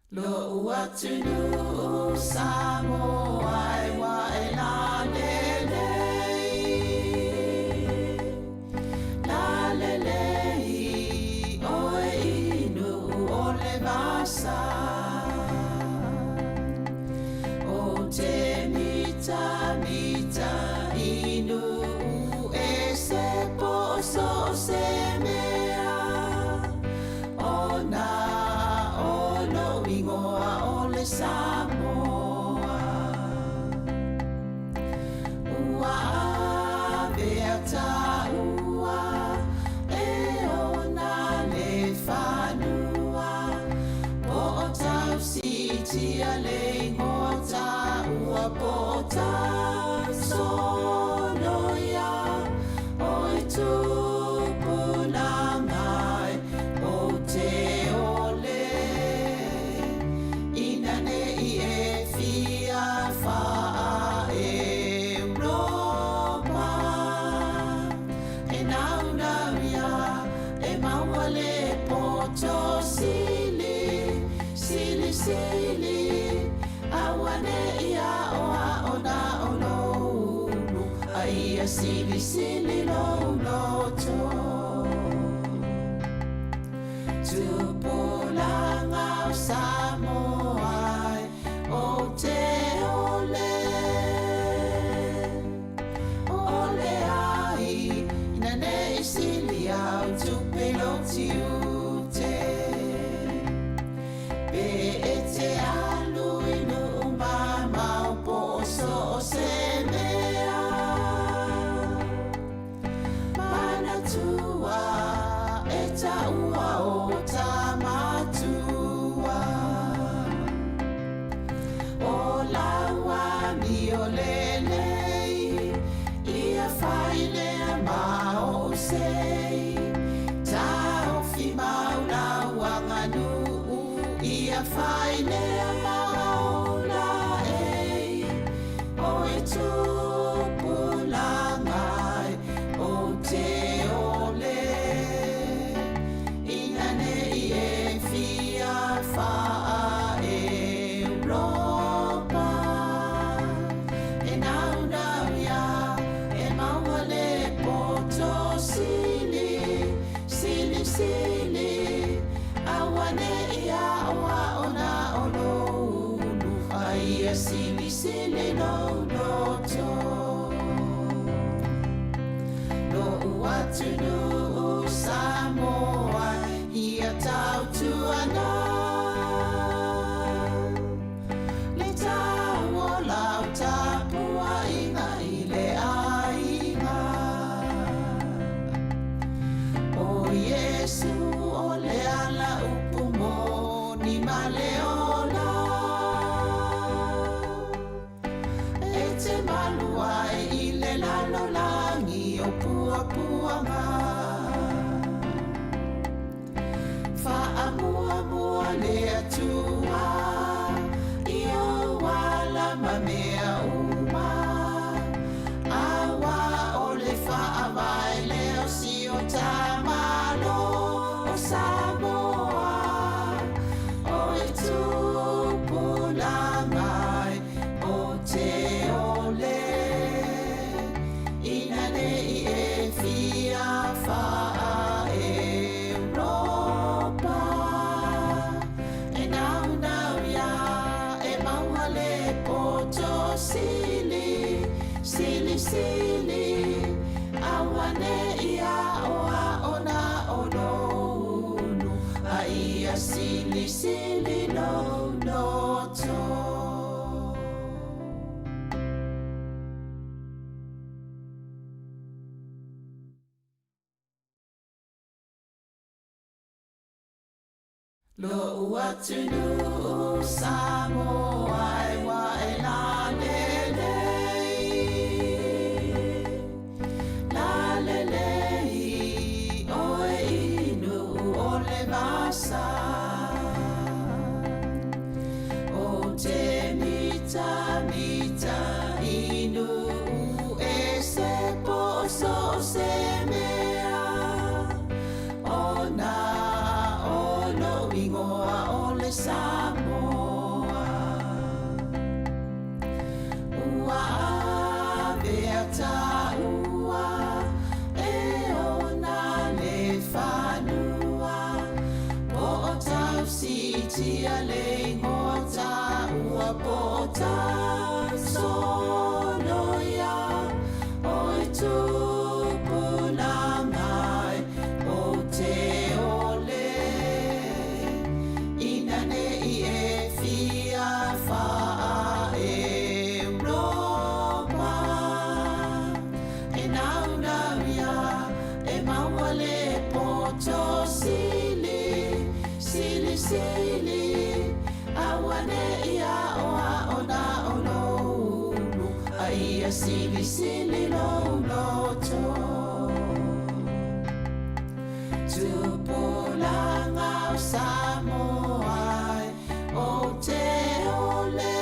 Lo'u atunuu Samoa e ua e lalelei, lalelei oe i Nu'u o le vasa. O te mitamita i Nu'u e se po so o se mea, ona o lo'u igoa o le Samoa. Ua avea tāua e ona le fanua, po o tausi'itia le igoa tāua po o tausoloia o e tupulaga e ou te ole ina ne'i e fia faa-Europa e naunau ia e maua le poto sili, sili, sili auane'i a'oa'o na o lou ulu a ia silisili lou loto. Tupulaga o Samoa e ou te ole, ole ai ina ne'i sili au tupe i lou tiute. Pe e te alu i nuu mamao po o so o se mea, manatua e taua o tamatua. O lau amio lelei, ia fai lea ma ou sei, taofi mau lau aganuu, ia fai lea ma ou laei, o e tupulaga e ou te ole, ina ne'i e fia faa-Europa e naunau ia e maua le poto sili, sili, sili auane'i a'oa'o na o lou ulu a ia silisili lou loto. Lo'u atunuu Samoa ia tautuana le tau o lau tapuaiga i le aiga. O Iesu o le ala upu moni ma le ola, e te malu ai i le lalolagi o puapuaga. Faamuamua le Atua i ou ala ma mea uma, auā o le faavae lea o si o ta Malo o Samoa. O e tupulaga e ou te ole, ina ne'i e fia faa-Europa e naunau ia e maua le poto sili, sili, sili auane'i a'oa'o na o lou ulu a ia silisili lou loto. Lo'u atunuu Samoa e ua e lalelei, lalelei oe i Nu'u o le vasa. O te mitamita i Nu'u e se po o so o se mea, ona o lou igoa o le Samoa. Siitia le igoa taua po o Soloia, o e tupulaga e ou te ole, ina ne i e fia faa-Europa. E naunau ia e maua le poto sili, sili, sili, aua ne i aoao na o lou ulu, a ia silisili lou loto. Tupulaga o Samoa e, ou te ole,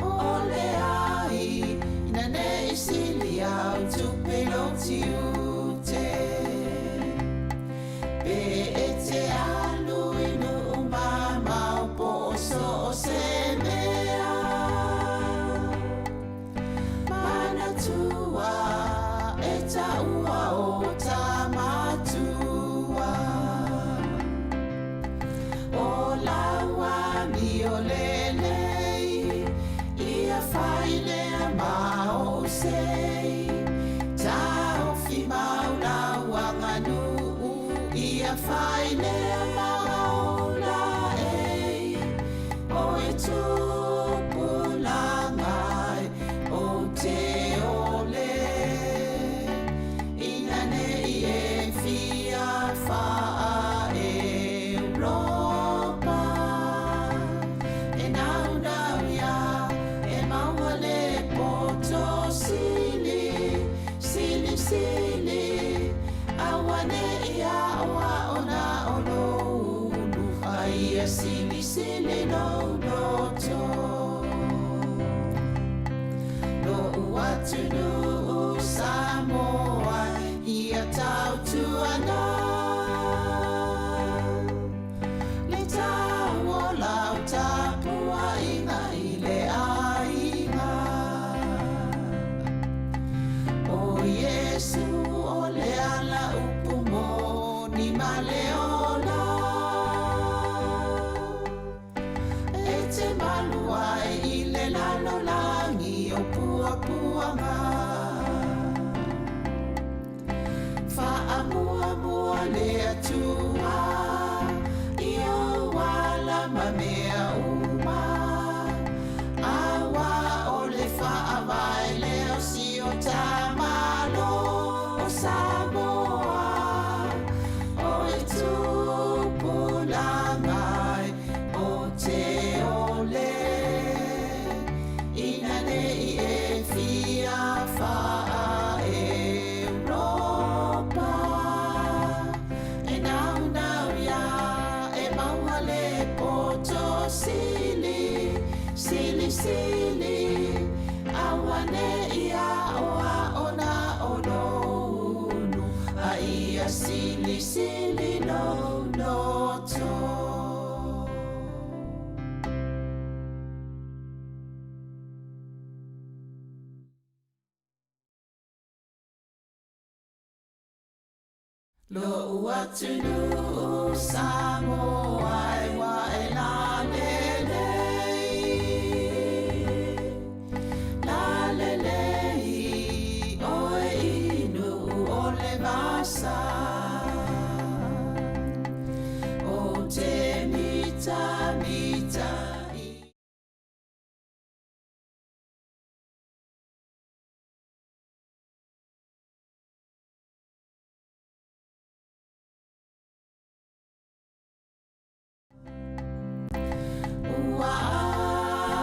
ole ai, ina ne i sili au tupe i lou tiute. Pe e te alu i nuu mamao po o so o se mea, manatua e taua o ta matua. O lau amio lelei, ia fai lea ma ou sei. Taofi mau lau aganuu, ia fai lea ma ou laei. O e tupulaga e, ou te ole, ina ne i e fia faa-Europa. E naunau ia e maua le poto sili, sili, sili, aua ne i aoao na o lou ulu, a ia silisili lou loto. Lo'u atunuu Samoa ia tautuana, le tau o lau tapuaiga i le aiga. O Iesu o le ala upu moni ma le ola, e te malu ai i le lalolagi o puapuaga. Faamuamua le Atua i ou ala ma mea uma, aua o le faavae lea o si o ta Malo o Samoa. O e tupulaga e, ou te ole, ina ne i e fia faa-Europa. E naunau ia e maua le poto sili, sili, sili, aua ne i aoao na o lou ulu, a ia silisili lou loto. Lo'u atunuu Samoa e ua e lalelei, lalelei oe i nuu o le vasa. O te mitamita i Ua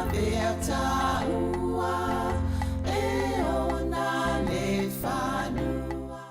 avea taua e ona le fanua.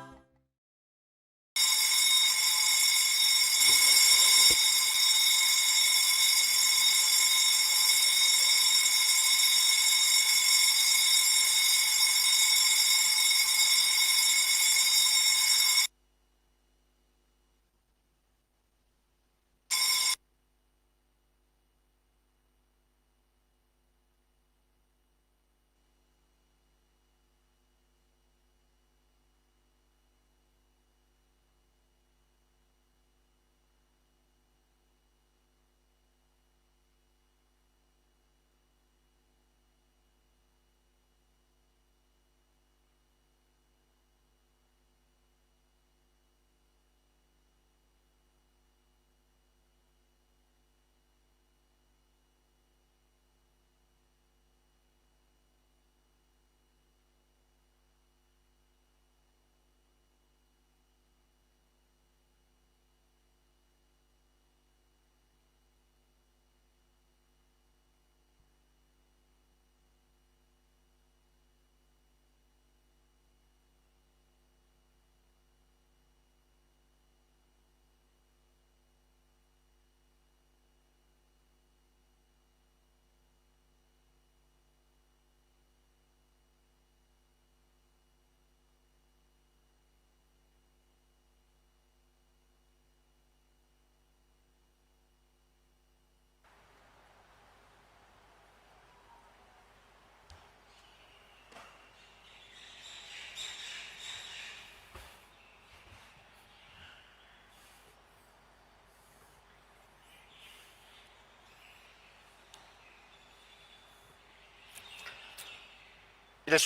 I le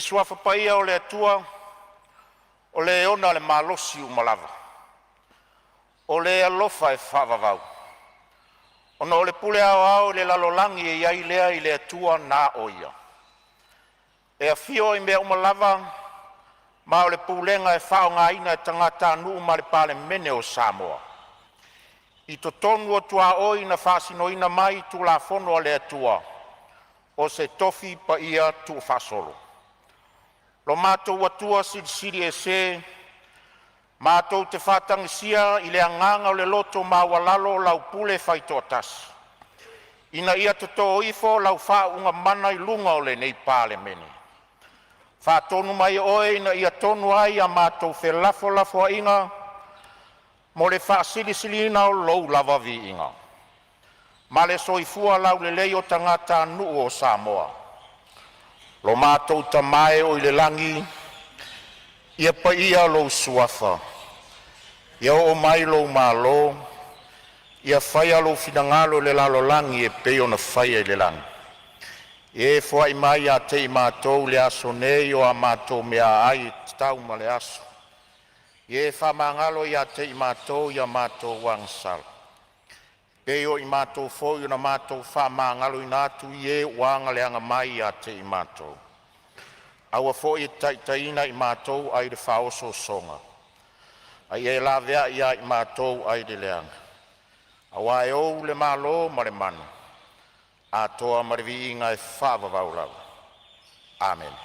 Suafa Paia o le Atua, o le e ona le malosi uma lava, o le alofa e faavavau, ona o le pule aoao i le lalolagi e i ai lea i le Atua na o ia, e afio ai i mea uma lava, ma o le pulega e faaaogaina e tagatanuu ma le Palemene o Samoa. I totonu o tuaoi na faasinoina mai i Tulafono a le Atua, o se tofi paia tuufaasolo. Lo matou Atua Silisili Ese, matou te faatagisia i le agaga o le loto maualalo lau pule faitoatasi, ina ia totō ifo lau faauuga mana i luga o lenei Palemene. Faatonu mai Oe ina ia tonu ai a matou felafolafoaiga mo le faasilisiliina o Lou lava viiga, ma le soifua laulelei o tagatanuu o Samoa. Lo matou Tama e oo i le lagi, ia paia lou Suafa, ia oo mai lou malo, ia faia lou finagalo i le lalolagi e pei ona faia i le lagi. Ia e foai mai ia te i matou i le aso nei o a matou meaai e tatau ma le aso. Ia e faamagalo ia te i matou i a matou agasala, e pei o i matou foi na matou faamagaloina atu i e ua aga mai ia te i matou. Aua foi e te taitaiina i matou ai le faaosoosoga, a ia e laveai ia i matou ai le leaga, auā e ou le malo ma le mana, atoa ma le viiga e faavavau lava. Amene.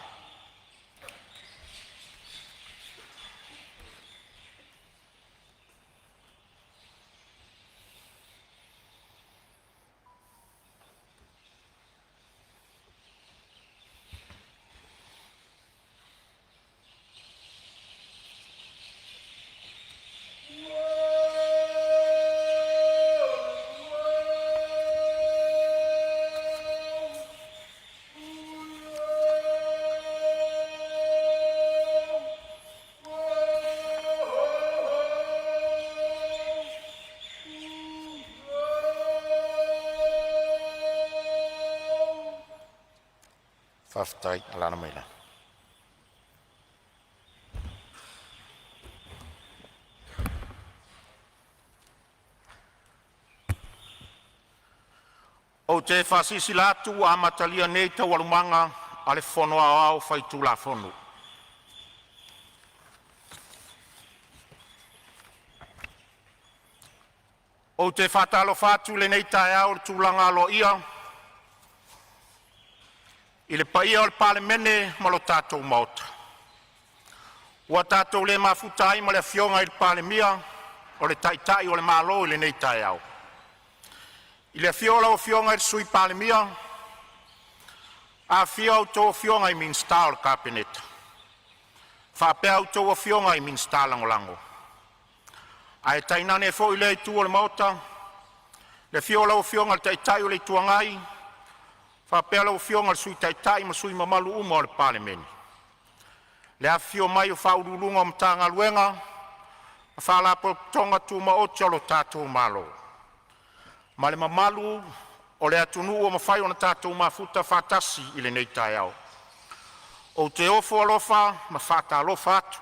Faafetai. Alaala mai lalo. Ou te faasilasila atu ua amatalia nei Taualumaga a le Fono Aoao Faitulafono. Ou te faatalofa atu i lenei taeao i le tulaga aloaia i le paia o le Palemene ma lo tatou Maota, ua tatou le mafuta ai ma le Afioga i le Palemia o le Taitai o le Malo i lenei taeao. I le afio o lau Afioga i le Sui Palemia, afifio a outou afioga i Minisita o le Kapeneta faapea a outou afioga i Minisita Lagolago, ae tainane foi lea itu o le Maota, le afio o lau Afioga i le Taitai o le Itu Agai faapea lau Afioga i le Sui Taitai ma sui usufono mamalu uma o le Palemene. Le afifio mai o Ofisa Sili o Pulega o Matagaluega ma Faalapotopotoga Tumaoti a lo tatou Malo, ma le mamalu o le atunuu ua mafai ona tatou mafuta faatasi i lenei taeao. Ou te ofo alofa ma faatalofa atu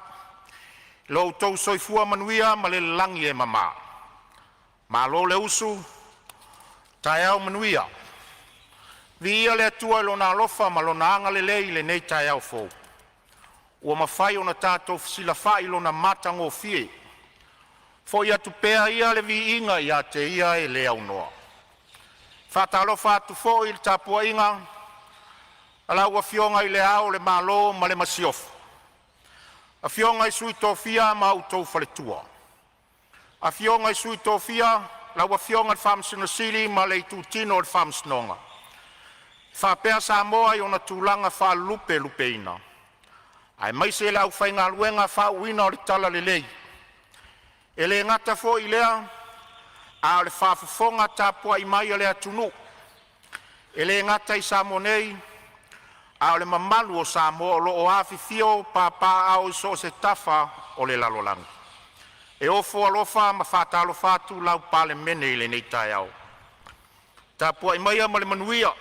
i lo outou soifua manuia ma le lagi e mama. Malo le usu, taeao manuia. Viia le Atua i Lona alofa ma Lona agalelei i lenei taeao fou ua mafai ona tatou fesilafai i Lona matagofie. Foi atu pea ia le viiga ia te Ia e le aunoa. E faatalofa atu foi i le tapuaiga a lau Afioga i Le Ao o le Malo ma le Masiofo, Afioga i Sui Tofia ma outou faletua, Afioga i Sui Tofia, lau Afioga i le Faamasino Sili ma le Itutino o le Faamasinoga, faapea Samoa i ona tulaga faalupelupeina, aemaise le aufaigaluega faauuina o le talalelei. E le gata foi i lea, a o le faafofoga tapuai mai a le atunuu, e le gata i Samoa nei, a o le mamalu o Samoa o lo o afifio ma papaaao i so o se tafa o le lalolagi. E ofo alofa ma faatalofa atu lau Palemene i lenei taeao. Tapuai maia ma le manuia.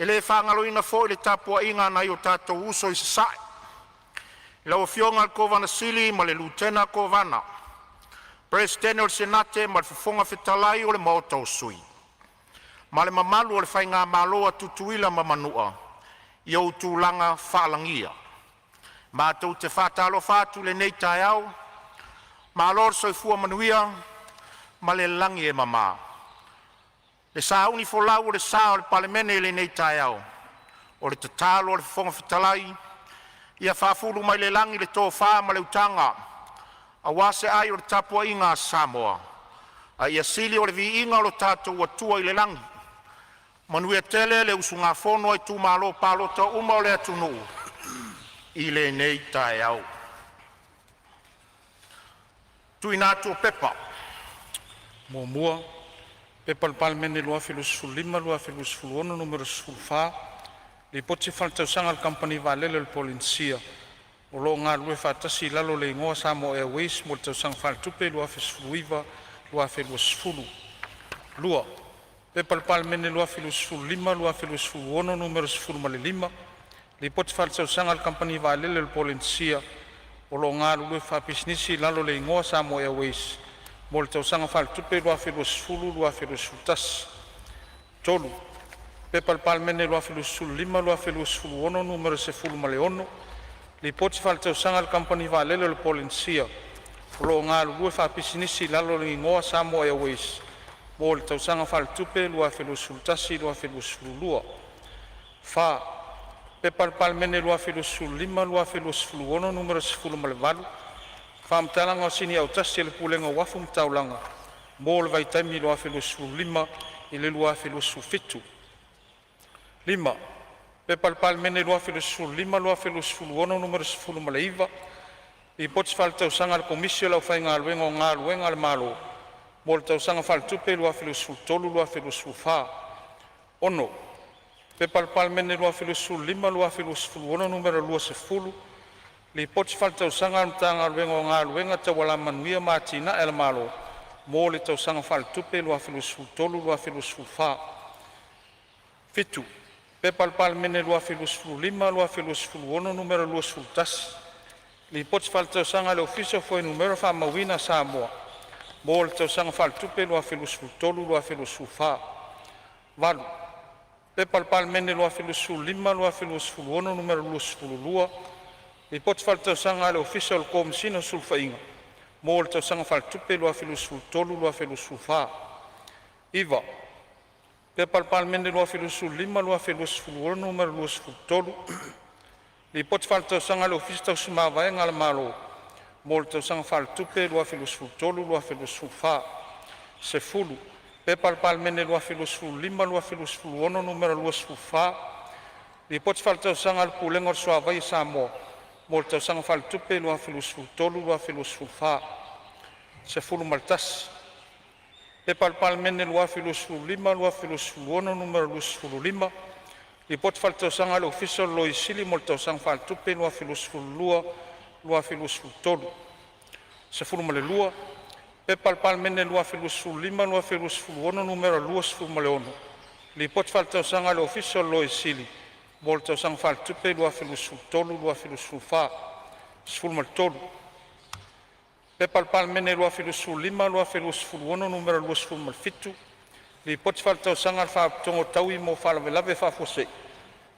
E le faagaloina foi le tapuaiga a nai o tatou uso i Sasae, lau Afioga i le Kovana Sili ma le Lutena Kovana, Peresetene o le Senate ma le Fofoga Fetalai o le Maota o Sui, ma le mamalu o le faigamalo a Tutuila ma Manua i ona tulaga faalagia. Matou te faatalofa atu i lenei taeao, malo le soifua manuia ma le lagi e mama. Le sauni folau o le sa o le Palemene i lenei taeao, o le tatalo a le Fofoga Fetalai, ia faafulu mai le lagi le tofa ma le utaga aua se ai o le tapuaiga a Samoa, a ia sili o le viiga o lo tatou Atua i le lagi. Manuia tele le usugafono a itumalo palota uma o le atunuu i lenei taeao. 1. P.P.2025/2026 Nu.14, Lipoti Faaletausaga a le Kamupani Vaalele a le Polenisia o lo o galulue faatasi i lalo o le igoa Samoa Airways mo le Tausaga Faaletupe 2019/2020. 2. P.P.2025/2026 Nu.15, Lipoti Faaletausaga a le Kamupani Vaalele a le Polenisia o lo o galulue faapisinisi i lalo o le igoa Samoa Airways mo le Tausaga Faaletupe 2020/2021. 3. P.P.2025/2026 Nu.16, Lipoti Faaletausaga a le Kamupani Vaalele a le Polenisia o lo o galulue faapisinisi i lalo o le igoa Samoa Airways mo le Tausaga Faaletupe 2021/2022. 4. P.P.2025/2026 Nu.18, Faamatalaga o Sini Autasi a le Pulega o Uafu ma Taulaga mo le vaitaimi 2015 - 2017. 5. P.P.2025/2026 Nu.19, Lipoti Faaletausaga a le Komisi o le Aufaigaluega o Galuega a le Malo mo le Tausaga Faaletupe 2023/2024. 6. P.P.2025/2026 Nu.20, Lipoti Faaletausaga a le Matagaluega o Galuega Tau Alamanuia ma Atinae a le Malo mo le Tausaga Faaletupe 2023/2024. 7. P.P.2025/2026 Nu.21, Lipoti Faaletausaga a le Ofisa o Fuainumera Faamauina a Samoa mo le Tausaga Faaletupe 2023/2024. 8. P.P.2025/2026 Nu.22, Lipoti Faaletausaga a le Ofisa o le Komesina o Sulufaiga mo le Tausaga Faaletupe 2023/2024. 9. P.P.2025/2026 Nu.23, Lipoti Faaletausaga a le Ofisa Tausi Mavaega a le Malo mo le Tausaga Faaletupe 2023/2024. 10. P.P.2025/2026 Nu.24, Lipoti Faaletausaga a le Pulega o le Suavai a Samoa mo le Tausaga Faaletupe 2023/2024. 11. P.P.2025/2026 Nu.25, Lipoti Faaletausaga a le Ofisa o le Loia Sili mo le Tausaga Faaletupe 2022/2023. 12. P.P.2025/2026 Nu.26, Lipoti Faaletausaga a le Ofisa o le Loia Sili mo le Tausaga Faaletupe 2023/2024. 13. P.P.2025/2026 Nu.27, Lipoti Faaletausaga a le Faalapotopotoga Taui mo Faalavelave Faafuasei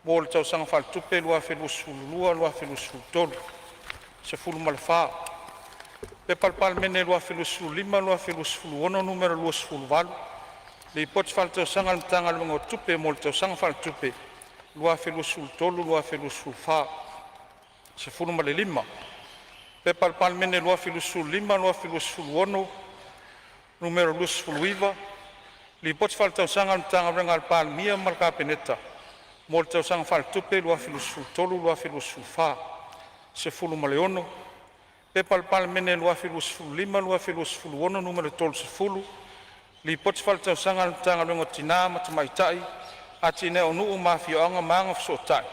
mo le Tausaga Faaletupe 2022/2023. 14. P.P.2025/2026 Nu.28, Lipoti Faaletausaga a le Matagaluega o Tupe mo le Tausaga Faaletupe 2023/2024. 15. P.P.2025/2026 Nu.29, Lipoti Faaletausaga a le Matagaluega a le Palemia ma le Kapeneta mo le Tausaga Faaletupe 2023/2024. 16. P.P.2025/2026 Nu.30, Lipoti Faaletausaga a le Matagaluega o Tina ma Tamaitai, Atinae o Nuu ma Afioaga ma Agafesootai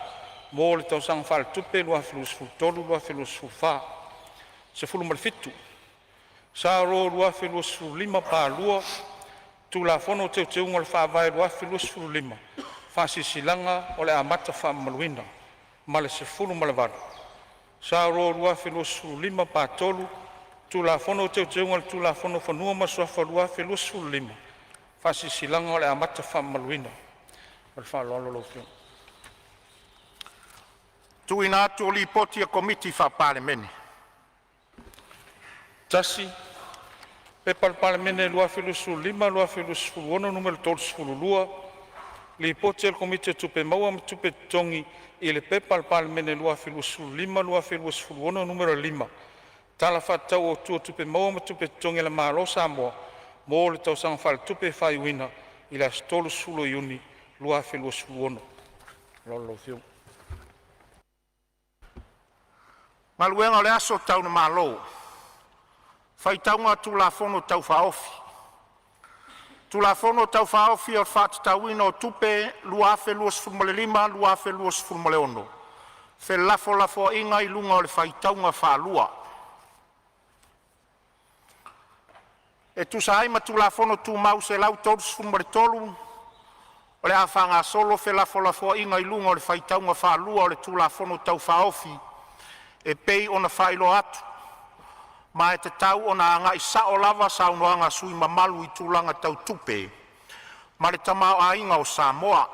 mo le Tausaga Faaletupe 2023/2024. 17. S.R 2025 2, Tulafono o Teuteuga o le Faavae 2025, Faasilasilaga o le Amata Faamamaluina. Ma le 18. S.R 2025/3, Tulafono o Teuteuga o le Tulafono o Fanua ma Suafa 2025 – Faasilasilaga o le Amata Faamamaluina. Ma le faaaloalo lau Afioga. Tuuina atu o Lipoti a Komiti Faa-Palemene. 1. P.P.2025/2026 Nu.32, Lipoti a le Komiti o Tupe Maua ma Tupe Totogi i le P.P.2025/2026 Nu.5, Tala Faatatau Autu o Tupe Maua ma Tupe Totogi a le Malo Samoa mo le Tausaga Faaletupe faaiuina i le aso 30 Iuni 2026. Galuega o le Aso Tau le Malo, Faitauga o Tulafono Tau Faaofi. Tulafono Tau Faaofi o le Faatatauina o Tupe 2025/2026, felafolafoaiga i luga o le faitauga faalua. E tusa ai ma Tulafono Tumau 133, o le a faagasolo felafolafoaiga i luga o le faitauga faalua o le Tulafono Tau Faaofi e pei ona faailoa atu, ma e tatau ona agai sao lava saunoaga a sui usufono mamalu i tulaga tau tupe ma le tamaoaiga o Samoa,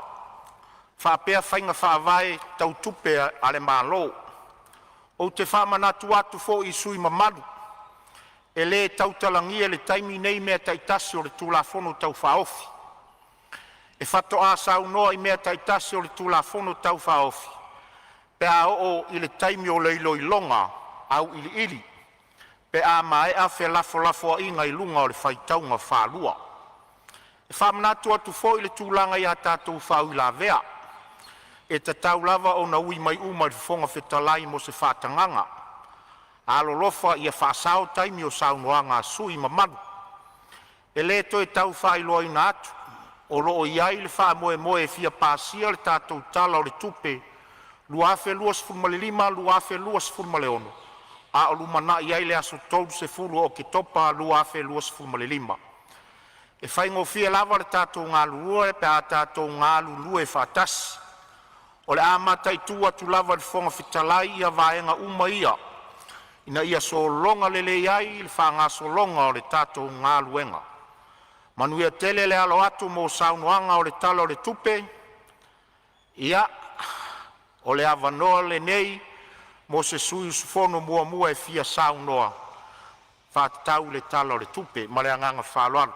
faapea faiga faavae tau tupe a le Malo. Ou te faamanatu atu foi i sui usufono mamalu, e le tautalagia i le taimi nei mea taitasi o le Tulafono Tau Faaofi. E faatoa saunoa i mea taitasi o le Tulafono Tau Faaofi pe a oo i le taimi o le iloiloga auiliili pe a maea felafolafoaiga i luga o le faitauga faalua. E faamanatu atu foi le tulaga i a tatou faauilavea, e tatau lava ona ui mai uma i le Fofoga Fetalai mo se faatagaga. Alolofa ia faasao taimi o saunoaga a sui usufono mamalu. E le toe tau faailoaina atu, o lo o i ai le faamoemoe e fia pasia le tatou Tala o le Tupe 2025/2026 a o lumanai ai le aso 30 Oketopa 2025. E faigofie lava le tatou galulue pe a tatou galulue faatasi. O le a mataitu atu lava e le Fofoga Fetalai ia vaega uma ia ina ia sologa lelei ai le faagasologa o le tatou galuega. Manuia tele le alo atu mo saunoaga o le Tala o le Tupe. Ia, o le avanoa lenei mo se sui usufono muamua e fia saunoa e faatatau i le Tala o le Tupe. Ma le agaga faaaloalo.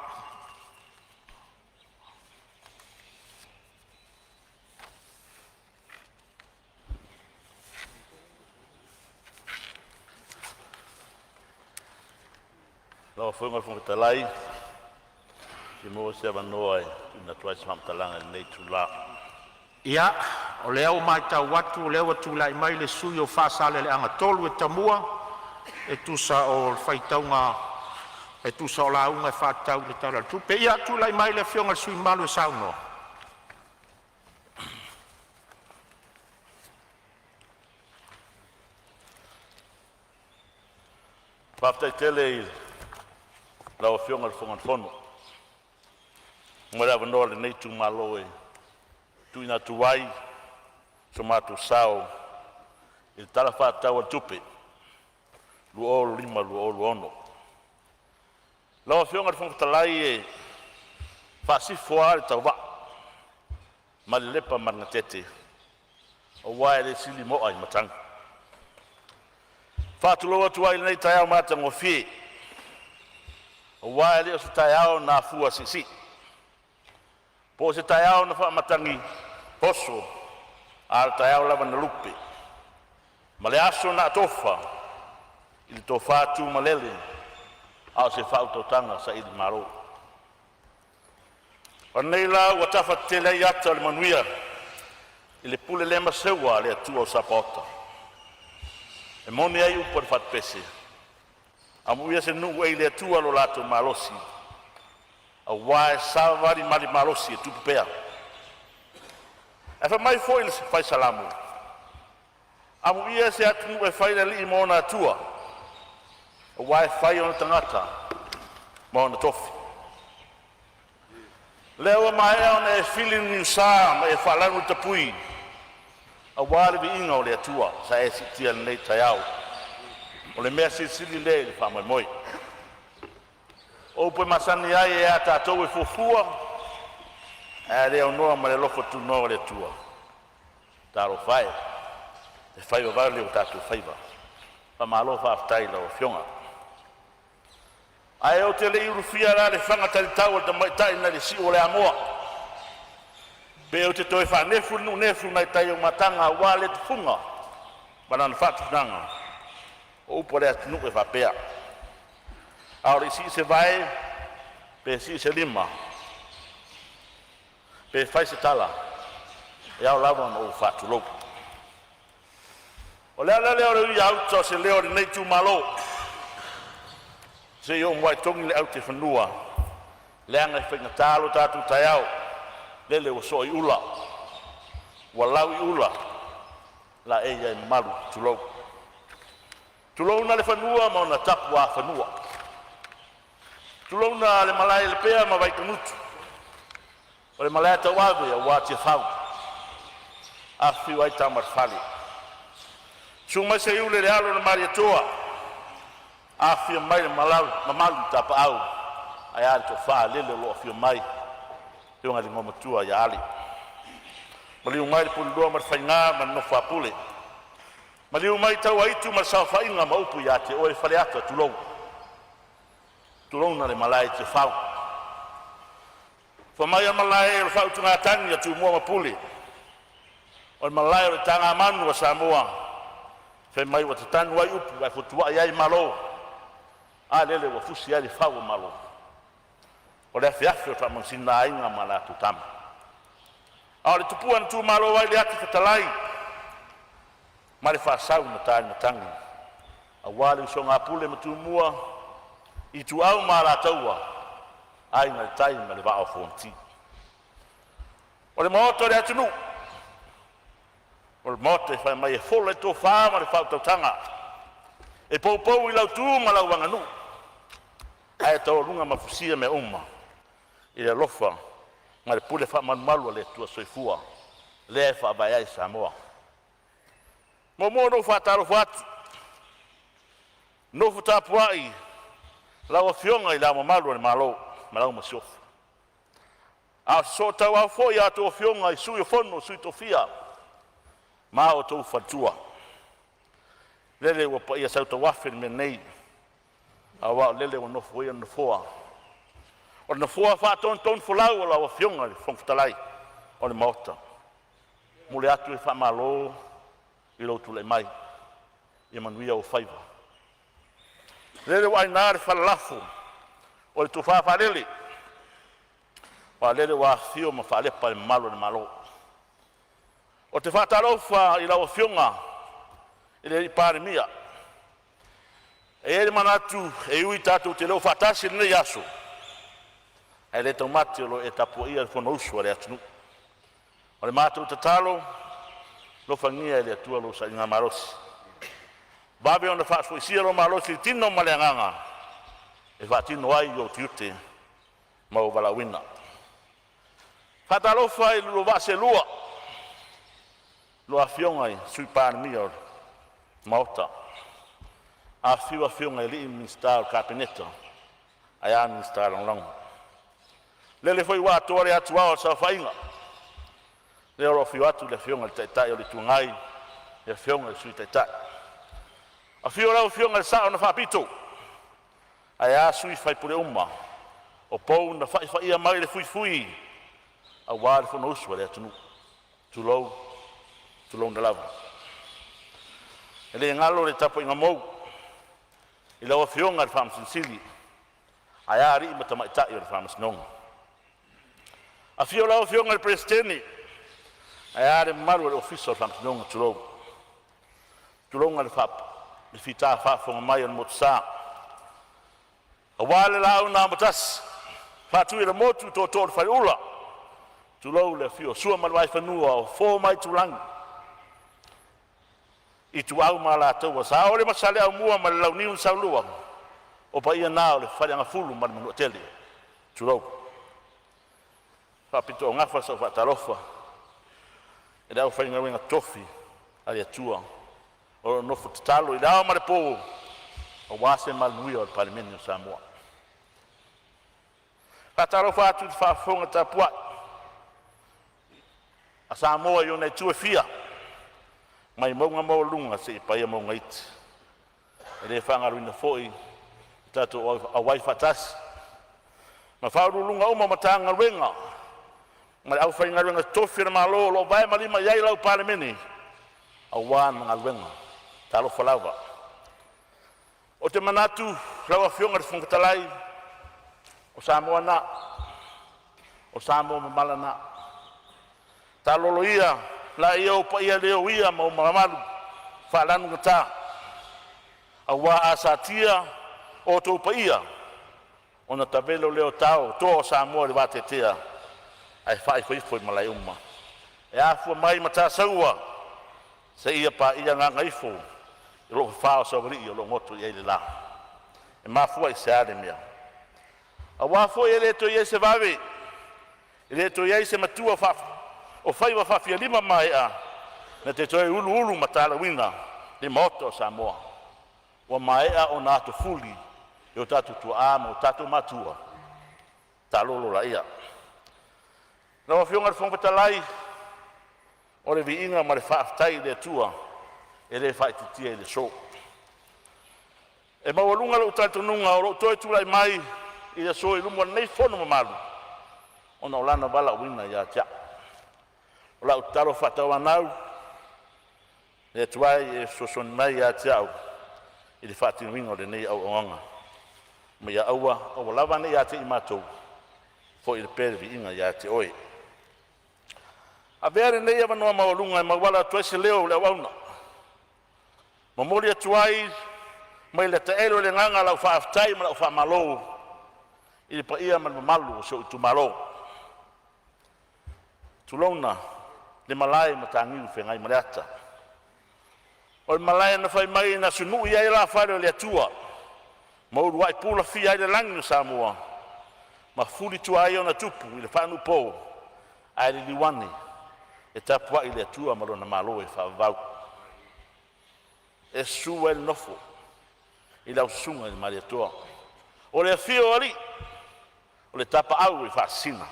Lau Afioga i le Fofoga Fetalai, pe maua se avanoa e tuuina atu ai se faamatalaga i lenei itula. Ia, o lea ua matau atu o lea ua tulai mai le sui usufono mo Faasaleleaga 3 e tamua e tusa o le faitauga e tusa o lauga e faatatau i le Tala o le Tupe. Ia, tulai mai le Afioga i le sui usufono mamalu e saunoa. Faafetai tele i lau Afioga i le Fofoga Fetalai mo le avanoa o lenei itumalo e tuuina atu ai so matou sao i le Tala Faatatau o le Tupe 2025/2026. Lau Afioga i le Fofoga Fetalai, e faasifo lava le tauvaa mai lelepa ma le gatete aua e le sili mo'a i matagi. E faatulou atu ai i lenei taeao matagofie, aua e le o se taeao na afua siisii, po o se taeao na faamatagi oso, a o le taeao lava na lupe ma le aso na atofa i le tofa tumalele a o se faautautaga sailimalo. O lenei la ua tafa tetele ai ata o le manuia i le pule le maseua a le Atua o Sapaota. E moni ai upu a le fatupese, “Amuia se nuu e i le Atua lo latou malosi, aua e savali malosi e tupu pea.” Ae fai mai foi le Fai Salamo, “Amuia se atunuu e fai le alii ma ona atua, aua e fai ona tagata ma ona tofi.” Lea ua maea ona e fili le niusa ma e faalanu le tapui aua le viiga o le Atua sa e siitia i lenei taeao. O le mea silisili lea i le faamoemoe. O upu e masani ai, e a tatou e fuafua, ae a le aunoa ma le alofa tunoa o le Atua, talofa e, e fai vavale o tatou faiva. Faamalo faafetai i lau Afioga. Ae ou te le i ulufia la le faga talitau o le tamaitai nai le si'u o le Amoa, pe ou te toe faanefu le nuunefu nai tai o mataga aua le tufuga ma lana faatufugaga, o upu a le atunuu e faapea, a o le i sii se vae pe sii se lima pe fai se tala, e ao lava ona ou faatulou. O le ala lea o le ui a uta o se leo o lenei itumalo, se i ou muai togi le aute i fanua, leaga e faigata lo tatou taeao, lele ua soo i ula, ua lau i ula laei ai mamalu, tulou. Tulouna le fanua ma ona tapuafanua, tulouna le malae i Lepea ma Vaitugutu o le malae tauave aua Tiafau, afifio ai Tama a le Fale, susu mai Seiuli le alo o le Malietoa, afifio mai le mamalu i Tapaau ae a le toafa lele o lo o afio mai, afioga i le Igoamatua ia Ale, maliu mai le Pulelua ma le Faiga ma le nofo a Pule. Maliu mai Tauaitu ma le saofaiga ma upu ia te oe Faleata. Tulou, tulouna le malae i Tiafau. Fai mai o le malae o le faautugatagi a Tumua ma Pule, o le malae o le tagamanu a Samoa. Fai mai ua tatanu ai upu ae fotuai ai Malo. A lele ua fusi ai le fau o Malo, o le afeafe o le faamanusina a Aiga ma latou Tama. A o le tupua na tumalo ai le ati fetalai ma le faasau na ta i le matagi aua le usoga a Pule ma Tumua, Ituau ma Alataua, Aiga i le Tai ma le Vaa o Fonoti. O le maota o le atunuu, o le maota e fai mai e fola le tofa ma le faautautaga, e poupou i lau tu ma lau aganuu, ae taualuga mafusia mea uma i le alofa ma le pule faamalumalu a le Atua Soifua lea e faavae ai Samoa. E muamua ona ou faatalofa atu, nofo tapuai lau Afioga i Le Ao Mamalu o le Malo ma lau Masiofo, a o sootauau foi a outou afioga i Sui o Fono a Sui Tofia ma outou faletua. Lele ua paia sautauafe le mea nei, aua o lele ua nofoia le nofoa, o le nofoa faatonutonufolau o lau Afioga i le Fofoga Fetalai o le Maota. E momoli atu le faamalo i lou tulai mai, ia manuia ou faiva. Lele ua aina le falalafo o le tofa faalele, aua o lele ua afifio ma faalepa le mamalu o le Malo. Ou te faatalofa i lau Afioga i le Palemia. E i ai le manatu, e ui tatou te le o faatasi i lenei aso, ae le taumate o lo o e tapuaia le Fonousu a le atunuu. O le matou tatalo, alofagia e le Atua lou sailigamalosi, vave ona faafoisia lou malosi i le tino ma le agaga e faatino ai ou tiute ma ou valaauina. E faatalofa i lo oulua vaa seelua, lua Afioga i Sui Palemia o le Maota, afifio afioga i alii ma Minisita o le Kapeneta ae a Minisita Lagolago. Lele foi ua atoa le atuao o le saofaiga, lea o lo o afio atu le Afioga i le Taitai o le Itu Agai, le Afioga i le Sui Taitai. Afio lau Afioga i le Sao na Faapito, ae a sui usufono uma o pou na faifaia mai le fuifui aua le Fonousu a le atunuu. Tulou, tulouna lava. E le galo le tapuaiga mou i lau Afioga i le Faamasino Sili ae a alii ma tamaitai o le Faamasinoga. Afio lau Afioga i le Peresetene ae a le mamalu o le Ofisa o Faamasinoga, tulou. Tulouna le fita faafofoga mai o le Motusa aua le Laau na Amotasi, Faatui o le Motu, Tootoo o le Faleula, tulou le afio o Sua ma le Vaifanua, o Fofo ma Aitulagi, Ituau ma Alataua, Saole ma Saleaaumua ma le Launiu na Saelua. O paia na o le Faleagafulu ma le Manuatele. Tulou. Faapitoaugafa sau faatalofa i le aufaigaluega totofi a le Atua o lo o nofo tatalo i le ao ma le po aua se manuia o le Palemene o Samoa. E faatalofa atu i le faafofoga tapuai a Samoa i ona itu e fia, mai mauga maualuga seia paia mauga iti. E le faagaloina foi le tatou auai faatasi ma Ofisa Sili o Pulega uma o Matagaluega ma le aufaigaluega totofi a le Malo o lo o vae ma lima i ai lau Palemene aua lana galuega. Talofa lava. Ou te manatu lau Afioga i le Fofoga Fetalai, o Samoa lena, o Samoa mamala na. Taalolo ia laia ou paia le uia ma ou mamalu faalanugata, aua a satia outou paia, ona tavelo lea o tao o toa o Samoa i le vateatea ae faaifoifo i malaeuma e afua mai Matasaua seia paia Gagaifo o lo o fafa o saualii o lo o goto i ai le la. E mafua i se a le mea? Aua foi e le toe i ai se vave, e le toe i ai se matua faiva faafialima maea na te toe uluulumatalauina le maota o Samoa. Ua maea ona atofuli e o tatou tuaa ma o tatou matua. Taalolo laia. Lau Afioga i le Fofoga Fetalai, o le viiga ma le faafetai i le Atua e le faaitiitia i le aso. E maualuga lou talitonuga o lou toe tulai mai i le aso i luma o lenei Fono mamalu, ona o Lana valaauina ia te a'u. O lau tatalo faatauanau, le Atua e, Ia e fesoasoani mai ia te a'u i le faatinoina o lenei auaunaga, ma ia aua, aua lava ne i ia te i matou, foi pea le viiga ia te Oe. Avea lenei avanoa maualuga e mauala atu ai se leo o le auauna, momoli atu ai mai le taele o le agaga lau faafetai ma lau faamalo i le paia ma le mamalu o si ou itumalo. Tulouna le malae i Mataniu Feagaimaleata. O le malae na fai mai na sunui ai alaafale o le Atua ma uluai pulafia ai le lagi o Samoa ma fulitua ai ona tupu i le faanuupo ae liliu ane e tapuai le Atua ma lona Malo e faavavau. E susu ai le nofo i lau susuga i le Malietoa, o le afio o alii, o le tapaau e faasisina.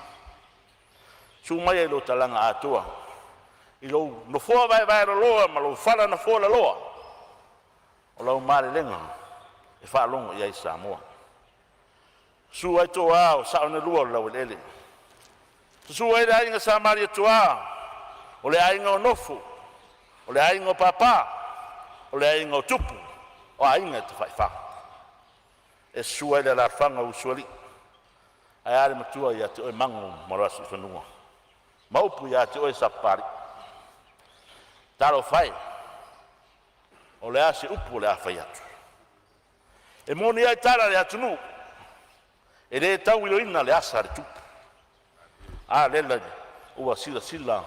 Susu maia i lou talaga atoa i lou nofoa vaevaeloloa ma lou fala na fualaloa, o lau malelega e faalogo i ai Samoa. Susu ai Toa o Sao na lua o le Laueleele, susu ai le aiga Sa Malietoa, o le aiga o Nofo, o le aiga o Papa, o le aiga o Tupu, o aiga e Tafaifa. E susu ai le alaalafaga o Usoalii, ae a le matua ia te oe Mago ma Luasiufanua ma upu ia te oe Sapapalii. Talofa e, o le a se upu o le a fai atu? E moni ai tala a le atunuu, e le tauiloina le asa a le tupu. A lele ua silasila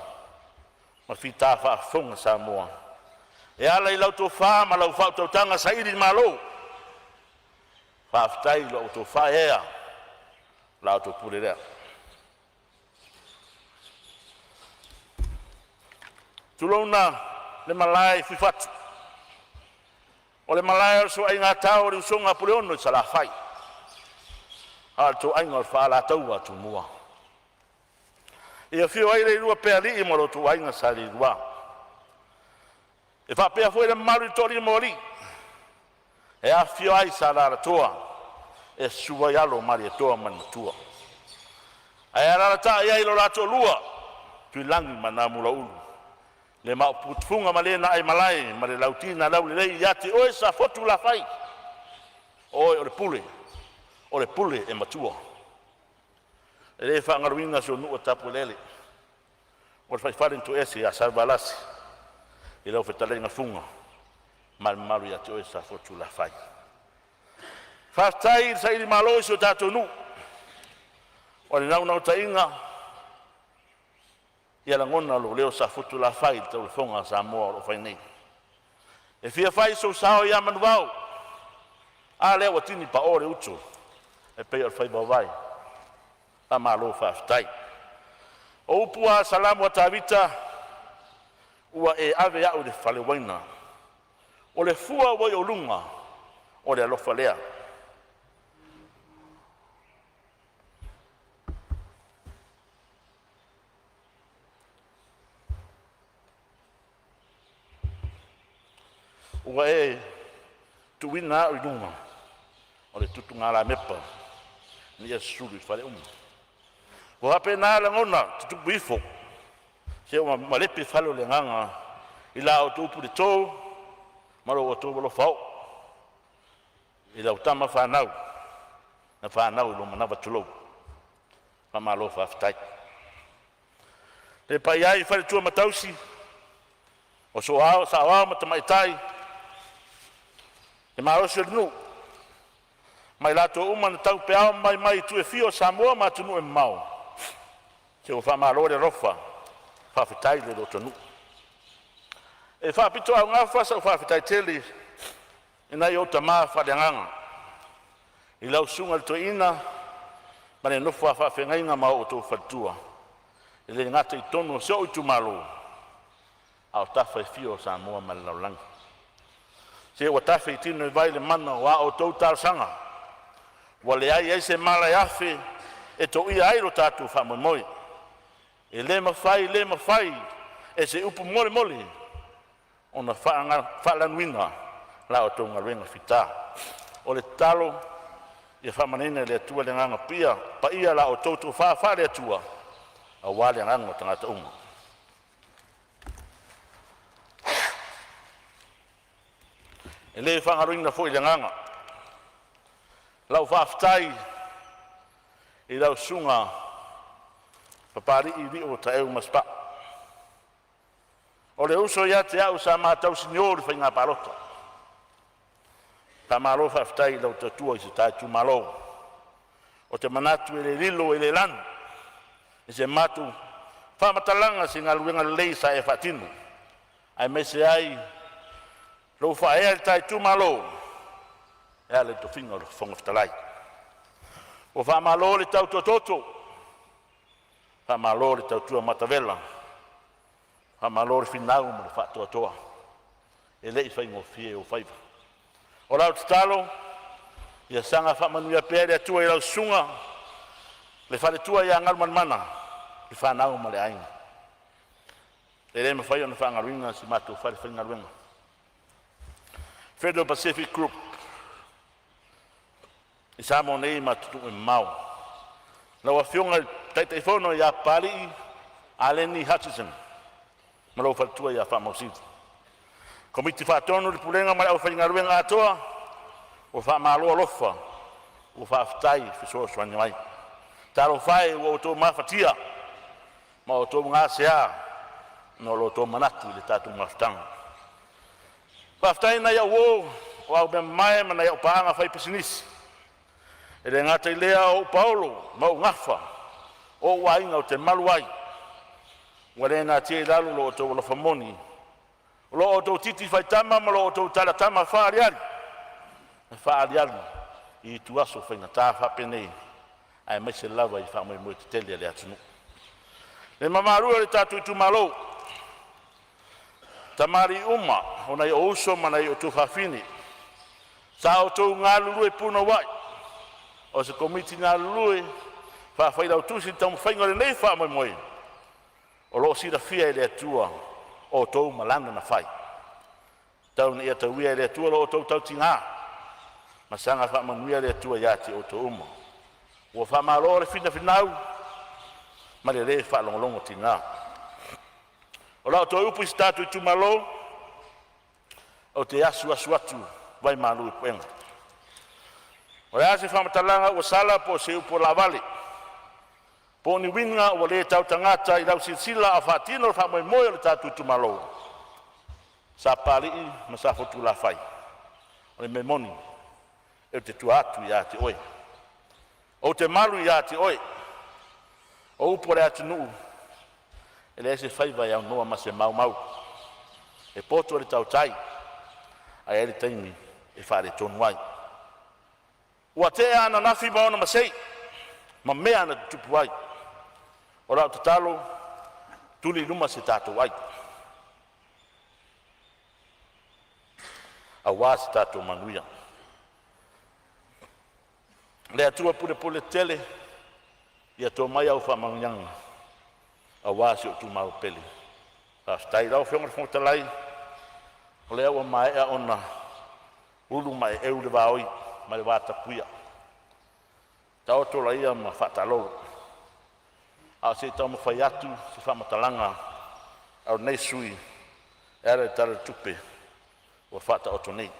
ma fita faafofoga Samoa e ala i lau tofa ma lau faautautaga sailigamalo. Faafetai i la outou faaeaea, la outou pule lea. Tulouna le malae i Fuifatu, o le malae o le soaiga tao o le usoga a Puleono i Salafai, a o le toaiga o le Faalataua a Tumua. E afio ai le lua Pealii ma lo outou aiga Sa Leilua, e faapea foi le mamalu i le toalima o alii e afifio ai Sa Alalatoa e susu ai alo o Malietoa ma le Matua, ae alaalatai ai lo la toalua Tuilagi ma Namulauulu, le Maopu Tufuga ma le na aimalae ma le Lauti na Laulelei ia te oe Safotulafai, o oe o le Pule, o le Pule e matua. E le faagaloina si ou nuu o Tapueleele, o le faifale na toese ia Salevalasi i lau fetalaiga Fuga ma le mamalu ia te oe Safotulafai. Faafetai le sailimalo i si o tatou nuu. O le naunautaiga ia lagona lou leo Safotulafai i le taulafoga a Samoa o lo o fai nei. E fia fai sou sao ia manuvao, a lea ua tini pao le uto e pei o le faiva o vae. Faamalo faafetai. O upu a Salamo a Tavita, ua e ave au i le fale uaina, o le fua ua i ou luga, o le alofa lea. Ua e tuuina au i luga o le tutuga-lamepa ina ia susulu i fale uma. Ua faapena lagona tutupu ifo seia ua malepe fale o le agaga i la outou puleto ma lo outou alofa oo i lau tama fanau na fanau i lou manava. Tulou, faamalo faafetai. Le paia e o faletua ma tausii, o saoao ma tamaitai, le malosi o le nuu ma i latou uma na taupeao ma mai mai itu e fia o Samoa ma atunuu e mamao, se ua faamalo le alofa, faafetai le lotonuu. E faapitoaugafa sau faafetai tele i nai ou tama faaleagaga i lau susuga i le toeaina ma le nofo a faafeagaiga ma outou faletua, e le gata i totonu o si ou itumalo, a o tafa e fia o Samoa ma le lalolagi. Se ua tafe i tino i vai le mana o a outou talosaga, ua leai ai se mala e afe e toia ai lo tatou faamoemoe. E le mafai le mafai e se upu molemole ona faalanuina la outou galuega fita. O le tatalo ia faamanuiaina e le Atua le Agaga Paia la outou tofa faale-Atua aua le agaga o tagata uma. E le faagaloina foi le agaga lau faafetai i lau susuga Papalii Lio Taeu Masepau, o le uso ia te au sa ma tausinio i le faiga palota. Faamalo faafetai i lau tautua i si ta itumalo. Ou te manatu e le lilo e le lanu i se matou faamatalaga se galuega lelei sa e faatino, aemaise ai lou faaeaea i le ta itumalo e ala i le tofiga o le Fofoga Fetalai. Ua faamalo le tautua toto, faamalo le tautua matavela, faamalo le finau ma le faatoatoa, e le i faigofie ou faiva. O lau tatalo, ia saga faamanuia pea le Atua i lau susuga le faletua ia Galumalemana, le fanau ma le aiga. E le mafai ona faagaloina si o matou falefaigaluega, Federal Pacific Group i Samoa nei ma atunuu e mamao. Lau Afioga i le Taitaifono ia Papalii Aleni Hutchison ma lou faletua ia Faamausili. Komiti Faatonu le Pulega ma le aufaigaluega atoa, ua faamalo alofa, ua faafetai fesoasoani mai. Talofa e, ua outou mafatia ma outou gasea ona o lo outou manatu i le tatou mafutaga. Faafetai i nai au uo o aumeamamae ma nai au paaga faipisinisi. E le gata i lea o ou paolo ma ou gafa, o ou aiga ou te malu ai, ua le natia i lalo lo outou alofa moni, o lo outou titi faitama ma lo outou talatama faaaliali na faaaliali i ituaso faigata faapenei, aemaise lava i faamoemoe tetele a le atunuu. Le mamalu e o le tatou itumalo, tamalii uma o nai ou uso ma nai ou tuafafine sa outou galulue punouai o se komiti galulue faafailautusi i le taumafaiga o lenei faamoemoe, o lo o silafia e le Atua outou malga na fai. Tau ina ia tauia e le Atua lo outou tautiga ma saga faamanuia le Atua ia te outou uma. Ua faamalo le finafinau ma le le faalogologo tiga. O lau toe upu i si tatou itumalo, ou te asuasu atu vaimalu i puega. O le a se faamatalaga ua sala po o se upu ua laavale, po o ni uiga ua le tautagata i lau silasila a o faatino le faamoemoe o le tatou itumalo, Sapapalii ma Safotulafai, o le mea moni ou te tua atu ia te oe. Ou te malu ia te oe. O upu a le atunuu, e leai se faiva e aunoa ma se maumau, e poto le tautai ae i ai le taimi e faaletonu ai. Ua tea ananafi ma ona masei ma mea na tutupu ai. O lau tatalo, tuli i luma se tatou ai aua se tatou manuia. Le Atua pulepule tele, ia to mai au faamanuiaga aua si ou itumalo pele. Faafetai i lau Afioga i le Fofoga Fetalai, o lea ua maea ona ulumaeeu le vaoi ma le vatapuia, taoto laia ma faataalolo a o se i taumafai atu se faamatalaga a lenei sui usufono e ala i le Tala o le Tupe ua faataoto nei.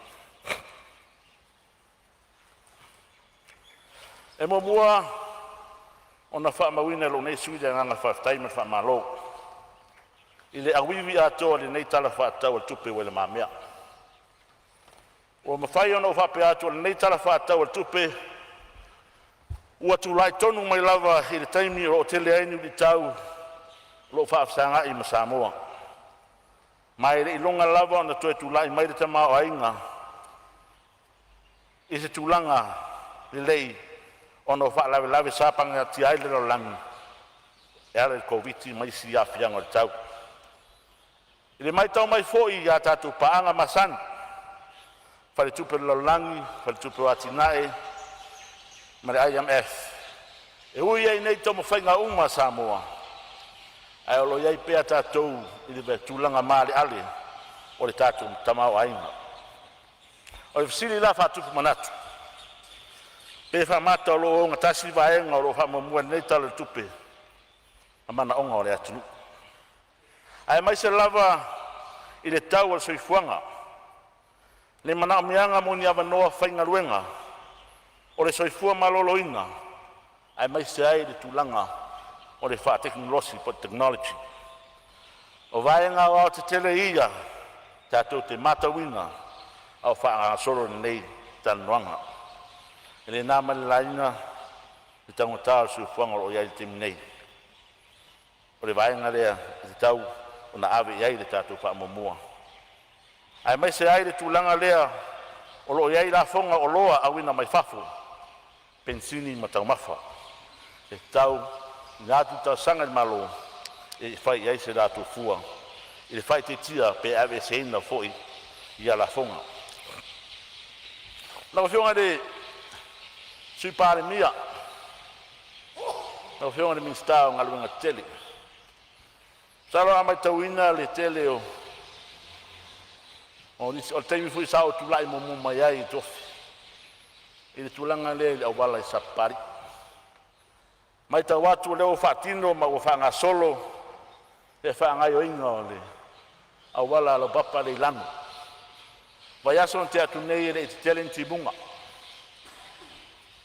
E muamua ona faamauina e lou nei sui usufono le agaga faafetai ma le faamalo i le auivi atoa o lenei Tala Faatatau o le Tupe ua i lumamea. Ua mafai ona ou faapea atu, o lenei Tala Faatatau o le Tupe ua tulai tonu mai lava i le taimi o lo o tele ai ni luitau o lo o faafesagai ma Samoa, ma e le i iloga lava ona toe tulai mai le tamaoaiga i se tulaga lelei ona o faalavelave sa pagatia ai le lalolagi e ala i le Koviti-19 ma isi aafiaga o le tau. I le matau mai foi a tatou paaga masani, Faletupe o le Lalolagi, Faletupe o Atina'e ma le IMF, e ui ai nei taumafaiga uma a Samoa, ae o lo o i ai pea tatou i le tulaga maaleale o le tatou tamaoaiga. O le fesili la faatupu manatu, pe faamata o lo o ogatasi vaega o lo o faamuamua i lenei Tala o le Tupe ma manaoga o le atunuu, aemaise lava i le tau o le soifuaga, le manaomiaga mo ni avanoa faigaluega, o le soifua maloloina, aemaise ai le tulaga o le faatekonolosi po o le technology. O vaega aoaotetele ia tatou te matauina a o faagasolo lenei talanoaga. E le na ma le laina le taugata o le soifuaga o lo o i ai i le taimi nei. O le vaega lea e tatau ona ave i ai le tatou faamuamua, aemaise ai le tulaga lea o lo o i ai lafoga o oloa auina mai fafo, penisini ma taumafa. E tatau ona tuuina atu le talosaga i le Malo e fai i ai se latou fua i le faaitiitia pe aveeseina foi ia lafoga. Lau Afioga i le Sui Palemia, lau Afioga i le Minisita o Galuega Tetele, masalo a matauina le tele o nisi, o le taimi foi sa ou tulai muamua mai ai i le tofi i le tulaga lea i le auala i Sapapalii. E matau atu o lea ua faatino ma ua faagasolo le faagaoioiga o le auala laupapa lea i Lano. Vaiaso na tea atu nei e le i tetele ni timuga,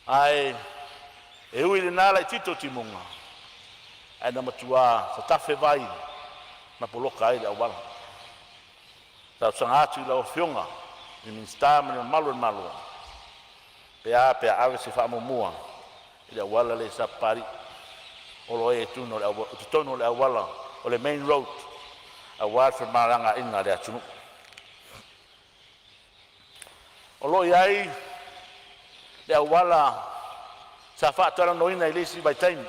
ae ui i lena laitiiti o timuga, ae na matua tatafe vai ma poloka ai le auala. E talosaga atu i lau Afioga i le Minisita ma le mamalu o le Malo, pe a pe a ave se faamuamua i le auala lea i Sapapalii. O lo o i totonu o le auala o le main road aua femalagaaiga a le atunuu. O lo o i ai le auala sa faatalanoaina i le isi vaitaimi,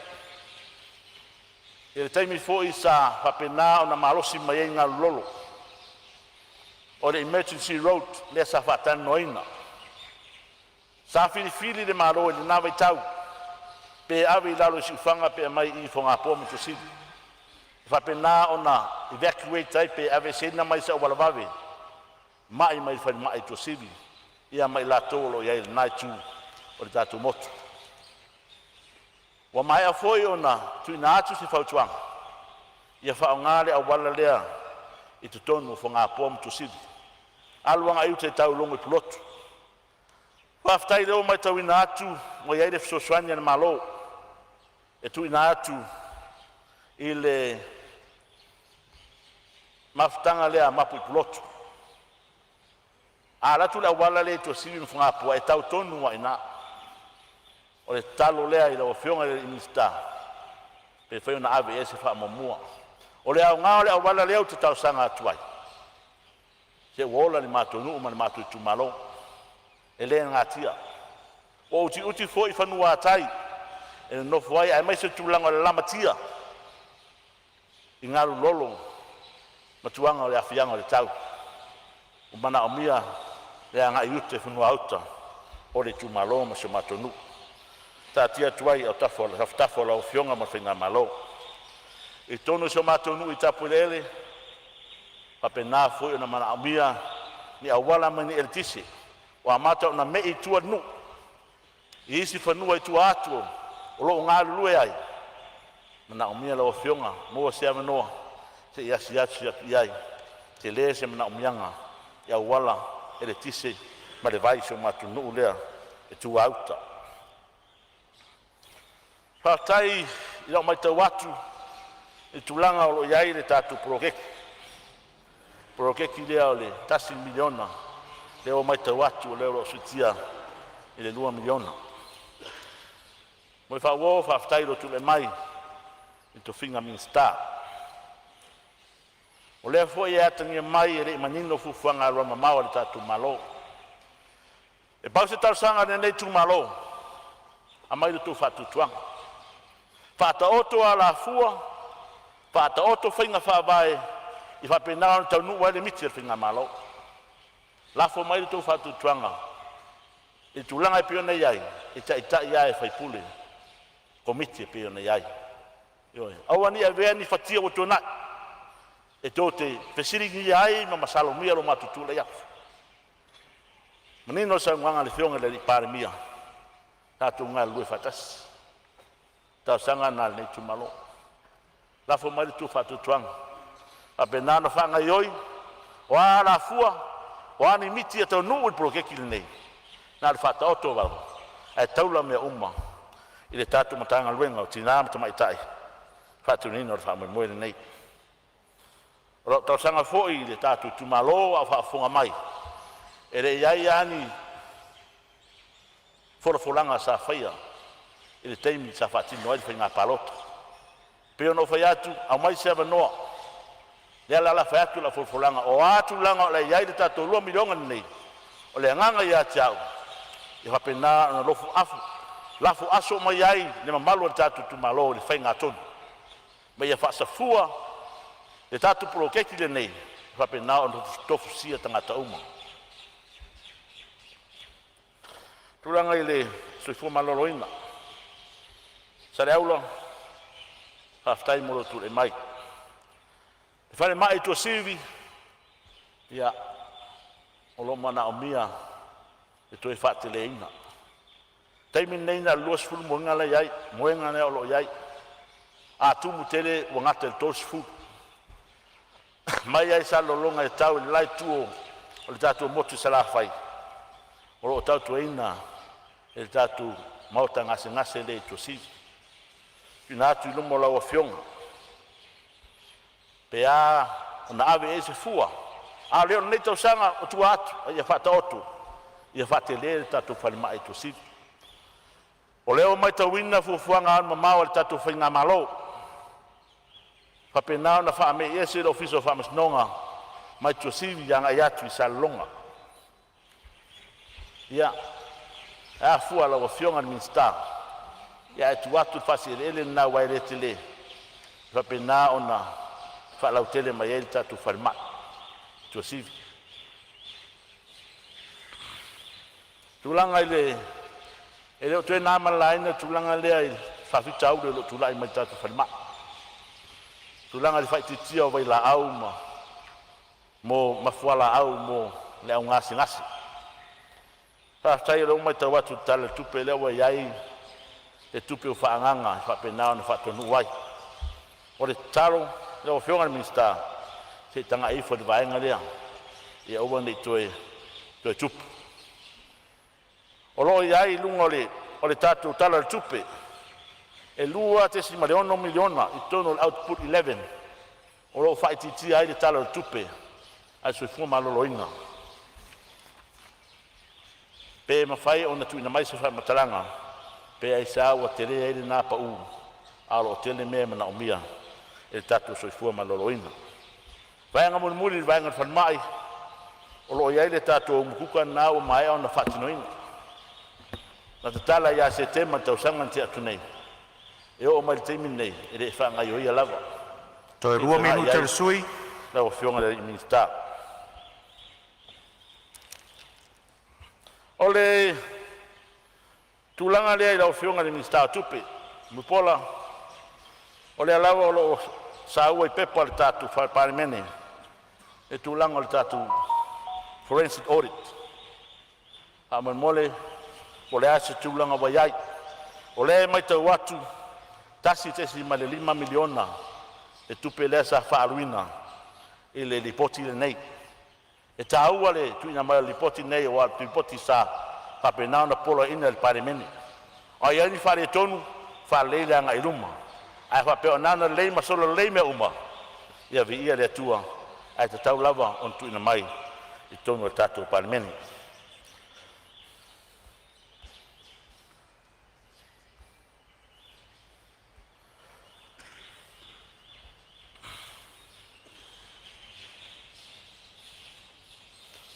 i le taimi foi sa faapena ona malosi mai ai galu lolo, o le emergency road lea sa faatalanoaina. Sa filifili le Malo i lena vaitau pe ave i lalo i Siufaga pe aumai i Fogapoa ma Tuasivi, e faapena ona evacuate ai pe aveeseina mai i se auala vave mai mai le falemai i Tuasivi ia ma i latou o lo o i ai i lena itu o le tatou motu. Ua maea foi ona tuuina atu se fautuaga ia faaaoga le auala lea i totonu o Fogapoa ma Tuasivi, alu agai i uta i le taologo i Pulotu. Faafetai o lea ua matauina atu ua i ai le fesoasoani a le Malo e tuuina atu i le mafutaga lea a mapu i Pulotu. A alu atu le auala lea i Tuasivi ma Fogapoa e tau tonu lava i ina. O le tatalo lea i lau Afioga i le Minisita pe mafai ona ave i ai se faamuamua. O le aoga o le auala lea ou te talosaga atu ai, se ua ola le matou nuu ma le matou itumalo, e le natia. Ua utiuti foi fanuatai e nonofo ai aemaise le tulaga o le lamatia. i galulolo ma tulaga o le aafiaga o le tau ua manaomia le agai i uta i fanua-a-uta o le itumalo ma si o matou nuu. Taatia atu ai i tafatafa o lau Afioga ma le Faigamalo. I totonu o si o matou nuu i Tapueleele, faapena foi ona manaomia ni auala ma ni eletise, ua amata ona mei i tua le nuu i isi fanua i tua atu o lo o galulue ai. E manaomia lau Afioga, maua se avanoa se i asiasi atu i ai, e tele se manaomiaga i auala, eletise ma le vai i si o matou nuu lea i tuã-uta. Faafetai i lau matau atu i le tulaga o lo o i ai le tatou poloketi lea o le $1 miliona, lea ua matau atu o lea ua siitia i le $2 miliona. Mo le faauo, faafetai i lou tulai mai i le tofiga Minisita. O lea foi e atagia mai e le i manino fuafuaga alualumamao a le tatou Malo. E pau se talosaga a lenei itumalo, aumai lo outou faatuatuaga, faataoto alafua, faataoto faiga faavae ia faapena ona taunuu ai le miti a le faigamalo. Lafo mai lo outou faatuatuaga i le tulaga e pei ona i ai, e taitai lava e sui usufono Komiti e pei ona i ai. Ioe. Aua ne i avea ni fatia ua tuanai e tou te fesiligia ai ma masalomia lo matou tulai atu. Manino le saunoaga a le Afioga i le Palemia, tatou galulue faatasi. O le talosaga lena a lenei itumalo. Lafo mai lo outou faatuatuaga, faapena ona faagaioi, o a alafua, o a ni miti e taunuu i le poloketi lenei, na o le faataoto lava ae taula mea uma i le tatou Matagaluega o Tina ma Tamaitai i le faatinoina o le faamoemoe lenei. O lau talosaga foi i le tatou itumalo a o faafofoga mai, e le i i ai lava ni folafolaga sa faia i le taimi sa faatino ai le faiga palota. E pei ona ou fai atu, aumai se avanoa, lea o le ala fai atu lau folafolaga, o a tulaga o le a i ai le tatou $2 miliona lenei, o le agaga ia te au, ia faapena ona lafo aso mai ai le mamalu o le tatou itumalo i le faigatonu, ma ia faasafua le tatou poloketi lenei, e faapena ona tofusia tagata uma. Tulaga i le soifua maloloina, Saleaula, faafetai mo lou tulai mai. Le falemai i Tuasivi, ia, o lo o manaomia le toe faateleina. O le taimi lenei na o le 20 moega la e i ai, moega lea o lo o i ai. A tumu tele ua gata i le 30. Mai lava i Salelologa e tau i le la itu o le tatou motu i Salafai, o lo o tautuaina e le tatou maota gasegase lea i Tuasivi. Tuuina atu i luma o lau Afioga pe a ona ave i ai se fua, a le o lenei tausaga o tua atu, a ia faataoto ia faatele le tatou falemai i Tuasivi. O lea ua matauina fuafuaga alumamao a le tatou faigamalo, faapena ona faamei ese le Ofisa o Faamasinoga mai Tuasivi agai atu i Salelologa. Ia, ae a fua lau Afioga i le Minisita, ae tuu atu le faaesieleele lena aua e le tele, e faapena ona faalautele mai ai le tatou falemai i Tuasivi. Tulaga i le, e le o toe na ma le laina le tulaga lea i faafitauli o lo o tulai mai i le tatou falemai, tulaga i le faaitiitia o vailaau ma fualaau mo le au gasegase. Faafetai o lea ua matau atu i le Tala o le Tupe lea ua i ai le tupe ua faaagaaga e faapena ona faataunuu ai. O le tatalo lau Afioga i le Minisita, se i tagai ifo i le vaega lea ia aua ne i toe tupu. O lo o i ai i luga o le tatou Tala o le Tupe e $2.6 miliona i totonu o le Output 11 o lo o faaitiitia ai le Tala o le Tupe a le Soifua Maloloina. Pe mafai ona tuuina mai se faamatalaga, pe aisea ua tele ai lena pau a o lo o tele mea e manaomia e le tatou soifua maloloina. Vaega mulimuli i le vaega o le falemai, o lo o i ai le tatou umukuka lena ua maea ona faatinoina. Na tatala ia Setema i le tausaga na tea atu nei, e oo mai i le taimi lenei e le i faagaioia lava. Toe Se i lua tagai i minute o ai le sui. Lau Afioga i le Minisita. O le tulaga lea i lau Afioga i le Minisita o Tupe Mulipola, o lea lava o lo o saua i pepa o le tatou Palemene le tulaga o le tatou forensic audit. Faamolemole po o le a se tulaga ua i ai. O lea e matau atu e $1.5 miliona le tupe lea sa faaaluina i le lipoti lenei. E taua le tuuina mai o le lipoti lenei aua o le lipoti sa faapena ona poloaiina e le Palemene. A o i ai ni faaletonu, faalelei le agai i luma. Ae a faapea o lena na lelei ma solo lelei mea uma, ia viia le Atua, ae tatau lava ona tuuina mai i totonu o le tatou Palemene.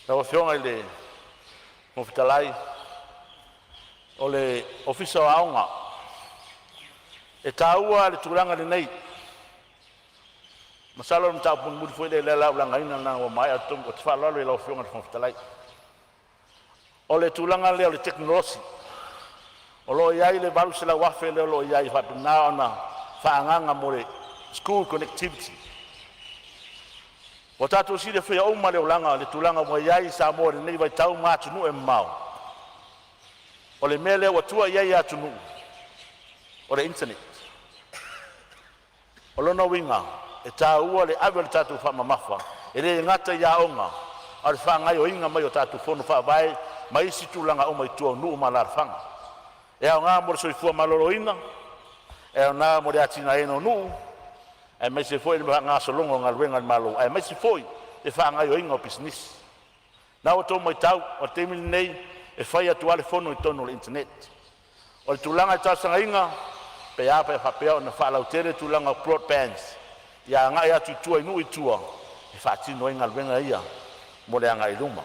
Lau Afioga i le Fofoga Fetalai, o le Ofisa o Aoga. E taua le tulaga lenei, masalo o le mataupu mulimuli foi lea o le a ou lagaina leaga ua maea le taimi. Ou te faaaloalo i lau Afioga i le Fofoga Fetalai. O le tulaga lea o le tekonolosi, o lo o i ai le $800,000 lea o lo o i ai e faapena ona faaagaaga mo le school connectivity. Ua tatou silafia uma le olaga i le tulaga ua i ai Samoa i lenei vaitau ma atunuu e mamao. O le mea lea ua tua i ai atunuu o le internet. O lona uiga e taua le ave o le tatou faamamafa e le gata i aoga, a o le faagaoioiga mai o tatou fono faavae ma isi tulaga uma i tua o nuu ma alaalafaga. E aoga mo le soifua maloloina, e aoga mo le atinaeina o nuu aemaise foi le faagasologa o galuega a le Malo, aemaise foi le faagaoioiga o pisinisi. O lena ua outou matau, o le taimi lenei e fai atu lava le fono i totonu o le internet. O le tulaga e talosagaina, pe a pe a faapea ona faalautele tulaga o broadbands ia agai atu i tua i nuu i tua e faatino ai galuega ia mo le agai i luma.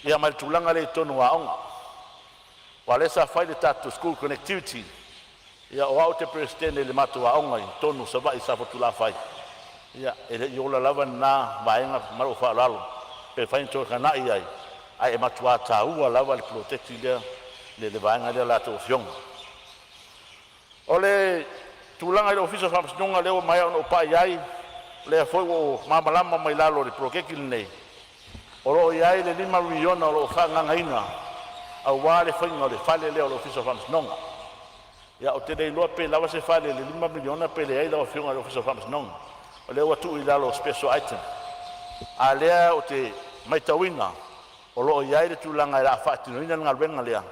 Ia ma le tulaga lea i totonu o aoga, aua o lea sa fai le tatou school connectivity. Ia o au ou te Peresetene i le matou aoga i totonu o Savaii i Safotulafai, ia e le i ola lava lena vaega ma lou faaaloalo. Pe mafai ona toe tagai i ai, ae matua taua lava le poloketi lea le vaega lea a tou afioga. O le tulaga i le Ofisa o Faamasinoga lea ua maea ona ou pai i ai, o lea foi ua ou malamalama mai lalo o le poloketi lenei, o lo o i ai le $5 miliona o lo o faaagagaina aua le faiga o le fale lea o le Ofisa o Faamasinoga. Ia ou te le iloa pe lava se fale i le $5 miliona pe leai lau Afioga i le Ofisa o Faamasinoga. O lea ua tuu i lalo o special item, a o lea ou te matauina o lo o i ai le tulaga o le a faatinoina le galuega lea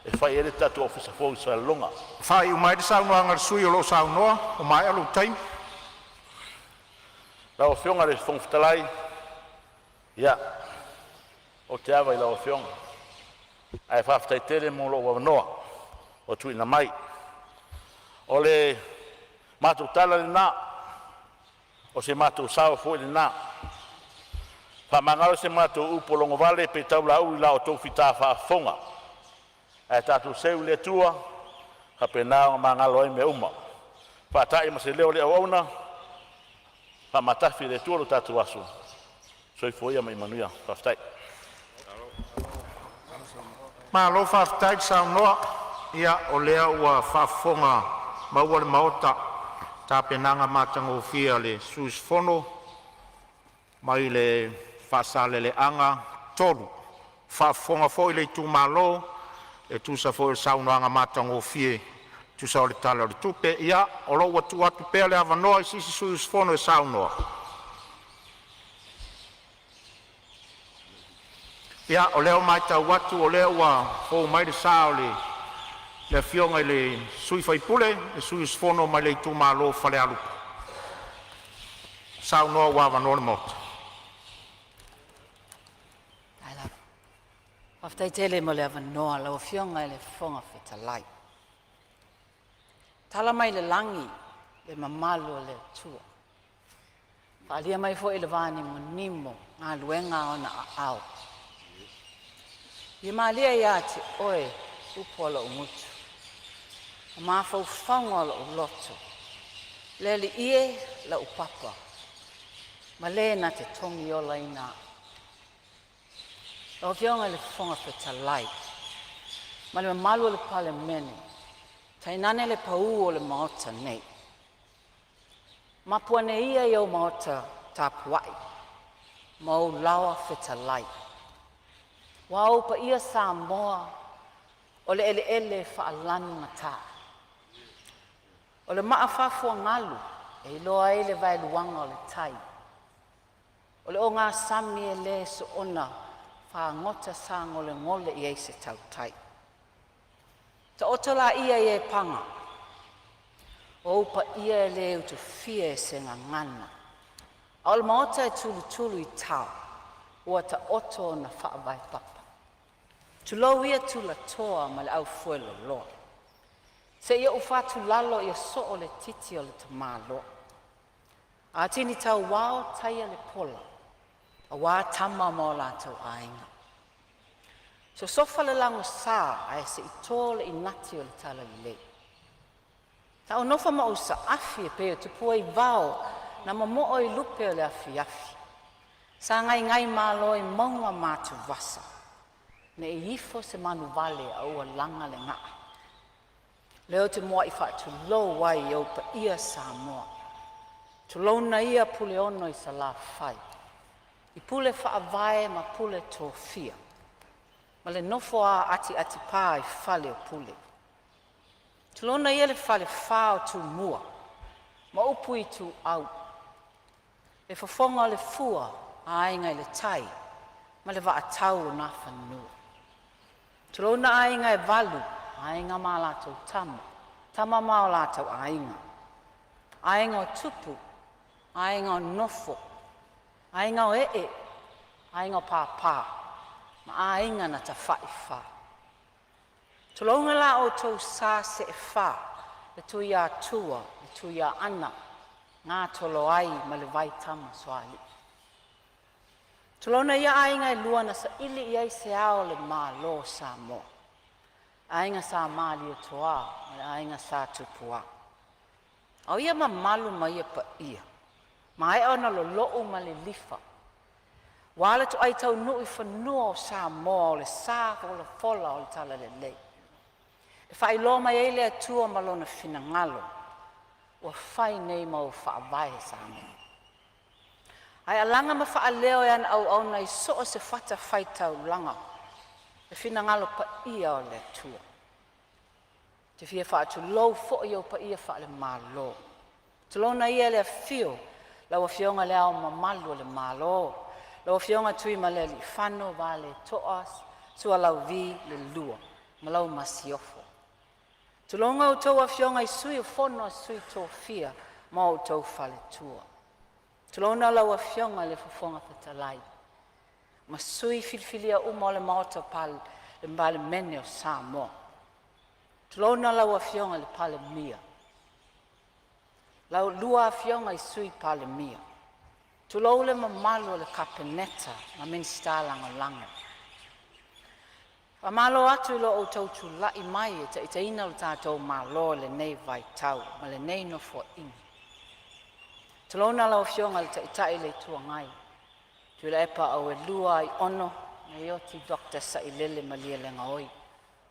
e fai ai le tatou ofisa fou i Salelologa. Faaiu mai le saunoaga a le sui usufono o lo o saunoa ua maea lou taimi. Lau Afioga i le Fofoga Fetalai, ia, ou te ava i lau Afioga ae faafetai tele mo lou avanoa ua tuuina mai. O le matou tala lena, o se matou sao foi lena, faamagalo se matou upu ua logovale pe taulauu i la outou fita faafofoga, ae tatou seu i le Atua ia faapena ona magalo ai mea uma. Faatai ma se leo o le auauna, faamatafi e le Atua lo tatou aso. Soifua ia ma ia manuia. Faafetai. Malo faafetai le saunoa, o lea ua faafofoga maua le Maota i le tapenaga matagofie a le sui usufono mai le Faasaleleaga 3. Faafofoga foi le itumalo e tusa foi o le saunoaga matagofie e tusa o le Tala o le Tupe. Ia, o lo o ua tuu atu pea le avanoa i se isi sui usufono e saunoa. Ia, o lea ua matau atu o lea ua fou mai le sa o le Afioga i le sui usufono, le sui usufono mai le itumalo o Falealupo. Saunoa ua avanoa le Maota. Faafetai tele mo le avanoa lau Afioga i le Fofoga Fetalai. Tala mai le lagi le mamalu o le Atua, faaalia mai foi le vanimonimo galuega a ona aao. Ia malie ia te oe upu a lou gutu ma mafaufauga o lou loto Le Alii e, la'u papa, ma le na te togiolaina a'u. Lau Afioga i le Fofoga Fetalai ma le mamalu o le Palemene, tainane le paū o le Maota nei, mapu ane ia i ou maota tapuai ma ou laoa fetalai. Aua o ou paia Samoa o le eleele falanugata, o le maa faafuagalu e iloa ai le vaeluaga o le tai, o le ogasami e le soona fagota sagolegole i ai se tautai. Taoto laia i e paga, o ou paia e le utufia e se gagana, a o le maota e tulutulu i tao ua taoto ona faavae papa. Tulou ia tulatoa ma le aufueloloa, seia ou fatulalo ia soo le titi o le tamaloa. Atini tauao taia le pola aua tama ma o latou aiga, sosofa le lagosa ae to le inati o le talalelei. Sa ou nofo ma ou saafi e pei o tupua vao na momoo i lupe o le afiafi, sa gaigaimalo i mauga ma atuvasa nei ifo se manuvale a ua laga le gaa. O lea ou te muai faatulou ai i ou paia Samoa, tulouna ia Puleono i Salafai, i pule faavae ma pule tofia ma le nofo a atiatipa i fale o Pule. Tulouna ia le falefa o Tumua ma upu i Ituau, le fofoga o le fua, aiga i le tai ma le vaatau o Nafanua. Tulouna aiga e valu, aiga ma a latou tama, tama ma o latou aiga, aiga o tupu, aiga o nofo, aiga o ee, aiga o papa ma aiga na tafaifa. Tulouna la outou sa seefa, le Tuiatua, le Tuiaana Gatoloai ma le Vaitamasoalii. Tulouna ia aiga e lua na saili i ai se ao o le Malo o Samoa, aiga Sa Malietoa ma le aiga Sa Tupua. A o ia mamalu ma ia paia, maea ona lolo'u ma lilifa aua le toai taunuu i fanua o Samoa, o le sa folafola o le talalelei. E faailoa mai ai le Atua ma Lona finagalo ua fai nei ma ou faavae Samoa. Ae alaga ma faaleo e ana auauna i so o se fatafaitaulaga le finagalo paia o le Atua. Ou te fia faatulou foi i ou paia faale-Malo, tulouna ia le afio o lau Afioga i Le Ao Mamalu o le Malo, lau Afioga Tuimalealiifano Vaaletoa Sualauvi II ma lau Masiofo. Tulouna a outou afioga i Sui o le Fono a Sui Tofia ma outou faletua. Tulouna lau Afioga i le Fofoga Fetalai ma sui filifilia uma o le Maota o le Palemene o Samoa. Tulouna lau Afioga i le Palemia, lau lua afioga i Sui Palemia, tulou le mamalu o le Kapeneta ma Minisita Lagolago. Faamalo atu i lo outou tulai mai e taitaiina lo tatou Malo i lenei vaitau ma lenei Nofoaiga. Tulouna lau Afioga i le Taitai o le Itu Agai, Tuilaepa Auelua Aiono Naioti Dr. Sailele Malielegaoi.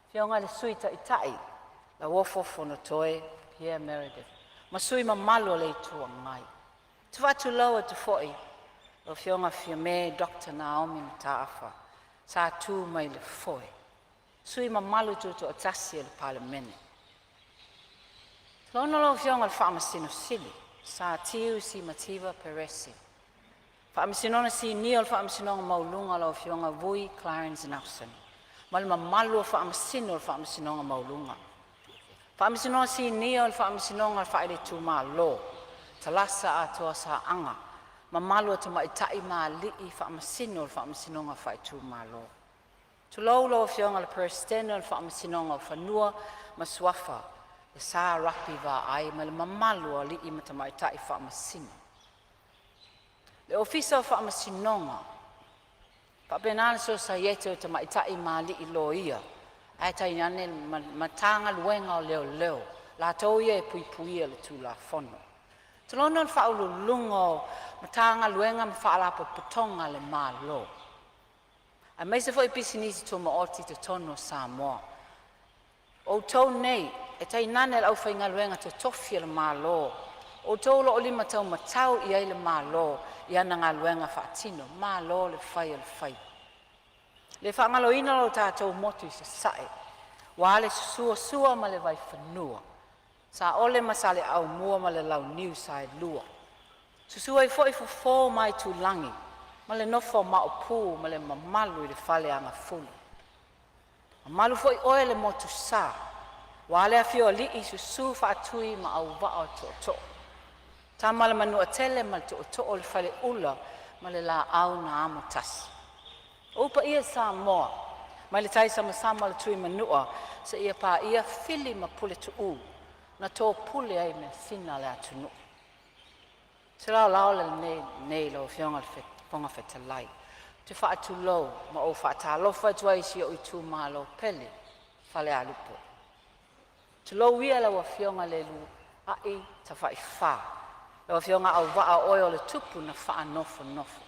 Afioga i le Sui Taitai Lauofo Fonotoe Pierre Meredith ma sui usufono mamalu o le Itu Agai. Ou te faatulou atu foi i lau Afioga Fiame Dr. Naomi Mataafa sa tu mai le foe, sui usufono mamalu tutoatasi o le Palemene. Tulouna lau Afioga i le Faamasino Sili Sir Tiu Simativa Peresi, Faamasinoga Sinia o le Faamasinoga Maualuga lau Afioga Vui Clarence Nelson ma le mamalu o Faamasino o le Faamasinoga Maualuga. Faamasinoga Sinia o le Faamasinoga Faale-Itumalo Talasa Atoa Saaga, mamalu o tamaitai ma alii Faamasino o le Faamasinoga Faaitumalo. Tulou lau Afioga i le Peresetene o le Faamasinoga o Fanua ma Suafa Sir Rapi Vaai ma le mamalu o alii ma tamaitai Faamasino. Le Ofisa o Faamasinoga faapena le Sosaiete o Tamaitai ma Alii Loia ae tainane le Matagaluega o Leoleo, latou ia e puipuia le Tulafono. Tulouna le Faauluuluga o Matagaluega ma Faalapotopotoga a le Malo, aemaise foi pisinisi tumaoti i totonu o Samoa. O outou nei e tainane le aufaigaluega totofi a le Malo, o outou o lo o lima taumatau i ai le Malo i ana galuega faatino. Malo le fai o le faiva. E le faagaloina lo tatou motu i Sasae, aua le susu o Sua ma le Vaifanua, Saole ma Saleaaumua ma le Launiu Saelua, susu ai foi Fofo ma Aitulagi ma le nofo a Maopu ma le mamalu i le Faleagafulu. Mamalu foi oe le Motusa aua le afio o alii, susu Faatui ma Auvaa o Tootoo, Tama a le Manuatele ma le Tootoo o le Faleula ma le Laau na Amotasi. O ou paia Samoa mai le taisamasama o le Tuimanua seia paia Fili ma Puletuu na topule ai measina a le atunuu. O se laolao lenei lau Afioga i le Fofoga Fetalai, ou te faatulou ma ou faatalofa atu ai i si ou itumalo pele, Falealupo. Tulou ia lau Afioga i le Uluai Tafaifa, lau Afioga Auvaa o oe o le tupu na faanofonofo.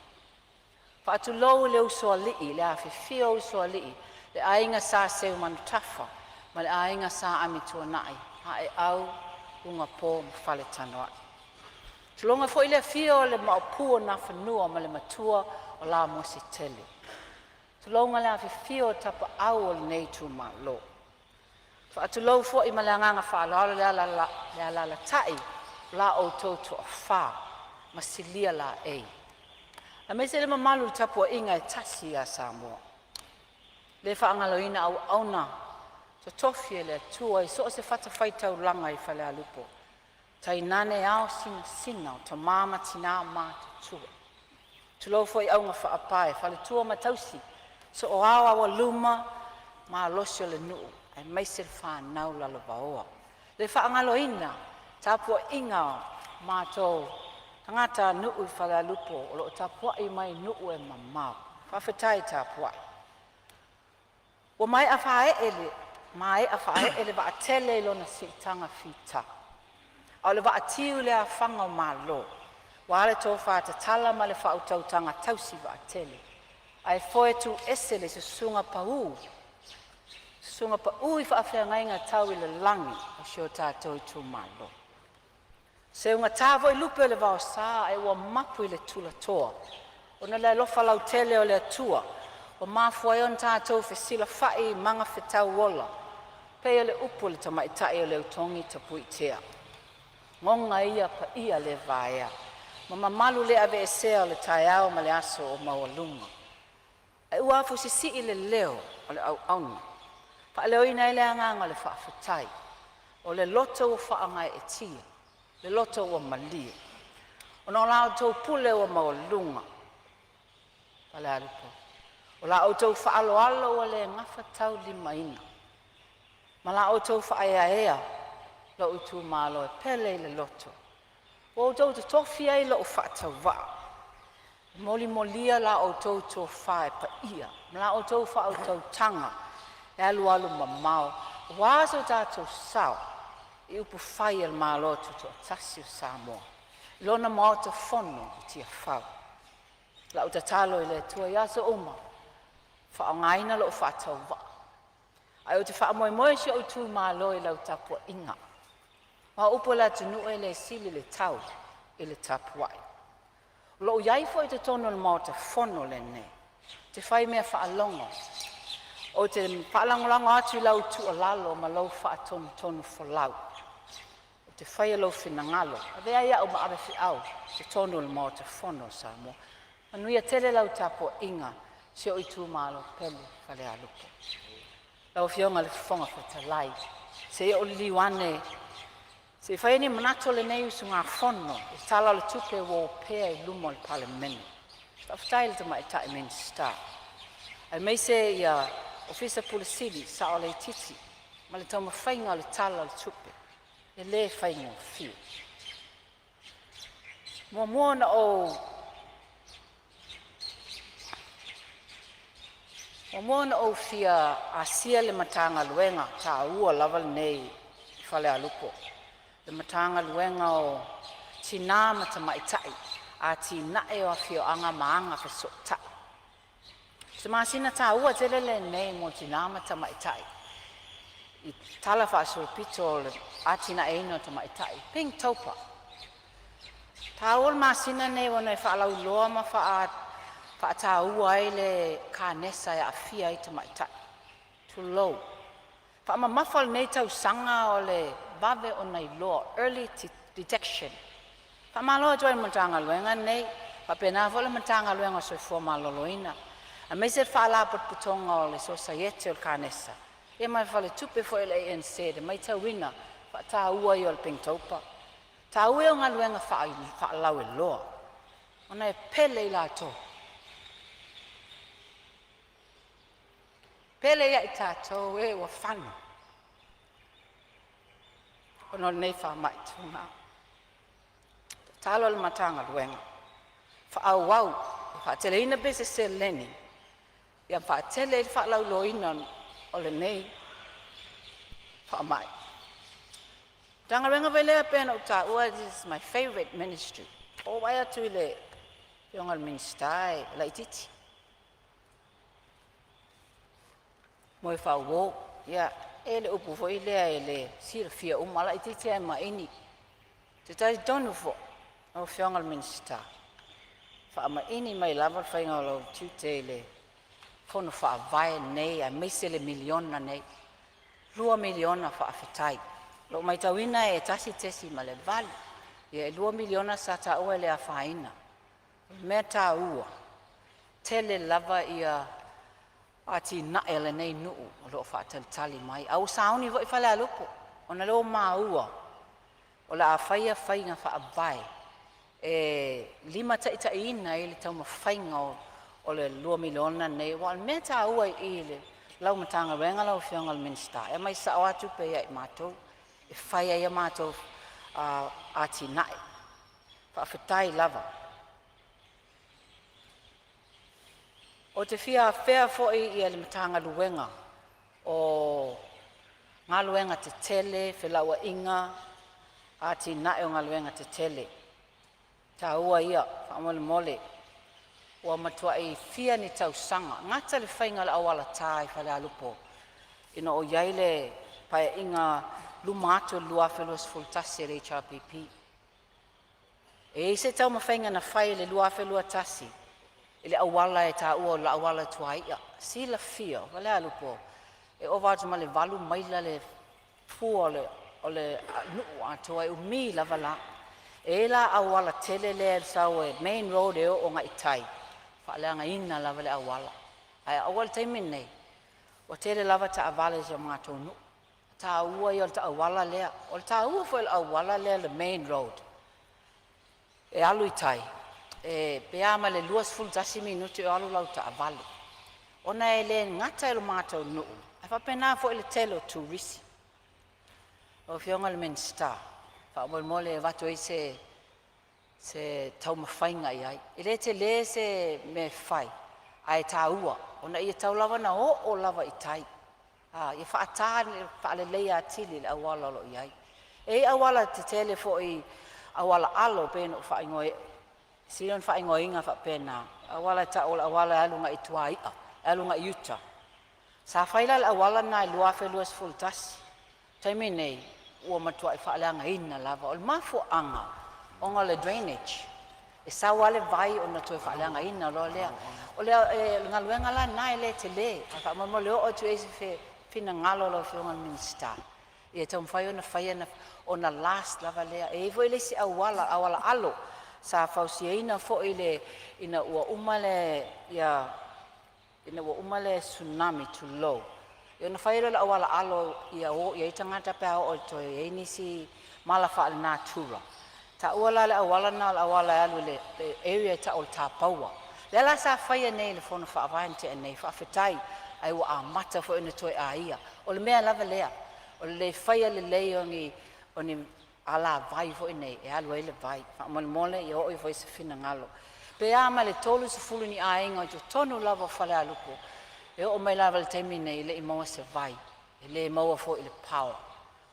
Faatulou i le Usoalii, le afifio o Usoalii, le aiga Sa Seumanutafa ma le aiga Sa Amituanai, Aeau, Ugapo ma Faletanoai. Tulouna foi le afio o le Maopu o Nafanua ma le matua o Lamositele. Tulouna le afifio o tapaau o lenei itumalo. Faatulou foi ma le agaga faaaloalo le alaalatai o la outou toafa ma Silia Laei, aemaise le mamalu i le tapuaiga e tasi ia Samoa. E le faagaloina auauna totofi a le Atua i so o se fatafaitaulaga i Falealupo, tainane ao sinasina, o tama ma tina matutua. Tulou foi augafaapae, faletua ma tausi, saoao, aualuma malosi o le nuu aemaise le fanau lalovaoa. E le faagaloina le tapuaiga a matou tagatanuu i Falealupo o lo o tapuai mai i nuu e mamao. Faafetai tapuai. Ua maea faaee le vaatele i lona siitaga fita, a o le vaatiu i le afaga o Malo, ua le tofa tatala ma le faautautaga tausi vaatele, ae foe tuese le susuga pau i faafeagaiga tau i le lagi o si o tatou itumalo. Seugata foi lupe o le vaosa ae ua mapu i le tulatoa, ona o le alofa lautele o le Atua ua mafua ai ona tatou fesilafai i magafetau ola e pei o le upu a le tamaitai o le Eutogi Tapuitea. Goga ia paia le vaea ma mamalu le aveesea o le taeao ma le aso o maualuga, ae ua afusisii le leo o le auauna, faaleoina ai le agaga o le faafetai. O le loto ua faagaeetia, le loto ua malie, ona o la outou pule ua maualuga. Falealupo, o la outou faaaloalo ua le gafataulimaina ma la outou faaeaea lou itumalo e pele i le loto, ua outou totofi ai lou faatauvaa e molimolia la outou tofa e paia ma la outou faautautaga e alualumamao aua so tatou sao i upufai o Malo Tutoatasi o Samoa i lona Maota Fono i Tiafau. O lau tatalo i le Atua i aso uma, faaaogaina lou faatauvaa ae ou te faamoemoe i si ou itumalo i lau tapuaiga. Aua o upu a le atunuu e le sili le tau i le tapuai. O lou i ai foi i totonu o le Maota Fono lenei, ou te faimea faalogo, ou te faalagolago atu i lau tuualalo ma lou faatonutonufolau. Ou te faia lou finagalo, avea ai au ma avefeau i totonu o le Maota Fono o Samoa. Manuia tele lau tapuaiga si ou itumalo pele Falealupo. Lau Afioga i le Fofoga Fetalai, se i ou liliu ane se i fai ni manatu o lenei usugafono i le Tala o le Tupe ua opea i luma o le Palemene. Faafetai i le Tamaitai Minisita aemaise ia Ofisa Pule Sili, Sao Leitiiti ma le taumafaiga o le Tala o le Tupe e le faigofie. Muamua ona ou fia asia le Matagaluega taua lava lenei i Falealupo, le Matagaluega o Tinā ma Tamaitai, Atinae o Afioaga ma Agafesootai. O se masina taua tele lenei mo tinā ma tamaitai i tala faasolopito o le atinaeina o tamaitai, Pinktober. E taua le masina lenei ona e faalauiloa ma faataua ai le kanesa e aafia ai tamaitai, tulou. Faamamafa o lenei tausaga o le vave ona iloa, early detection. Faamalo atu ai i le Matagaluega lenei faapena foi le Matagaluega o le Soifua Maloloina aemaise le Faalapotopotoga o le Sosaiete o le Kanesa ia ma le Faletupe foi o le ANZ e matauina le faataua ia o le Pinktopa. O le taua ia o galuega faalauiloa ona e pele i latou, pele ia i tatou e ua fano ona o lenei faamai tumau. Tatalo le Matagaluega, faaauau e faateleina pea se seleni ia faatele ai le faalauiloaina o lenei faamai. Matagaluega foi lea pei ona ou taua this is my favorite ministry. Ua ou vaai atu i le afioga i le Minisita e laitiiti, Moefaauo ia e i ai le upu foi lea e le silafia uma, e laitiiti a e maini. Ou te talitonu foi lau Afioga i le Minisita, faamaini mai lava le faiga o lou tiute i le Fono Faavae lenei aemaise le miliona nei, $2 miliona faafetai. O lo o matauina e 1.8, ia e $2 miliona sa taua e le afaina. O le mea taua, tele lava ia atinae a lenei nuu o lo o faatalitali mai, a ua sauni foi Falealupo ona o lea ua maua o le a faia faiga faavae e limataitaiina ai le taumafaiga o le $2 miliona lenei. Aua o le mea taua i i lau Matagaluega lau Afioga i le Minisita, e aumai sao lava tupe ia i matou e fai ai a matou atinae. Faafetai lava. Ou te fia afea foi le Matagaluega o Galuega Tetele, Felauaiga Atinae o Galuega Tetele. Taua ia faamolemole, ua matuai fia ni tausaga gata le faiga o le auala ta i Falealupo ina o i ai le Paeaiga luma atu o le 2021 a le HRPP. E i ai se taumafaiga na fai i le 2021 i le auala e taua o le auala tuai'a. Silafia o Falealupo e ova atu ma le 8 maila le fua o le nuu atoa, e umi lava la. E i ai la auala tele lea e sau e main road e oo agai i tai, faaleagaina lava le auala. Ae aua le taimi lenei ua tele lava taavale a si o matou nuu. Taua ia o le auala lea. O le taua foi o le auala lea le main road e alu i tai, e pe a ma le 21 minute o alu lau taavale, ona e le gata i lo matou nuu ae faapena foi i le tele o turisi. Lau Afioga i le Minisita, faamolemole e avatu ai se taumafaiga i ai. E le tele se mea e fai ae taua ona ia tau lava ona oo lava i tai, ia faata faaleleia atili le auala o lo o i ai. E i ai aualatetele foi auala alo e pei ona sili ona faaigoaina faapena, auala e tau o le auala e alu agai i alu agai uta. Sa fai la le auala lena i le 2021, taimi nei ua matuai faaleagaina lava. O le mafuaaga ona o le drainage, e sau lava le vai ona toe faaleagaina loa lea. O le galuega la lena e le tele, ae faamolemole e oo atu i ai se finagalo o lau Afioga i le Minisita ia taumafai ona fai ona last lava lea. E i ai foi le isi auala, auala alo sa fausiaina foi ina ua uma le Tsunami tulou, ia ona fai lea o le auala alo ia o i ai tagata pe a oo ina toe i ai nisi mala faalenatura. E taua la le auala lena o le auala e alu i le area e tau o le Tapaua. Lea la sa faia nei e le Fono Faavae na tea nei, faafetai ae ua amata foi ona toe aia. O le mea lava lea, o le le faia lelei o ni alavai foi nei e alu ai le vai. Faamolemole ia oo ifo i ai se finagalo. Pe a ma le 30 ni aiga i totonu lava o Falealupo e oo mai lava i le taimi nei e le i maua se vai, e le maua foi i le power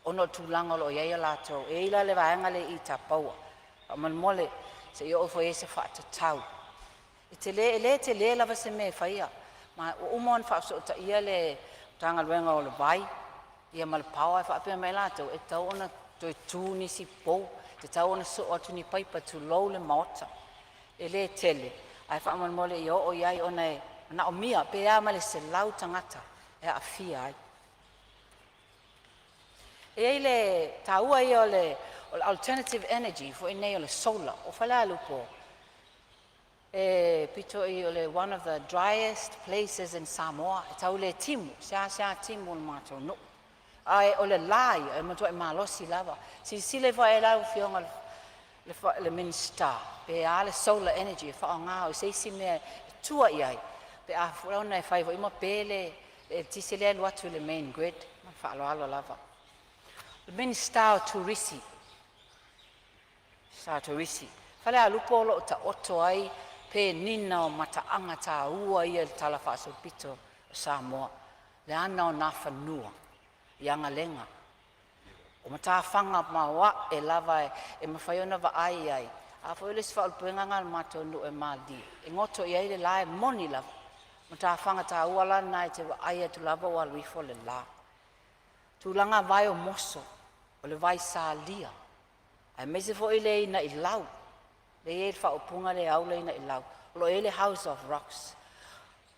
ona o le tulaga o lo o i ai a latou. E i ai la le vaega lea i Tapaua. Faamolemole se i oo ifo i ai se faatatau. E tele, e le tele lava se mea e faia, ma ua uma ona faafesootaia le Matagaluega o le Vai ia ma le Power ae faapea mai latou e tatau ona toe tu nisi pou, tatau ona soo atu ni paipa tulou le maota. E le tele ae faamolemole ia oo iai ona e manaomia pe a ma le 100 tagata e aafia ai. E i ai le taua ia o le alternative energy foi nei o le solar. O Falealupo e pito i o le one of the driest places in Samoa, e tau le timu, seasea timu o le matou nuu. Ae o le la ia e matuai malosi lava. Silasila ifo i ai lau Afioga i le Minisita pe a le solar energy e faaaoga o se isi mea e tua i ai pe a ona e fai foi ma pe le eletise lea e alu atu i le main grid. Ma le faaaloalo lava. O le Minisita o Turisi, Falealupo o lo o taoto ai penina o mataaga taua ia i le talafaasolopito o Samoa, le ana o Nafanua i Agalega o matafaga maoae lava e mafai ona vaai ai. A foi o le isi faaulupega lena a le matou nuu e malilie e goto i ai le la, e moni lava. O matafaga taua la na e te vaai atu lava ua alu ifo le la. Tulaga vae o moso, o le vaisalia aemaise foi le inailau lea e i ai le faaupuga lea e aula inailau, o lo o i ai le House of Rocks.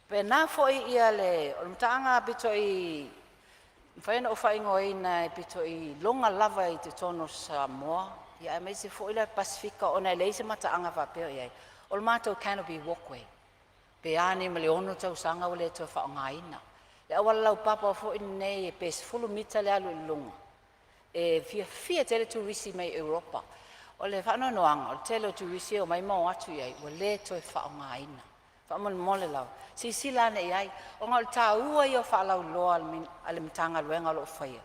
E faapena foi ia le o le mataaga aupito i mafai ona ou faaigoaina e pito i iloga lava i totonu o Samoa aemaise foi le Pasefika ona e leai se mataaga faapea o i ai. O le matou Canopy Walkway, pe a nei ma le 6 tausaga ua le toe faaaogaina. Le auala laupapa foi lenei pe 10 mita le alu i luga, e fiafia tele turisi mai Europa. O le faanoanoaga o le tele o turisi e omai ma o atu i ai ua le toe faaaogaina. Faamolemole lava silasila ane i ai ona o le taua ia o faalauiloa a le Matagaluega o lo o faia,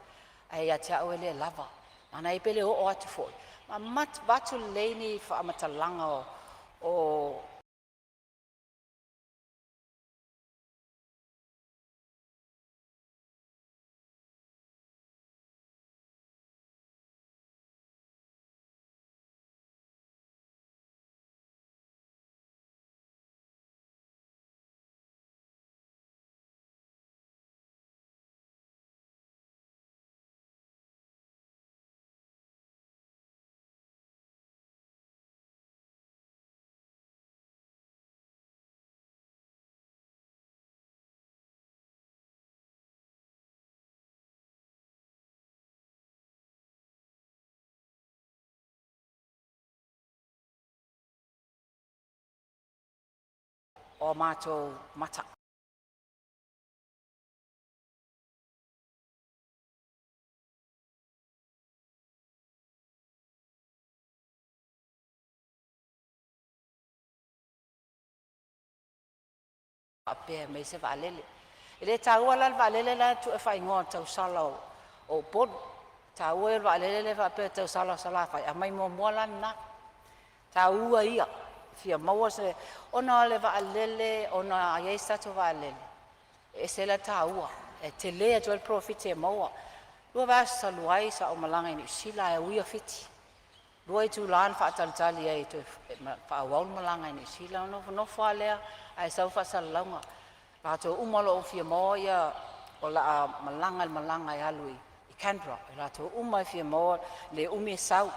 ae ia te au e le lava. Manaia pe le oo atu foi ma avatu lelei ni faamatalaga o a matou mataaga faapea e aumai se vaalele. E le taua la le vaalele la e tuu e faaigoa o le tausala o Upolu. O le taua ia o le vaalele lea faapea o le tausala o Salafai, aumai muamua la lena. O le taua ia, e fia maua se… Ona o le vaalele ona a i ai se tatou vaalele e ese la le taua, e tele atu ai le polofiti e maua. 2 vaiaso talu ai sa ou malaga i Niu Sila ae uia Fiti, 2 itula na faatalitali ai e toe faaauau le malaga i Niu Sila ona nofonofo lava lea ae sau le faasalalauga, latou uma o lo o fia maua o le a malaga i le malaga e alu i Canberra. O latou uma e fia maua e le umi e sau,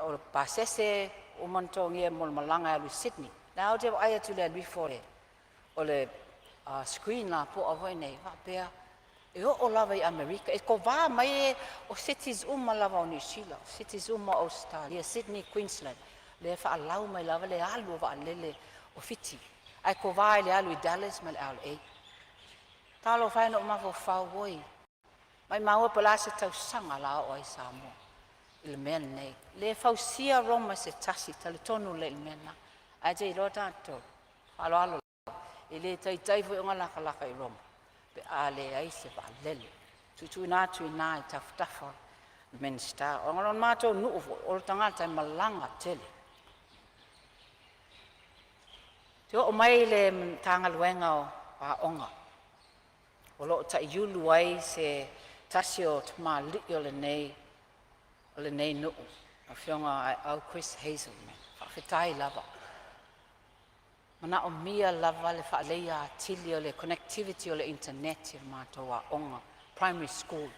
o le pasese ua uma ona totogiina mo le malaga e alu i Sydney. La ou te vaai atu i le alu ifo o le screen lapoa foi nei faapea e oo lava i Amerika, e kovā mai o cities uma lava o Niu Sila, cities uma o Ausetalia, Sydney, Queensland, lea e faalau mai lava le alu o vaalele o Fiti, ae kovā i le alu i Dallas ma le LA. Talofa e na ou mafaufau, oi, maumau e po o le a se tausaga o le a oo ai Samoa i le mea lenei. E le fausia Roma e se tasi, talitonu lelei i le mea lena. Ae te iloa tatou, faaaloalo lava, e le taitai foi ona latalata i Roma pe a leai se vaalele. Tuutuuina atu i ina i tafatafa o le Minisita, ona o le matou nuu foi o tagata e malaga tele. Ou te oo mai i le Matagaluega o Aoga, o lo o taiulu ai se tasi o tamalii o lenei nuu. Afioga Aeau Chris Hazelman. Faafetai lava. Manaomia lava le faaleleia atili o le connectivity o le internet i le matou aoga primary school.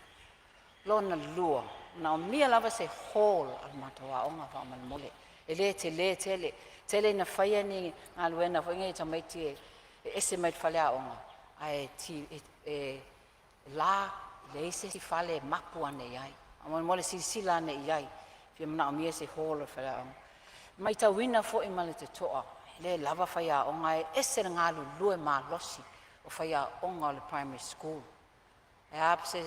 Lona lua, manaomia lava se hall a le matou aoga faamolemole. E le tele tele, tele ina faia ni galuega foi nei e tamaiti e ese mai le faleaoga ae ti e la leai se isi fale e mapu ane i ai. Faamolemole silasila ane i ai, fia manaomia se hall o le faleaoga. E matauina foi ma le totoa, e le lava faiaoga, e ese le galulue malosi o faiaoga o le primary school. E a se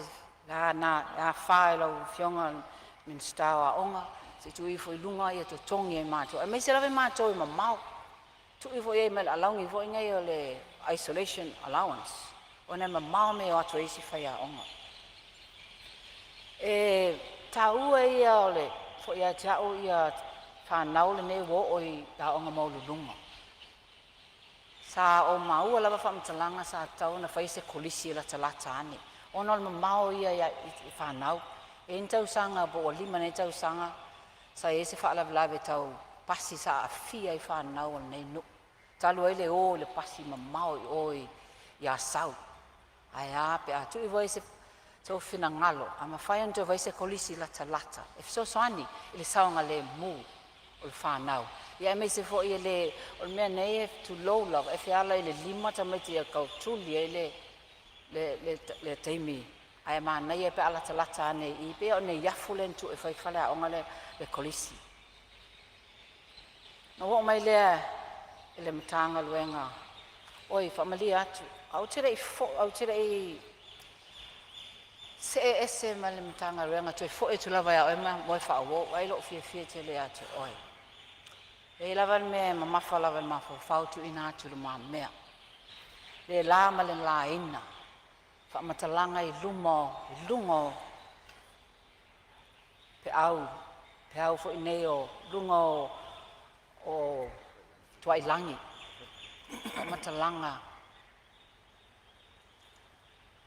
afa i lau Afioga i le Minisita o Aoga, se i tuu ifo i luga ia totogi o matou, aemaise lava matou e mamao. Tuu ifo i ai ma le alauni foi nei o le isolation allowance, ona e mamao mea e o atu ai isi faiaoga. E taua ia o le foi ia te au ia fanau lenei ua oo i aoga maualuluga. Sa ou maua lava faamatalaga sa tatau ona fai se kolisi e latalata ane, ona o le mamao ia i fanau. E i ai ni tausaga po ua 5 nei tausaga sa i ai se faalavelave tau pasi sa aafia ai fanau a lenei nuu, talu ai le o i le pasi mamao i o i Asau. Ae a pe a tuu ifo i ai sou finagalo, a mafai ona toe fai se kolisi latalata e fesoasoani i le saogalemu o le fanau, ia aemaise foi e le o le mea nei e tulou lava, e feala i le 5 tamaiti e tau tuli ai le taimi, ae manaia pe a latalata ane i i pei lava o Neiafu lea na tuu e fai ai le faleaoga lea le kolisi. Ona ou oo mai lea i le Matagaluega, oi faamalie atu, ae ou te le i foi, ou te le i see ese ma le Matagaluega toe foi atu lava ia oe ma moe faauo. E i ai lou fiafia tele ia te oe. E i ai lava le mea e mamafa lava i le mafaufau e tuuina atu i lumamea, le na ma le laina faamatalaga i luma i luga o feau, feau foi nei o luga o tuailagi, faamatalaga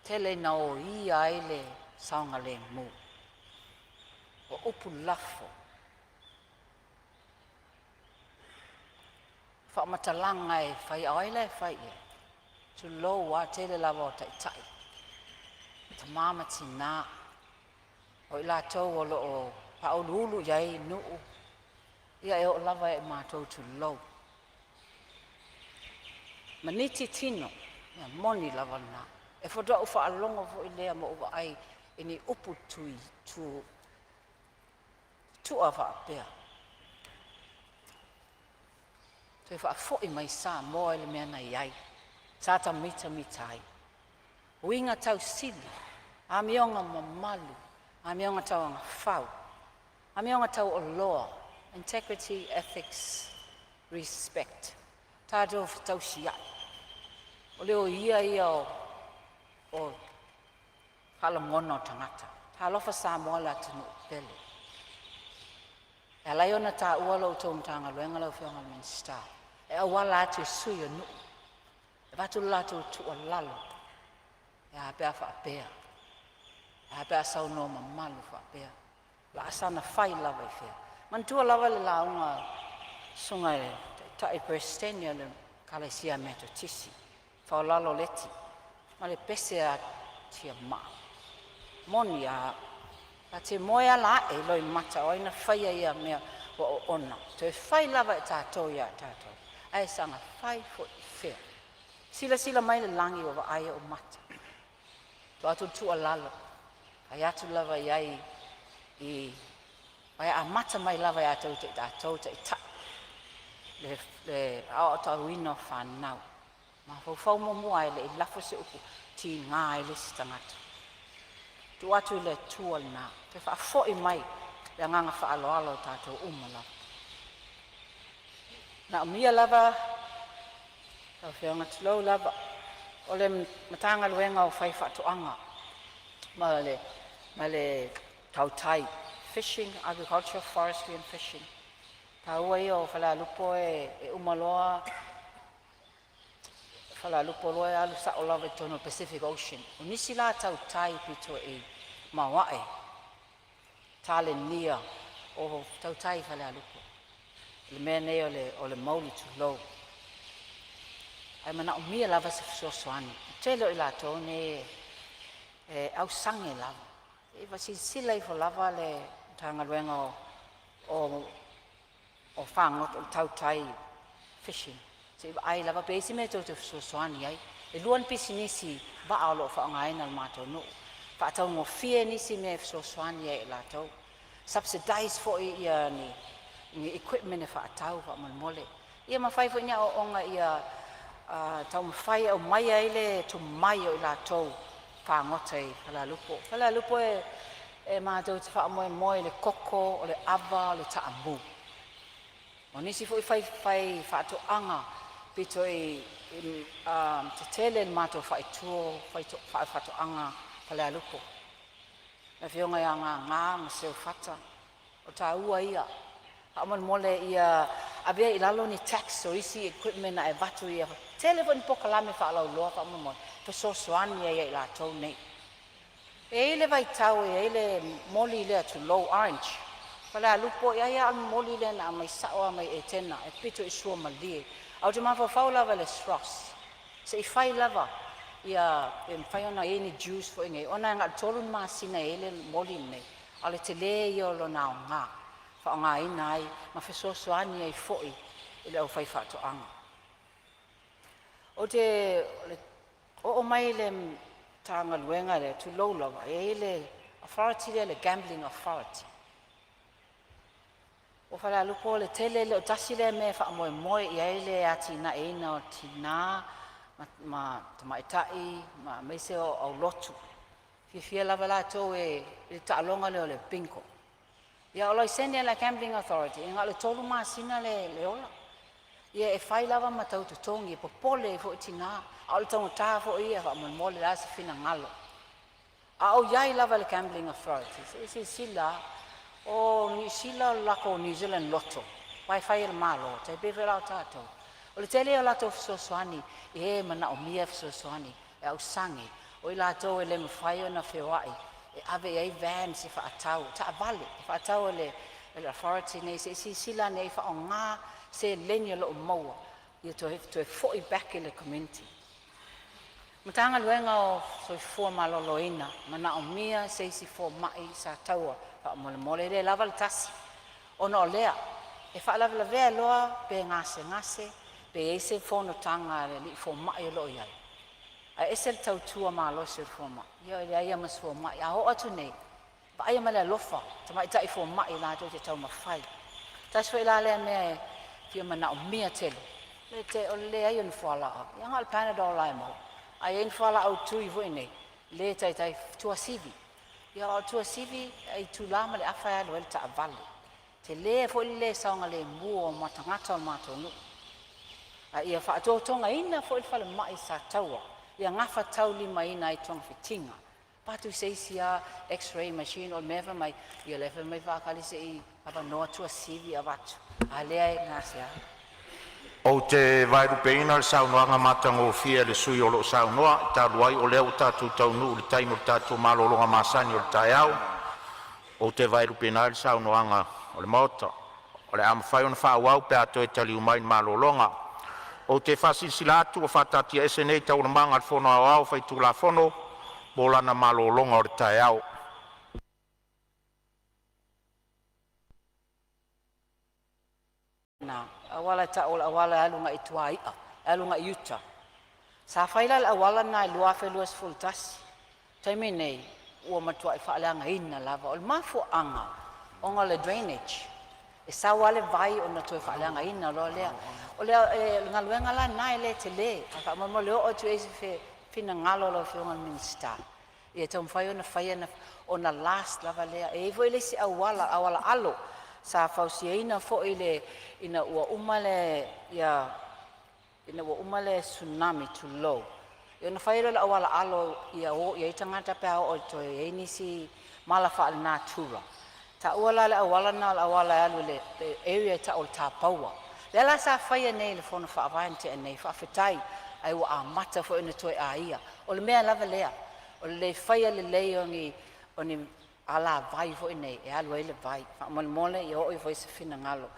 tele ina oia ai le saogalemu. O upu lafo, faamatalaga e fai, a o ai la e fai i ai? Tulou lava, tele lava o taitai, tama ma tina, o i latou o lo o faauluulu i ai nuu, ia e oo lava ia i matou tulou. Maniti tino, mea moni lava lena. E faatoa ou faalogo foi lea ma ou vaai i ni upu tui tu tua faapea, toe faafoi mai Samoa i le mea na i ai, sa ta mitamita ai. Uiga tausili, amioga mamalu, amioga tauagafau, amioga taualoa, integrity, ethics, respect. Tatou fetausiai, o le oia ia o faalogona o tagata. Talofa Samoa le atunuu pele. E ala ai ona taua lo outou Matagaluega lau Afioga i le Minisita e auala atu i sui o nuu e avatu le latou tuualalo, e a pe a faapea, e a pe a saunoa mamalu faapea, o le a saga fai lava i fea. Manatua lava le lauga a le Susuga i le Taitai Peresetene o le Ekalesia Metotisi, Faolalo Leti ma le pese a Tiamaa. Moni a au, ta te moe ala ae i loimata o ai na faia ia mea ua oona, toe fai lava e tatou ia tatou, ae saga fai foi i fea? Silasila mai le lagi ua vaai ou mata, tuu atu le tuualalo, fai atu lava i ai i aua e amata mai lava ia te tatou o taitai le aotauina o fanau. Mafaufau muamua lava e le i lafo se upu, tiga ai le isi tagata. Tuu atu i le Atua lena, toe faafoi mai le agaga faaaloalo i tatou uma lava. E manaomia lava lau Afioga, tulou lava, o le Matagaluega o Faifaatoaga ma le Tautai, Fishing, Agriculture, Forestry and Fishing. Taua ia o Falealupo e uma loa Falealupo loa e alu sao lava i totonu o le Pacific Ocean. O nisi la tautai pito'i maoae talenia o tautai i Falealupo i le mea nei o le mauli, tulou, ae manaomia lava se fesoasoani. O le tele o i latou nei e ausage lava. Se i silasila ifo lava le Matagaluega o Fagota o le tautai fishing, se i vaai lava pe i ai se mea tou te fesoasoani ai. E lua ni pisinisi vaa o lo o faaaogaina e le matou nuu, faataugofie nisi mea e fesoasoani ai ia i latou, subsidize foi ia ni equipment e faatau faamolemole. Ia ma fai foi ni aoaoga ia taumafai e aumai ai le tomai o i latou fagota i Falealupo. O Falealupo e matou te faamoemoe i le koko, o le ava, o le taamu. O nisi foi fai faatoaga pito i tetele i le matou faaitu o faatoaga Falealupo, le afioga ia Gaga ma Seufata, o taua ia. Faamolemole ia ave i lalo ni tax o isi equipment a e avatu ia tele foi ni polokalame faalauiloa faamolemole e fesoasoani ai ia i latou nei. E i ai le vaitau e i ai le moli lea tulou orange, Falealupo ai lava o le moli lea na aumai sao lava mai Etena e pito i suamalie. Ae ou te mafaufau lava i le SROS se i fai lava ia pe mafai ona i ai ni juice foi nei ona e na o le 3 masina e i ai le moli lenei, a o le tele ia o lona aoga e faaaogaina ai ma fesoasoani ai foi i le aufaifaatoaga. Ou te oo mai i le Matagaluega lea, tulou lava, e i ai le authority lea le Gambling Authority. O Falealupo o le tele lea o tasi lea mea e faamoemoe i ai le atinaeina o tina ma tamaitai aemaise o aulotu. E fiafia lava latou i le taaloga lea o le bingo. Ia o laisene a le Gambling Authority e na o le 3 masina le ola. Ia e fai lava ma tau totogi, e popole ai foi tina, a o le taugata foi ia faamolemole o le a se finagalo. A o i ai lava i le Gambling Authority, se i silasila lava, o Niu Sila o le latou New Zealand Lotto aua e fai e le Malo, e tai pei foi la o tatou. O le tele ia o latou fesoasoani i e manaomia fesoasoani e ausage, o i latou e le mafai ona feoai e ave i ai vans e faatau, taavale e faatau e le Authority nei se i silasila ane i ai e faaaoga seleni o lo o maua ia toe foi back i le community. Matagaluega o Soifua Maloloina, manaomia se isi fomai i Sataua faamolemole, e le lava le tasi. Ona o lea, e faalavelavea loa pe gasegase pe i ai se fonotaga a le alii fomai o lo o i ai, ae ese le tautua malosi a le fomai, ia e leai lava ma se fomai. A oo atu nei, vaaia ma le alofa tamaitai fomai latou te taumafai. Tasi foi la lea mea e fia manaomia tele o le leai o ni fualaau, ia na o le panadol lava e maua. A i ai ni fualaau tui foi nei le taitai, Tuasivi. Ia o Tuasivi e itula ma le afa e alu ai le taavale, tele foi le le saogalemu o tagata o le matou nuu. A ia faatotogaina foi le falemai i Sataua ia gafataulimaina ai togafitiga. Avatu se isi a X-ray machine o le mea fai mai, ia lea fai mai faatali se i avanoa Tuasivi avatu, a lea e gasea. Ou te vaelupeina le saunoaga matagofie a le sui usufono o lo o saunoa, talu ai o lea ua tatou taunuu i le taimi o le tatou malologa masani o le taeao. Ou te vaelupeina ai le saunoaga o le Maota, o le a mafai ona faaauau pe a toe taliu mai i le malologa. Ou te faasilasila atu ua faataatiaese nei Taualumaga a le Fono Aoao Faitulafono mo lana malologa o le taeao. Auala e tau o le auala e alu agai i tua e alu agai i uta. Sa fai la le auala lena i le 2021. Taimi nei ua matuai faaleagaina lava. O le mafuaaga ona o le drainage. E sau lava le vai ona toe faaleagaina loa lea. O le galuega la lena e le tele, ae faamolemole e oo atu i ai se finagalo o lau Afioga i le Minisita ia taumafai ona fai ona last lava lea. E i ai foi le isi auala, auala alo sa fausiaina foi ina ua uma le Tsunami tulou, ia ona fai lea o le auala alo ia o i ai tagata pe a oo ina toe i ai nisi mala faalenatura. E taua la le auala lena o le auala e alu i le area e tau o le Tapaua. Lea la sa faia nei e le Fono Faavae na tea nei, faafetai, ae ua amata foi ona toe aia. O le mea lava lea, o le le faia lelei o ni alavai foi nei e alu ai le vai. Faamolemole ia oo ifo i ai se finagalo.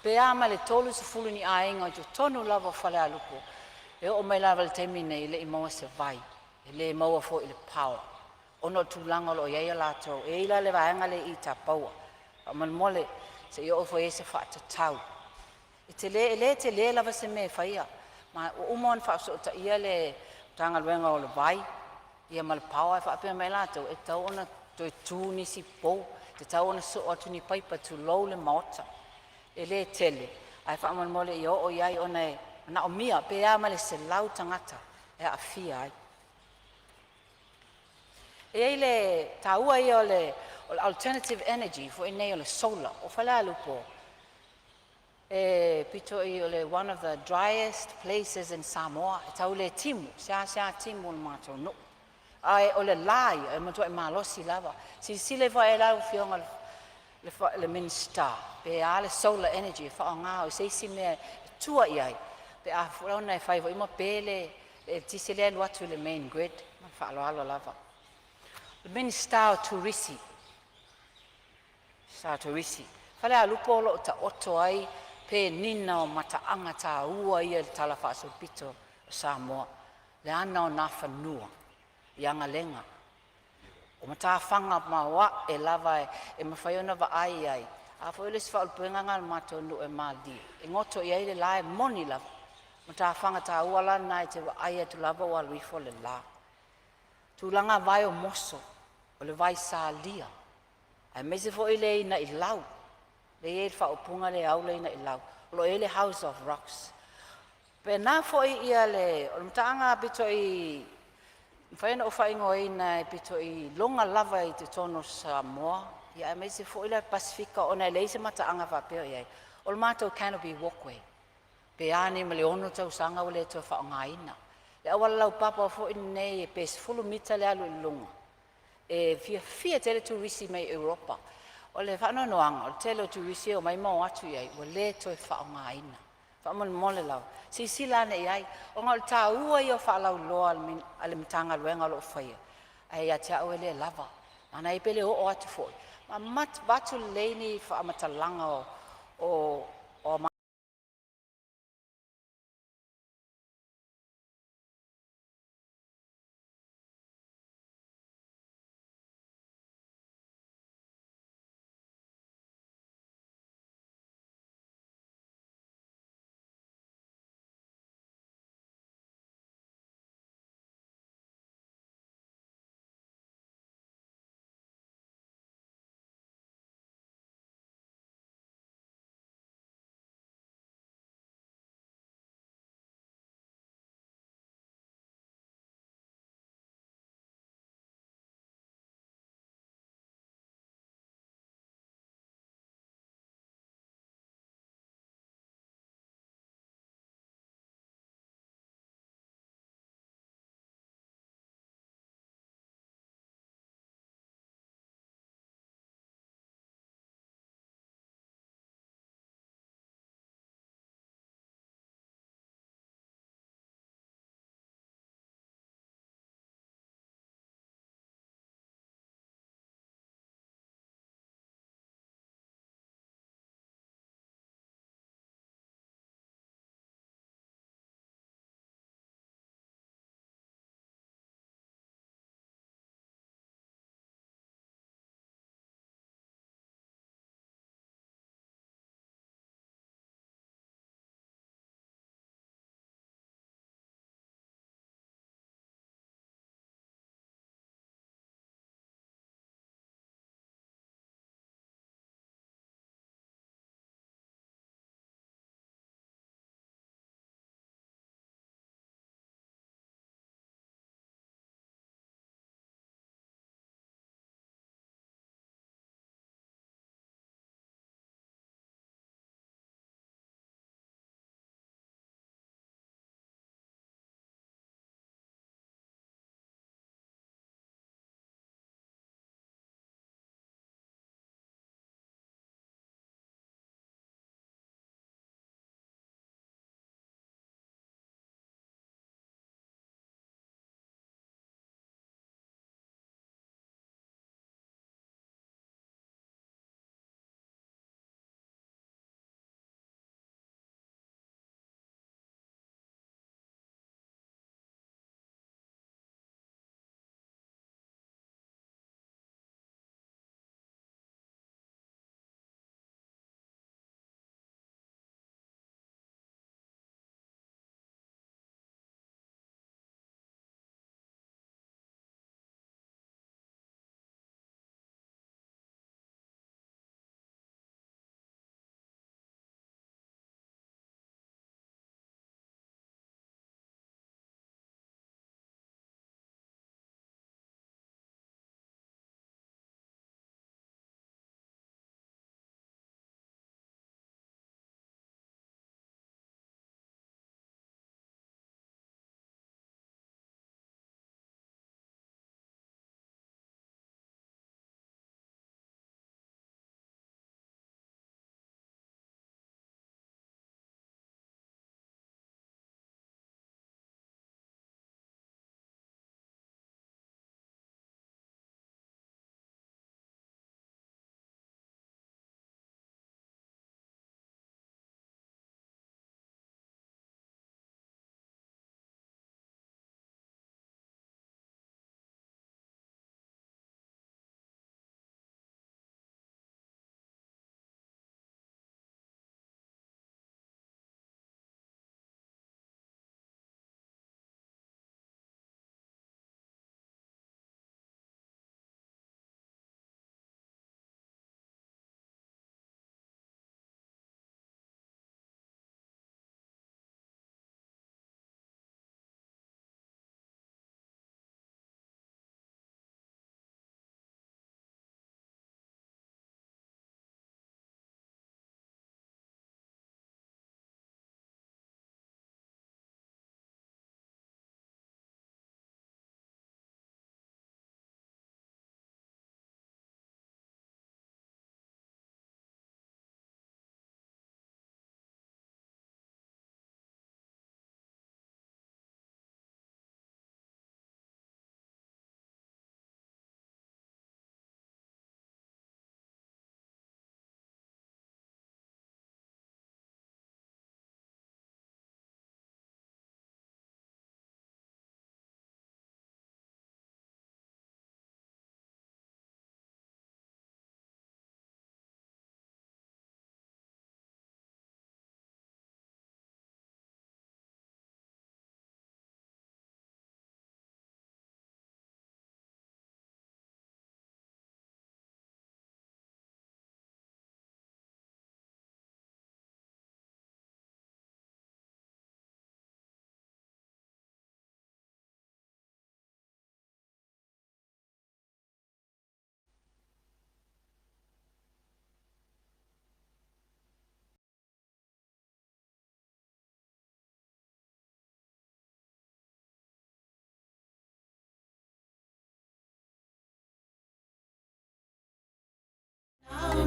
Pe a ma le 30 ni aiga i totonu lava o Falealupo e oo mai lava i le taimi nei e le i maua se vai, e le maua foi i le power ona o le tulaga o lo o i ai a latou. E i ai la le vaega lea i Itapaua, faamolemole se i oo ifo i ai se faatatau. E tele, e le tele lava se mea e faia ma ua uma ona faafesootaia le Matagaluega o le Vai ia ma le Power ae faapea mai latou e tatau ona toe tu nisi pou, tatau ona soo atu ni paipa tulou le maota. E le tele ae faamolemole ia oo iai ona e manaomia pe a ma le 100 tagata e aafia ai. E i ai le taua ia o le alternative energy foi nei o le solar. O Falealupo e pito i o le one of the driest places in Samoa, e tau le timu, seasea timu o le matou nuu, ae o le la ia e matuai malosi lava. Silasila ifo i ai lau Afioga i le Minisita pe a le solar energy e faaaoga o se isi mea e tua i ai pe a ona e fai foi ma pe le eletise lea e alu atu i le main grid. Ma le faaaloalo lava. O le Minisita o Turisi, Falealupo o lo o taoto ai penina o mataaga taua ia i le talafaasolopito o Samoa, le ana o Nafanua i Agalega o matafaga maoae lava e mafai ona vaai ai. A foi o le isi faaulupega na o le matou nuu e malilie e goto i ai le la, e moni lava. O matafaga taua la na e te vaai atu lava ua alu ifo le la. Tulaga vae o moso, o le vaesalia, aemaise foi le inailau lea e i ai le faaupuga lea e au le inailau, o lo o i ai le House of Rocks. E faapena foi ia le o le mataaga aupito i mafai ona ou faaigoaina e pito i iloga lava i totonu o Samoa aemaise foi le Pasefika ona e leai se mataaga faapea o i ai. O le matou Canopy Walkway, pe a nei ma le 6 tausaga ua le toe faaaogaina. Le auala laupapa foi lenei pe 10 mita le alu i luga, e fiafia tele turisi mai Europa. O le faanoanoaga o le tele o turisi e omai ma o atu i ai ua le toe faaaogaina. Faamolemole lava silasila ane i ai ona o le taua ia o faalauiloa a le Matagaluega o lo o faia, ae ia te au e le lava. Manaia pe le oo atu foi ma avatu lelei ni faamatalaga o a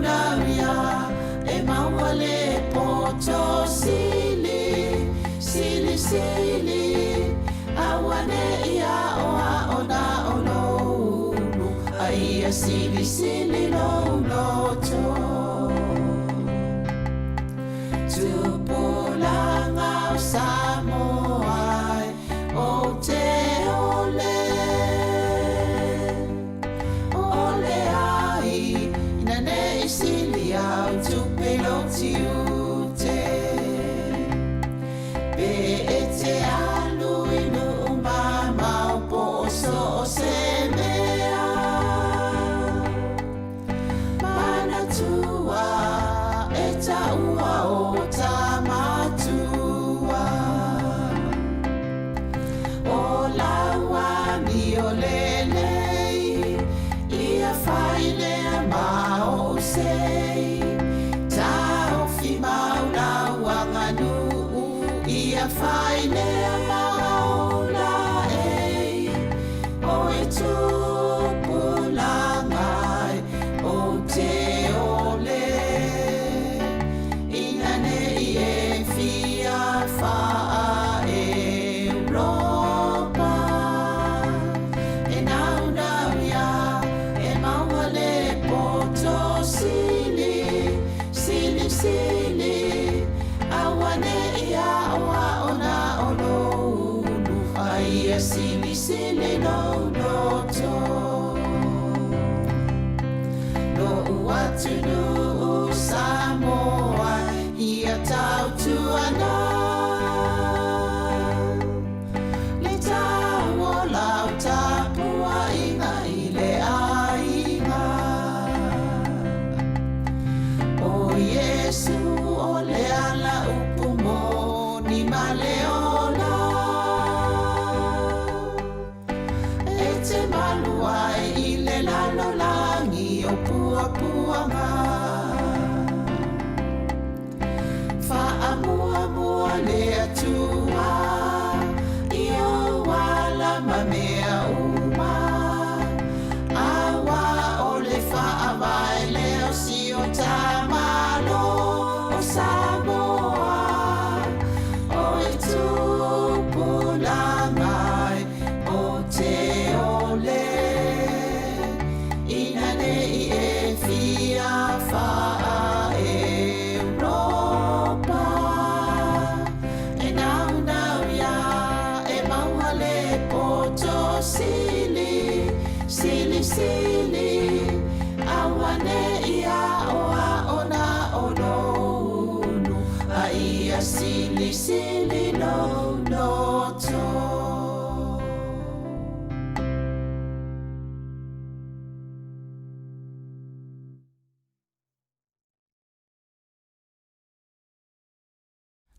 naunau ia e maua le poto sili, sili sili, auane'i aoao na o lou ulu, a ia silisili lou loto. Tupulaga o Samoa e ou te ole, ole ai, ina nei sili au tupe lou tiute. Pe e te alu i nuu mamao po o so o se mea, manatua e taua o tamatua. O lau amio lelei, ia fai lea ma ou sei. Taofi mau lau aganuu, ia fai lea ma ou laei. O e tupulaga e ou te ole, ina nei e fia faa-Europa. E naunau ia e maua le poto sili, sili sili, auane'i aoao na o lou ulu, a ia silisili lou loto. Lo'u atunuu Samoa ia tautuana, le tau o lau tapuaiga i le aiga. O Iesu o le ala upu moni ma le ola, e te malu ai i le lalolagi o puapuaga. Faamuamua le Atua i ou ala ma mea uma, auā o le faavae lea o si o ta Malo o Samoa. O e tupulaga e ou te ole, ina nei e fia faa-Europa. E naunau ia e maua le poto sili, sili sili, auane'i aoao na o lou ulu, a ia silisili lou loto.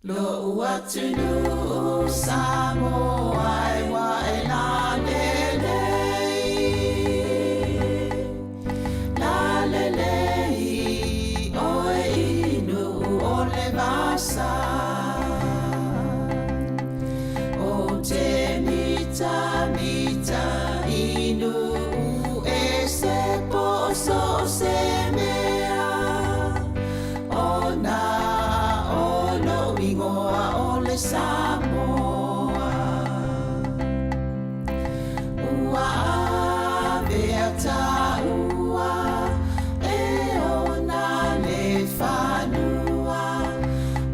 Lo'u atunuu Samoa e ua e lalelei, lalelei oe i nuu o le vasa. Ou te mitamita i nuu ese po o so o se mea, ona o lou igoa o le Samoa. Ua avea taua e ona le fanua,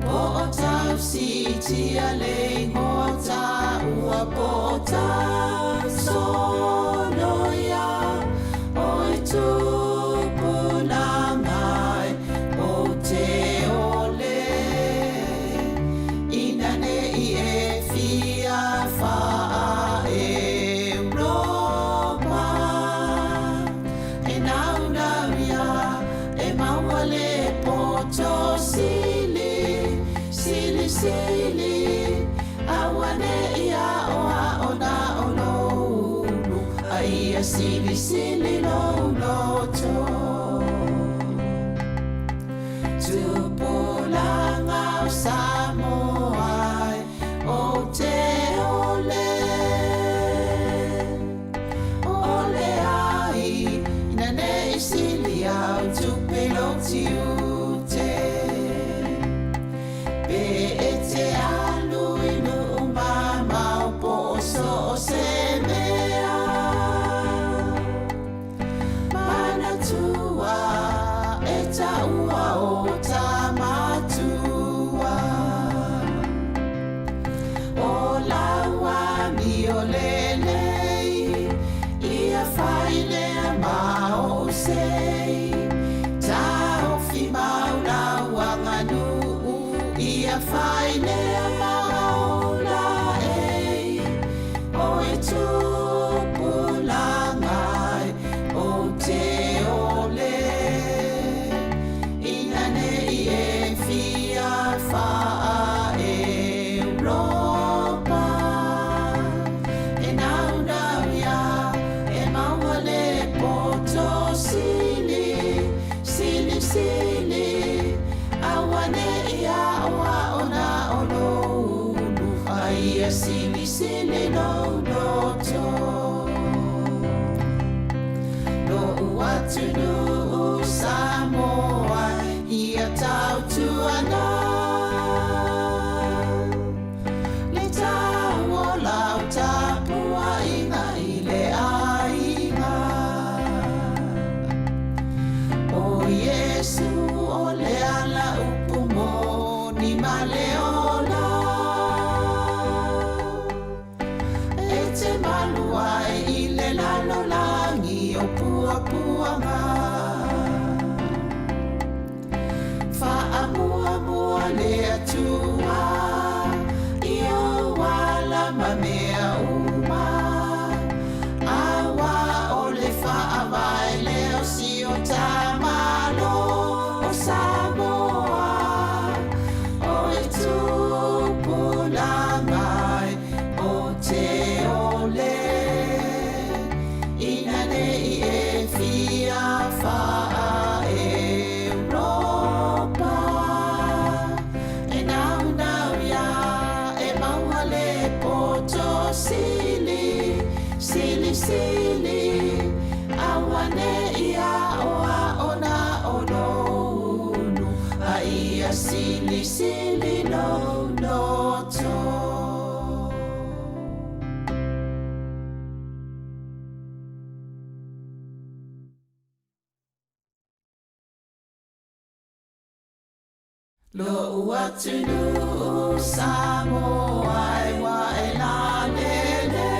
po o tausiitia le igoa taua po o tausoloia. O e tupulaga e ou te ole, ina nei e fia faa-Europa. E naunau ia e maua le poto sili, sili sili, auane'i aoao na o lou ulu, a ia silisili lou loto. Tupulaga o Samoa e ou te ole, ole ai, ina nei sili au tupe lou. taua o tamatua. O lau amio lelei, ia fai lea ma ou sei. Taofi mau lau aganuu, ia fai lea ma ou laei. O e tupulaga e ou te ole, ina nei e fia faa Europa. E naunau ia e maua le poto sili, sili sili, aua ne i aoao na o lou ulu, a ia silisili lou loto. Lo'u atunuu Samoa, ia tautuana le tau o lau tapuaiga i le aiga. O Iesu o le ala upu moni ma le ola, e te malu ai i le lalolagi o puapuaga. Faamuamua le Atua i ou ala ma mea uma, auā o le faavae lea o si o ta Malo o Samoa. O e tupulaga e ou te ole, ina ne i e fia faa Europa. E naunau ia e maua le poto sili, sili sili, aua ne i aoao na o lou ulu, a ia silisili lou loto. Lo'u atunuu Samoa e ua e lalelei,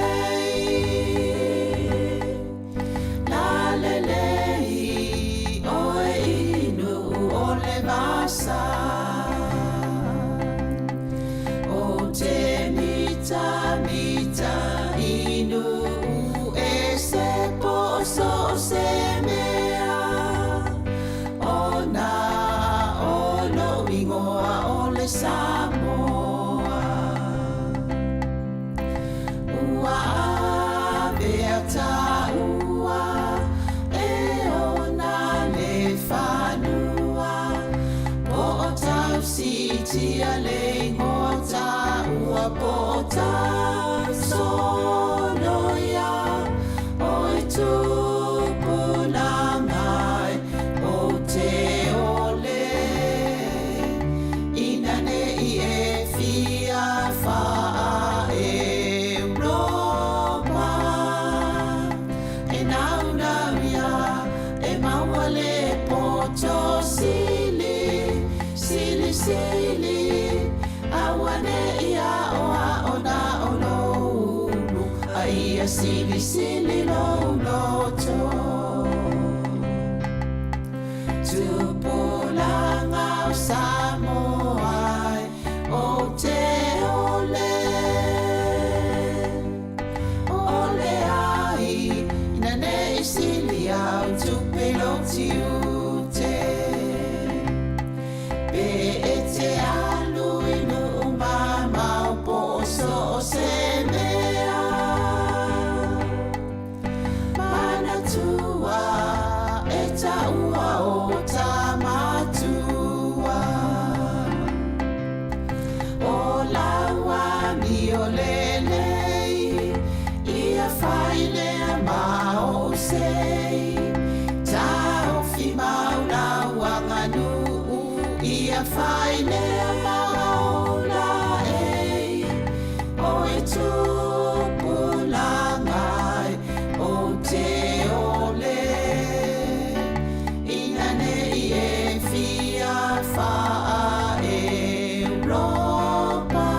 lalelei oe i nuu o le vasa. Ou te mitamita i nuu ese po o so o se mea, ona o lou igoa o le Samoa. Ua avea taua e ona le fanua, po o tausiitia le igoa taua, po o tausoloia. O e tupulaga e ou te ole, ina ne i e fia faa Europa. E naunau ia e maua le poto sili, sili sili, aua ne i aoao na o lou ulu, a ia silisili lou loto. Tupulaga o Samoa e ou te ole, ole ai ina ne i sili au tupe i lou tiute. Pe e te alu i nuu mamao po o so o se mea, manatua e taua o tamatua. O lau amio lelei, ia fai lea ma ou sei. Taofi mau lau aganuu, ia fai lea ma ou laei. O e tupulaga e ou te ole, ina ne i e Europa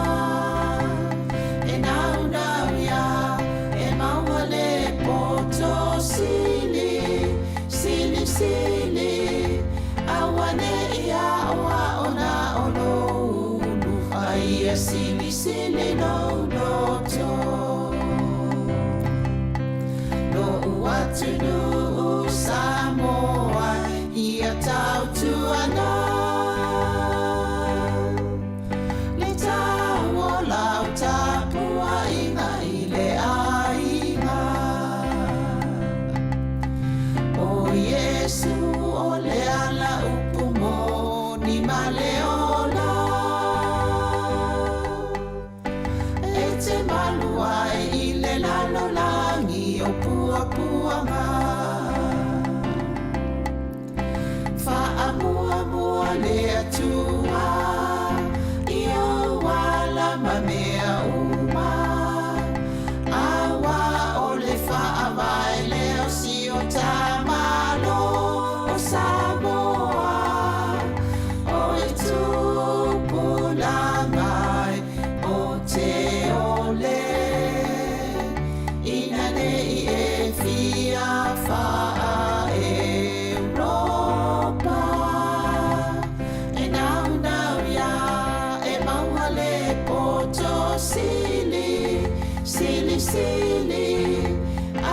e naunau ia e maua le poto sili, sili sili, aua ne i aoao na o lou ulu, a ia silisili lou loto. Lo'u atunuu Samoa ia tautuana le tau o lau tapuaiga i le aiga. O Iesu o le ala upu moni ma le ola e te malu ai i le lalolagi o puapuaga. Faamuamua le Atua i ou ala ma mea uma, auā o le faavae lea o si o ta Malo o Samoa. O e tupulaga e o te ole, ina ne i e fia faa-Europa e naunau ia e maua le poto sili, sili sili,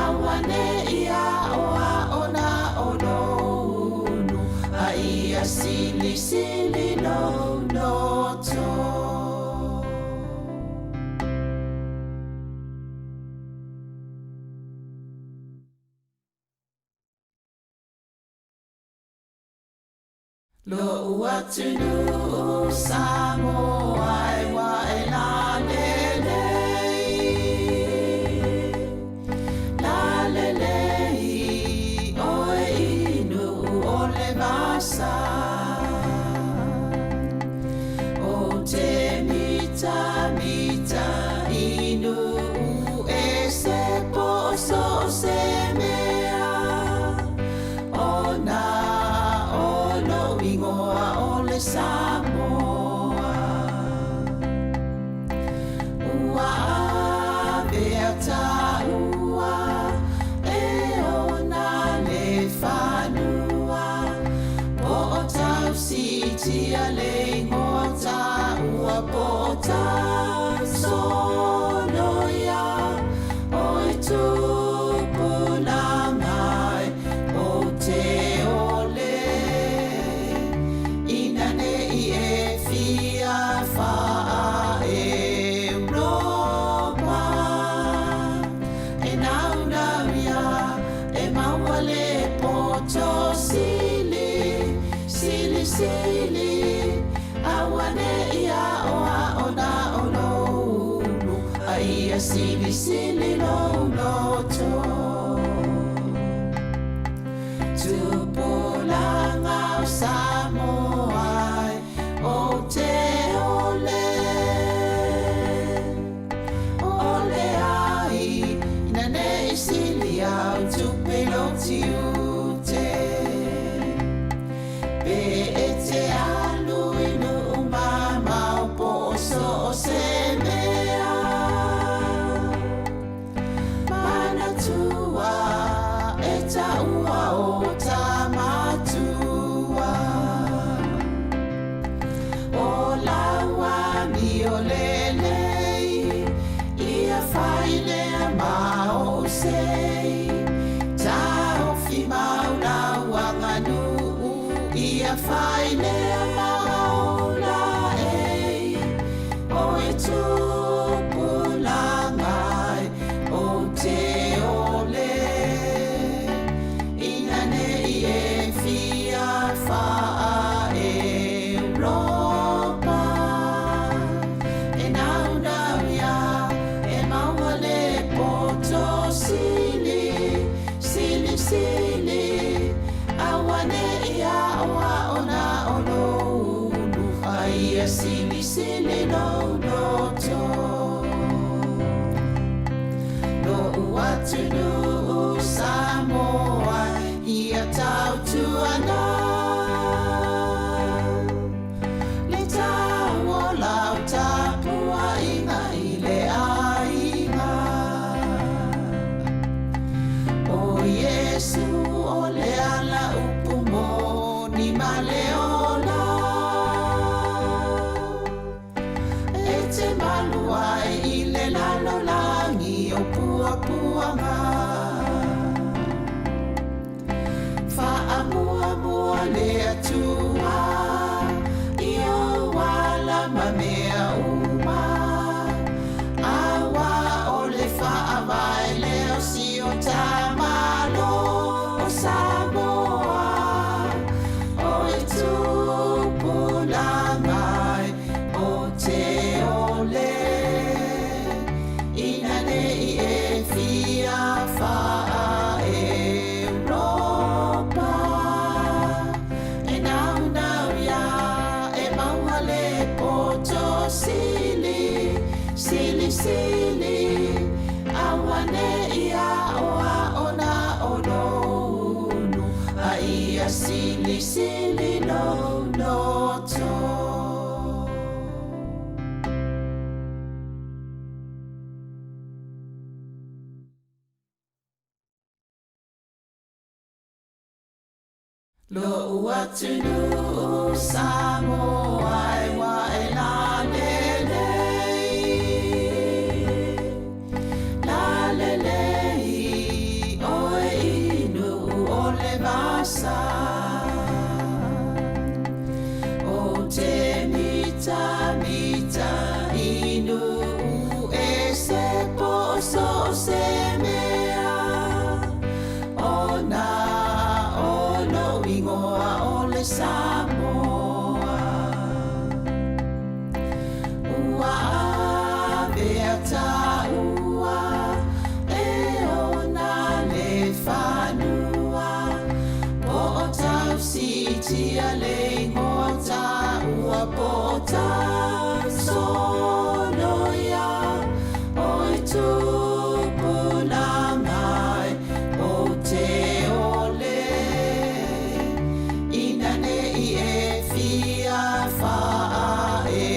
aua ne i aoao na o lou ulu, a ia silisili lou loto. Lo'u atunuu Samoa e ua e lalelei, lalelei oe i Nuu o le vasa. Ou te mitamita i nuu ese po o so o se mea, ona o lou igoa o le Samoa. Ua avea taua e ona le fanua, po o tausitia le igoa taua, po o tausoloia o e tupulaga e ou te ole, ina ne i e fia faa-Europa e naunau ia e maua le poto sili, sili sili, aua ne i aoao na o lou ulu, a ia silisili lou loto. Tupulaga o Samoa ou te ole, ole ai ina ne i sili au tupe i lou tiute. Pe e te alu i nuu mamao po o so o se mea, manatua e taua o tamatua. O lau amio lelei, ia fai lea ma ou sei, taofi mau lau aganuu, ia fai lea ma ou laei. O e tupulaga e ou te ole, ina ne i e fia faa-Europa e naunau ia e maua le poto sili, sili sili, aua ne i aoao na o lou ulu, a ia silisili lou loto. Lo'u atunuu Samoa ia tautuana le tau o sili auane'i aoao na o lou ulu a ia silisili lou loto. Lo'u atunuu Samoa e ua e lalelei, lalelei oe i nuu o le vasa. O te mitamita i nuu ese po o so o se mea, ona o lou igoa o le Samoa. Ua avea taua e ona le fanua, po o tausiitia le igoa taua po o tausoloia o i tupulaga e ou te ole ina ne'i e fia faa-Europa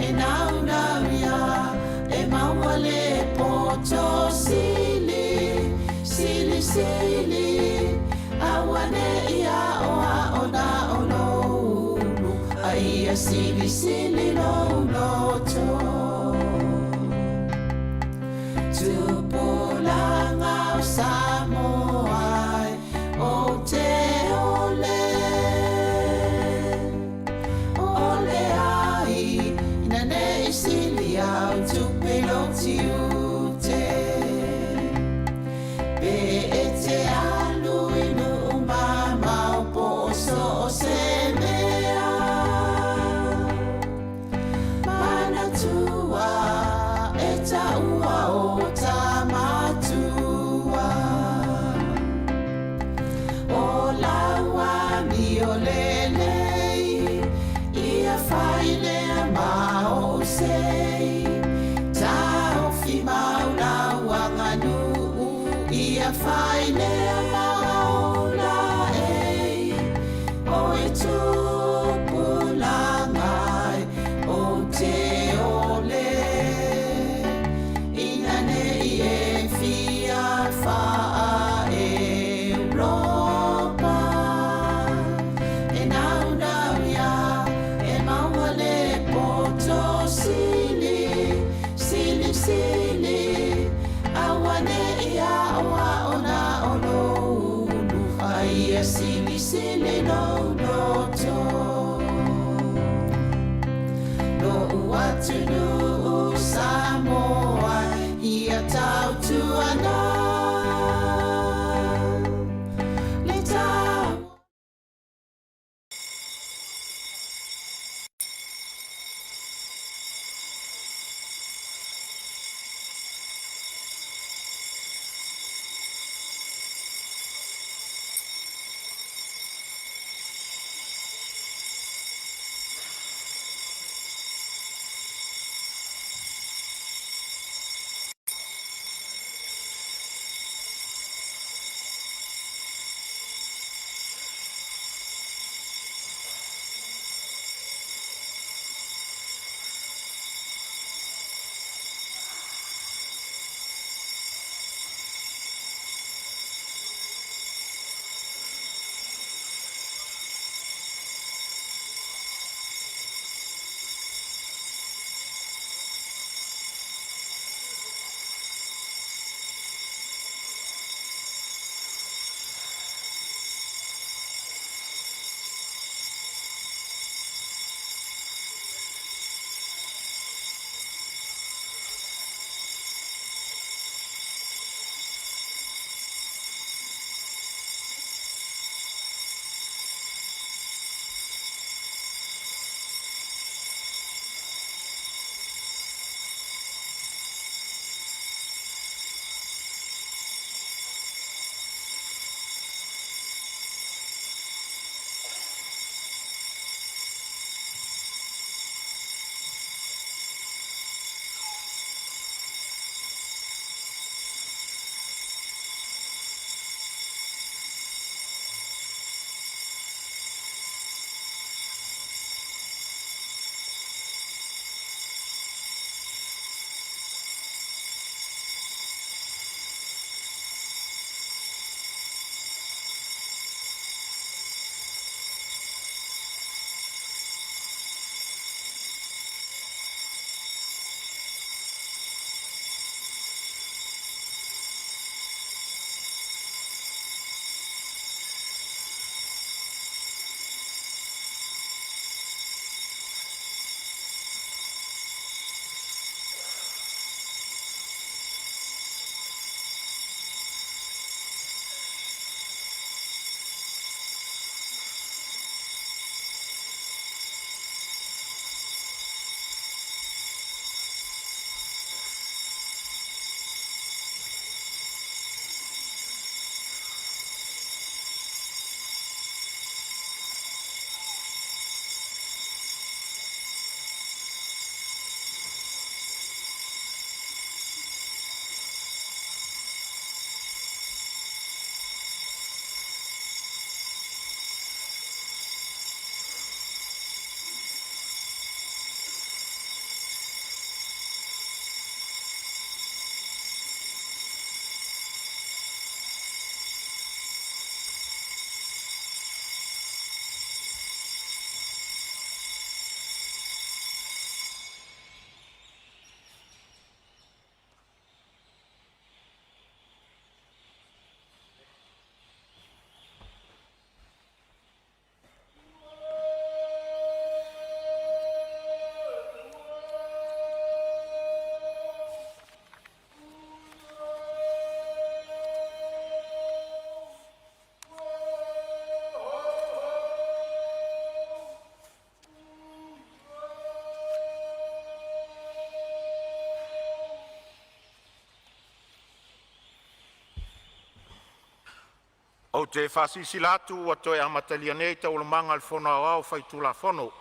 e naunau ia e maua le poto sili, silisili auane'i aoao na o lou ulu a ia silisili lou loto. Tupulaga o Samoa e ou te ole ole ai ina ne'i sili au tupe i lou tiute. Pe e te alu i nuu mamao po o so o se mea, manatua e taua o ta matua. O lau amio lelei, ia fai lea ma ou sei. Taofi mau lau aganuu, ia fai lea ma ou laei. O e tupulaga e ou te ole ina ne'i e fia faa-Europa e naunau ia e maua le poto sili, silisili auane'i aoao na o lou ulu a ia silisili lou loto. Lo'u atunuu Samoa ia tautuana le tau. Ou te faasilasila atu ua toe amatalia nei Taualumaga a le Fono Aoao Faitulafono.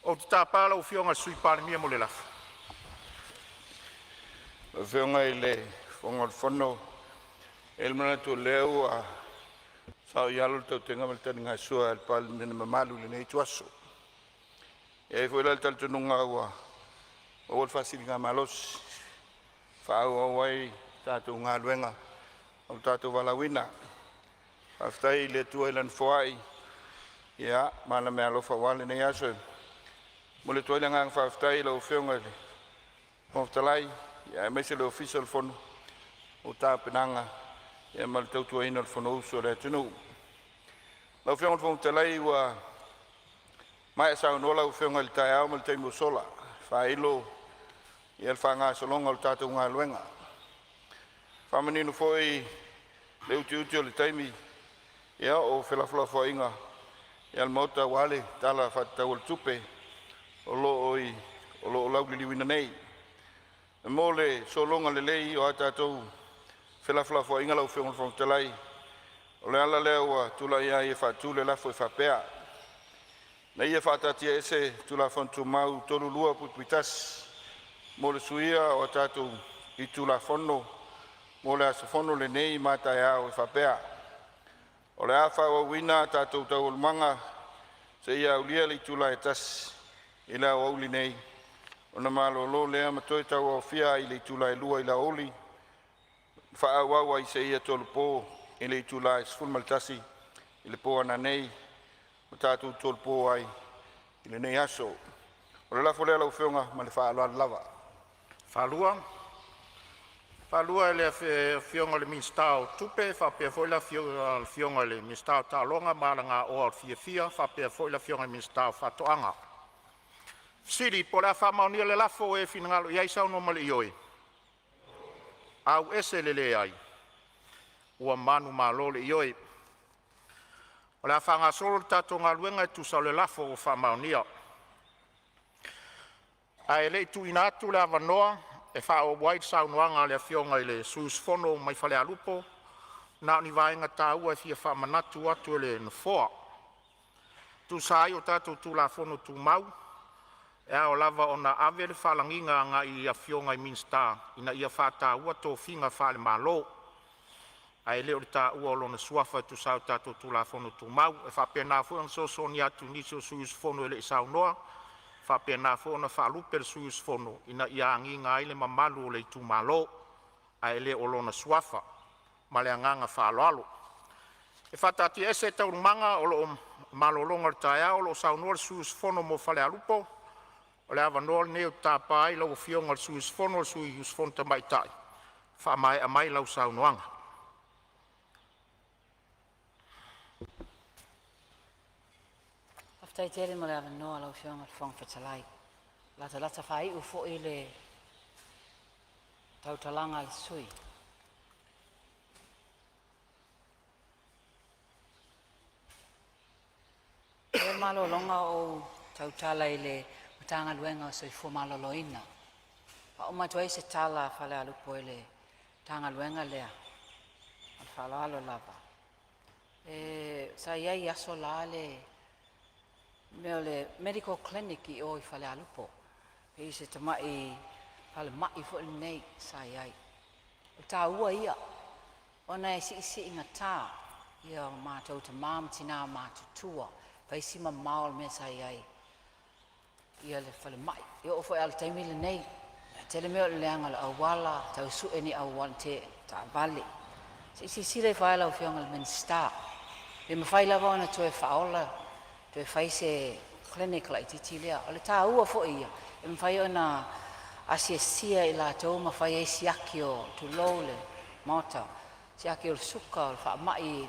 Ou te tapa lau Afioga i le Sui Palemia mo le lafo. Lau Afioga i le Fofoga o le Fono, e i ai le manatu o lea ua saoialo le tautega ma le taligasua a le Palemene mamalu i lenei ituaso. E i ai foi la le talitonuga ua maua le faasiligamalosi e faaauau ai le tatou galuega o lo tatou valaauina. Faafetai i le Atua i Lana foai ma ana meaalofa aua lenei aso. E momoli atu ai le agaga faafetai i lau Afioga i le Fofoga Fetalai aemaise le Ofisa o le Fono mo tapenaga ma le tautuaina o le Fonousu a le atunuu. Lau Afioga i le Fofoga Fetalai, ua maea saunoa lau Afioga i le taeao ma le taimi ua sola e faailo le faagasologa o le tatou galuega, faamanino foi le utiuti o le taimi o felafolafoaiga a le Maota aua le Tala Faatatau o le Tupe o lo o lauliliuina nei. E mo le sologa lelei o a tatou felafolafoaiga lau Afioga i le Fofoga Fetalai, o le ala lea ua tulai ai e faatu le lafo e faapea, Ina ia faataatiaese Tulafono Tumau 32(1) mo le suia o a tatou itula Fono mo le aso fono lenei ma a taeao e faapea, o le a faaauauina a tatou Taualumaga seia aulia le itula e 1:00 i le aoauli nei, ona malolo lea ma toe tauaofia ai i le itula e 2:00 i le aoauli ma faaauau ai seia tolopo i le itula e 11:00 i le po a nanei na tatou tolopo ai i lenei aso. O le lafo lea lau Afioga ma le faaaloalo lava. E faataloa i le Afioga i le Minisita o Tupe faapea foi le Afioga i le Minisita o Taaloga ma Alagaoa Fiafia faapea foi le Afioga i le Minisita o Faatoaga. Po o le a faamaonia le lafo, ua e finagalo ai saunoa ma le ioe. E manumalo le ioe. O le a faagasolo le tatou galuega e tusa o le lafo ua faamaonia. Ae le i tuuina atu le avanoa e faaauau ai le saunoaga a le Afioga i le sui usufono mo Falealupo, na o ni vaega taua e fia faamanatu atu e le Nofoa. E tusa ai o tatou Tulafono Tumau, e ao lava ona ave le faalagiga agai i Afioga i Minisita ina ia faataua tofiga faale-Malo, ae le o le taua o lona suafa e tusa ai o tatou Tulafono Tumau. E faapena foi ona fesoasoani atu i nisi o sui usufono e le i saunoa, e faapena foi ona faalupe le sui usufono ina ia agiga ai le mamalu o le itumalo, ae le o lona suafa. Ma le agaga faaaloalo. E faataatiaese Taualumaga o lo o i le malologa o le taeao o lo o saunoa le sui usufono mo Falealupo. O le avanoa lenei ou te tapa ai lau Afioga i le sui usufono o le sui usufono tamaitai e faamaea mai lau saunoaga. Faafetai tele mo le avanoa lau Afioga i le Fofoga Fetalai. E latalata faaiu foi le tautalaga a le sui usufono. E faia le malologa o ou tautala i le Matagaluega o le Soifua Maloloina. Faauma atu ai se tala a Falealupo i le Matagaluega lea. Ma le faaaloalo lava. Sa i ai i aso la le mea o le medical clinic i o i Falealupo, pei se tamai falemai foi lenei sa i ai. O le taua ia ona e siisiigata ia o matou tama ma tina matutua, fai si mamao le mea sa i ai i le falemai. E oo foi lava i le taimi lenei, e tele mea o le leaga o le auala, tau sue ni auala taavale. Se i silasila ifo lava lau Afioga i le Minisita pe mafai lava ona toe faaola toe fai se clinic laitiiti lea. O le taua foi ia e mafai ona asiasia e i latou ma fai ai siaki o, tulou le maota, siaki o le suka, o le faamai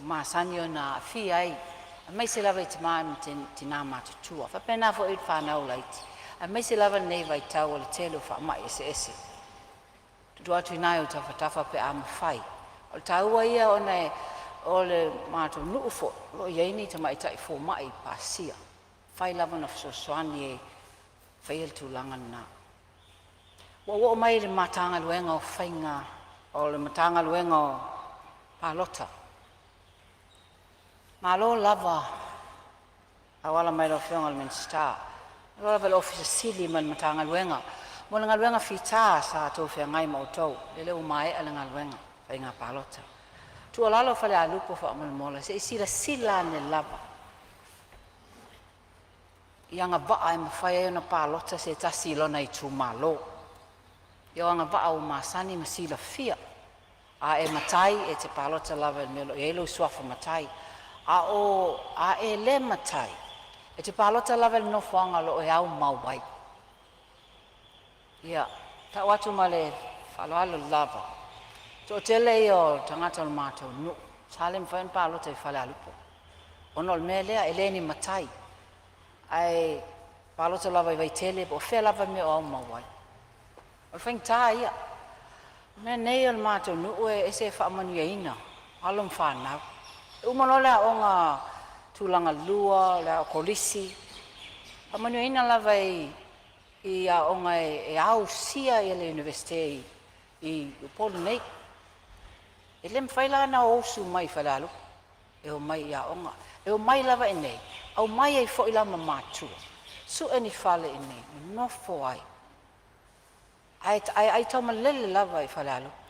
masani ona aafia ai aemaise lava i tama ma tina matutua, faapena foi i fanau laiti, aemaise lava lenei vaitau o le tele o faamai eseese. Tuu atu i ina i ou tafatafa pe a mafai. O le taua ia ona o le matou nuu foi o lo o i ai ni tamaitai fomai pasia, e mafai lava ona fesoasoani e faia le tulaga lena. Ua ou oo mai i le Matagaluega o le Matagaluega o Palota. Malo lava auala mai lau Afioga i le Minisita, malo lava i le Ofisa Sili ma le Matagaluega mo le galuega fita sa outou feagai ma outou, lele ua maea le galuega faiga palota. O le tuualalo a Falealupo faamolemole se i silasila ane lava i agavaa e mafai ai ona palota se tasi i lona itumalo. Ia o agavaa ua masani ma silafia, a e matai e te palota lava i le mea o lo o i ai lou suafa matai. A o a e le matai, e te palota lava i le nofoaga o lo o e aumau ai. Ia, e tau atu ma le faaaloalo lava, toatele ia o tagata o le matou nuu sa le mafai ona palota i Falealupo ona o le mea lea e le o ni matai ae palota lava i Vaitele po o fea lava le mea o aumau ai. O le faigata ia. O le mea nei o le matou nuu e ese e faamanuiaina alo ma fanau. E uma loa le aoga tulagalua, o le kolisi, faamanuiaina lava i aoga e ausia le Iunivesite i Upolu nei. E le mafai la ona o usu mai i Falealupo e omai i aoga, e omai lava i inei aumai ai foi la ma matua, sue ni fale i inei e nonofo ai, ae aitaumalele lava i Falealupo.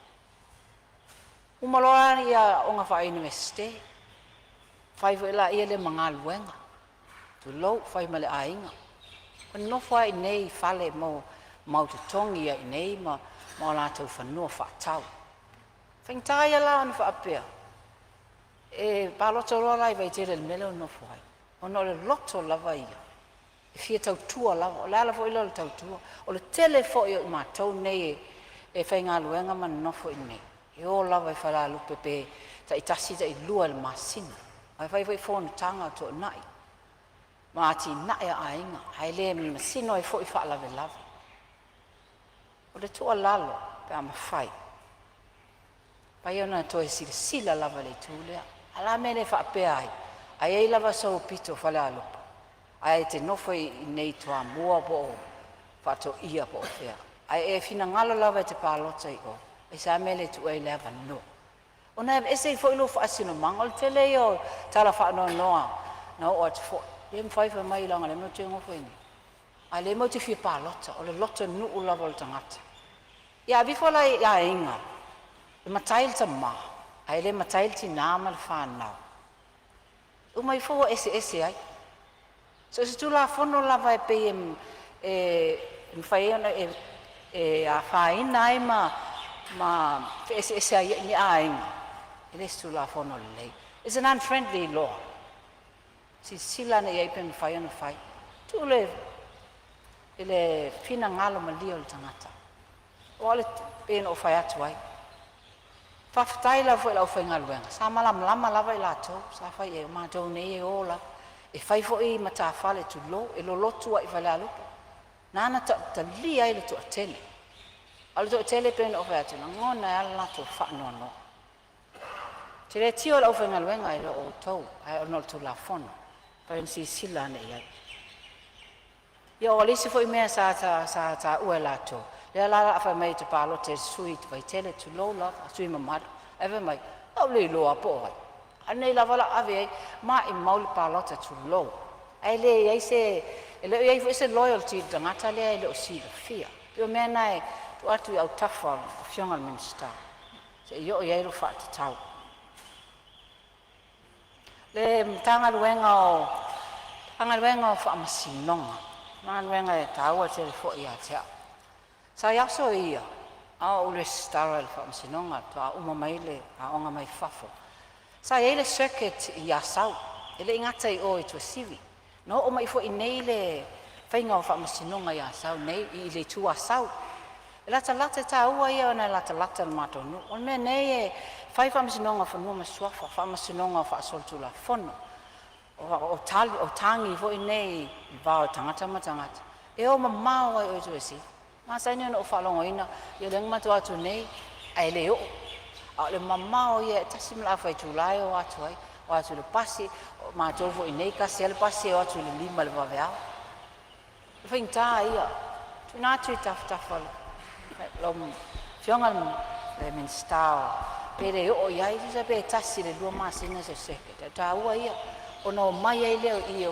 Uma loa aoga faa-Iunivesite, fai foi lea ma galuega, tulou, fai ma le aiga, nonofo lava i inei i fale e mau totogi ai i inei ma o latou fanua faatau. Faigata ia la ona faapea e palota loa la i Vaitele i le mea lea e nonofo ai, ona o le loto lava ia e fia tautua lava. O le ala foi lea o le tautua. O le tele foi o i matou nei e faigaluega ma nonofo i inei, e o lava i Falealupo pe taitasi, tailua i le masina, ae fai foi fonotaga o tuanai ma atinae a aiga, ae le masino ai foi faalavelave. O le tuualalo pe a mafai, mafai ona toe silasila lava i le itu lea. Ae o le a le mea e le faapea ai, a i ai lava sou pito Falealupo ae e te nofo i Toamua po o Faatoia po o fea, ae e finagalo lava e te palota i o, aisea le mea e le tuu ai le avanoa? Ona e aveese ai foi lou faasinomaga. O le tele ia o tala faanoanoa na oo atu foi, le mafai fai mai leaga o lea matou te nofo i inei, a o lea matou te fia palota. O le lotonuu lava o le tagata. Ia aveifo la i aiga e matai le tama ae le matai le tina ma le fanau, uma ifo ua eseese ai. So o se tulafono lava e pei e mafai ai ona e afaina ai ma feeseeseai ai ni aiga, e le se tulafono lelei. It's an unfriendly law. Silasila ane i ai pe mafai ona fai. Tuu i le finagalo malie o le tagata. Aua o le pei ona ou fai atu ai, faafetai lava foi i le aufaigaluega sa malamalama lava i latou sa fai i ai, o matou nei e o lava. E fai foi matafale, tulou, e lolotu lava i Falealupo, na ona talia ai le toatele. A o le toatele pei ona ou fai atu, e lagona ai lava le latou faanoanoa. Ou te le tio i le aufaigaluega e le o outou, ae ona o le tulafono e mafai ona silasila ane i ai. Ia o le isi foi mea sa taua e latou, lea la o le a fai mai e te palota i le sui i Vaitele tulou lava sui mamalu, ae fai mai, o lou le iloa lava po o ai, a o lenei lava o le a ave i ai, maimau le palota, tulou, ae leai se… E le o i ai foi se loyalty i le tagata lea e le o silafia. Pei o mea na e tuu atu i autafa o lau Afioga i le Minisita se i oo i ai lau faatatau. Le Matagaluega o Faamasinoga, Matagaluega e taua tele foi ia te au. Sa i aso ia a o ou resitala i le faamasinoga faatoa uma mai le aoga mai fafo, sa i ai le circuit i Asau, e le i gata i o i Tuasivi. Na oo mai foi i inei le faiga o faamasinoga i Asau nei i le itu Asau. E latalata, e taua ia ona e latalata i le matou nuu. O le mea nei e fai faamasinoga o Fanua ma Suafa, faamasinoga faasolitulafono, o tagi foi nei i le va o tagata ma tagata, e o mamao lava i o i Tuasivi. E masani ona ou faalogoina, ia lea na matou o atu nei ae le oo. A o le mamao ia e tasi ma le afa itula e o atu ai, o atu i le pasi, o matou foi i inei e tasi lava le pasi e o atu i le 5 i le vaveao. O le faigata ia, tuuina atu i tafatafa o lau Afioga i le Minisita o Pe le oo i ai, tusa pe 1 i le 2 masina se circuit. E taua ia, ona omai ai lea i i,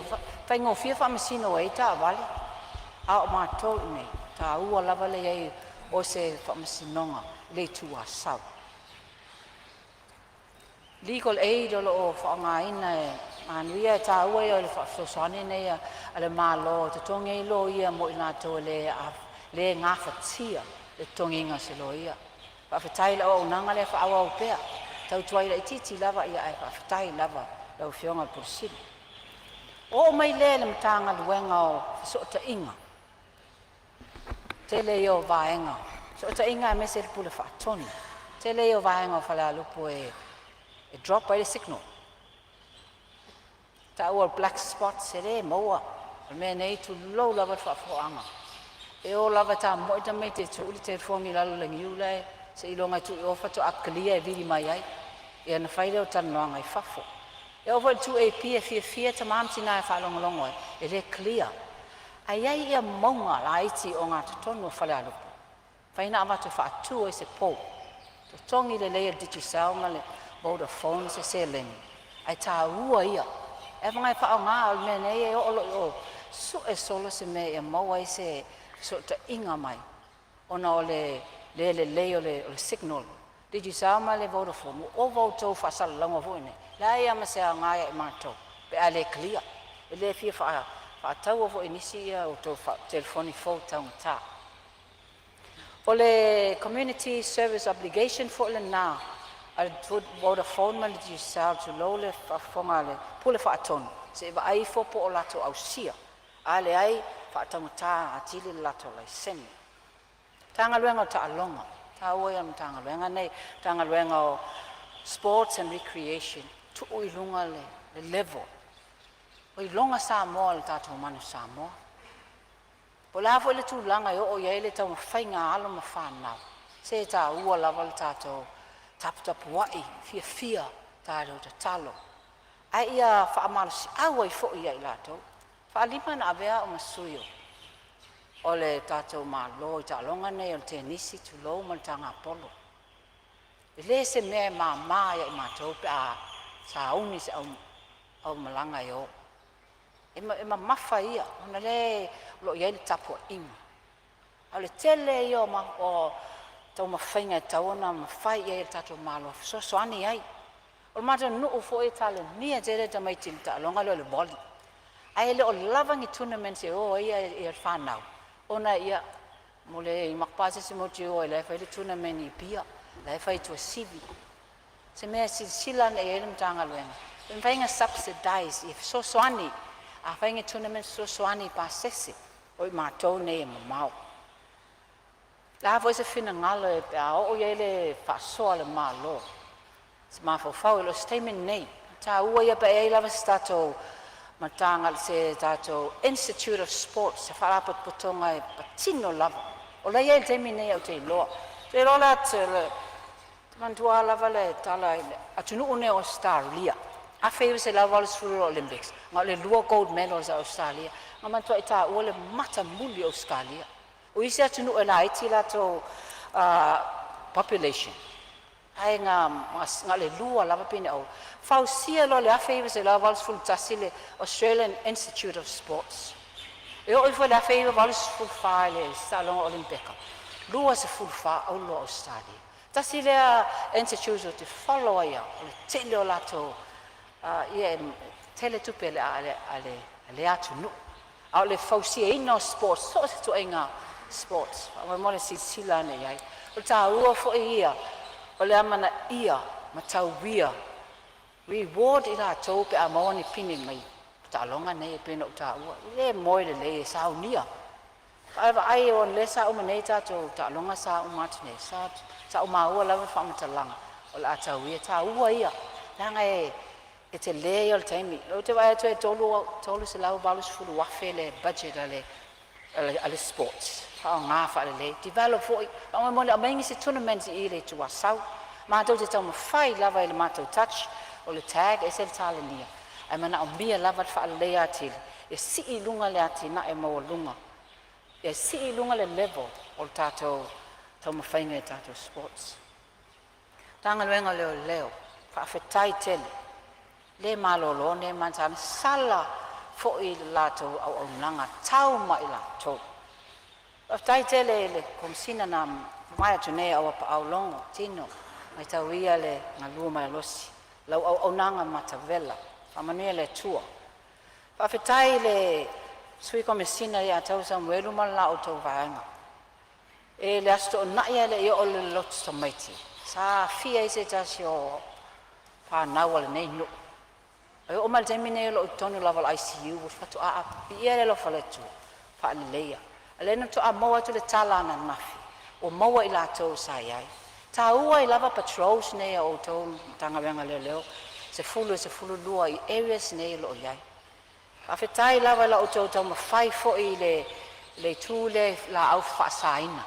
faigofie faamasino ai taavale, a o matou i inei, e taua lava le i ai o se faamasinoga i le Itu Asau. Legal aid o lo o faaaogaina e Manuia, e taua ia o le faafesoasoani nei a le Malo e totogi ai loia mo i latou e le gafatia le totogiina o se loia. Faafetai i le auaunaga lea e faaauau pea, tau tuai laititi lava ae faafetai lava i lau Afioga i le Pule Sili. Oo mai lea i le Matagaluega o Fesootaiga, tele ia o vaega, fesootaiga aemaise le Pule Faatonu. Tele ia o vaega o Falealupo e drop ai le signal, taua o black spots e le maua. O le mea nei, tulou lava le faafofogaaga, e o lava e tamomoe tamaiti e tuu le telefoni i lalo o le niu seiloga e tuu i o faatoa clear e vili mai ai, ia ona fai lea o talanoaga i fafo. E oo foi i le 2AP e fiafia tama ma tina e faalogologo ai, e le clear. Ae i ai ia mauga laiti ogatotonu o Falealupo, e mafai ona avatu e faatu ai se pou, totogi lelei e le Digicel ma le Vodafone se seleni, ae taua ia e faaaoga. O le mea nei e oo loa i o sue solo se mea ia maua ai se fesootaiga mai ona o le le lelei o le signal. Digicel ma le Vodafone ua ova outou faasalalauga foi nei, leai a ma se aoga ia i matou pe a le clear. E le fia faataua foi e nisi ia outou telefoni fou taugata. O le community service obligation foi lena a le Vodafone ma le Digicel, tulou le faafofoga a le Pule Faatonu, se i vaai ifo po o latou ausia. A leai, faataugata atili le latou laisene. Matagaluega o Taaloga, taua ia o le Matagaluega lenei, Matagaluega o Sports and Recreation, tuu i luga le level. Ua iloga Samoa i le tatou Manu Samoa. Po o le a foi le tulaga e oo i ai le taumafaiga a alo ma fanau, se e taua lava le tatou taputapuai fiafia, tatou tatalo, ae ia faamalosiau ai foi ia i latou. E faalima ona avea au ma sui o le tatou Malo i taaloga nei o le tenisi tulou ma le tagapolo. E le se mea e mama ia i matou pe a sauni se aumalaga e o. E mamafa ia ona o lea o lo o i ai le tapuaiga. A o le tele ia o taumafaiga e tatau ona mafai i ai e le tatou Malo e fesoasoani ai. O le matou nuu foi e talamia tele tamaiti i le taaloga lea o le volley, ae le o lava ni tournaments e o ai le fanau ona ia mo le iloa se isi motu e o ai la e fai le tournament i Apia, la e fai i Tuasivi. Se mea e silasila ane i ai le Matagaluega, pe mafai ona subsidize e fesoasoani a fai ni tournaments, fesoasoani i pasese o i matou nei e mamao. O le a foi se finagalo pe a oo i ai le faasoa a le Malo, se mafaufau e le o se taimi lenei. Taua ia pe a i ai lava se tatou mataga se tatou Institute of Sports, se faalapotopotoga e patino lava. O la e i ai i le taimi nei ou te iloa. Ou te iloa la te manatua lava le tala i le atunuu nei o Ausetalia, 1980 Olympics, na o le 2 gold medals a Ausetalia, na matuai taua le matamuli o Ausetalia. O isi atunuu e laiti latou population, ae na o le lua lava pine auro. Fausia loa i le 1981 le Australian Institute of Sports. E oo ifo i le 1984 i le taaloga Olympeka, 24 auro a Ausetalia. Tasi lea institute ou te follow ai au, o le tele o latou ia e tele tupe a le atunuu. A o le fausiaina o sports, so o se ituaiga sports, faamolemole silasila ane i ai. O le taua foi ia o le amanaia ma tauia reward i latou pe a maua ni pine mai taaloga nei e pei ona ou taua. E le moe lelei e saunia. Vaai o lea sa uma nei tatou taaloga sa uma atu nei, sa ou maua lava le faamatalaga o le a tauia, taua ia, leaga e tele ia o le taimi. Ou te vaai atu e $380,000 le budget a le sports, faaaoga faalelei, develop foi, faamolemole aumai nisi tournaments i le Itu Asau. Matou te taumafai lava i le matou touch, o le tag ese le talenia, ae manaomia lava le faaleleia atili e sii i luga le atinae maualuga, e sii i luga le level o le tatou taumafaiga i tatou sports. Matagaluega o Leoleo, faafetai tele, le malolo nei ma sa sala foi i le latou auaunaga tau mai latou. Faafetai tele i le Komesina na mavae atu nei Auapaau Logo Tino, mataulia le galue malolosi lau auaunaga matavela. Faamanuia le Atua. Faafetai i le Sui Komesina ia te oe Samuelu ma la outou vaega. I le Aso Toonai ae le i oo i le lotu tamaiti, sa aafia ai se tasi o fanau a lenei nuu. E oo mai i le taimi nei o lo o i totonu lava o le ICU faatoa viia le alofa o le Atua ua faaleleia. A o lea na faatoa maua atu le tala ananafi ua maua e i latou sa i ai. E taua ai lava patrols nei a outou le Matagaluega o Leoleo 10 i le 12 i areas nei o lo o i ai. Faafetai lava i la outou taumafai foi i le itu lea i laau faasaina.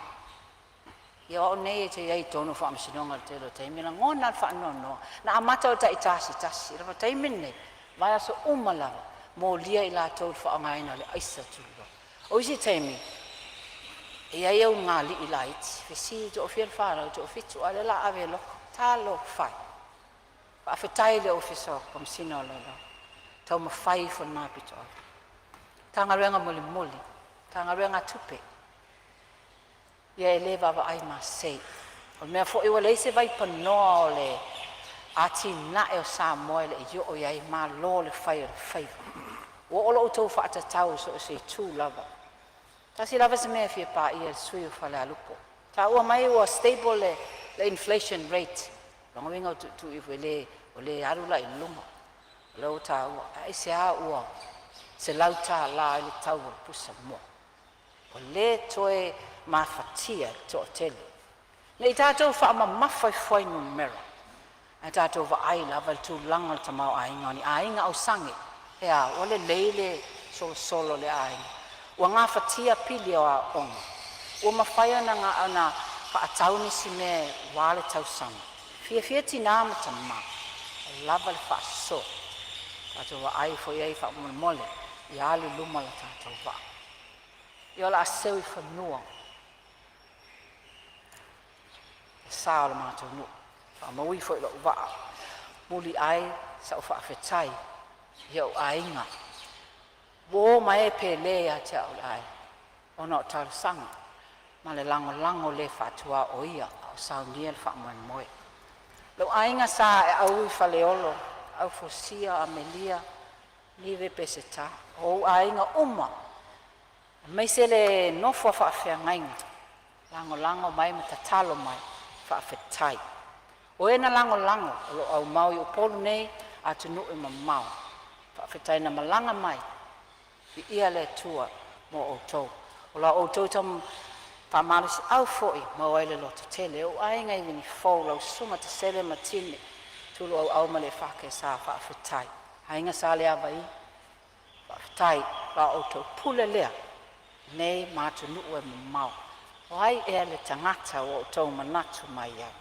Ia o au nei ou te i ai i totonu o faamasinoga i le tele o taimi, e lagona lava le faanoanoa. Na amata o le taitasi tasi, ae o le taimi lenei, o vaiaso uma lava, e molia i latou i le faaaogaina o le aisa tulou. O isi taimi e i ai ulugalii laiti, fesili, toafia le fanau? Toafitu, a o lea o le a ave e loka. Talofa e! Faafetai i le Ofisa o Komesina o Leoleo, taumafai ifo i lena pitoau. Matagaluega mulimuli, Matagaluega o Tupe, ia e le vaavaai masei. O le mea foi ua leai se vaipanoa o le atinae o Samoa e le i oo i ai, malo le fai o le faiva. Ua oo lo outou faatatau i so o se itu lava. Tasi lava si mea e fia paia e le sui usufono o Falealupo, taua mai ua stable le inflation rate, lona uiga ua tuutuu ifo e le, ua le alu la i luga. O lea ua taua, ae aisea ua $100 ai le tau o le pusamoa? Ua le toe mafatia e le toatele. Ne i tatou faamamafa i fuainumera, ae tatou vaai lava i le tulaga o le tamaoaiga o ni aiga ausage. E a? Ua lelei le solosolo o le aiga, ua gafatia pili o aoaoga, ua mafai ona faatau nisi mea aua le tausaga. Fiafia tina ma tama ua lava le faasoa. Tatou vaai ifo i ai faamolemole ia alu i luma le tatou vaa. Ia o le a seu i fanua le sa o le matou nuu, faamaui foi lou vaa, muliai sau faafetai i ou aiga, uo ma e pele ia te au le aiga, ona o talosaga ma le lagolago le faatuaoia a o saunia le faamoemoe. Lou aiga sa Aeau i Faleolo, Aufusia Amelia Nive Peseta, o ou aiga uma aemaise le nofo a faafeagaiga, lagolago mai ma tatalo mai, faafetai. O e na lagolago o lo o aumau i Upolu nei, atunuu e mamao, faafetai na malaga mai, viia le Atua mo outou. O la outou faamalosiau foi e maua ai le lototele. Ou aiga i Unifou, lau Susuga Tesele ma Tino Tuuloauau ma le EFKS, faafetai. Aiga Saleavai, faafetai. O la outou pule lea nei ma atunuu e mamao. O ai ea le tagata ua outou manatu mai ai?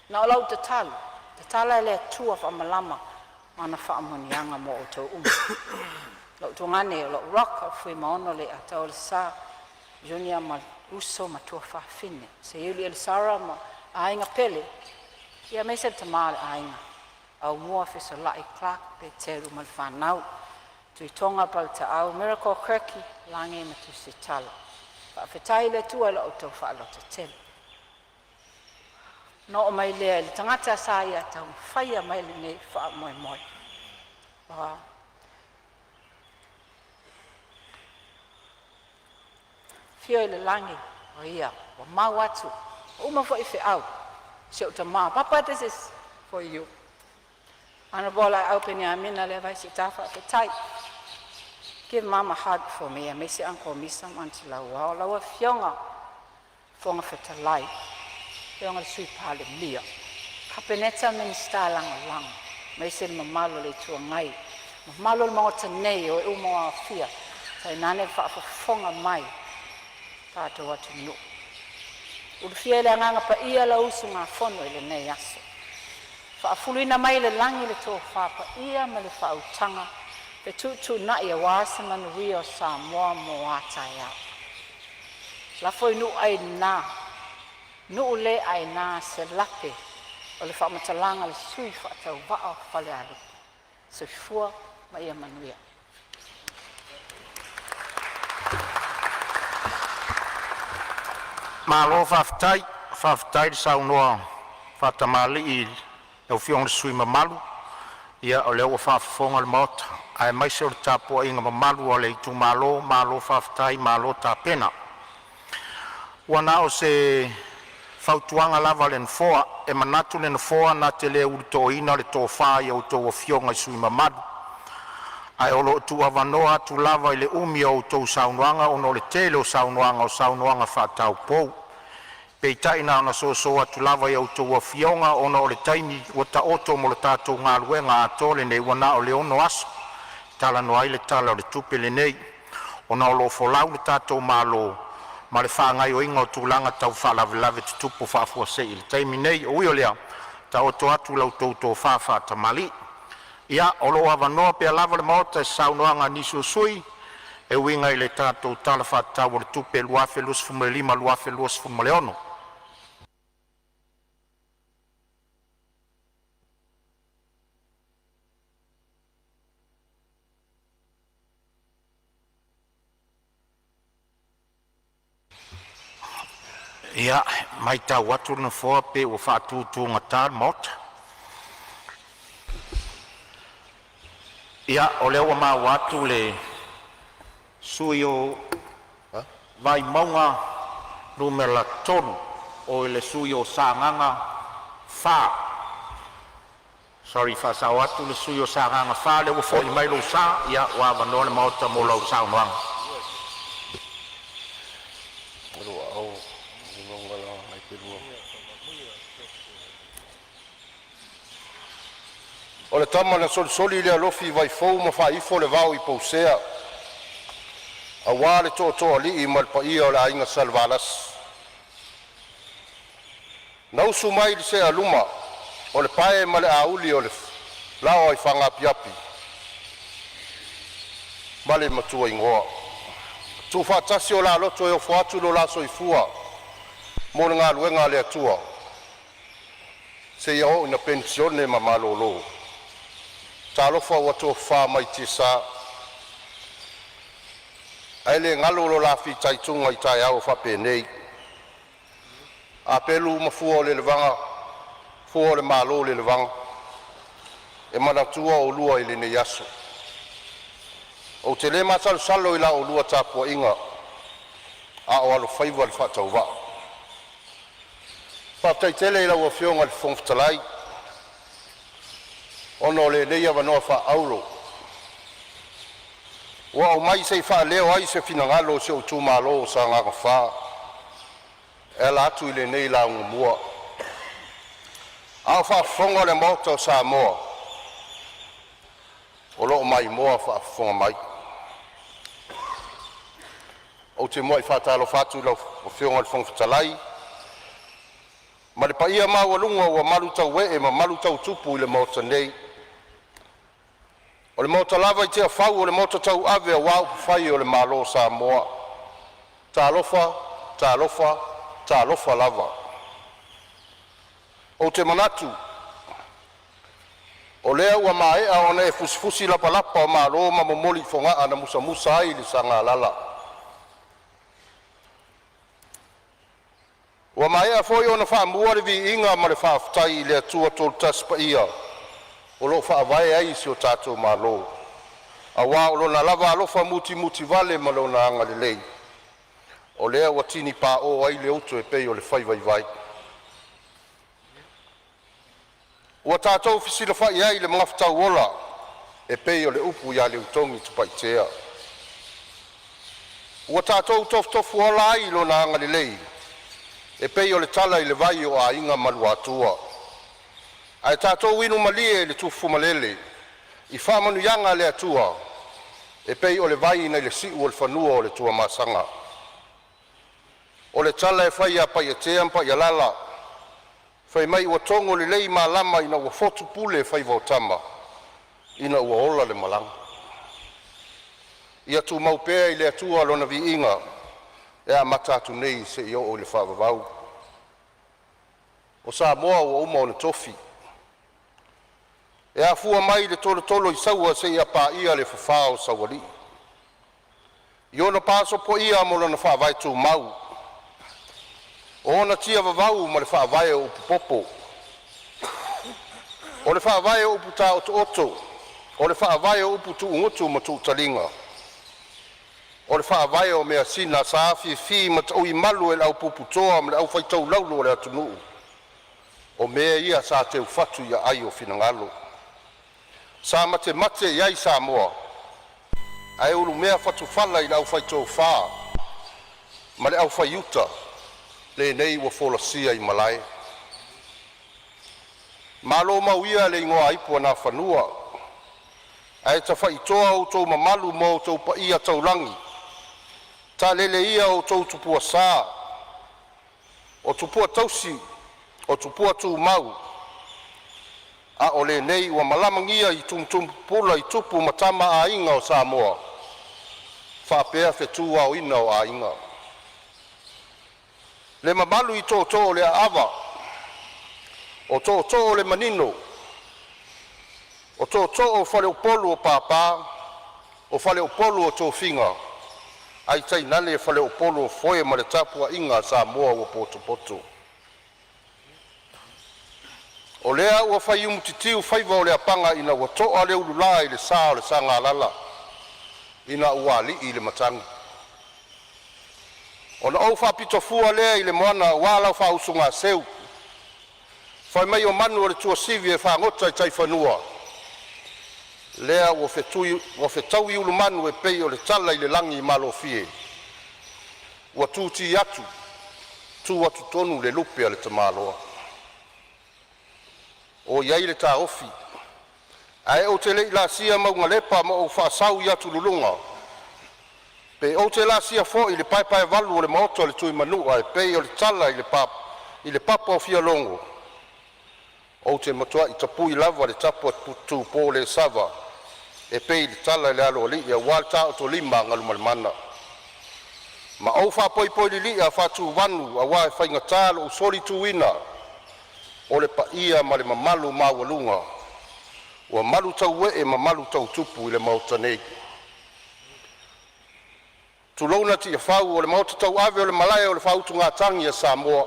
Na o lau tatalo, tatala e le Atua faamalama ma ana faamanuiaga mo outou uma. Lou tuagane o lou Rock Fuimaono Leiataulesa Junior ma uso ma tuafafine, Seiuli Elisara ma aiga pele, ia aemaise le tama o le aiga, Aumua Fesolai Clark Peteru ma le fanau, Tuitoga Paletaau Miracle Kirky Lagi ma Tusitala. Faafetai i le Atua i la outou faalototele. Ona oo mai lea i le tagata sa ia taumafaia mai lenei faamoemoe. Afio i le lagi o ia ua mau atu, ua uma foi feau, si ou tama Papa, this is for you. Honorable Laau Peniamina Leavai Sita, faafetai. Give Mom a hug for me, aemaise Uncle Misa ma Aunty Lauao, lau Afioga Fofoga Fetalai, afioga i le Sui Palemia, Kapeneta, Minisita Lagolago, aemaise le mamalu o le Itu Agai, mamalu o le Maota nei o e uma ua aofia, tainane le faafofoga mai a le tatou atunuu. Ulufia e le Agaga Paia lau usugafono i lenei aso, faafuluina mai le lagi le tofa paia ma le faautaga fetuutuunai aua se manuia o Samoa mo a taeao. Lafo i nuu aina, nuu le aina se lape O le faamatalaga a le sui faatauvaa o Falealupo. Soifua ma ia manuia. Malo faafetai, faafetai le saunoa faatamalii i lau Afioga i le sui usufono mamalu. Ia o lea ua faafofoga le Maota aemaise o le tapuaiga mamalu a le itumalo, malo faafetai malo tapena. Ua na o se fautuaga lava a le Nofoa, e manatu le Nofoa na te le ulutoina le tofa i a outou Afioga i sui usufono mamalu, ae o lo o tuuavanoa atu lava i le umi o a outou saunoaga ona o le tele o saunoaga o saunoaga faa-taupou. Peitai na ona soso atu lava i a outou afioga ona o le taimi ua taoto mo le tatou galuega atoa lenei ua na o le 6 aso e talanoa ai le Tala o le Tupe lenei, ona o lo o folau le tatou Malo ma le faagaoioiga o tulaga tau faalavelave tutupu faafuasei i le taimi nei. Ui o lea, taoto atu la outou tofa faatamalii. Ia, o lo o avanoa pea lava le Maota i se saunoaga a nisi o sui usufono e uiga i le tatou Tala Faatatau o le Tupe 2025/2026. Ia, e matau atu le Nofoa pei ua faatutugata le Maota. Ia, o lea ua maua atu le sui usufono mo Vaimauga 3, o le sui usufono o Sagaga 4. Sori, e faasao atu le sui usufono o Sagaga 4, o lea ua foi mai lou sa. Ia, ua avanoa le Maota mo lau saunoaga. O le tama na solisoli le alofi i vaifou ma faaifo le vao i Pousea, aua le Tootooalii ma le paia o le Aiga Salevalasi, na usu mai le sealuma, o le pae ma le auli o le laoa i Fagaapiapi ma le Matuaigoa. Tuufaatasi o la loto e ofo atu lo la soifua mo le galuega a le Atua seia oo ina penisione ma malolo. Talofa ua tofafa mai tiasa, ae le galo lo la fitaituga i taeao faapenei. A pelu ma fua o le fua o le malo i le lelevaga, e manatua oulua i lenei aso. Ou te le masalosalo i la oulua tapuaiga a o alofaiva le faatauvaa. Faafetai tele i lau Afioga i le Fofoga Fetalai ona o lenei avanoa faaauro ua aumai se i faaleo ai se finagalo o si ou itumalo o Sagaga 4 e ala atu i lenei lauga mua. A o faafofoga le Maota o Samoa, o lo o maimoa faafofoga mai. Ou te muai faatalofa atu i lau Afioga i le Fofoga Fetalai ma le paia maualuga ua malutauee ma malutautupu i le Maota nei. O le Maota lava i Tiafau o le maota tauave aua upufai o le Malo o Samoa. Talofa, talofa, talofa lava. Ou te manatu o lea ua maea ona e fusifusi lapalapa o malo ma momoli i Fogaa na musamusa ai le Sagalala. Ua maea foi ona faamua le viiga ma le faafetai i le Atua Toatasi Paia o lo o Faavae ai si o tatou Malo, aua o Lona lava alofa mutimutivale ma Lona agalelei o lea ua tini pao ai le uto e pei o le fai vaivai. Ua tatou fesilafai ai i le magafetau ola e pei o le upu ia Leutogi Tapaitea. Ua tatou tofutofuola ai i Lona agalelei e pei o le tala i le vai o Aiga ma Luatua. Ae tatou inu malie le tufufumalele i faamanuiaga a le Atua e pei o le vai nai le siu o le fanua o le Tuamasaga. O le tala e fai ia Paiatea ma Paialala, faimai ua togo lelei malama ina ua fotu pule faiva o tama ina ua ola le malaga. Ia tumau pea i le Atua Lona viiga e amata atu nei seia oo i le faavavau. O Samoa ua uma ona tofi, e afua mai i le tolotolo i Saua seia paia le fafa o Saualii, i ona pa sopoia ma lona faavae tumau, o ona tia vavau ma le faavae o upu popo, o le faavae o upu taotooto, o le faavae o upu tuugutu ma tuutaliga, o le faavae o measina sa afifi ma tauimalu e le aupuputoa ma le aufaitaulaulu o le atunuu. O mea ia sa teufatu i aai o finagalo sa matemate i ai Samoa ae ulumea fatufala i le aufaitofa ma le aufaiuta lenei ua folasia i malae. Malo mau ia le igoaipu a Nafanua ae tafaitoa outou mamalu ma outou paia taulagi, talele ia outou tupua sa, o tupua tausi o tupua tumau, a o lenei ua malamagia i tumutumu pupula i tupu ma tama a aiga o Samoa faapea fetu aoina o aiga. Le mamalu i tootoo o le Aava, o tootoo o le Manino, o tootoo o faleupolu o papa, o faleupolu o tofiga, ae tainane faleupolu o foe ma le tapuaiga a Samoa ua potopoto. O lea ua faiumu titiu faiva o le apaga ina ua toa le ulula i le sa o le Sagalala ina ua alii le matagi. Ona ou faapito fua lea i le moana aua lau faausugaseu fai mai o manu o le tuasivi e fagota i taifanua, lea ua fetui ua fetaui ulumanu e pei o le tala i le lagi i Malofie, ua tuti atu tu atu tonu le lupe a le tamaloa. O i ai le taofi, ae ou te le i laasia maugalepa ma ou faasau i atululuga, pe ou te laasia foi le paepaevalu o le maota o le Tuimanua e pei o le tala i le papa o fialogo, ou te matuai tapui lava le tapu a Tupolesava e pei o le tala i le Aloalii aua le taotolima a Galumalemana. Ma ou faapoipoi lilia faatuvanu aua e faigata lou solituina o le paia ma le mamalu maualuga ua malutauee ma malutautupu i le maota nei. Tulouna Tiafau o le maota tauave o le malae o le faautugatagi a Samoa,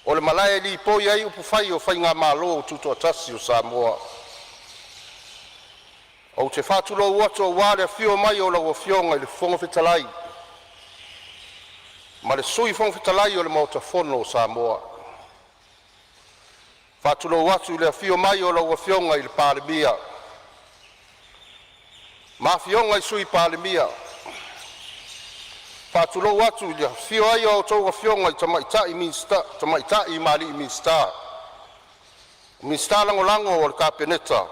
o le malae e lipoi ai upufai o faigamalo tutoatasi o Samoa. Ou te faatulou atu aua le afio mai o lau Afioga i le Fofoga Fetalai ma le Sui Fofoga Fetalai o le Maota Fono o Samoa. E faatulou atu i le afio mai o lau Afioga i le Palemia ma afioga i Sui Palemia. E faatulou atu i le afifio ai o a outou afioga i tamaitai ma alii Minisita, Minisita Lagolago o le Kapeneta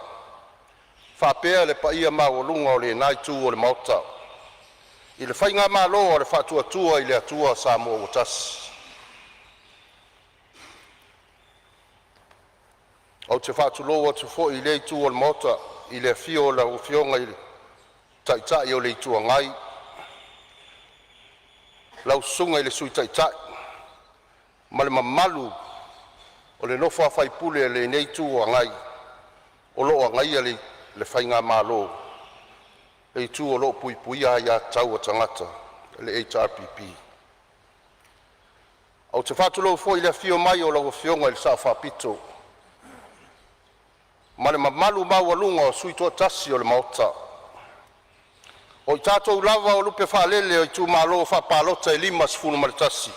faapea le paia maualuga o lena itu o le Maota i le faigamalo a le Faatuatua i le Atua Samoa ua Tasi. Ou te faatulou atu foi i lea itu o le Maota i le afio o lau Afioga i le Taitai o le Itu Agai, lau Susuga i le Sui Taitai ma le mamalu o le nofo a sui usufono a lenei Itu Agai o lo o agaia le faigamalo, le itu o lo o puipuia aia tatau a tagata, le HRPP. Ou te faatulou foi i le afio mai o lau Afioga i le Sao Faapito ma le mamalu maualuga o sui toatasi o le Maota. O i tatou lava o lupe faalele o itumalo faapalota e 51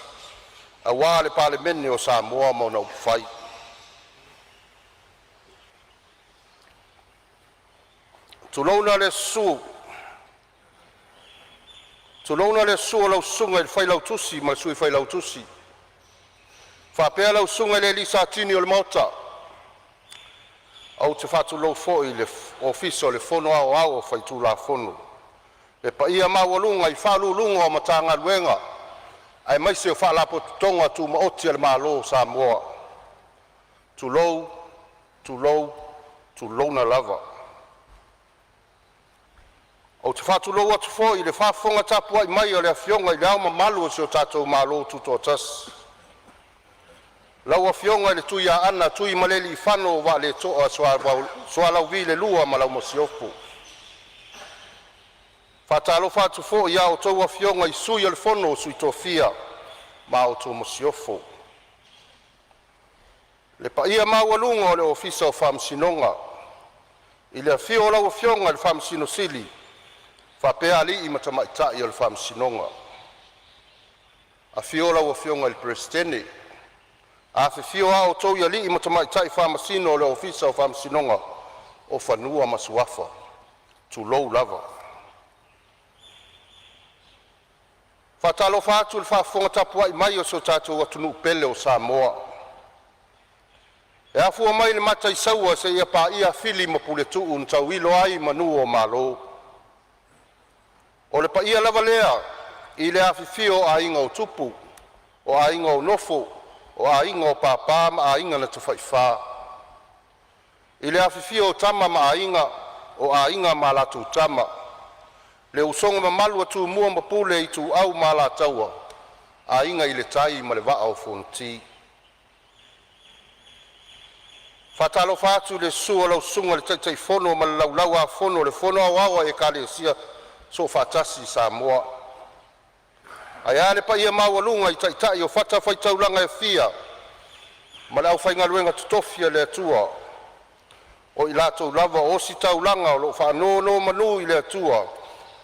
aua le Palemene o Samoa ma ona upufai. Tulouna le susu o lau susuga i le Failautusi ma le Sui Failautusi, faapea lau susuga i le alii Satini o le Maota. Ou te faatulou foi i le Ofisa o le Fono Aoao Faitulafono, le paia maualuga i Faauluuluga o Matagaluega aemaise o Faalapotopotoga Tumaoti a le Malo o Samoa. Tulou, tulou, tulouna lava. Ou te faatulou atu foi i le faafofoga tapuai mai a le Afioga i Le Ao Mamalu o si o tatou Malo Tutoatasi, Lau Afioga i le Tuiaana Tuimalealiifano Vaaletoa Sualauvi II ma lau Masiofo. E faatalofa atu foi i a outou afioga i Sui o le Fono a Sui Tofia ma a outou Masiofo. Le paia maualuga o le Ofisa o Faamasinoga, i le afio o lau Afioga i le Faamasino Sili faapea alii ma tamaitai o le Faamasinoga. Afio lau Afioga i le Peresetene, afifio alii ma tamaitai Faamasino o le Ofisa o Faamasinoga o Fanua ma Suafa. Tulou lava. E faatalofa atu i le faafofoga tapuai mai a si o tatou atunuu pele o Samoa, e afua mai le Mataisaua seia paia Fili ma Puletuu na tauilo ai manu o Malo. O le paia lava lea i le afifio o Aiga o Tupu, o Aiga o Nofo, o Aiga o Papa ma Aiga na Tafaifa, i le afifio o Tama ma Aiga, o Aiga ma latou Tama, le usoga mamalu a Tumua ma Pule, Ituau ma Alataua, Aiga i le Tai ma le Vaa o Fonoti. E faatalofa atu i le susu o lau Susuga i le Taitaifono ma le Laulau-a-Fono a le Fono Aoao a Ekalesia Soofaatasi i Samoa, ae a le paia maualuga i taitai o fatafaitaulaga e fia ma le aufaigaluega totofi a le Atua o i latou lava o ositaulaga o lo o faanonomanu i le Atua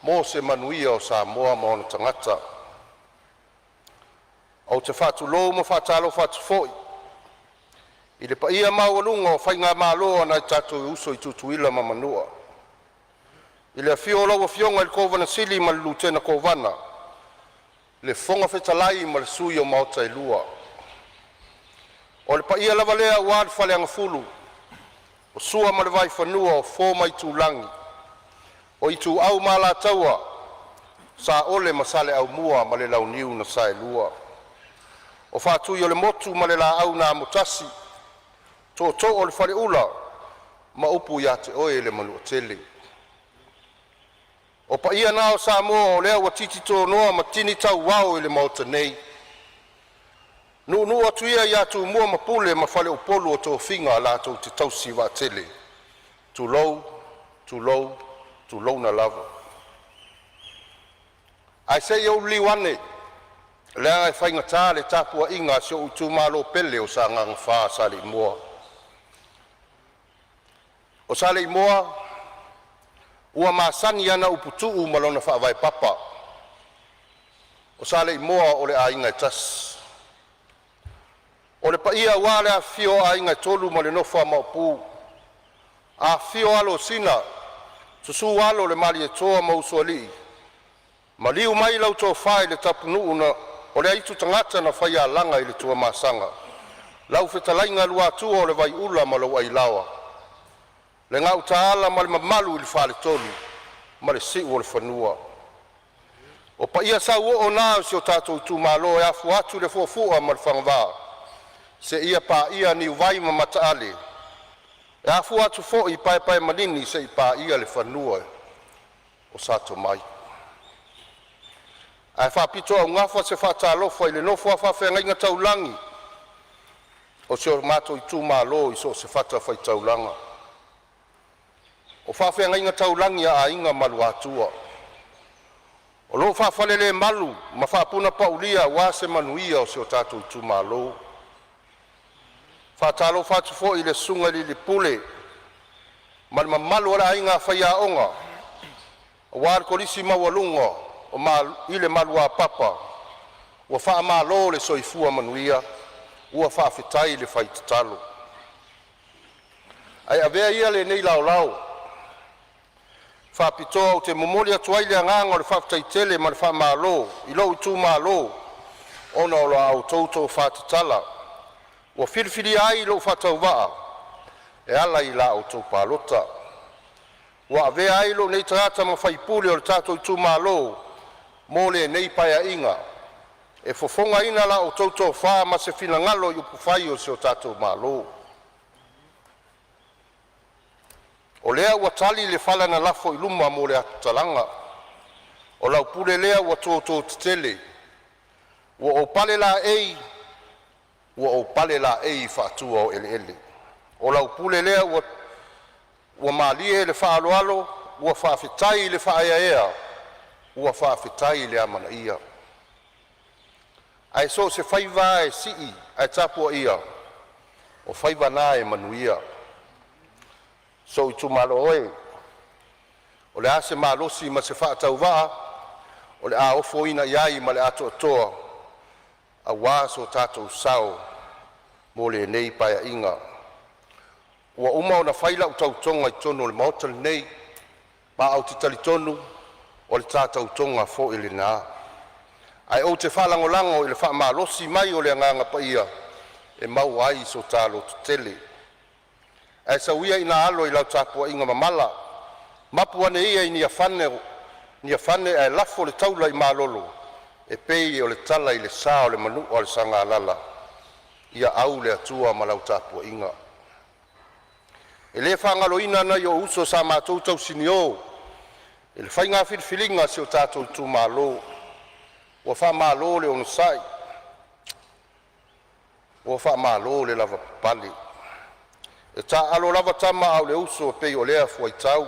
mo se manuia o Samoa ma ona tagata. Ou te faatulou ma faatalofa atu foi i le paia maualuga o faigamalo a nai o tatou uso i Tutuila ma Manua, i le afio o lau Afioga i le Kovana Sili ma le Lutena Kovana, le Fofoga Fetalai ma Sui o Maota e Lua. O le paia lava lea aua le Faleagafulu, o Sua ma le Vaifanua, o Fofo ma Aitulagi, Ituau ma Alataua, Saole ma Saleaaumua ma le Launiu na Saelua, o Faatuiolemotu ma le Laau na Amotasi, Tootoo o le Faleula ma upu ia te oe le Manuatele. O paia na o Samoa o lea ua titi tonoa ma tini tauao i le Maota nei. Nuunuu atu ia ia Tumua ma Pule ma Faleupolu o tofiga latou te tausi vaatele. Tulou, tulou, tulouna lava. Ae se i ou liliu ane, leaga e faigata le tapuaiga a si ou itumalo pele o Sagaga 4 Saleimoa. O Saleimoa ua masani ana upu tuu ma lona faavae papa. O Saleimoa o le aiga e tasi. O le paia aua le afifio o aiga e tolu ma le nofo a Maopu, afifio alo o Sina, susu alo o le Malietoa ma Usoalii, maliu mai lau tofa i le Tapunuu na o le aitu tagata na faialaga i le Tuamasaga, lau fetalaiga Luatua o le Vaiula ma lou Ailaoa, le Gautaala ma le mamalu i le faletolu ma le siuolefanua. O paia sauoo na o si o tatou itumalo e afua atu i le fuafua ma le fagavā seia paia Niuvai ma Mataale. E afua atu foi i Paepaemalini seia paia le fanua o Sa Tomai. Ae faapitoaugafa se faatalofa i le nofo a faafeagaiga taulagi o si o matou itumalo i so o se fatafaitaulaga. O faafeagaiga taulagi a Aiga ma Luatua o lo o faafalelemalu ma faapunapaulia aua se manuia o si o tatou itumalo. E faatalofa atu foi i le susuga i le alii pule ma le mamalu o le aiga faiaoga aua le Kolisi Maualuga i le Maluapapa. Ua faamalo le soifua manuia, ua faafetai le fai tatalo. Ae avea ia lenei laolao faapitoa ou te momoli atu ai le agaga o le faafetai tele ma le faamalo i lou itumalo ona o la outou tofa tatala ua filifilia ai lou faatauvaa e ala i la outou palota ua avea ai lou nei tagata ma sui usufono o le tatou itumalo mo lenei Paeaiga, e fofogaina la outou tofa ma se finagalo i upufai o si o tatou Malo. O lea ua tali le fala na lafo i luma mo le atu talaga, o lau pule lea ua toto tetele. Ua ou pale laei Ua ou pale laei i faatua o eleele. O lau pule lea ua malie le faaaloalo, ua faafetai le faaeaea, ua faafetai le amanaia. Ae so o se faiva lava e sii ae tapuaia, o faiva na e manuia. Sou itumalo e, o le a se malosi ma se faatauvaa o le a ofoina iai ma le atoatoa aua so tatou sao mo lenei Paeaiga. Ua uma ona fai lau tautoga i totonu o le maota lenei, ma ou te talitonu o le ta tautoga foi lena. Ae ou te faalagolago i le faamalosi mai o le Agaga Paia e maua ai so ta lototele. Ae sau ia ina alo i lau tapuaiga mamala, mapu ane ia i Niafane ae lafo le taula i malolo e pei o le tala i le sa o le manua o le Sagalala. Ia au le Atua ma lau tapuaiga. E le faagaloina nai ou uso sa matou tausinio i le faiga filifiliga a si o tatou itumalo. Ua faamalo le onosai, ua faamalo le lavapapale. E taaalo lava tama a o le uso, e pei o lea fuaitau,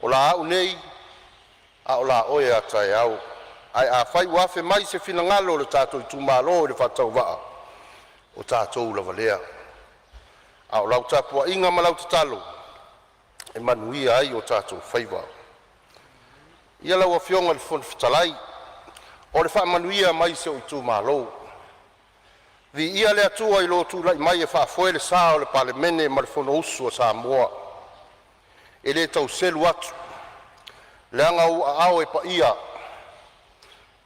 o la au nei a o la oe a taeao. Ae afai ua afe mai se finagalo o le tatou itumalo i le faatauvaa, o tatou lava lea. A o lau tapuaiga ma lau tatalo e manuia ai o tatou faiva. Ia lau Afioga i le Fofoga Fetalai, o le faamanuia mai si ou itumalo. Viia le Atua i lou tulai mai e faafoe le sa o le Palemene ma le Fonousu a Samoa. E le tau selu atu, leaga o ou aao e paia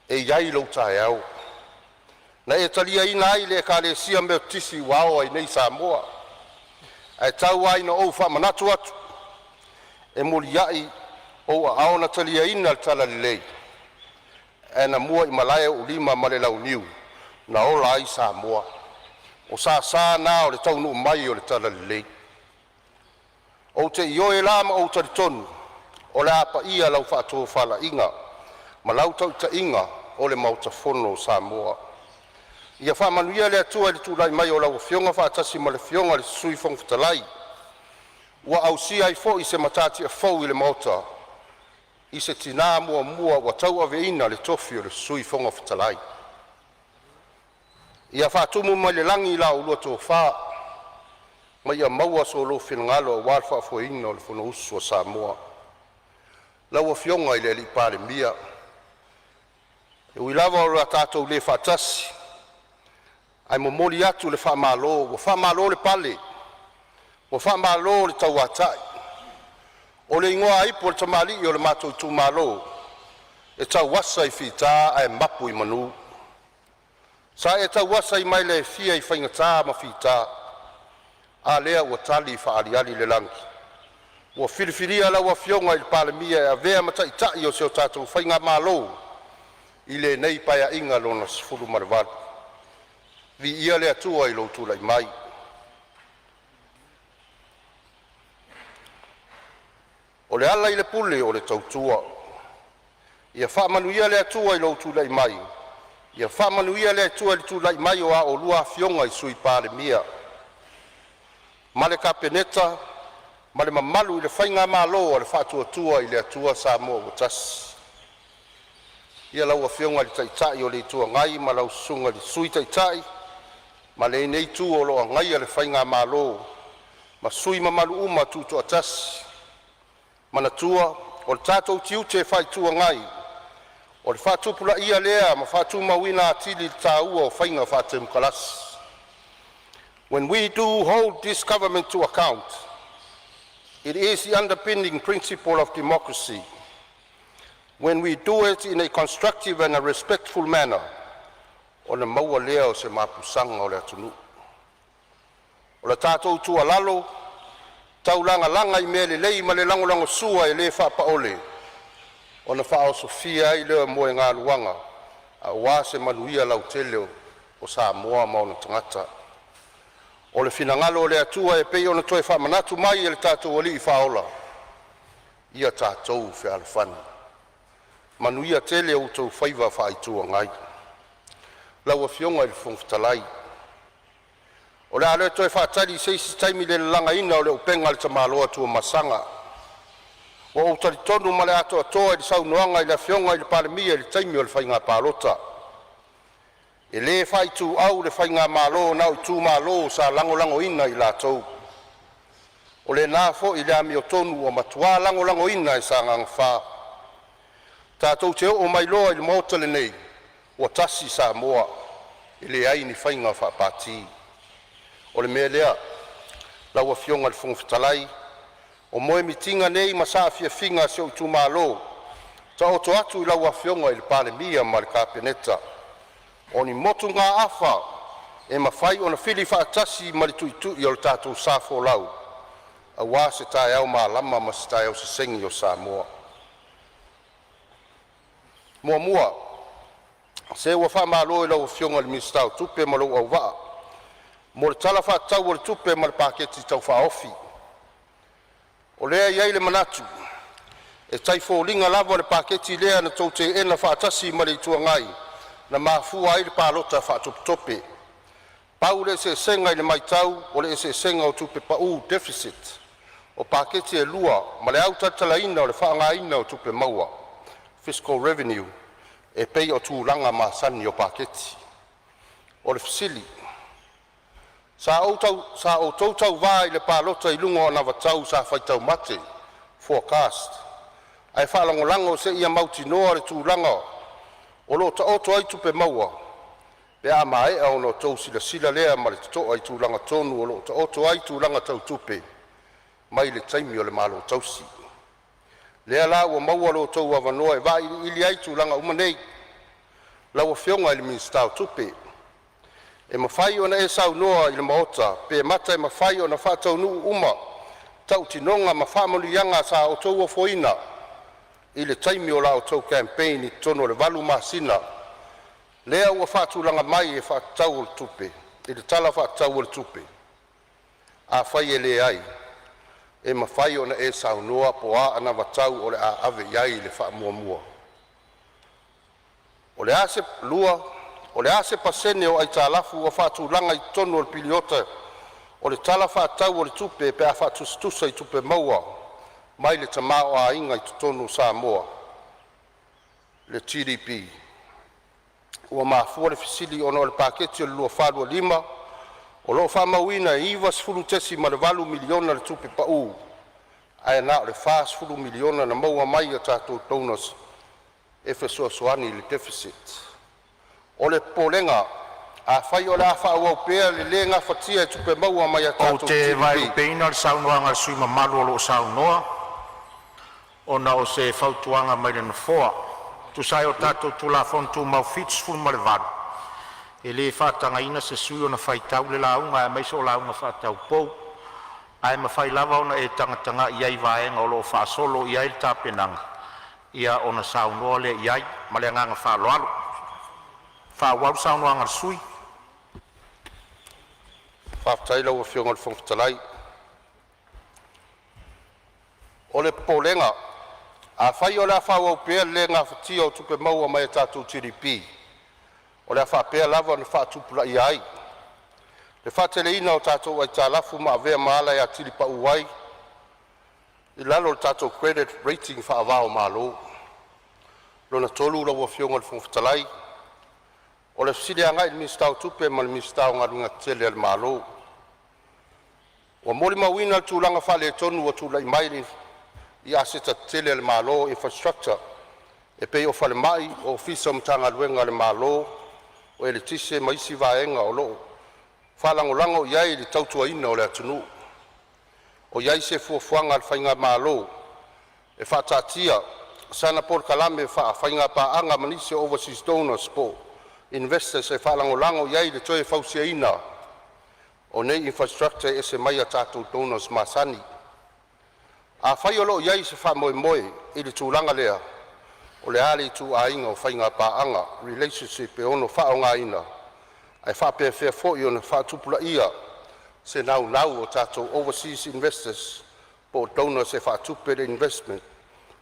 e i ai lou taeao, na e taliaina ai le Ekalesia Metotisi ua ao ai nei Samoa. Ae tau lava ina ou faamanatu atu, e muliai ou aao na taliaina le talalelei, ae na muaimalae ou lima ma le launiu na ola ai Samoa. O sasa na o le taunuu mai o le talalelei. Ou te ioe la ma ou talitonu o le a paia lau faatofalaiga ma lau tautaiga o le Maota Fono o Samoa. Ia faamanuia le Atua i le tulai mai o lau Afioga faatasi ma le Afioga i le Sui Fofoga Fetalai, ua ausia ai foi se matatia fou i le Maota i se tinã muamua ua tauaveina le tofi o le Sui Fofoga Fetalai. Ia faatumu mai le lagi la oulua tofa ma ia maua so oulua finagalo aua le faafoeina o le Fonousu a Samoa. Lau Afioga i le Palemia, e ui lava ua tatou le faatasi, ae momoli atu le faamalo, ua faamalo le pale, ua faamalo le tauatai. O le igoa ipu o le tamalii o le matou itumalo, e tauasa i fita ae mapu i manu. Sa e tauasa i maila e fia i faigata ma fita, a lea ua tali faaaliali le lagi. Ua filifilia lau Afioga i le Palemia e avea ma Taitai o si o tatou Faigamalo i lenei Paeaiga lona XVII. Viia le Atua i lou tulai mai. O le ala i le pule o le tautua. Ia faamanuia le Atua i lou tulai mai. Ia faamanuia le Atua i le tulai mai o a oulua afioga i Sui Palemia ma le Kapeneta ma le mamalu i le faigamalo a le Faatuatua i le Atua Samoa ua Tasi. Ia lau Afioga i le Taitai o le Itu Agai ma lau Susuga i le Sui Taitai ma lenei itu o lo o agaia le faigamalo ma sui usufono mamalu uma tutoatasi. Manatua o le tatou tiute faa-Itu Agai o le faatupulaia lea ma faatumauina atili le taua o faiga faatemokarasi. When we do hold this government to account, it is the underpinning principle of democracy. When we do it in a constructive and a respectful manner, ona maua lea o se mapusaga o le atunuu. O le tatou tuualalo, taulagalaga i mea lelei ma le lagolagosua e le faapaole ona faaosofia ai lea o moegaluaga aua se manuia lautele o Samoa ma ona tagata. O le finagalo o le Atua e pei ona toe faamanatu mai e lo tatou Alii Faaola, ia tatou fealofani. Manuia tele outou faiva faa-Itu Agai. Lau Afioga i le Fofoga Fetalai, O le a le toe faatali i se isi taimi le lalagaina o le upega a le tamaloa Tuamasaga. Ua ou talitonu ma le atoatoa i le saunoaga a le Afioga i le Palemia i le taimi o le faiga palota, e le faaituau le faigamalo na o itumalo sa lagolagoina i latou. O lena foi le amiotonu ua matua lagolagoina e Sagaga 4. Tatou te oo mai loa i le Maota lenei, ua tasi Samoa, e leai ni faiga faapati. O le mea lea, lau Afioga i le Fofoga Fetalai, o moemitiga nei ma saafiafiga a si ou itumalo, taoto atu i lau Afioga i le Palemia ma le Kapeneta, o ni motugaafa e mafai ona fili faatasi ma le tuitui o le tatou sa folau aua se taeao malama ma se taeao sesegi o Samoa. Muamua, se ua faamalo i lau Afioga i le Minisita o Tupe ma lou auvaa mo le Tala Faatatau o le Tupe ma le Paketi Tau Faaofi. O lea e i ai le manatu e tau foliga lava o le paketi lea na outou teena faatasi ma le Itu Agai na mafua ai le palota faatopetope. Pau le eseesega i le maitau, o le eseesega o tupe pau (deficit) o paketi e lua ma le autalatalaina o le faaaogaina o tupe maua (fiscal revenue) e pei o tulaga masani o paketi. O le fesili; Sa outou tauva i le palota i luga o anavatau sa faitau mate (forecast) ae faalagolago seia mautinoa le tulaga o lo o taoto ai tupe maua pe a maea ona outou silasila lea ma le totoa i tulaga tonu o lo o taoto ai tulaga tau tupe mai le taimi o le malo tausi. Lea la ua maua lo outou avanoa e vailiili ai tulaga uma nei. Lau Afioga i le Minisita o Tupe, e mafai ona e saunoa i le Maota pe mata e mafai ona faataunuu uma tautinoga ma faamanuiaga sa outou ofoina i le taimi o la outou campaign i totonu o le 8 masina lea ua faatulaga mai e faatatau i le Tala Faatatau o le Tupe. Afai e leai, e mafai ona e saunoa po o a anavatau o le a ave iai le faamuamua. 2. O le a se pasene o aitalafu ua faatulaga i totonu o le piliota o le Tala Faatatau o le Tupe pe a faatusatusa i tupe maua mai le tamaoaiga i totonu o Samoa GDP. Ua mafua le fesili ona o le Paketi o le 2024/2025 o lo o faamauina e $90.8 miliona le tupe pau, ae na o le $40 miliona na maua mai ia tatou donors e fesoasoani i le deficit. O le popolega, afai o le a faaauau pea le le gafatia e tupe maua mai a Ou tatou te GDP. vaelupeina le saunoaga a le sui usufono mamalu o lo o saunoa, ona o se fautuaga mai le Nofoa. E tusa ai o tatou Tulafono Tumau 78, e le faatagaina se sui usufono ona faitau le lauga aemaise o lauga faataupou. Ae mafai lava ona e tagatagai i ai i vaega o lo o faasolo i ai le tapenaga, ia ona saunoa lea i ai. Ma le agaga faaaloalo. Faaauau le saunoaga a le sui usufono. Faafetai i lau Afioga i le Fofoga Fetalai. O le popolega, afai o le a faaauau pea le le gafatia o tupe maua mai a tatou GDP, o le a faapea lava ona faatupulaia ai le faateleina o tatou aitalafu ma avea ma ala e atili pau ai i lalo o le tatou credit rating faava-o-Malo. Lona tolu lau Afioga i le Fofoga Fetalai, o le fesili agai i le Minisita o Tupe ma le Minisita o Galuega Tetele a le Malo. Ua molimauina le tulaga faaletonu ua tulai mai i aseta tetele a le Malo (infrastructure) e pei o falemai, ofisa o Matagaluega a le Malo, o eletise ma isi vaega o lo o faalagolago i ai le tautuaina o le atunuu. O i ai se fuafuaga a le Faigamalo e faataatia sana polokalame faafaiga paaga ma nisi o overseas donors po o investors e faalagolago i ai le toe fausiaina o nei infrastructure e ese mai a tatou donors masani. Afai o lo o i ai se faamoemoe i le tulaga lea, o le a le ituaiga faiga paaga (relationship) e ono faaaogaina, ae faapefea foi ona faatupulaia se naunau o tatou overseas investors po o donors e faatupe le investment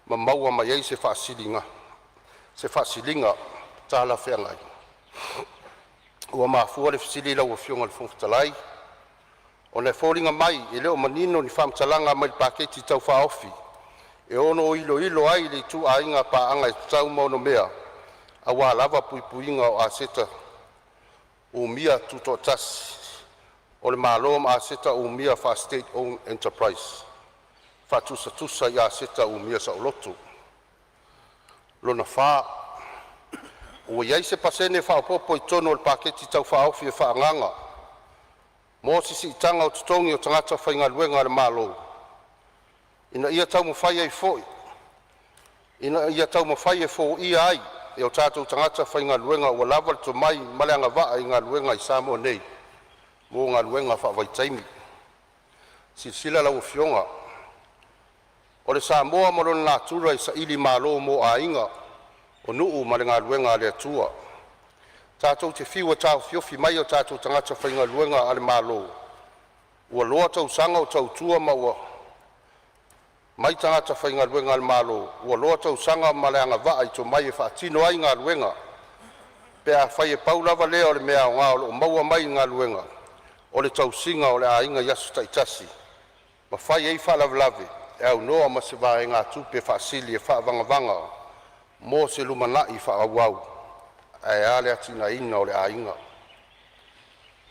ma maua mai ai se faasiliga talafeagai? Ua mafua le fesili lau Afioga i le Fofoga Fetalai Ona e foliga mai e le o manino ni faamatalaga mai le Paketi Tau Faaofi e ono iloilo ai le ituaiga paaga e tatau ma onomea aua lava puipuiga o aseta umia tutoatasi o le Malo ma aseta umia faa-State Owned Enterprise faatusatusa i aseta umia saoloto. 4. Ua i ai se pasene faaopoopo i totonu o le Paketi Tau Faaofi e faaagaaga mo se siitaga o totogi o tagata faigaluega a le Malo ina ia taumafai e foia ai e o tatou tagata faigaluega ua lava le tomai ma le agavaa i galuega i Samoa nei mo galuega faavaitaimi. Silasila lau Afioga, o le Samoa ma lona natura e sailimalo mo aiga, o nuu ma le galuega a le Atua. Tatou te fiu e taofiofi mai o tatou tagata faigaluega a le Malo ua loa tausaga o tautua ma ua mai tagata faigaluega a le Malo ua loa tausaga ma le agavaa i tomai e faatino ai galuega, pe afai e pau lava lea o le mea aoga o lo o maua mai i galuega, o le tausiga o le aiga i aso taitasi ma fai ai faalavelave e aunoa ma se vaegatupe faasili e faavagavaga mo se lumanai faaauau, ae a le atinaeina o le aiga.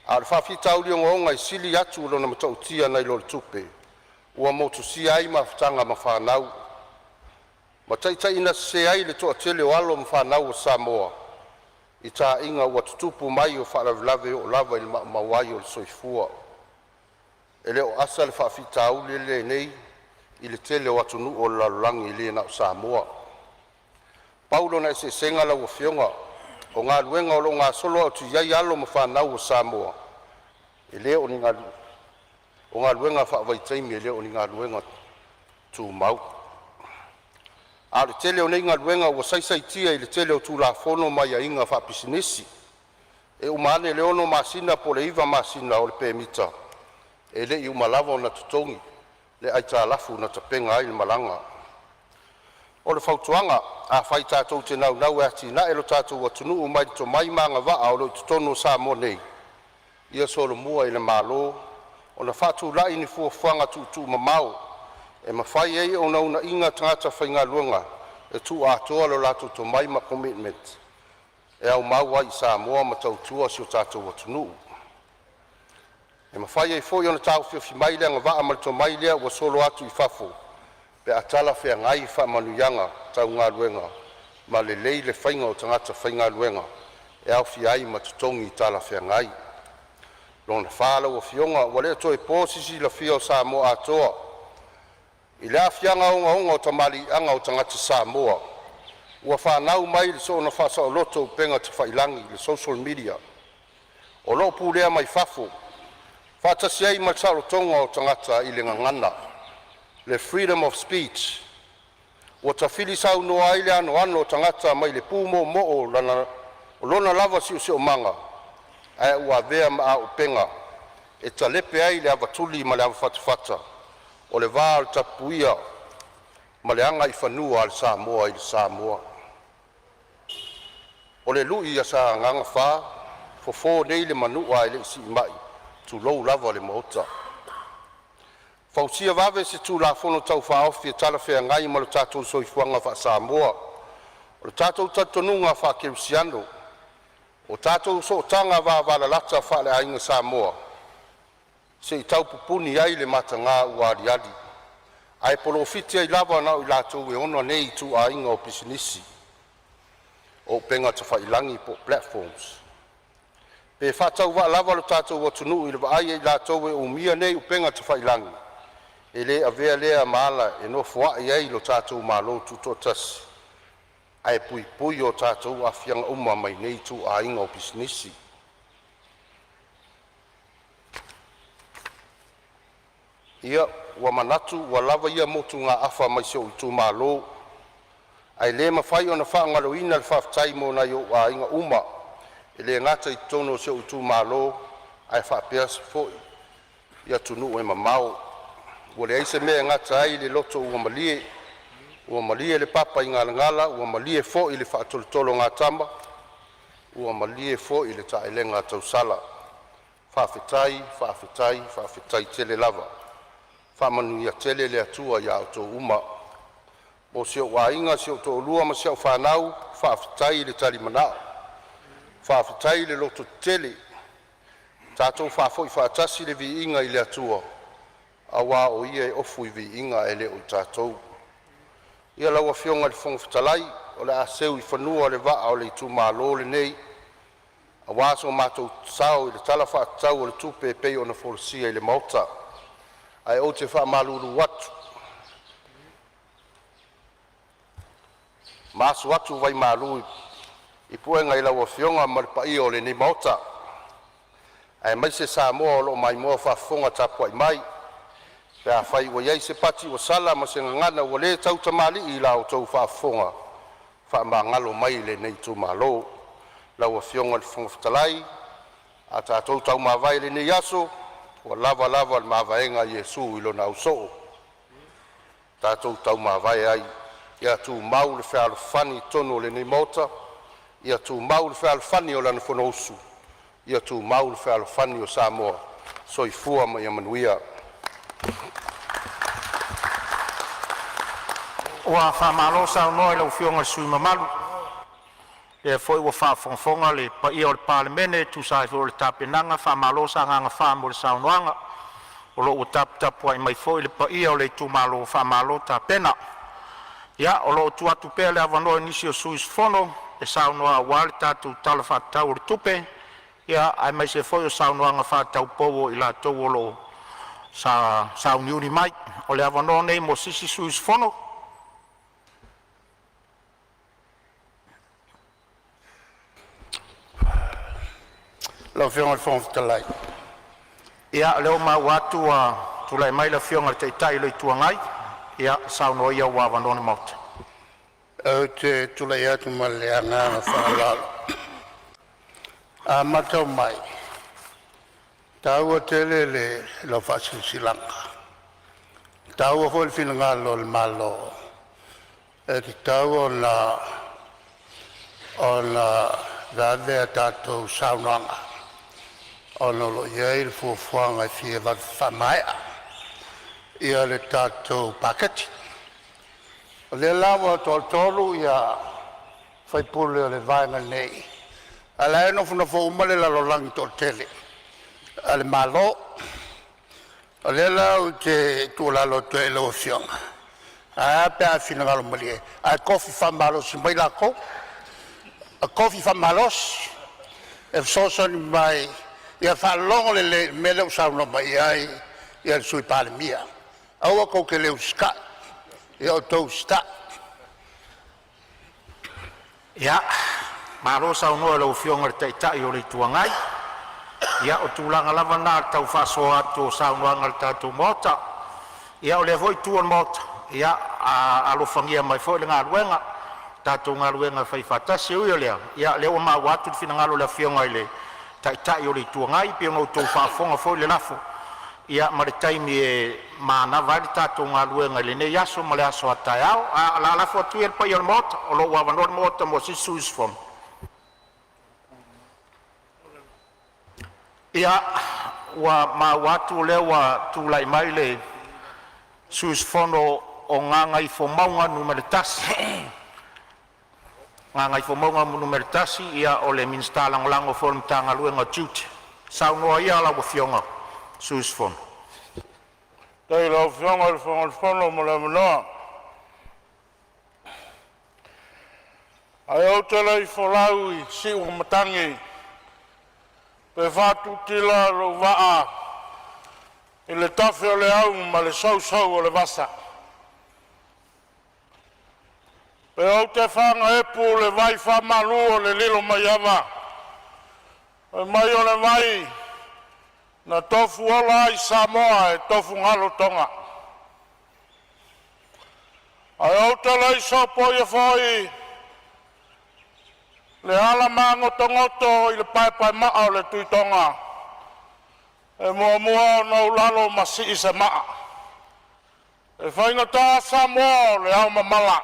A o le faafitauli ogaoga e sili atu lona matautia nai lo le tupe, ua motusia ai mafutaga ma fanau, ma taitaiina sese ai le toatele o alo ma fanau a Samoa i taaiga ua tutupu mai o faalavelave e oo lava ina maumau ai le soifua. E le o asa le faafitauli lenei i le tele o atunuu o le lalolagi, e le na o Samoa. Pau lona eseesega lau Afioga, o galuega o lo o gasolo atu ai alo ma fanau a Samoa, e le o ni galuega faavaitaimi, e le o ni galuega tumau. A o le tele o nei galuega ua saisaitia i le tele o Tulafono ma aiaiga faapisinisi. E uma ane le 6 masina po o le 9 masina o le pemita, e le i uma lava ona totogi le aitalafu na tapena ai le malaga. O le fautuaga, afai tatou te naunau e atiae lo tatou atunuu mai le tomai ma agavaa o lo o i totonu o Samoa nei, ia solomua i le Malo ona faatulai ni fuafuaga tuutuumamao e mafai ai ona uunaia tagata faigaluega e tuuatoa lo latou tomai ma commitment e aumau ai i Samoa ma tautua si o tatou atunuu. E mafai ai foi ona taofiofi mai le agavaa ma le tomai lea ua solo atu i fafo pe a talafeagai faamanuiaga tau galuega ma lelei le faiga o tagata faigaluega e aofia ai ma totogi talafeagai. Lona fa lau Afioga, ua le o toe po se silafia o Samoa atoa i le aafiaga ogaoga o tamaliiaga o tagata Samoa ua fanau mai le soona faasaoloto o upega tafailagi (social media) o lo o pulea mai fafo, faatasi ai ma le saolotoga o tagata i le gagana (le freedom of speech) ua tafili saunoa ai le anoano o tagata mai le pu moomoo o lona lava siosiomaga, ae ua avea ma auupega e talepe ai le avatuli ma le avafatafata o le va o le tapuia ma le agaifanua a le Samoa i le Samoa. O le lui a Sagaga 4, fofo nei le manua ae le i siimai, tulou lava le Maota. Fausia vave se Tulafono Tau Faaofi e talafeagai ma lo tatou soifuaga faa-Samoa. O le tatou talitonuga faakerisiano, o tatou sootaga vavalalata faaleaiga Samoa, se i tau pupuni ai le mataga ua aliali, ae polofiti ai lava na o i latou e ona nei ituaiga pisinisi o upega tafailagi po o platforms. Pe faatauvaa lava lo tatou atunuu i le vaai a i latou e umia nei upega tafailagi, e le avea lea ma ala e nofoai ai lo tatou Malo Tutoatasi ae puipui o tatou aafiaga uma mai nei ituaiga pisinisi. Ia, ua manatu ua lava ia motugaafa mai si ou itumalo, ae le mafai ona faagaloina le faafetai mo nai ou aiga uma e le gata i totonu o si ou itumalo ae faapea foi i atunuu e mamao. Ua leai se mea e gata ai le loto ua malie, ua malie le papaigalagala, ua malie foi le faatolotologatama, ua malie foi le taelega tausala. Faafetai, faafetai, faafetai tele lava. Faamanuia tele le Atua ia outou uma. Mo si ou aiga, si ou toalua ma si au fanau, faafetai le talimanao, faafetai le lototetele. Tatou faafoi faatasi le viiga i le Atua aua o Ia e ofu i viiga e le o tatou. Ia lau Afioga i le Fofoga Fetalai, o le a seu i fanua le vaa o le itumalo lenei aua so matou sao i le Tala Faatatau o le Tupe e pei ona folasia i le Maota. Ae ou te faamalulu atu ma asu atu vaimalu i puega i lau Afioga ma le paia o lenei Maota, aemaise Samoa o lo o maimoa faafofoga tapuai mai. Pe afai ua i ai se pati ua sala ma se gagana ua le tautamalii i la outou faafofoga, faamagalo mai lenei itumalo. Lau Afioga i le Fofoga Fetalai, a tatou taumavae i lenei aso, ua lava lava le mavaega a Iesu i lona ausoo. Tatou taumavae ai, ia tumau le fealofani i totonu o lenei Maota, ia tumau le fealofani o lana Fonousu, ia tumau le fealofani o Samoa. Soifua ma ia manuia. Ua faamalo saunoa i lau Afioga i le sui usufono mamalu, o lea foi ua faafogafoga le paia o le Palemene e tusa ai foi o le tapenaga. Faamalo Sagaga 4 mo le saunoaga, o lo o ua taputapuai mai foi le paia o le itumalo, faamalo tapena. Ia, o lo o tuu atu pea le avanoa i nisi o sui usufono e saunoa aua le tatou Tala Faatatau o le Tupe, aemaise foi o saunoaga faataupou a i latou o lo o sa sauniuni mai. O le avanoa lenei mo se isi sui usufono. Lau Afioga i le Fofoga Fetalai. Ia, o lea ua maua atu ua tulai mai le Afioga i le Taitai o le Itu Agai. Ia, saunoa ia ua avanoa le Maota. Ou te tulai atu ma le agaga faaaloalo. A matau mai, e taua tele lau faasilasilaga, e taua foi le finagalo o le Malo e tatau ona vave a tatou saunoaga ona o lo o i ai le fuafuaga e fia vave faamaea le tatou paketi. O lea la ua toatolu ia sui usufono o le Vaega nei, a o la e nofonofo uma le lalolagi toatele a le Malo. O lea la ou te tuualalo atu ai i lau Afioga, ae a pe a e finagalo malie ae tofi faamalosi mai latou, tofi faamalosi e fesoasoani mai ia faalogo lelei i le mea lea ua saunoa mai ai le Sui Palemia. Aua tou te le usitai, ia outou usitai. Ia, malo saunoa i lau Afioga i le Taitai o le Itu Agai. Ia o tulaga lava na o le tau faasoa atu o saunoaga a le tatou Maota. Ia o lea foi itu o le Maota, ia alofagia mai foi le galuega, le tatou galuega e faifaatasi. E ui o lea, o lea ua maua atu le finagalo o le Afioga i le Taitai o le Itu Agai, e pei ona outou faafofoga foi i le lafo ma le taimi e manava ai le tatou galuega i lenei aso ma le aso a taeao. Ae o le a lafo atu ia i le paia o le Maota, o lo o ua avanoa le Maota mo se isi sui usufono. Ia, ua maua atu o lea ua tulai mai le sui usufono mo Gagaifomauga Nu.1, ia o le Minisita Lagolago foi o le Matagaluega o Tiute. Saunoa ia lau Afioga i le sui usufono. Faafetai i lau Afioga i le Fofoga Fetalai mo le avanoa. Ae ou te le i folau i siu o matagi pe faatutila lou vaa i le tafe o le au ma le sousou o le vasa, pe ou te fagaepu i le vaifaamalu o le Lilomaiava fai mai o le vai na tofuola ai Samoa e tofugalu toga. Ae ou te le i sopoia foi le ala magotogoto i le paepaemaa o le Tuitoga, e muamua ona ou lalo ma sii se maa. E faigata Samoa o le aomamala,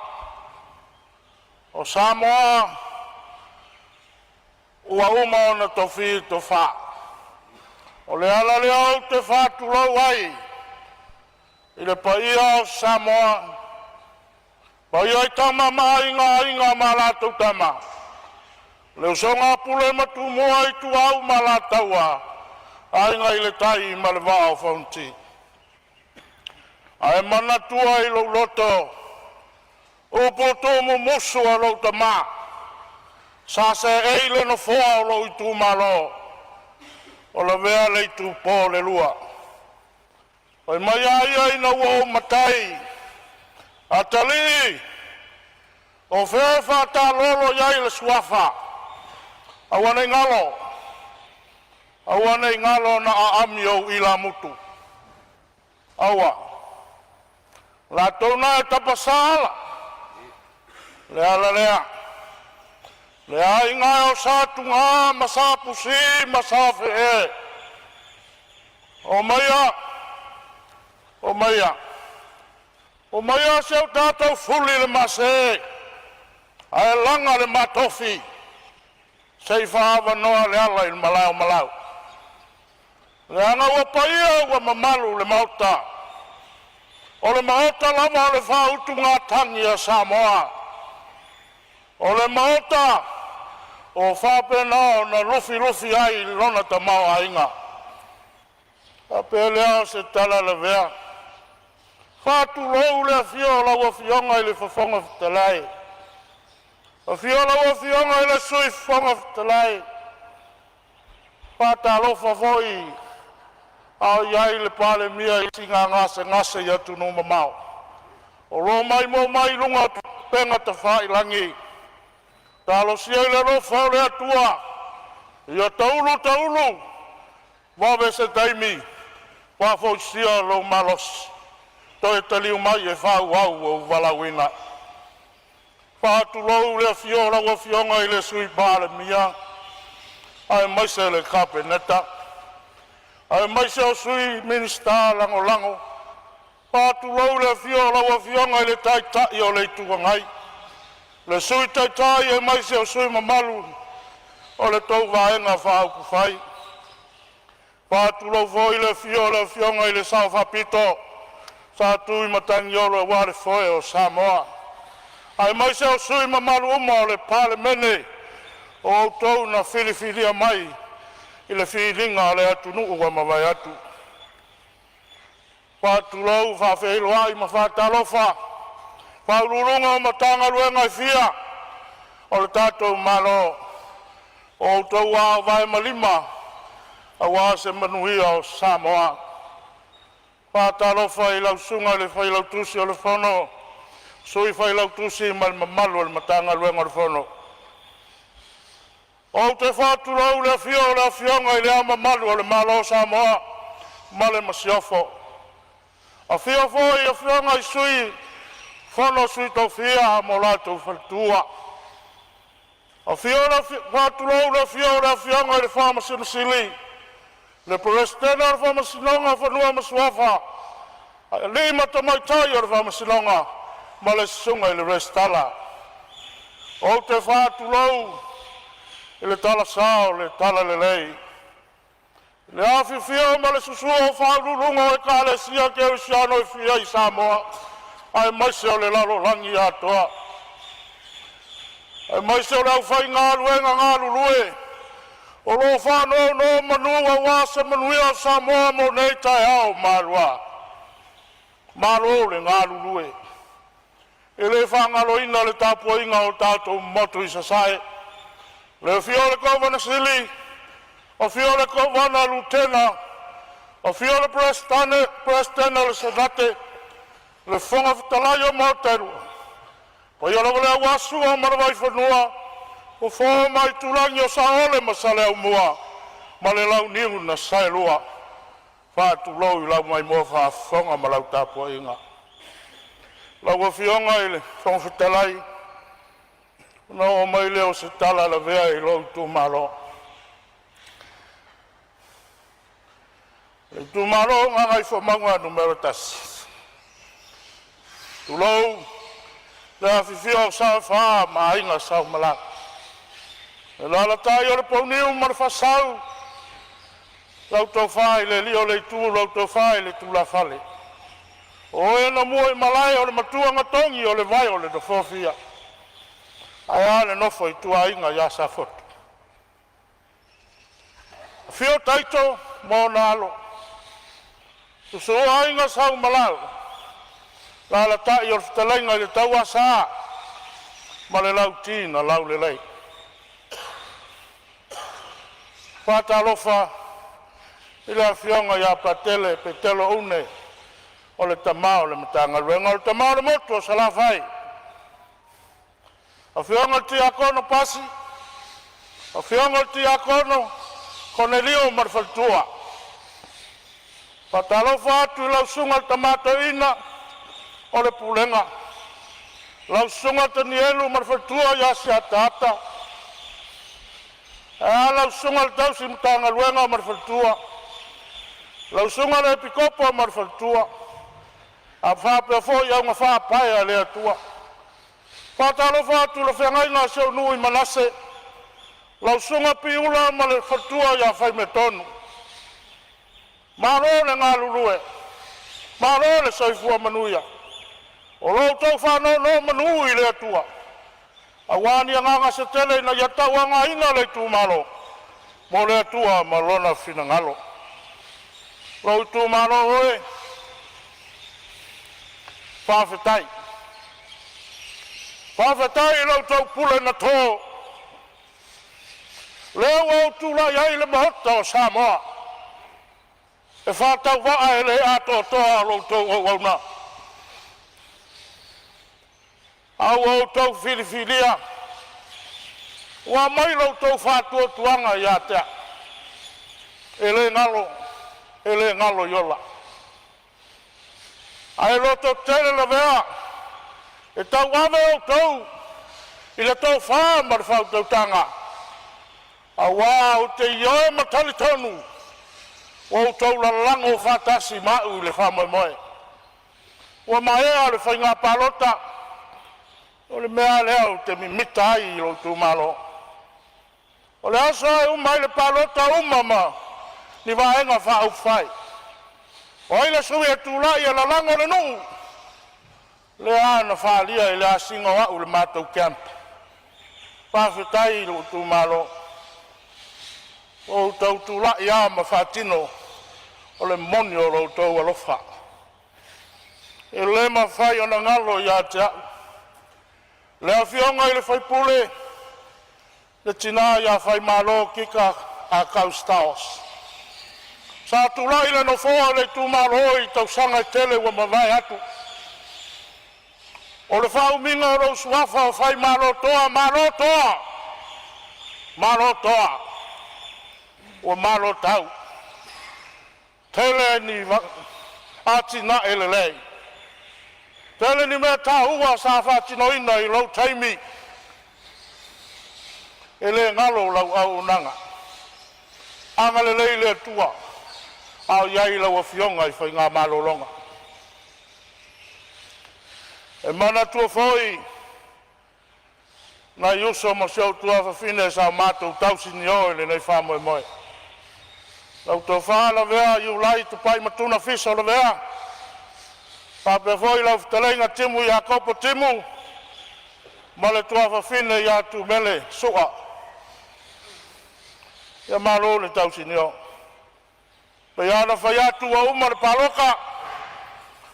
o Samoa ua uma ona tofi tofa. O le ala lea ou te faatulou ai i le paia o Samoa, paia i Tama ma Aiga, Aiga ma latou Tama, le usoga a Pule ma Tumua, Ituau ma Alataua, Aiga i le Tai ma le Vaa o Fonoti. Ae manatua i lou loto upu tuumumusu a lou tama, sa seei i le nofoa o lou itumalo, ua lavea le itupo o le lua. Fai mai a ia ina ua ou matai, “Atalii, o fea e faatalolo i ai le suafa?” Aua ne i galo, aua ne i galo na aami ou ilamutu. Aua, o latou na e tapasa ala, o le ala lea. Le aiga e o Sa Tuga ma Sa Pusi ma Sa Fe'e, omaia, omaia, omaia se i o tatou fuli le maase ae laga le matofi se i faaavanoa le ala i le malae o Malau. Leaga ua paia ua mamalu le Maota, o le Maota lava o le faautugatagi a Samoa, o le Maota ua faapena ona lufilufi ai lona tamaoaiga. Ona faapea lea o se tala lavea, faatulou le afio o lau Afioga i le Fofoga Fetalai, afio lau Afioga i le Sui Fofoga Fetalai. Faatalofa foi a o i ai le Palemia i siiga gasegase i atunuu mamao o lo o maimoa mai i luga o upega tafailagi. Talosia i le alofa o le Atua ia taulu taulu, vave se taimi faafoisia lou malosi toe taliu mai e faaauau ou valaauina. Faatulou le afio o lau Afioga i le Sui Palemia aemaise le Kapeneta aemaise o Sui Minisita Lagolago. Faatulou le afio o lau Afioga i le Taitai o le Itu Agai, le Sui Taitai aemaise o sui usufono mamalu o la outou Vaega Faaupufai. Faatulou foi i le afio o le Afioga i le Sao Faapito, Sa Tuimatagi aua le foe o Samoa, aemaise o sui usufono mamalu uma o le Palemene o outou na filifilia mai i le filiga a le atunuu ua mavae atu. Faatulou, faafeiloai ma faatalofa i Ofisa Sili o Pulega o Matagaluega e fia o le tatou Malo, o outou o vae ma lima aua se manuia o Samoa. Faatalofa i lau Susuga i le Failautusi o le Fono, Sui Failautusi ma le mamalu o le Matagaluega o le Fono. Ou te faatulou i le afio o le Afioga i Le Ao Mamalu o le Malo o Samoa ma le Masiofo, afio foi Afioga i Sui o le Fono a Sui Tofia ma lo latou faletua. Afio le Faatulou i le afio o le Afioga i le Faamasino Sili, le Peresetene o le Faamasinoga o Fanua ma Suafa, alii ma tamaitai o le Faamasinoga ma le susuga i le Resitala. Ou te faatulou i le talasa o le Talalelei, i le afifio ma le susu o faauluuluga o Ekalesia Kerisiano e fia i Samoa aemaise o le lalolagi atoa, aemaise o le aufaigaluega galulue o lo o faanonomanu aua se manuia o Samoa mo nei, taeao ma alua. Malo le galulue. E le faagaloina le tapuaiga o tatou motu i Sasae, le afio o le Kovana Sili, afio le Kovana Lutena, afio le Peresetene o le Senate, le Fofoga Fetalai o Maota e Lua, paia lava lea aua Sua ma le Vaifanua, Fofo ma Aitulagi, Saole ma Saleaaumua ma le Launiu na Saelua. Faatulou i lau maimoa faafofoga ma lau tapuaiga. Lau Afioga i le Fofoga Fetalai, ona oo mai lea o se tala lavea i lou itumalo. Le itumalo o Gagaifomauga Nu.1, tulou le afifio o Sao e Fa ma Aiga Sa Umalagi, alaalatai o le Pouniu ma le Faasau. Lau Tofa i le Alii o le Itu, lau Tofa i le Tulafale. O oe na muaimalae o le matuanatogi o le vai o le Nofoafia, ae a le nofo a ituaiga ia Safotu. Afio Taito ma ona Alo, susu Aiga Sa Umalau, alaalatai le fetalaiga i le Tauasa ma le Lauti na Laulelei. E faatalofa i le afioga ia Patele Petelo Une o le tama o le Matagaluega, o le tama o le motu o Salafai. Afioga i le Tiakono Pasi, afioga i le Tiakono Konelio ma le faletua. E faatalofa atu i lau susuga i le tama toeaina o le pulega, lau susuga Tanielu ma le faletua ia Siataata, ae a lau susuga i le tausi Matagaluega ma le faletua, lau susuga i le Epikopo ma le faletua, ae faapea foi augafaapae a le Atua. E faatalofa atu i le feagaiga a si ou nuu i Manase, lau susuga Piula ma le faletua ia Faimetonu. Malo le galulue, malo le soifua manuia. O lo outou faanonomanu i le Atua aua ni agaga se tele ina ia tauaogaina le itumalo mo le Atua ma Lona finagalo. Lou itumalo e, faafetai. Faafetai i la outou pule na to, lea ua ou tulai ai i le Maota o Samoa e faatauvaa e le atoatoa la outou auauna. A ua outou filifilia ua aumai lo outou faatuatuaga ia te au, e le galo, e le galo iola. Ae lototele lavea e tauave outou i le tofa ma le faautautaga, aua ou te ioe ma talitonu ua outou lalago faatasi ma au i le faamoemoe. Ua maea le faiga palota, o le mea lava lea ou te mimita ai i lou itumalo. O le aso lava e uma ai le palota, uma ma ni Vaega Faaupufai. O ai le sui e tulai e lalago le nuu? Lea na faaalia i le asiga o au i le matou camp. Faafetai i lou itumalo, ua outou tulai lava ma faatino o le moni o lo outou alofa. E le mafai ona galo ia te au le afioga i le sui usufono le tina ia Faimalo Kika Ah Kau Stowers. Sa tulai i le nofoa o le itumalo i tausaga e tele ua mavae atu. O le faaumiga o lou suafa o Faimalotoa, malo toa, malo toa, ua malo tau. Tele ni atinae lelei, tele ni mea taua sa faatinoina i lou taimi, e le galo lau auaunaga. Agalelei le Atua a o i ai lau Afioga i faiga malologa. E manatua foi nai uso ma si ou tuafafine sa matou tausinio i lenei faamoemoe, lau tofa Lavea Iulai Tupai Matuna Fiso Lavea, faapea foi lau fetalaiga Timu Iakopo Timu ma le tuafafine ia Tumele Sua. Ia malo le tausinio. E pei lava ona fai atu ua uma le palota,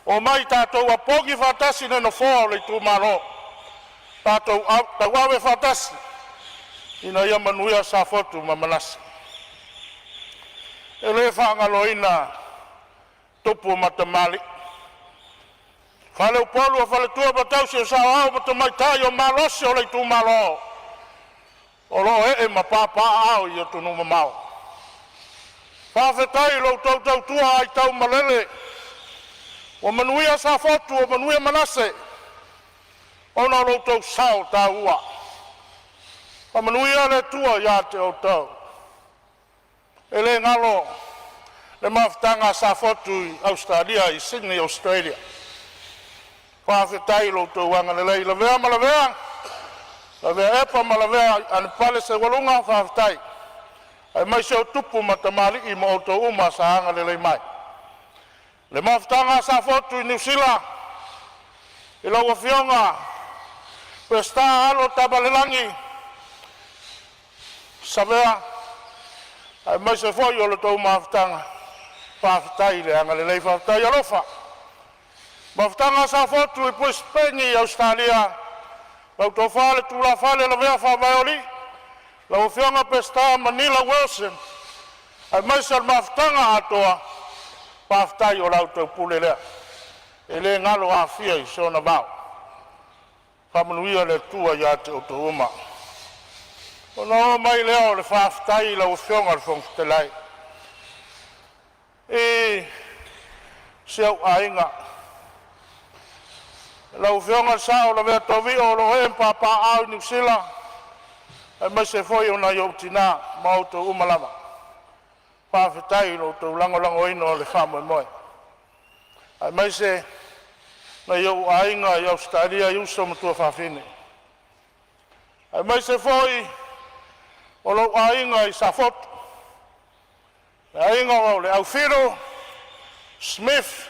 omai tatou opogi faatasi le nofoa o le itumalo, tatou tauave faatasi ina ia manuia Safotu ma Manase. E le faagaloina tupu ma tamalii, faleupolu o faletua ma tausi o saoao ma tamaitai o malosi o le itumalo o lo o ee ma papaaao i atunuu mamao. Faafetai i lo outou tautua aitaumalele ua manuia Safotu, ua manuia Manase ona o lo outou sao taua. Faamanuia le Atua ia te outou. E le galo le mafutaga a Safotu i Ausetalia i Sydney Ausetalia, faafetai i lo outou agalelei. Lavea ma Lavea, Lavea Epa ma Lavea Anapale Seualuga, faafetai. Aemaise o tupu ma tamalii ma outou uma sa agalelei mai. Le mafutaga a Safotu i Niu Sila i lau Afioga Peseta Alo Tamalelagi Savea aemaise foi o le tou mafutaga, faafetai le agalelei, faafetai alofa. Mafutaga a Safotu i Brisbane, Ausetalia, lau Tofa le Tulafale Lavea Faavaeoalii, lau Afioga Peseta Manila Wilson aemaise o le mafutaga atoa, faafetai o la outou pule lea e le galo Afia i sona vao. Faamanuia le Atua ia te outou uma. Ona oo mai lea o le faafetai i lau Afioga i le Fofoga Fetalai i si ou aiga, lau Afioga i le Sao o Lavea Tovio o lo o ee ma papaaao i Niu Sila aemaise foi o nai ou tina ma outou uma lava. Faafetai i lo outou lagolagoina o le faamoemoe, aemaise nai ou aiga i Ausetalia i uso ma tuafafine, aemaise foi o lou aiga i Safotu, le aiga o le Aufilu Smith,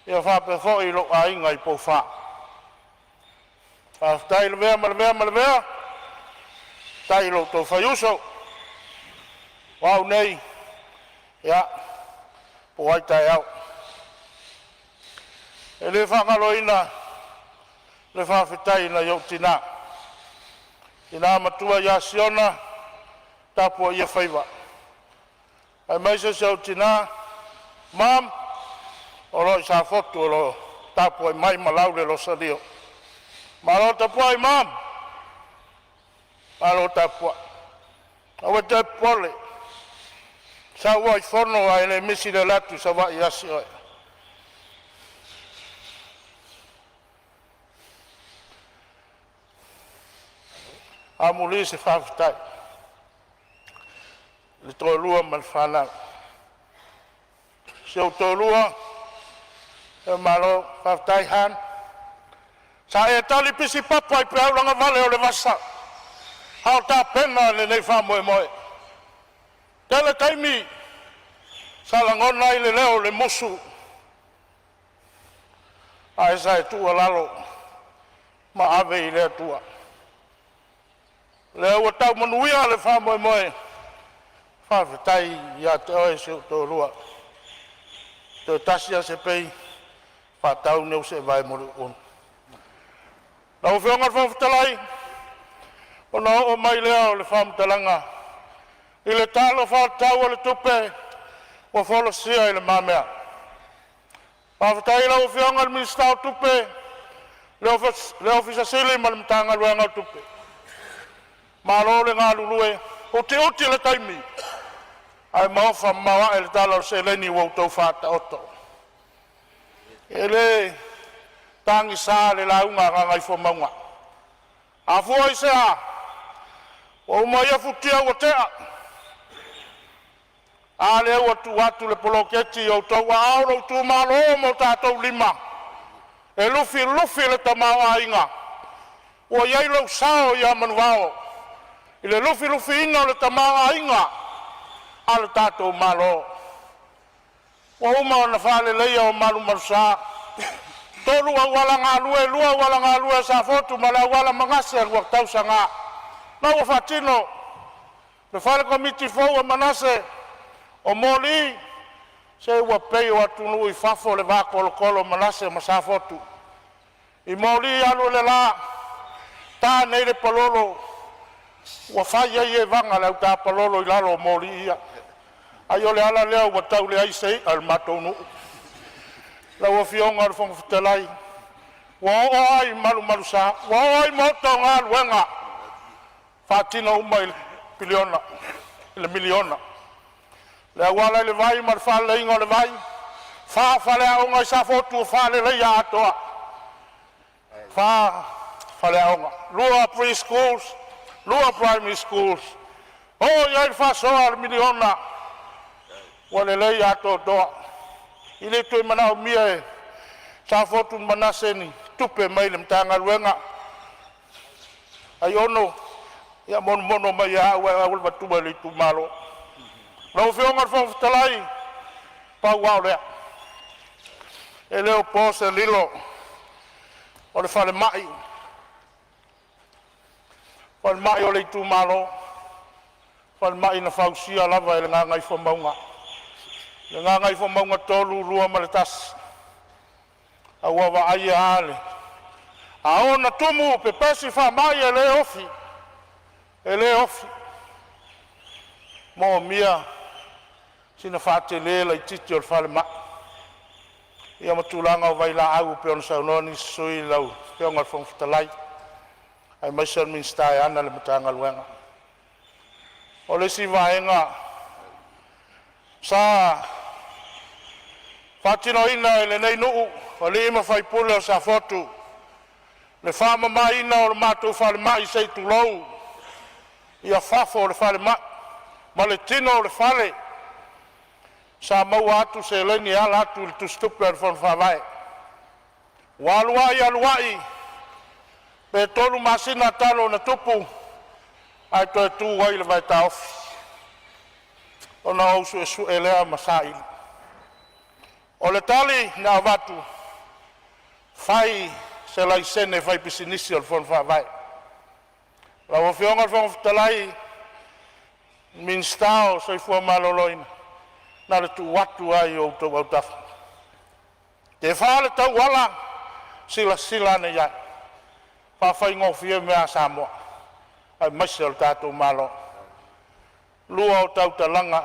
faapea foi lou aiga i Poufa. Faafetai Lavea ma Lavea ma Lavea, faafetai i lo outou faiuso. O au nei, ia po o ai taeao. E le faagaloina le faafetai i nai ou tina, tina matua ia Siona tapuaia faiva aemaise si ou tina Mom o lo o i Safotu o lo o tapuai mai ma lau le losalio. Malo tapuai mom, malo tapuai. Aua e te popole, sau lava i Fono ae le misi le alu atu i Savaii e asi oe. Amuli se faafetai i le toalua ma le fanau. Si ou toalua, faamalo faafetai Hon. Sa e tali pisi papa i peau lagavale o le vasa a o tapena lenei faamoemoe. Tele taimi sa lagona ai le leo o le musu, ae sa e tuualalo ma ave i le Atua. O lea ua tau manuia le faamoemoe. Faafetai ia te oe si ou toalua. Toe tasi lava se pei faatau lea o se vae mo Luuunu. Lau Afioga i le Fofoga Fetalai, ona oo mai lea o le faamatalaga i le Tala Faatatau o le Tupe ua folasia i lumamea. Faafetai i lau Afioga i le Minisita o Tupe, le Ofisa Sili ma le Matagaluega o Tupe, malo le galulue, utiuti le taimi ae maofa mamao ae le tala o le seleni ua outou faataoto. E le tagisa le lauga a Gagaifomauga, afua i se a? Ua uma ia futia ua tea, a lea ua tuu atu le poloketi i outou aao lou itumalo ma o tatou lima e lufilufi le tamaoaiga. Ua i ai lou sao ia Manuvao i le lufilufiina o le tamaoaiga a lo tatou Malo. Ua uma ona faaleleia o malumalusa, tolu auala galue, lua auala galue a Safotu ma le auala Manase ua tausaga la ua faatino le fale komiti fou a Manase. O moli se ua pei o atunuu i fafo le va tolotolo o Manase ma Safotu. I moli alu le la, ta nei le palolo ua fai ai evaga a le au tapalolo i lalo o moli ia. Ai o le ala lea ua tau leai se i'a a le matou nuu. Lau Afioga i le Fofoga Fetalai, ua oo lava i malumalusa, ua oo i maota o galuega, faatino uma i le piliona, i le miliona. Le auala i le vai ma le faaleleiga o le vai, fa faleaoga i Safotu ua faaleleia atoa, fa faleaoga, lua pre-schools, lua primary schools. Oo i ai le faasoa a le miliona ua lelei atoatoa. E le toe manaomia e Safotu ma Manase ni tupe mai le Matagaluega. Aiono, Ia monomono mai ia au ae au le avatua i le itumalo. Lau Afioga i le Fofoga Fetalai, pau lava o lea, e le o po se lilo, o le falemai, falemai o le itumalo, falemai na fausia lava e le Gagaifomauga, le Gagaifomauga 3, 2 ma le 1, a ua vaaia lava le ao ona tumu pepesi faamai e le ofi, e le ofi. E moomia sina faatele laitiiti o le falemai ia ma tulaga o vailaau e pei ona saunoa nisi o sui usufono lau Afioga i le Fofoga Fetalai aemaise o le Minisita e ana le Matagaluega. O le isi vaega sa faatinoina e lenei nuu, o alii ma faipule o Safotu, le faamamaina o le matou falemai, se i tulou, ia fafo o le falemai ma le tino o le fale. Sa maua atu seleni e ala atu i le tusitupe a le Fono Faavae. Ua alu ai alu ai, pe 3 masina talu ona tupu ae toe tu ai le vaetaofi. Ona ou suesue lea ma saili. O le tali na avatu, fai se laisene faipisinisi o le Fono Faavae. Lau Afioga i le Fofoga Fetalai, Minisita o le Soifua Maloloina, na o le tuu atu lava i ou autafa. Tefa le tauala, silasila ane i ai, faafaigofie mea a Samoa aemaise o le tatou Malo. Lua o tautalaga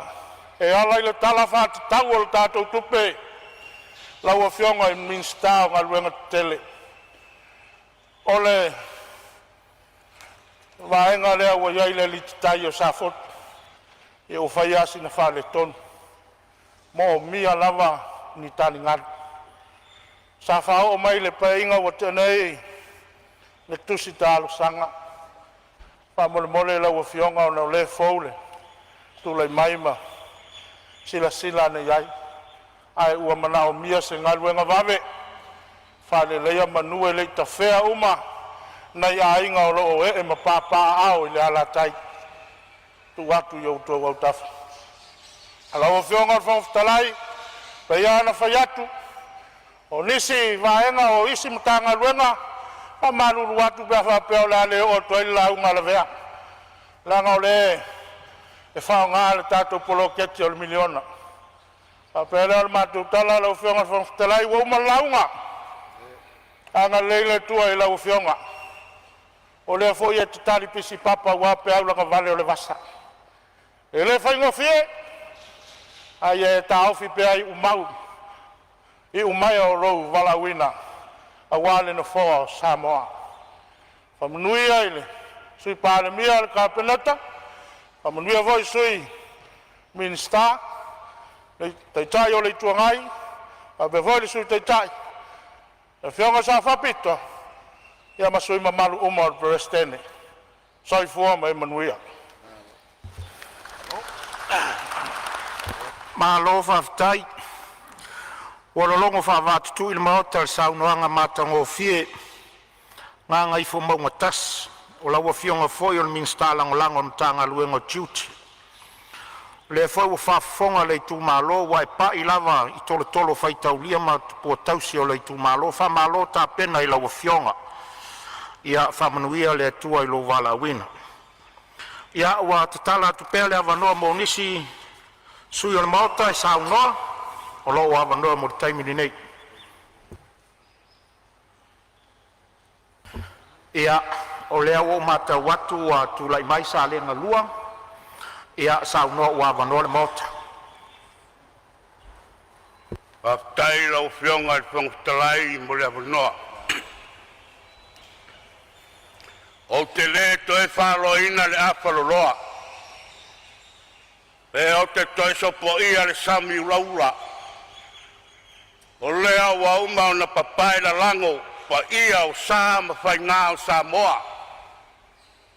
e ala i le Tala Faatatau o le tatou Tupe lau Afioga i le Minisita o Galuega Tetele, o le vaega lea ua i ai le alititai o Safotu, ia ua fai lava sina faaletonu. E moomia lava ni taligalu. Sa faaoo mai i le Paeaiga ua tea nei le tusi talosaga. Faamolemole lau Afioga ona o lea e fou le tulai mai ma silasila ane i ai, ae ua manaomia se galuega vave e faaleleia manu e le i tafea uma nai aiga o lo o ee ma papaaao i le alatai. Tuu atu i o outou autafa. Lau Afioga i le Fofoga Fetalai, e pei lava ona fai atu, o nisi vaega o isi Matagaluega, e faamalulu atu pe a faapea o le a le oo atu i ai le lauga a Lavea, leaga o lea e faaaoga le tatou poloketi o le miliona. Ona faapea lea o le matou tala, lau Afioga i le Fofoga Fetalai, ua uma le lauga. Agalelei le Atua i lau Afioga, o lea foi e te talipisi papa aua peau lagavale o le vasa. E le faigofie, a ia e taofi pea iumau iumaea o lou valaauina aua le Nofoa o Samoa. Faamanuia i le Sui Palemia, le Kapeneta, faamanuia foi i Sui Minisita, le Taitai o le Itu Agai faapea foi le Sui Taitai, le Afioga i le Sao Faapito, ma sui usufono mamalu uma o le Peresetene. Soifua ma ia manuia. Malo faafetai. Ua lologo faaavaatutu le Maota i le saunoaga matagofie a Gagaifomauga 1, o lau Afioga foi o le Minisita Lagolago o le Matagaluega o Tiute. O lea foi ua faafofoga le itumalo ua e pai lava i tolotolo faitaulia ma tupua tausi o le itumalo. Faamalo tapena i lau afioga. Ia faamanuia le Atua i lou valaauina. Ia, ua tatala atu pea le avanoa mo nisi sui usufono o le Maota e saunoa, o lo o avanoa mo le taimi lenei. Ia, o lea ua ou matau atu ua tulai mai Salega 2, ia saunoa ua avanoa le Maota. Faafetai i lau Afioga i le Fofoga Fetalai mo le avanoa. Ou te le toe faloina le afaloloa, pe ou te toe sopoia le sami ulaula. O lea ua uma ona papae lalago paia o sa ma faiga o Samoa,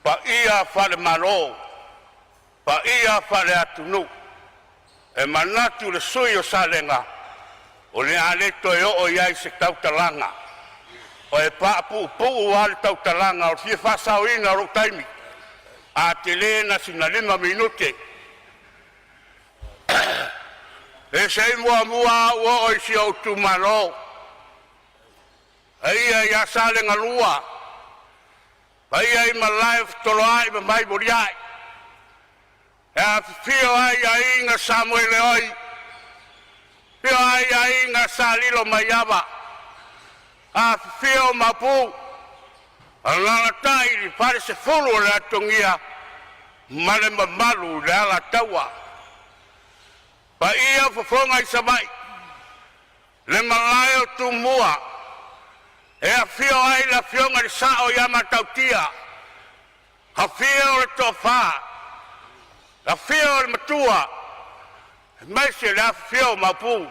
paia faale-Malo, paia faale-atunuu. E manatu le sui usufono o Salega, o le a le toe oo i ai se tautalaga. E paapuupuu lava le tautalaga o le fia faasaoina o lou taimi. A tele na sina 5 minute. E sei muamua au oo i si ou itumalo. Paia ia Salegalua, paia i malae o fetoloai ma mai moliai, e afifio ai aiga Samoeleoi, afio ai aiga Sa Lilomaiava, afifio Maopu, alaalatai le falesefulu o le Atogia ma le mamalu i le Alataua. Paia o fofoga i Savaii, le malae o Tumua, e afio ai le afioga i le Sao ia Matautia, afio le Toafa, afio le Matua, aemaise le afifio o Maopu.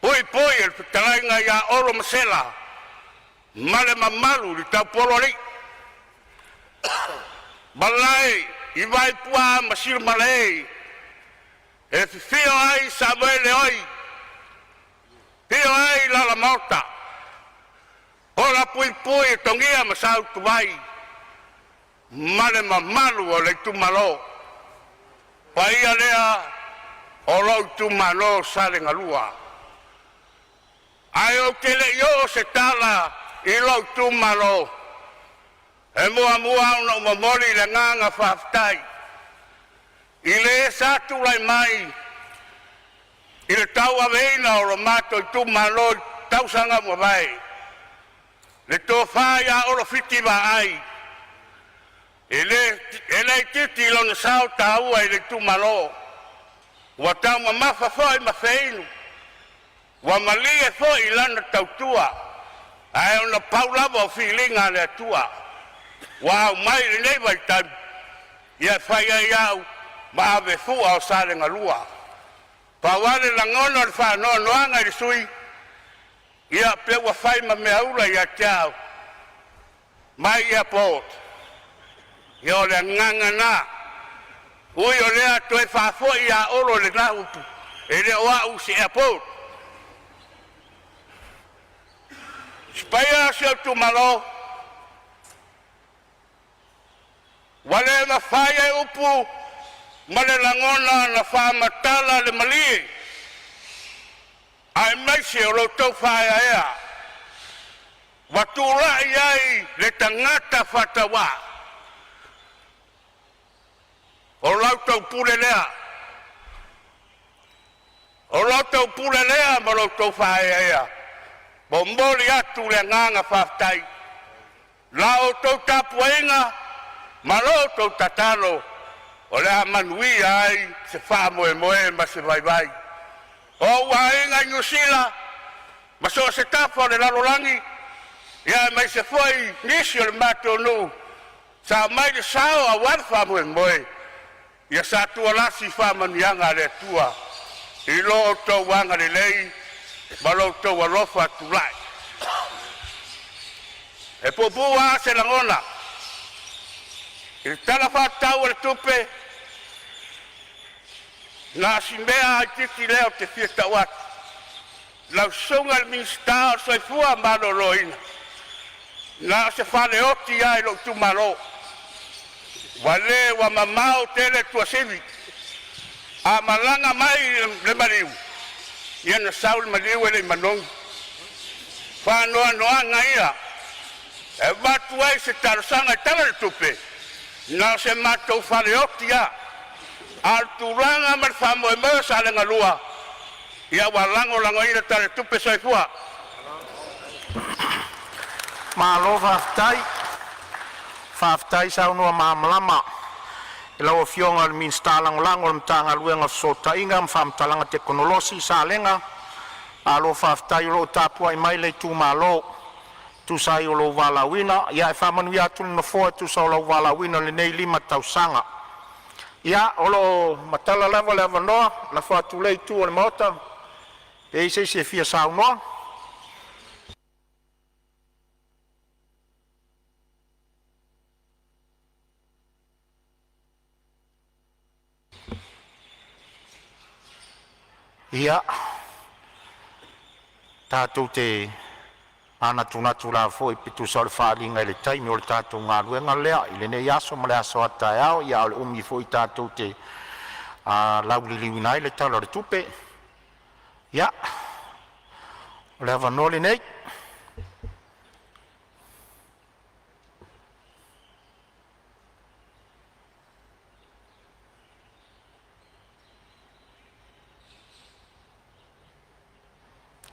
Puipui le fetalaiga ia Olo Masela ma le mamalu i le Taupoloalii, malae i Vaipua ma Silimalē, e afifio ai Samoeleoi, afio ai Lalomaota, Holapuipui e Togia ma Sautuvai ma le mamalu o le itumalo. Paia lea o lou itumalo Salegalua. Ae ou te le i oo se tala i lou itumalo, e muamua ona ou momoli le agaga faafetai i le sa tulai mai i le tauaveina o lo matou itumalo i tausaga ua mavae, le tofa ia Olo Fiti Vaai. E le itiiti lona sao taua i le itumalo, ua taumamafa foi ma feinu, ua malie foi lana tautua, ae ona pau lava o filiga a le Atua ua aumai i lenei vaitaimi e fai ai au ma avefua o Salegalua. Pau lava le lagona o le faanoanoaga i le sui usufono, ia pei ua fai ma meaula ia te au mai airport. Ia o le agaga lena, ui o lea toe faafoi ia Olo le la upu, e le o au o se airport. Si paia o si ou itumalo, ua le mafai e upu ma le lagona ona faamatala le malie aemaise o lo outou faaeaea ua tulai ai le tagata faatauvaa. O la outou pule lea, o la outou pule lea ma lo outou faaeaea. Momoli atu le agaga faafetai. La outou tapuaiga ma lo outou tatalo o le a manuia ai se faamoemoe ma se vaivai. O ou aiga i Niu Sila ma so o se tafa o le lalolagi, aemaise foi nisi o le matou nuu sa aumai le sao aua le faamoemoe, ia satualasi faamanuiaga a le Atua i lo outou agalelei ma lo outou alofa tulai. E puupuu lava se lagona i le Tala Faatatau o le Tupe, na o si mea lava itiiti lea ou te fia tau atu. Lau Susuga i le Minisita o le Soifua Maloloina, na o se faleoti lava i lou itumalo, ua le ua mamao tele Tuasivi. A malaga mai le maliu, ia na sau le maliu e le i manogi. Faanoanoaga ia e avatu ai se talosaga i le Tala o le Tupe, na o se matou faleoti lava. A o le tulaga ma le faamoemoe o Salega 2, ia ua lagolagoina le Tala o le Tupe. Soifua. Malo faafetai, faafetai saunoa malamalama i lau Afioga i le Minisita Lagolago o le Matagaluega o Fesootaiga ma Faamatalaga Tekonolosi Salega. Malo faafetai o lo o tapuai mai le itumalo e tusa ai o lou valaauina. Ia e faamanuia atu le Nofoa e tusa o lou valaauina i lenei 5 tausaga. Ia, o lo o matala lava le avanoa, lafo atu i lea itu o le Maota pe i ai se isi e fia saunoa. Ia, tatou te manatunatu lava foi pe tusa o le faaaliga i le taimi o le tatou galuega lea i lenei aso ma le aso a taeao, ia a o le umi foi tatou te lauliliuina ai le Tala o le Tupe. Ia, o le avanoa lenei.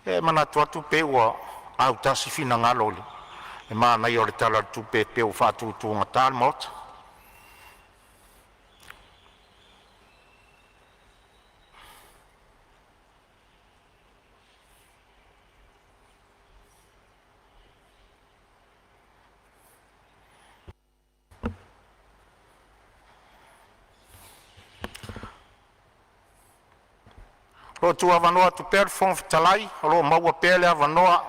E manatu atu pei ua autasi finagalo i le manaia o le Tala o le Tupe pei ua faatutugata le Maota. O lo o tuuavanoa atu pea le Fofoga Fetalai o lo o maua pea le avanoa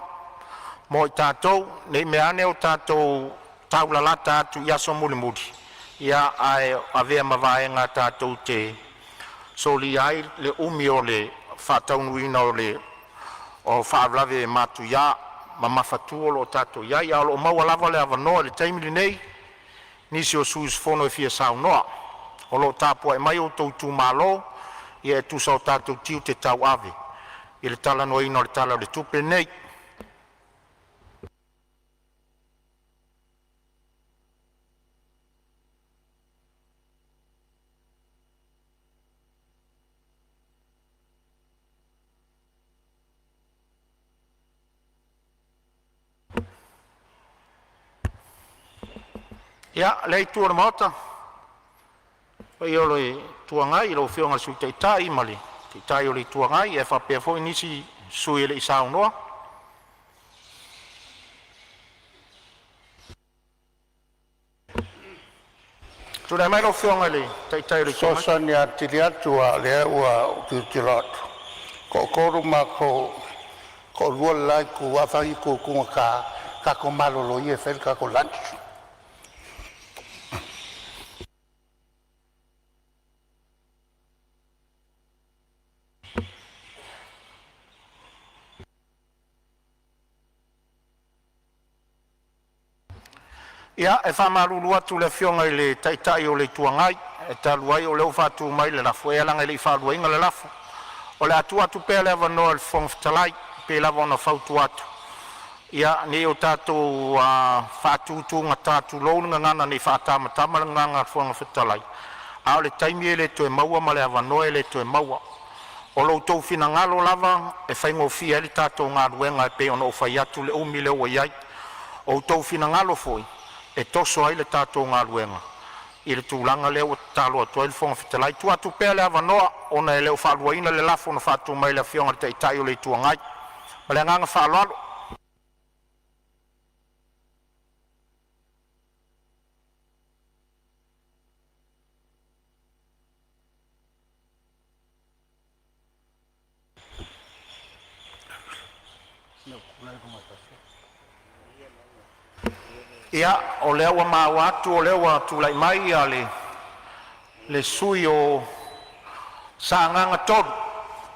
mo i tatou, ne i meaane ua tatou taulalata atu i aso mulimuli, ia ae avea ma vaega tatou te solia ai le umi o le faataunuuina o faalavelave matuia o lo o tatou i ai. A o lo o maua lava le avanoa i le taimi lenei i nisi o sui usufono e fia saunoa. O lo o tapuai mai o outou itumalo e tusa o tatou tiute tauave i le talanoaina o le Tala o le Tupe lenei. Ia, lea itu o le Maota, le paia o le Itu Agai i lau Afioga i le Sui Taitai ma le Taitai o le Itu Agai, ae faapea foi nisi sui usufono e le i saunoa. Tulai mai lau Afioga i le Taitai o le Itu Agai. Fesoasoani atili atu a o lea ua ou tilotilo atu, toatolu matou, toalua le la itu, ae fai itu tugata, tatou malolo ia e fai le tatou lunch. Ia, e faamalulu atu i le Afioga i le Taitai o le Itu Agai, e talu ai o lea ua faatu mai le lafo, e leaga e le i faaluaina le lafo. O le a tuu atu pea le avanoa i le Fofoga Fetalai e pei lava ona fautua atu, ia ne i o tatou faatutugata, tulou le gagana, ne i faatamatama le gagana a le Fofoga Fetalai, a o le taimi e le toe maua ma le avanoa e le toe maua. O lo outou finagalo lava e faigofie ai le tatou galuega e pei ona ou fai atu i le umi lea ua i ai. O outou finagalo foi e toso ai le tatou galuega i le tulaga lea ua tatalo atu ai le Fofoga Fetalai. Tuu atu pea le avanoa ona e le o faaluaina le lafo na faatu mai e le Afioga i le Taitai o le Itu Agai. Ma le agaga faaaloalo. Ia, o lea ua maua atu o lea ua tulai mai le sui usufono mo Sagaga 3,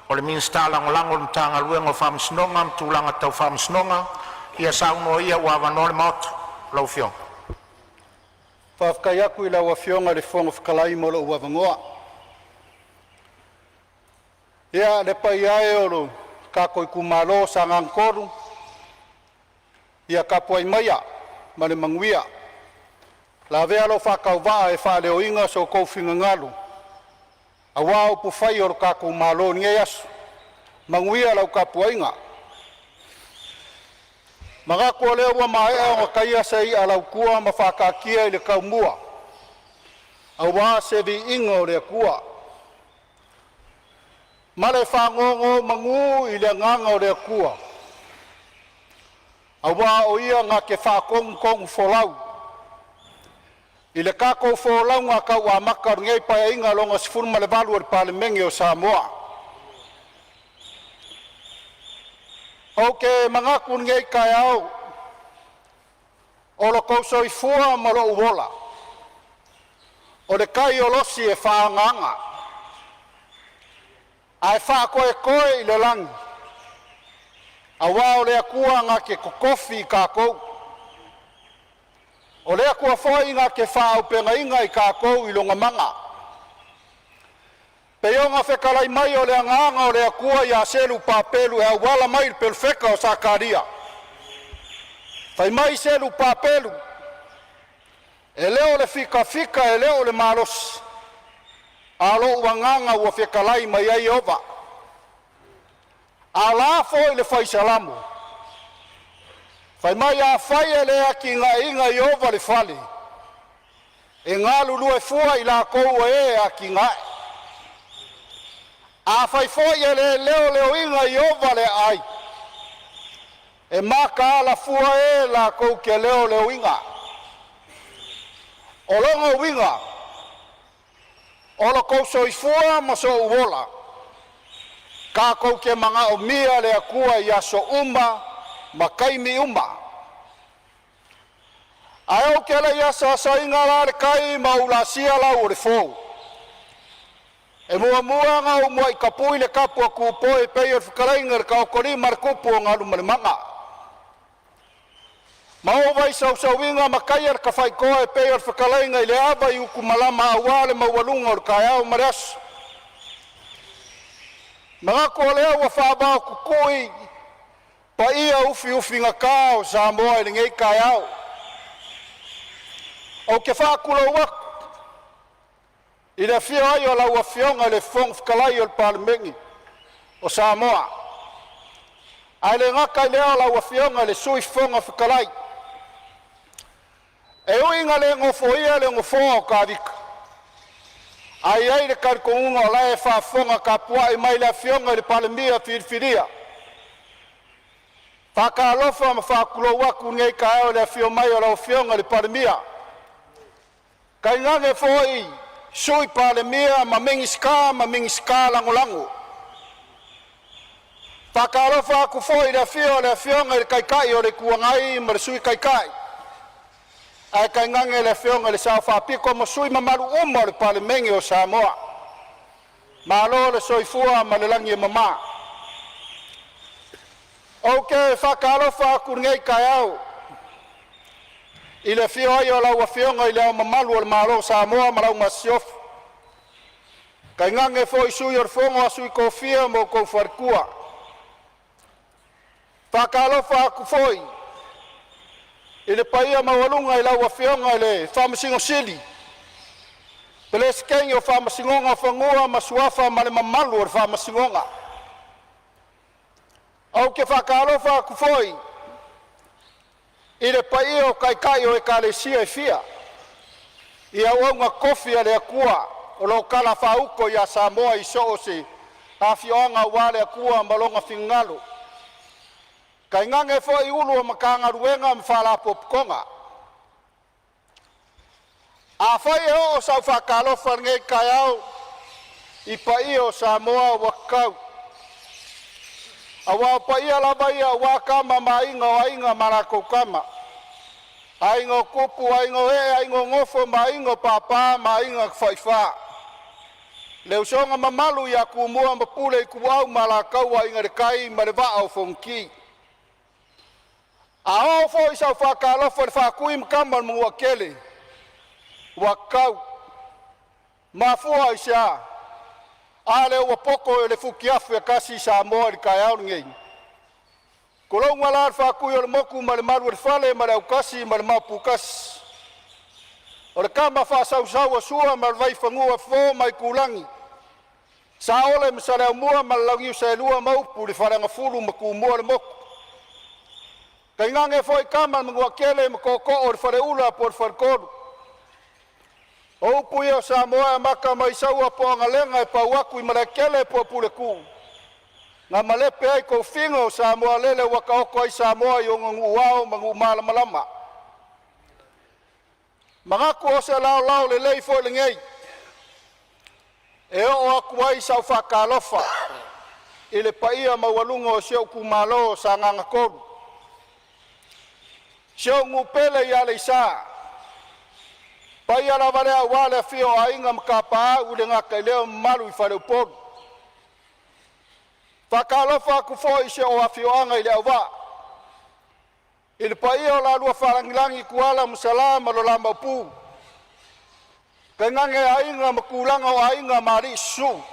o le Minisita Lagolago o le Matagaluega o Faamasinoga ma Tulaga Tau Faamasinoga. Ia saunoa ia ua avanoa le Maota i lau afioga. Faafetai atu i lau Afioga i le Fofoga Fetalai mo lou avanoa. Ia, le paia e o lo tatou itumalo o Sagaga 3, ia tapuai maia ma le manuia, lavea lou faatauvaa e faaleoina so outou finagalo aua upufai o le tatou Malo i lenei aso. Manuia lau tapuaiga. E manatu o lea ua maea ona taia se i'a a le autua ma faataatia i le taumua aua se viiga o le Atua. Ma le faanonomanu i le agaga o le Atua, aua o Ia na te faatonutonufolau i le tatou folauga tau amata o lenei Paeaiga lona XVIII o le Palemene o Samoa. Ou te manatu i lenei taeao, o lo outou soifua ma lou ola, o le tai olosi e faaagaaga ae faatoetoe i le lagi. Auā o le Atua na te totofi i tatou, o le Atua foi na te faaauupegaina i tatou i lona mana. E pei ona fetalai mai o le agaga o le Atua ia Selu Papelu e auala mai i le Perofeta o Sakaria, fai mai Selu Papelu, e le o le fitafita e le o le malosi, a o lo'u agaga ua fetalai mai ai Ieova. A o le a foi le fai Salamo, fai mai, afai e le atinaeina e Ieova le fale, e galulue fua i latou o e atinae. Afai foi e le leoleoina e Ieova le aai, e mataala fua e latou te leoleoina. O lona uiga, o lo outou soifua ma so'u ola, tatou te manaomia le Atua i aso uma ma taimi uma. Ae ou te le i asaasaina la le tai ma ou laasia lau o le fou, e muamua ona ou muai tapui le tapu a Tupoi e pei o le fetalaiga i le Taotolima a le Tupu o Galumalemana ma ou vaisausuina ma taia le tafaitoa e pei o le fetalaiga i le ava i utumalama aua le maualuga o le taeao ma le aso. Manatu o lea ua faavaotutui paia ufiufigata o Samoa i lenei taeao. Ou te faatulou atu i le afio ai o lau Afioga i le Fofoga Fetalai o le Palemene o Samoa, ae le gata i lea o lau Afioga i le Sui Fofoga Fetalai. E ui ina le nofoia le nofoa o Tavita, ae i ai le talitonuga o la e faafofoga tapuai mai le Afioga i le Palemia filifilia. E faatalofa ma faatulou atu i lenei taeao i le afio mai o lau Afioga i le Palemia, tainane foi Sui Palemia ma Minisita Lagolago. E faatalofa atu foi i le afio o le Afioga i le Taitai o le Itu Agai ma le Sui Taitai, ae tainane le Afioga i le Sao Faapito ma sui usufono mamalu uma o le Palemene o Samoa. Malo le soifua ma le lagi e mama. Ou te faatalofa atu i lenei taeao i le afio ai o lau Afioga i Le Ao Mamalu o le Malo o Samoa ma lau Masiofo, tainane foi Sui o le Fono a Sui Tofia ma lou faletua. E faatalofa atu foi i le paia maualuga i lau Afioga i le Faamasino Sili, Peresetene o Faamasinoga o Fanua ma Suafa ma le mamalu o le Faamasinoga. Ou te faatalofa atu foi i le paia o Taitai o Ekalesia e fia i auauna totofi a le Atua o lo o talafaauto ia Samoa i so o se afioaga aua le Atua ma lona finagalo, tainane foi Ofisa Sili o Pulega o Matagaluega ma Faalapotopotoga. Afai e oo sau faatalofa i lenei taeao i paia o Samoa ua tatau, aua o paia lava ia aua Tama ma Aiga, o Aiga ma latou Tama, Aiga o Tupu, Aiga o Ee, Aiga o Nofo ma Aiga o Papa ma Aiga na Tafaifa, le usoga mamalu ia Tumua ma Pule, Ituau ma Alataua, Aiga i le Tai ma le Vaa o Fonoti. A oo foi sau faatalofa i le Faatui ma Tama a le Manuatele, ua tatau. Mafua i se a? A lea ua poto i le futiafu e tasi Samoa i le taeao lenei. Tulouna la le Faatuiolemotu ma le mamalu i le fale ma le autasi ma le maoputasi, o le tama faasausau a Sua ma le Vaifanua, Fofo ma Aitulagi, Saole ma Saleaaumua ma le Launiu Saelua ma upu i le Faleagafulu ma Tumua le motu. Tainane foi tama a le Manuatele ma tootoo o le Faleula po o le Faletolu. O upu ia o Samoa e amata mai Saua po o Agalega e pau atu i Malaetele po o Puletuu na malepe ai tofiga o Samoa lele ua taoto ai Samoa i ona nuu ao ma nuu malamalama. Manatu o se laolao lelei foi lenei e oo atu ai sau faatalofa i le paia maualuga o si ou itumalo o Sagaga 3, si ou nuu pele i Aleisa. Paia lava lea aua le afio o Aiga ma Tapaau, e le gata i lea o mamalu i faleupolu. Faatalofa atu foi i si ou afioaga i Leauvaa i le paia o lalua Faalagilagi Tuala ma Salã ma lo la Maopu, tainane aiga ma tulaga o aiga ma alii susu,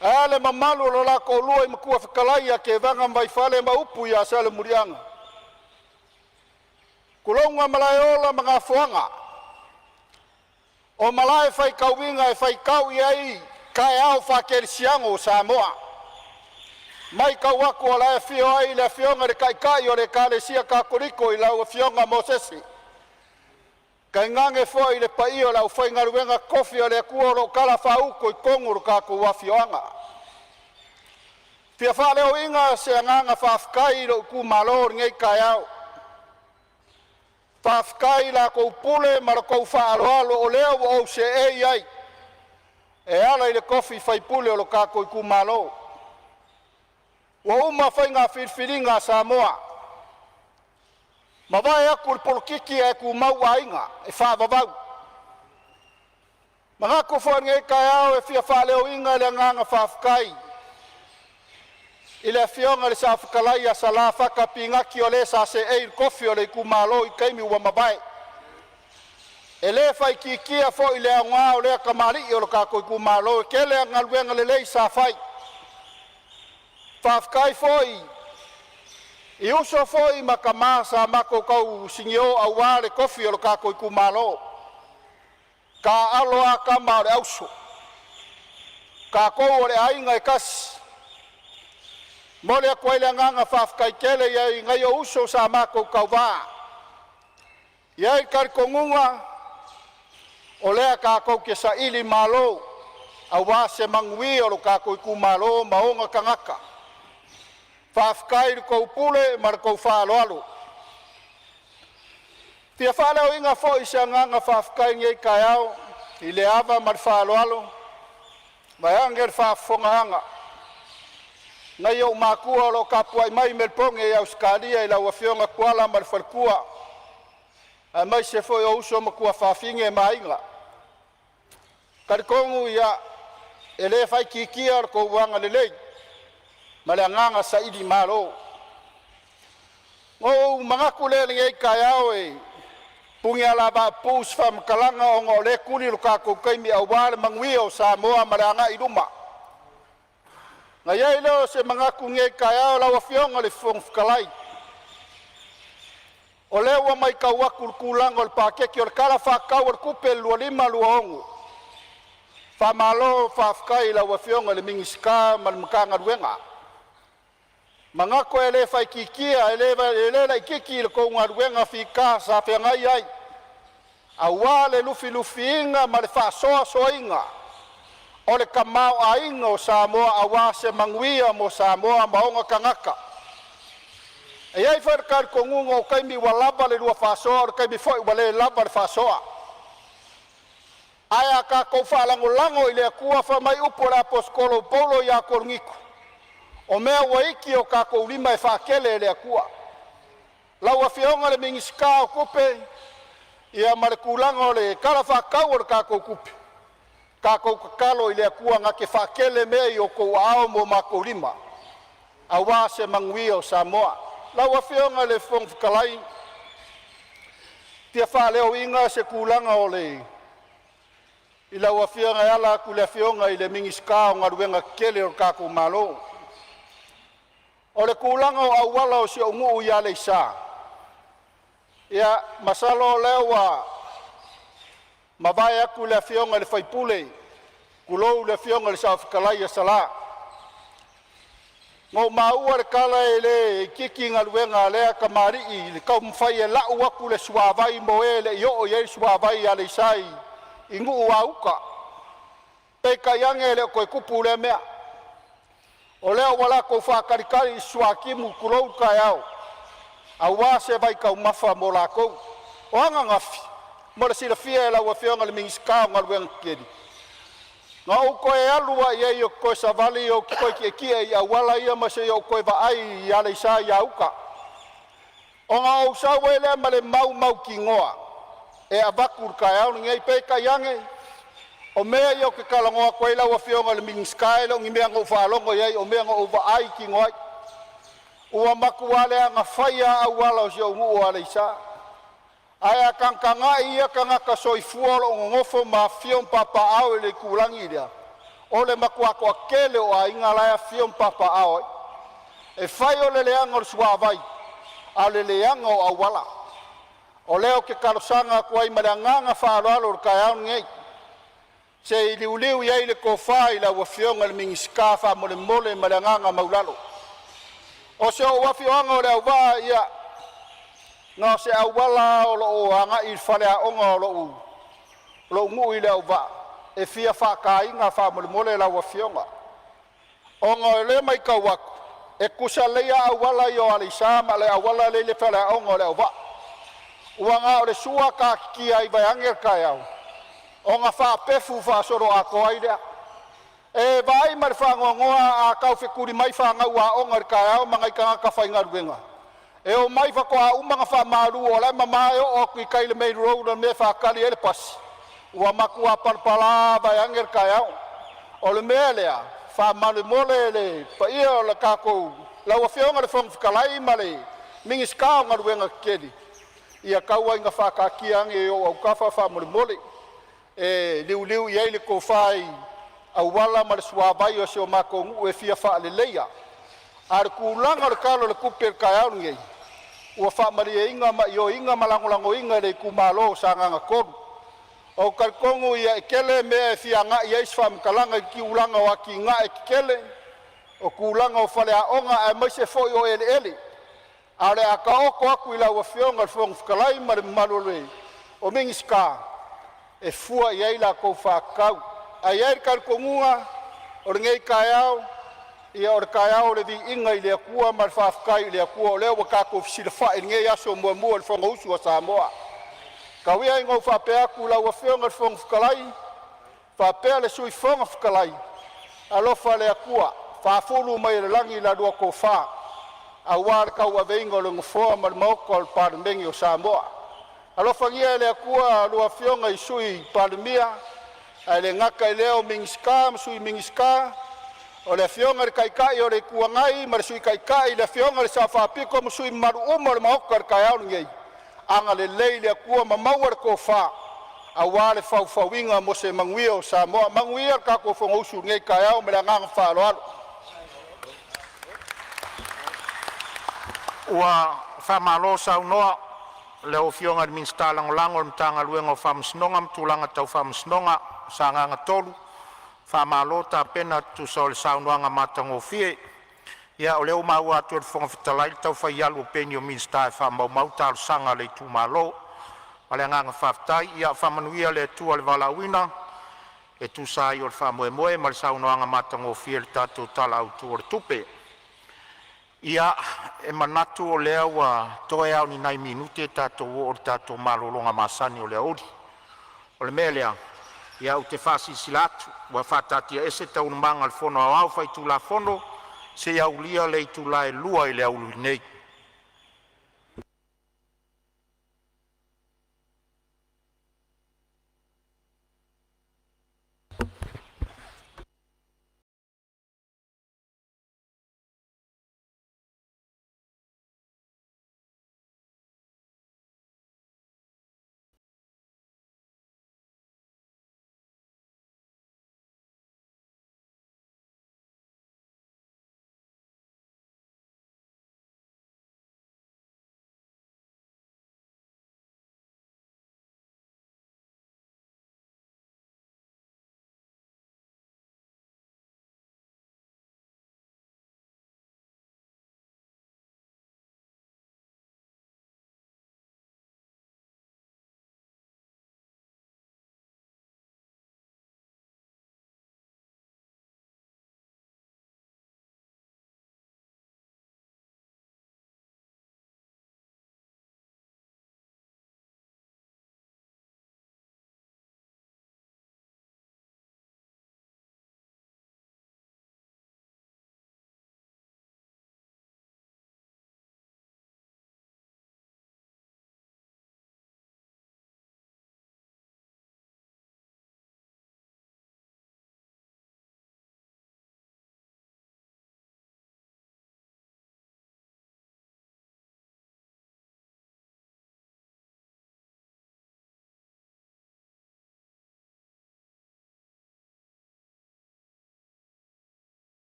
ae a le mamalu o lo la toalua i Matua Fetalai ia Tevaga ma Vaifale ma upu ia Salemuliaga. Tulouna Malaeola ma Gafoaga, o malae faitauina e faitau ai taeao faakerisiano o Samoa. Matau atu o la e afio ai le Afioga i le Taitai o le Ekalesia Katoliko i lau Afioga Mosese, tainane foi le paia o le aufaigaluega totofi a le Atua o lo o talafaauto i totonu o lo tatou afioaga. E fia faaleoina se agaga faafetai i lou itumalo i lenei taeao. Faafetai i la outou pule ma la outou faaaloalo o lea ua ou seei ai e ala i le tofi faipule o lo tatou itumalo. Ua uma faiga filifiliga a Samoa, mavae atu le polokiki ae tumau aiga e faavavau. Manatu foi i lenei taeao e fia faaleoina le agaga faafetai i le Afioga i le Saofetalai ia Salã Fata Pinati, o le sa seei i le tofi o le itumalo i taimi ua mavae. E le faaitiitia foi le aoga o lea tamalii o le tatou itumalo, e tele ana galuega lelei sa fai. Faafetai foi i uso foi ma tama sa matou tausinio aua le tofi o le tatou itumalo. Taaalo a tama a o le auso, tatou o le aiga e tasi. E momoli atu ai le agaga faafetai tele i nai ou uso sa matou tauva. E i ai le talitonuga o lea tatou te sailimalo aua se manuia o lo tatou itumalo ma ona tagata. Faafetai i la outou pule ma la outou faaaloalo. E fia faaleoina foi se agaga faafetai i lenei taeao i le ava ma le faaaloalo vaeane le faafofogaaga a nai ou matua o lo o tapuai mai i Melepone i Ausetalia i lau afioga Tuala ma le faletua, aemaise foi ou uso ma tuafafine ma aiga. E talitonu e le faaitiitia lo outou agalelei ma le agaga sailimalo. Ona ou manatu lea i lenei taeao e punialavapapuu se faamatalaga ona o lea e tuli lo tatou taimi aua le manuia o Samoa ma le agai i luma. Ona i ai lea o se manatu i lenei taeao lau Afioga i le Fofoga Fetalai, o lea ua matau atu i le tulaga o le paketi o le Tala Faatatau o le Tupe 2025/2026, faamalo faafetai i lau Afioga i le Minisita ma le Matagaluega. Manatu e le faaitiitia e le laitiiti la outou galuega fita sa feagai ai aua le lufilufiina ma le faasoasoaina o le tamaoaiga o Samoa aua se manuia mo Samoa ma ona tagata. E i ai foi le talitonuga o taimi ua lava le lua faasoa, o le taimi foi ua le lava le faasoa. Ae a tatou faalagolago i le Atua fai mai upu a le Aposetolo o Paulo ia Korinito, o mea ua iti i o tatou lima e faatele e le Atua. Lau Afioga i le Minisita o Tupe, ia ma le tulaga o le Tala Faatatau o le tatou Tupe, tatou tatalo i le Atua na te faatele mea i outou aao ma o matou lima aua se manuia o Samoa. Lau Afioga i le Fofoga Fetalai, e fia faaleoina se tulaga o le i lau Afioga e ala atu i le Afioga i le Minisita o Galuega Tetele a lo tatou Malo. O le tulaga o auala o si ou nuu i Aleisa, ia masalo o lea ua mavae atu le afioga i le sui usufono, tulou le afioga i le Saofetalai ia Salã. Na ou maua le tala e le itiiti galuega a lea tamalii i le taumafai e lau atu le suavai mo e e le i oo i ai le suavai i Aleisa i Nuuauta. Peitai ane e le o toe tupu lea mea, o lea ua latou faatalitali i le suatimu tulou le taeao aua se vaitaumafa mo latou. O ananafi mo le silafia e lau Afioga i le Minisita o Galuega Tetele, na ou toe alu lava i ai ou te toe savali ou te toe tietie i auala ia ma se i ou toe vaai i Aleisa i uta, ona ou sau ai lea ma le mau mautinoa e avatu i le taeao lenei. Peitai ane, O mea ia ou te talanoa atu ai lau Afioga i le Minisita, e le o ni mea na ou faalogo i ai, o mea na ou vaai tino ai. Ua matua leaga faia lava auala o si ou nuu o Aleisa. Ae a tagatagai ia tagata soifua o lo o nonofo ma afifio ma papaaao i le itulagi lea, o le matua toatele o aiga la e afifio ma papaaao ai. E fai o le leaga o le suavai, a o le leaga o auala. O lea ou te talosaga atu ai ma le agaga faaaloalo i le taeao lenei, se i liuliu i ai le tofa i lau Afioga i le Minisita faamolemole ma le agaga maualalo. O si ou afioaga o Leauvaa, ia na o se auala lava o lo o agai i le faleaoga o lou nuu i Leauvaa e fia faataina faamolemole lau afioga, ona o lea e matau atu e tutusa lelei lava auala ia o Aleisa ma le auala lea e i le faleaoga o Leauvaa. Ua na o le sua taatitia ai vaeane le taeao ona faapefu faasoloatoa ai lea. E vaai ma le faanoanoa a taufetuli mai fanau aoga i le taeao ma nai tagata faigaluega e omai faatoa uma ona faamalu o la e mama e oo atu i tai i le main road i le mea e faatali ai le pasi, ua matua palapala vaeane le taeao. O le mea lea faamolemole le paia o le tatou lau Afioga i le Fofoga Fetalai ma le Minisita o Galuega Tetele, ia tau lava ina faataatia ane i ou autafa faamolemole e liuliu i ai le tofa i auala ma le suavai o si o matou nuu e fia faaleleia. A o le tulaga o le Tala o le Tupe i le taeao lenei, ua faamalieina ma ioeina ma lagolagoina e le itumalo o Sagaga 3. Ou te talitonu e tele mea e fia agai i ai se faamatalaga i tulaga o atinae tetele, o tulaga o faleaoga aemaise foi o eleele, ae o le a taoto atu i lau Afioga i le Fofoga Fetalai ma le mamalu o Minisita e fua i ai la outou faatatau. Ae i ai le talitonuga o lenei taeao, ia o le taeao o le viiga i le Atua ma le faafetai i le Atua o lea ua tatou fesilafai i lenei aso muamua i le Fonousu a Samoa. Tau ia ina ou faapea atu i lau Afioga i le Fofoga Fetalai faapea le Sui Fofoga Fetalai, alofa le Atua faafulu mai e le lagi la lua tofa aua le tauaveina o le nofoa ma le maota o le Palemene o Samoa. Alofagia e le Atua a lua afioga i Sui Palemia, ae le gata i lea o Minisita ma Sui Minisita, o le Afioga i le Taitai o le Itu Agai ma le Sui Taitai, le Afioga i le Sao Faapito ma sui usufono mamalu uma o le Maota i le taeao lenei, agalelei le Atua ma maua le tofa aua le faufauina mo se manuia o Samoa. Manuia le tatou Fonousu i lenei taeao ma le agaga faaaloalo. Ua faamalo saunoa i lau Afioga i le Minisita Lagolago o le Matagaluega o Faamasinoga ma Tulaga Tau Faamasinoga Sagaga 3, faamalo tapena e tusa o le saunoaga matagofie. Ia o lea ua maua atu e le Fofoga Fetalai le taufai alu o peni o Minisita e faamaumau talosaga a le itumalo. Ma le agaga faafetai, ia faamanuia le Atua i le valaauina e tusa ai o le faamoemoe ma le saunoaga matagofie i le tatou Tala Autu o le Tupe. Ia, e manatu o lea ua toe lava o ni nai minute tatou oo i le tatou malologa masani o le aoauli. O le mea lea, ia ou te faasilasila atu ua faataatiaese Taualumaga a le Fono Aoao Faitulafono seia aulia le itula e 2:00 i le aoauli nei.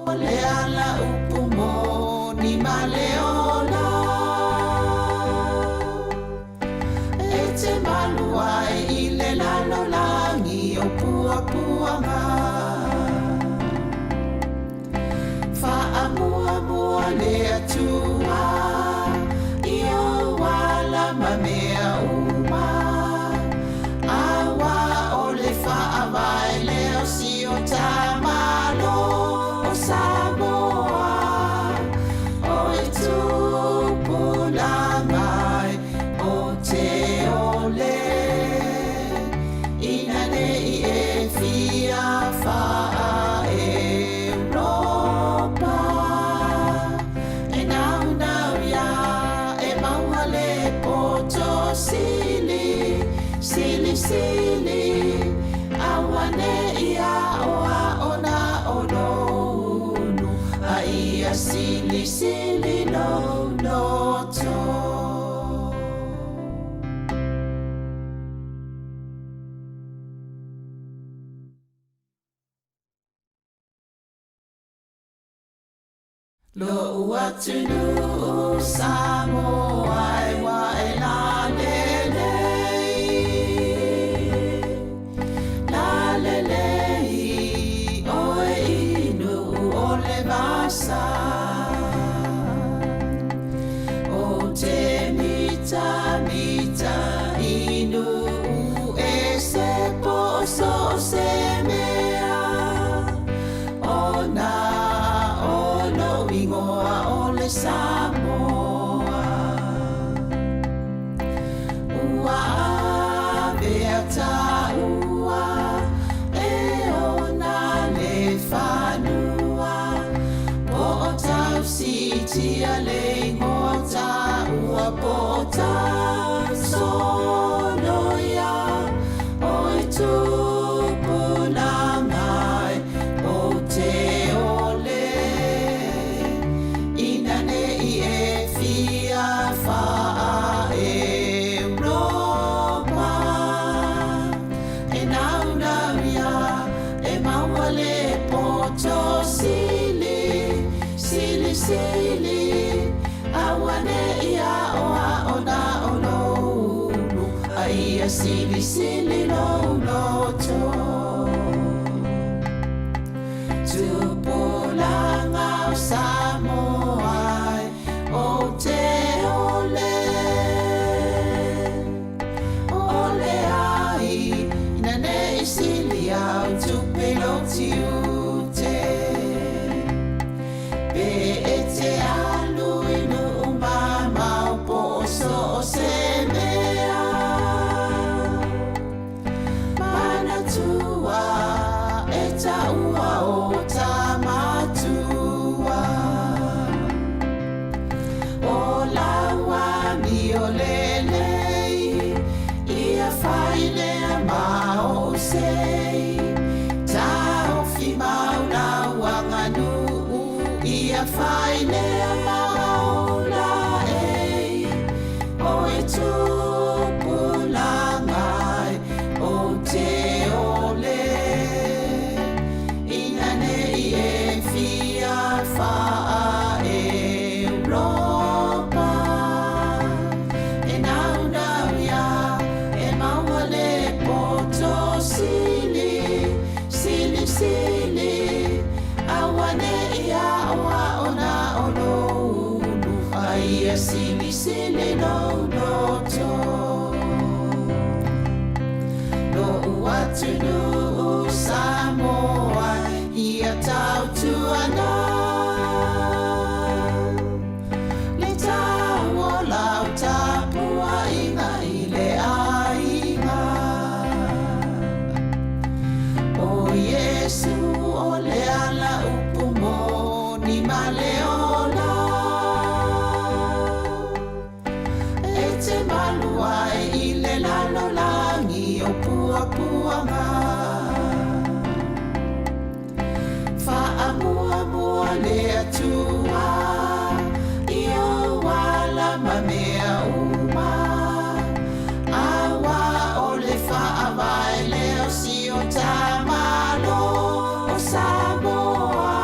O le ala upu moni ma le ola, E te malu ai i le lalolagi o puapuaga. Faamuamua le Atua i ou ala ma mea uma, Auā o le faavae lea o si o ta Malo o Samoa. O e tupulaga e o te ole, Ina ne i e fia faa-Europa. E naunau ia e maua le poto sili, sili sili, Aua ne i aoao na o lou ulu, A ia silisili lou loto. Lo'u atunuu Samoa e ua e lalelei, lalelei oe i nuu o le vasa. O te mitamita i nuu ese po o so o se mea, Ona o lou igoa o le Samoa. Ua avea taua e ona le fanua, Po o tausiitia le igoa taua, Po o tausoloia o e tupulaga e o te ole, Ina ne i e fia faa-Europa. E naunau ia e maua le poto sili, silisili, Aua ne i aoao na o lou ulu, A ia silisili lou loto. Tupulaga o Samoa e o te ole, Ole ai ina ne i sili au tupe i lou tiute. Pe e te alu i nuu mamao po o so o se mea, Manatua e taua o tamatua. O lau amio lelei, ia fai lea ma ou sei. Taofi mau lau aganuu, ia fai lea ma ou laei. O e tupulaga e o te ole, Ina ne i e fia faa-Europa. E naunau ia e maua le poto sili, silisili, Aua ne i aoao na o lou ulu, A ia silisili lou loto. Lo'u atunuu Samoa ia tautuana, Le tau o lau tapuaiga i le aiga. O Iesu o le ala upu moni ma le ola, E te malu ai i le lalolagi o puapuaga. Faamuamua le Atua i ou ala ma mea uma, Auā o le faavae lea o si o ta Malo o Samoa.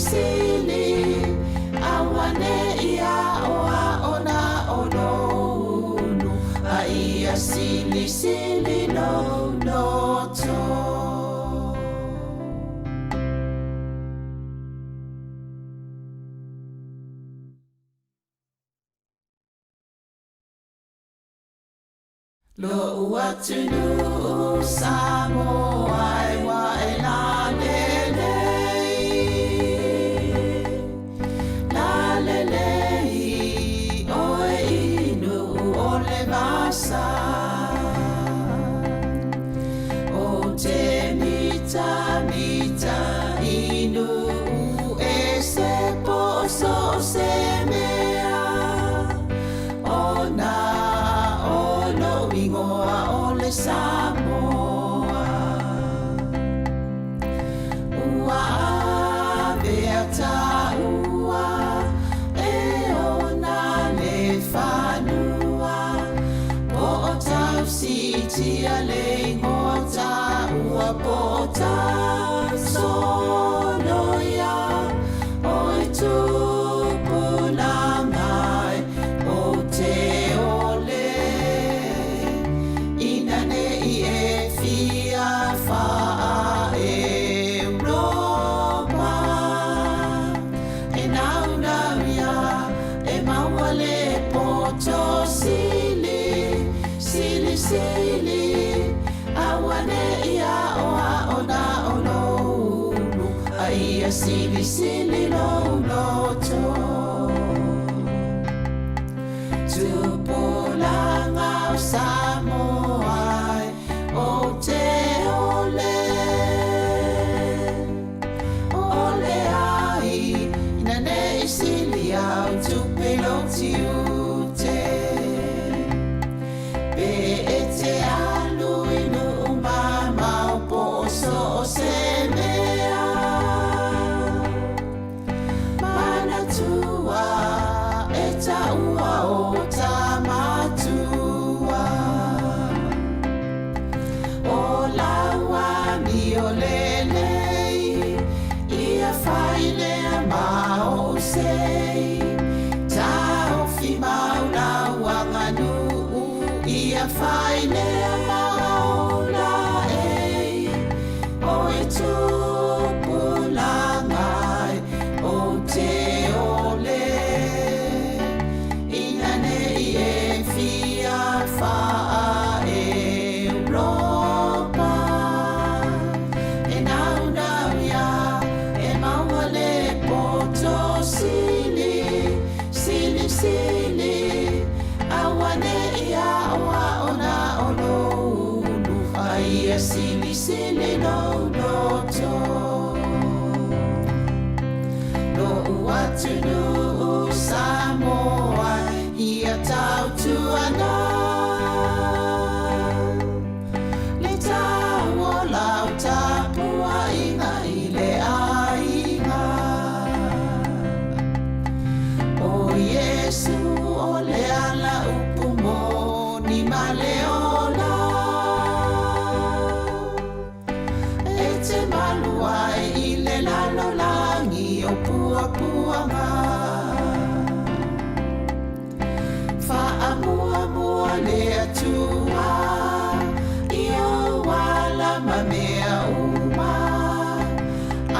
sili auane'i aoao na o lou ulu, a ia silisili lou loto. Lo'u atunuu Samoa e ua e lalelei, lalelei oe i Nu'u o le vasa. Ou te mitamita i nu'u ese po o so o se mea, ona o lo'u igoa o le Samoa. Ua avea taua e ona le fanua, po o tausi'itia le igoa taua, po o tausoloia oe tupulaga e, ou te ole ina ne'i e fia faa-Europa. E naunau ia e maua le poto sili, silisili auane'i aoao na o lou ulu, a ia silisili lou loto. Tupulaga o Samoa e, ou te ole, ole ai ina ne'i sili au tupe lou tiute. Pe e te alu i nu'u mamao po o so o se mea, manatua e taua o ta matua. O lau amio lelei, ia fai lea ma o'u sei, taofi mau lau aganu'u, ia fai lea ma ou laei. Oe tupulaga e, ou te ole ina ne'i e fia faa-Europa. E naunau ia e maua le poto sili, silisili auane'i aoao na o lou ulu, a ia silisili lou loto. Lo'u atunuu Samoa ia tautuana le tau o lau tapuaiga i le aiga. O Iesu o le ala upu moni ma le ola, e te malu ai i le lalolagi o puapuaga. Fa'amuamua le Atua i ou ala ma mea uma,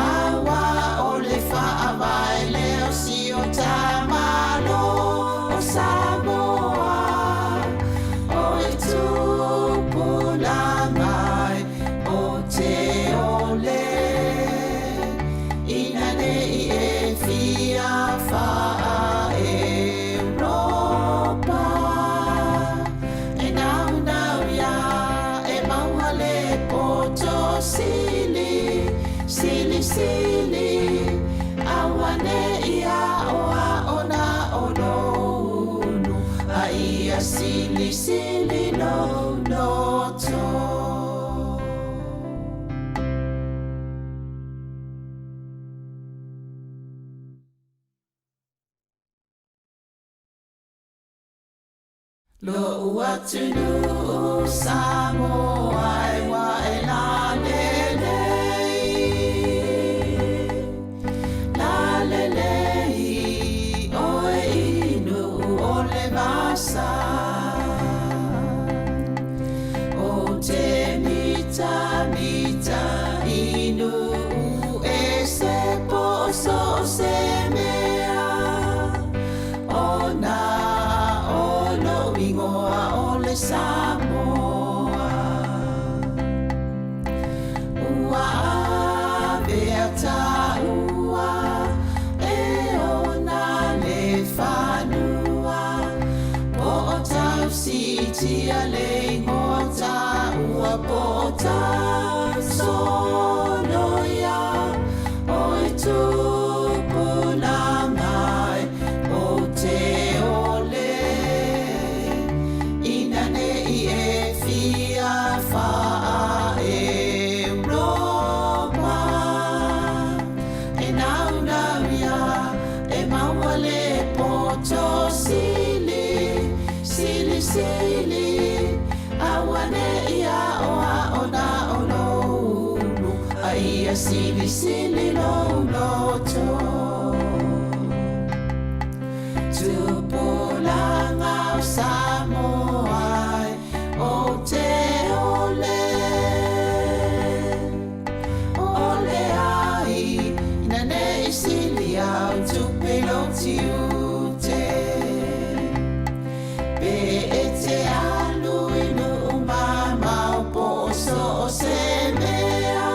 auā o le fa'avae lea o si o ta Malo o Samoa. Oe tupulaga e, ou te ole ina ne'i e fia faa-Europa. E naunau ia e maua le poto sili, silisili auane'i aoao na o lou ulu, a ia silisili lou loto. Lo'u atunuu Samoa e, ua e lalelei, mita inu e se po so se mea ona o lo ingoa o le Samoa. Ua avea taua e ona le fanua po o tausitia le igoa taua po o tausoloia o i tupulaga o te ole ina ne i e fia faa-Europa e naunau ia e maua le poto sili sili sili aua ne i ao ao na o lou a ia silisili lou loto. Tupulaga o Samoa ou te ole ole ai ina ne i sili au tupe lou tiute pe e te alu i nuu mamao po o so o se mea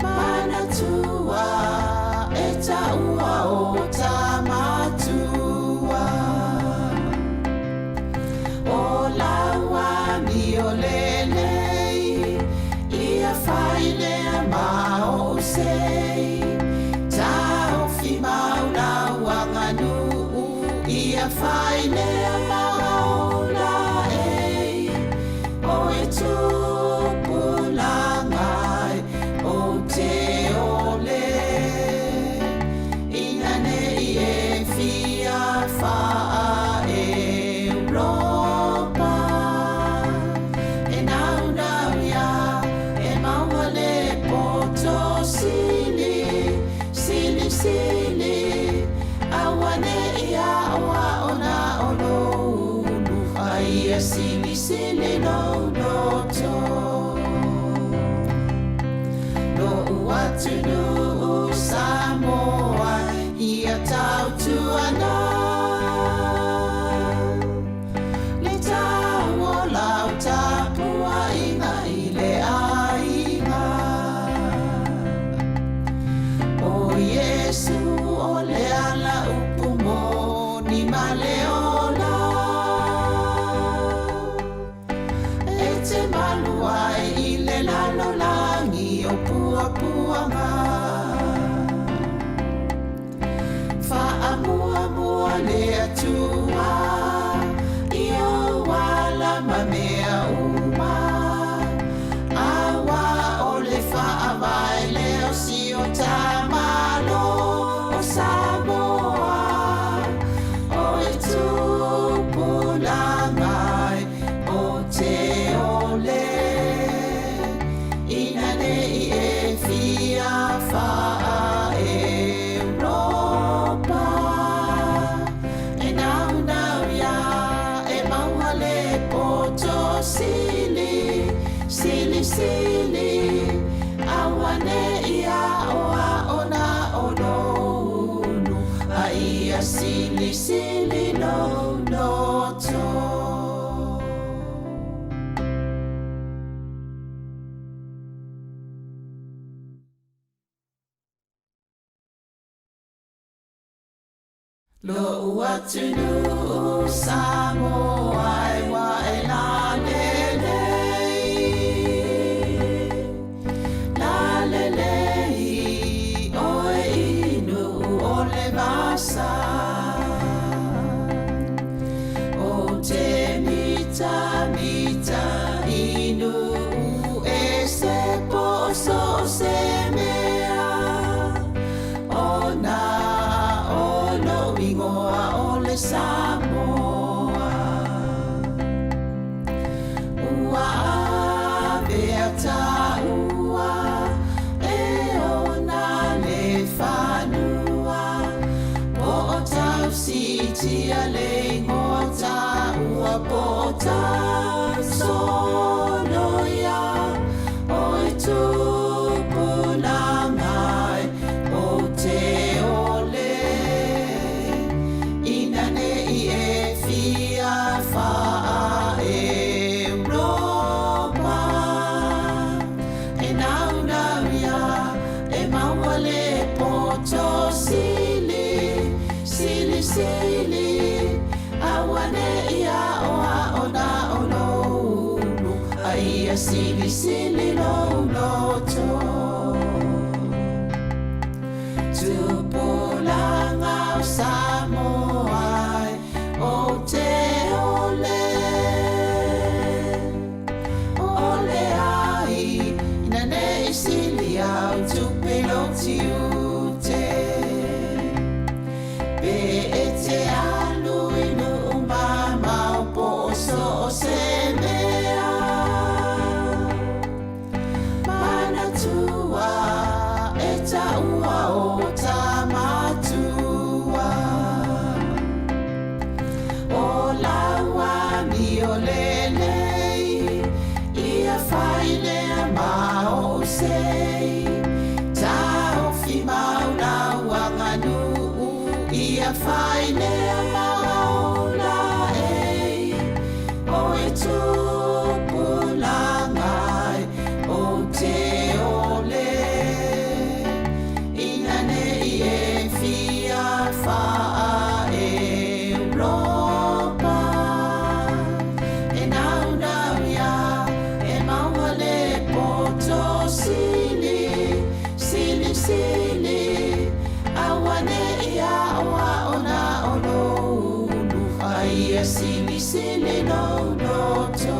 manatua e taua o tamatua o lau amio lelei ia fai lea ma ou sei taofi mau lau aganuu ia fai lea ma ou laei o e tupulaga ou te ole ina ne i e fia faa-Europa e naunau ia e maua le poto sili sili sili aua ne i ao ao na o lou ulu a ia silisili lou loto. Lo'u atunuu Samoa ia tautuana le tau o lau tapuaiga i le aiga o Iesu o le ala upu moni ma le ola e te malu ai i le lalolagi o puapuaga faamuamua le Atua i ou ala ma mea uma auā o le faavae lea o si o ta Malo o Samoa o e tupulaga ou te ole ina ne i e fia faa-Europa e naunau ia e maua le poto sili sili sili aua ne i ao ao na o lou ulu a ia silisili lou loto. Lo'u atunuu Samoa e ua e lalelei lalelei oe i nuu o le vasa o te mitamita i nuu ese po o so o se mea ona o lou igoa o le Samoa. Ua avea taua e ona le fanua po o tausitia le igoa taua po o tausoloia. Ia silisili lou loto. Tupulaga o Samoa e ou te ole, ole ai ina ne i sili au tupe lou tiute. Pe e te alu i nuu mamao po o so o se mea, manatua e taua o tamatua. O lau amio lelei, ia fai lea ma ou sei. Taofi mau lau aganuu, ia fai lea ma ou laei. O e tupulaga e ou te ole, ina ne i e fia faa-Europa. E naunau ia e maua le poto sili, sili sili, auane'i aoao na o lou ulu, a ia silisili lou loto.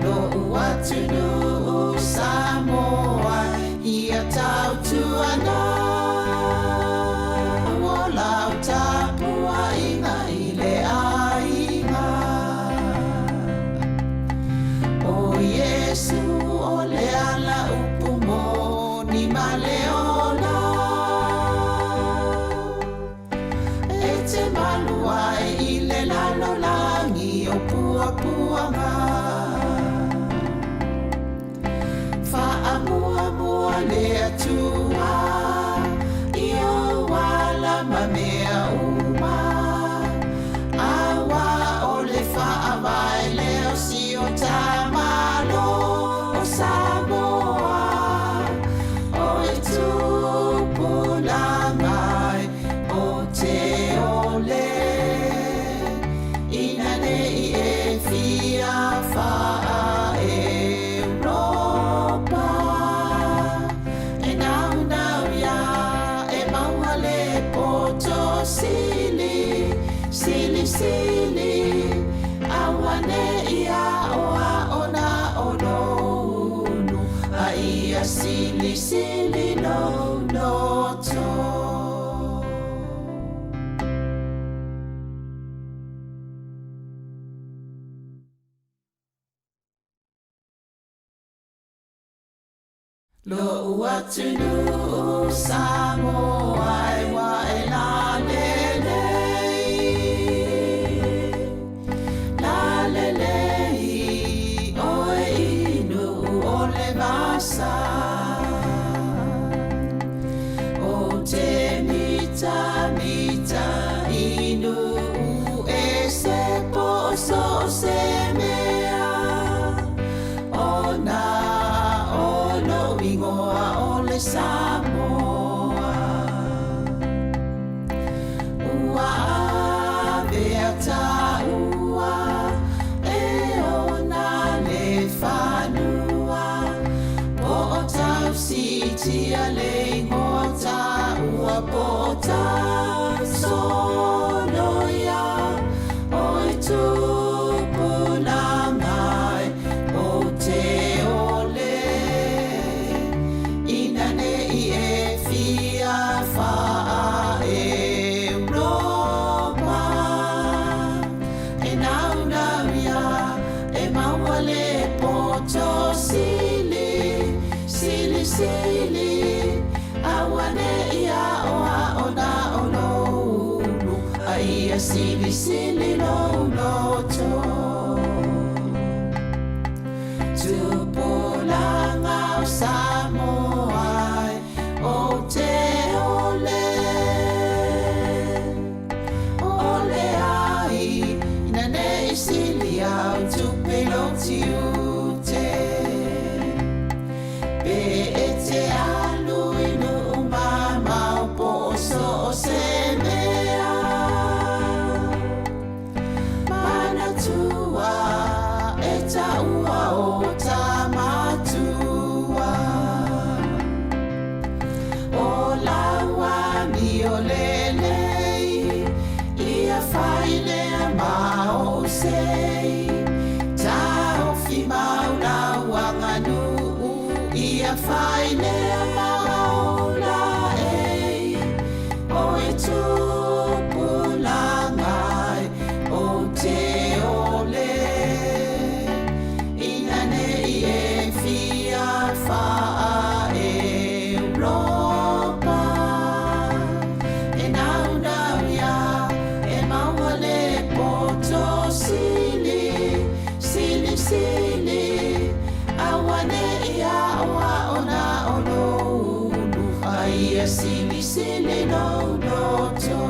Lo'u atunuu Samoa ia tautuana, o lau tapuaiga i le aiga. O Iesu o le ala upu moni ma le ola, e te malu ai i le lalolagi o puapuaga. Faamuamua le Atua i ou ala ma mea uma, auā o le faavae lea o si o ta Malo o Samoa. O e tupulaga e ou te ole, ina ne i e fia faa-Europa. E naunau ia e maua le poto sili, sili sili, auane'i aoao na o lou ulu, a ia silisili lou loto. Lo'u atunuu Samoa e ua e lalelei, lalelei oe i nuu o le vasa. Ou te mitamita i nuu ese po o so o se mea, ona o lou igoa o le Samoa. Ua avea taua e ona le fanua, po o tausiitia le igoa taua, po o tausoloia. O e tupulaga e ou te ole, ina ne i e fia faa-Europa. E naunau ia e maua le poto sili, sili sili, auane'i aoao na o lou ulu, a ia silisili lou loto. Tupulaga o Samoa e ou te ole, ole ai ina ne i sili au tupe lou tiute. Pe e te alu i nuu mamao po o so o se mea, manatua sei Taofi mau lau aganuu Ia fai lea ma ou laei O e tupulaga e ou te ole Ina nei e fia faa-Europa E naunau ia e maua le poto sili, sili sili Auane'i aoao na o lou ulu A ia silisili lou loto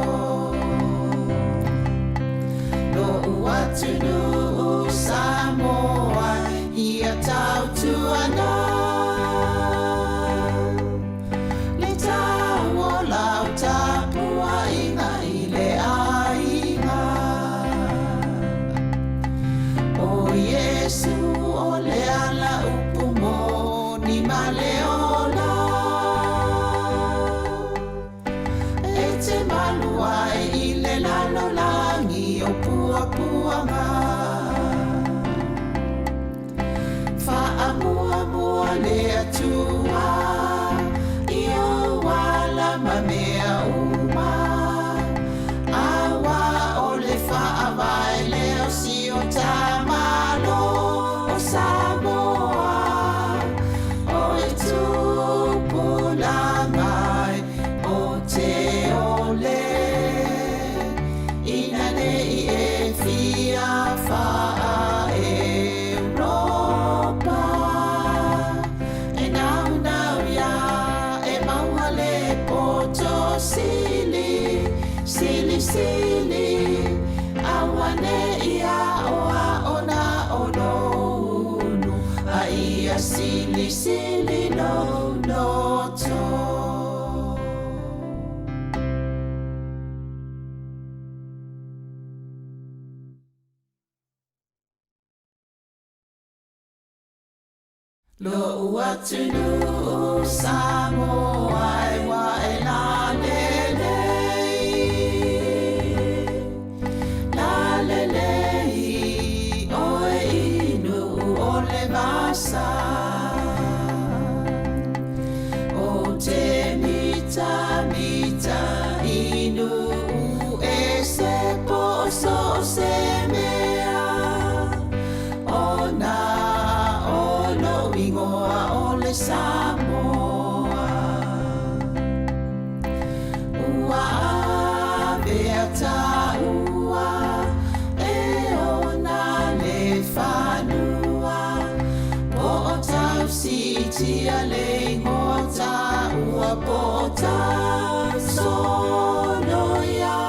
Lo'u atunuu Samoa ia tautuana Le tau o lau tapuaiga i le aiga O Iesu o le ala upu moni ma le ola E te malu ai i le lalolagi o puapuaga Faamuamua le Atua i ou ala ma mea uma Auā o le faavae lea o si o ta Malo o Samoa O e tupulaga e o te ole Ina nei e fia faa-Europa E naunau ia e maua le poto sili, sili sili Auane'i aoao na o lou ulu A ia silisili lou loto Lo'u atunuu Samoa e ua e lalelei, lalelei oe i Nuu o le vasa. Ou te mitamita i nuu ese po o so o se mea Ona o lou igoa o le Samoa Ua avea taua e ona le fanua Po o tau siitia le igoa taua Po o tau soloia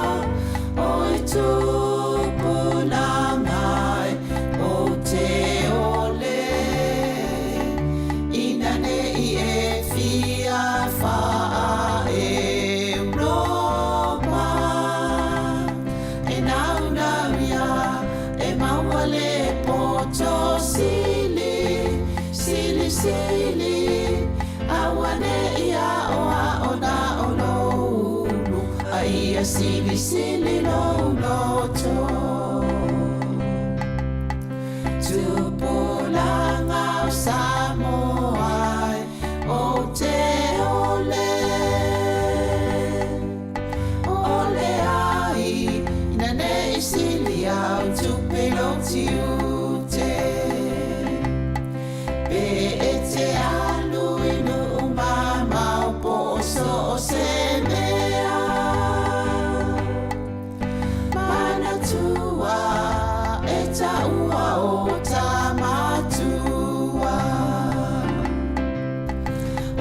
o e tupulaga e Ou te ole ina nei e fia faa-Europa E naunau ia e maua le poto sili, sili sili Auane'i aoao na o lou ulu A ia silisili lou loto Tupulaga o Samoa e ou te ole Ole ai ina nei sili au tupe i lou tiute Pe e te alu i nuu mamao po o so o se mea Manatua e taua o ta matua O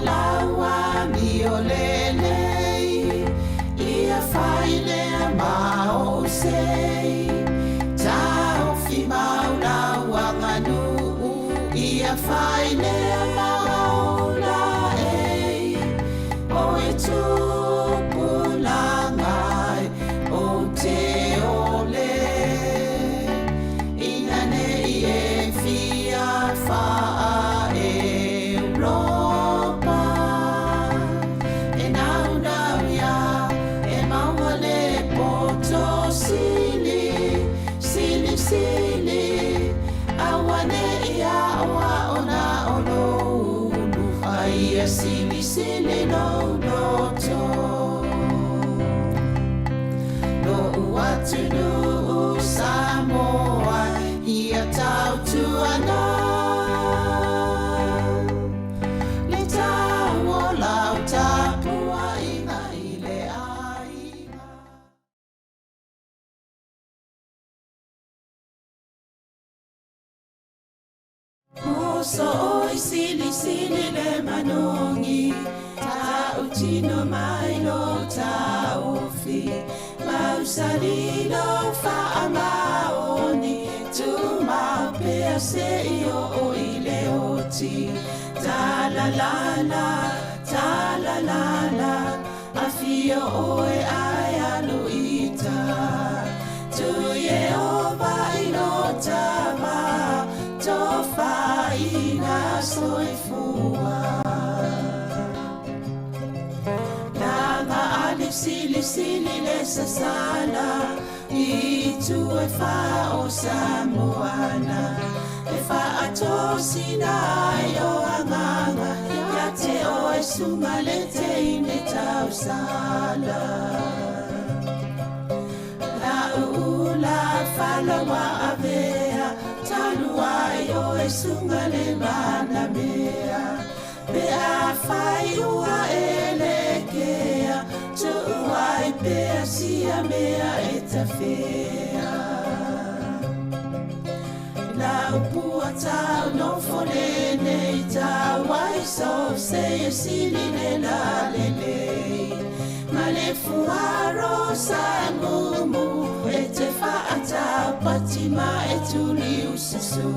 lau amio lelei Ia fai lea ma ou sei Taofi mau lau aganuu Ia fai lea ma ou laei O e tupulaga e ou te ole Ina nei e fia faa-Europa E naunau ia e maua le poto sili, sili Silisili auane'i aoao na o lou ulu, a ia silisili lou loto. Lo'u atunuu Samoa, ia tautuana le tau o lau tapuaiga i le aiga. Moso oi silisili le manogi, tautino mai lo taofi, mausali lo faamaoni, tumau pea seia oo i le oti. Talalala, talalala, afio oe ae alu i uta. Tuu Ieova i lo ta va, tofaina soifua. Laga ali silisili le sasala, i itu e fā o Samoana, e faatosina ai o agaga, ia te oe suga le teine tausala. Lau ula fala ua avea, talu ai oe suga le manamea. Pe afai ua e lekea, tuu ai pea sia mea e tafea. Lau puatau nofo lenei tauai so seia sili le lalelei. Ma le fuaro sa mumu e te faataupati ma e tuliususu.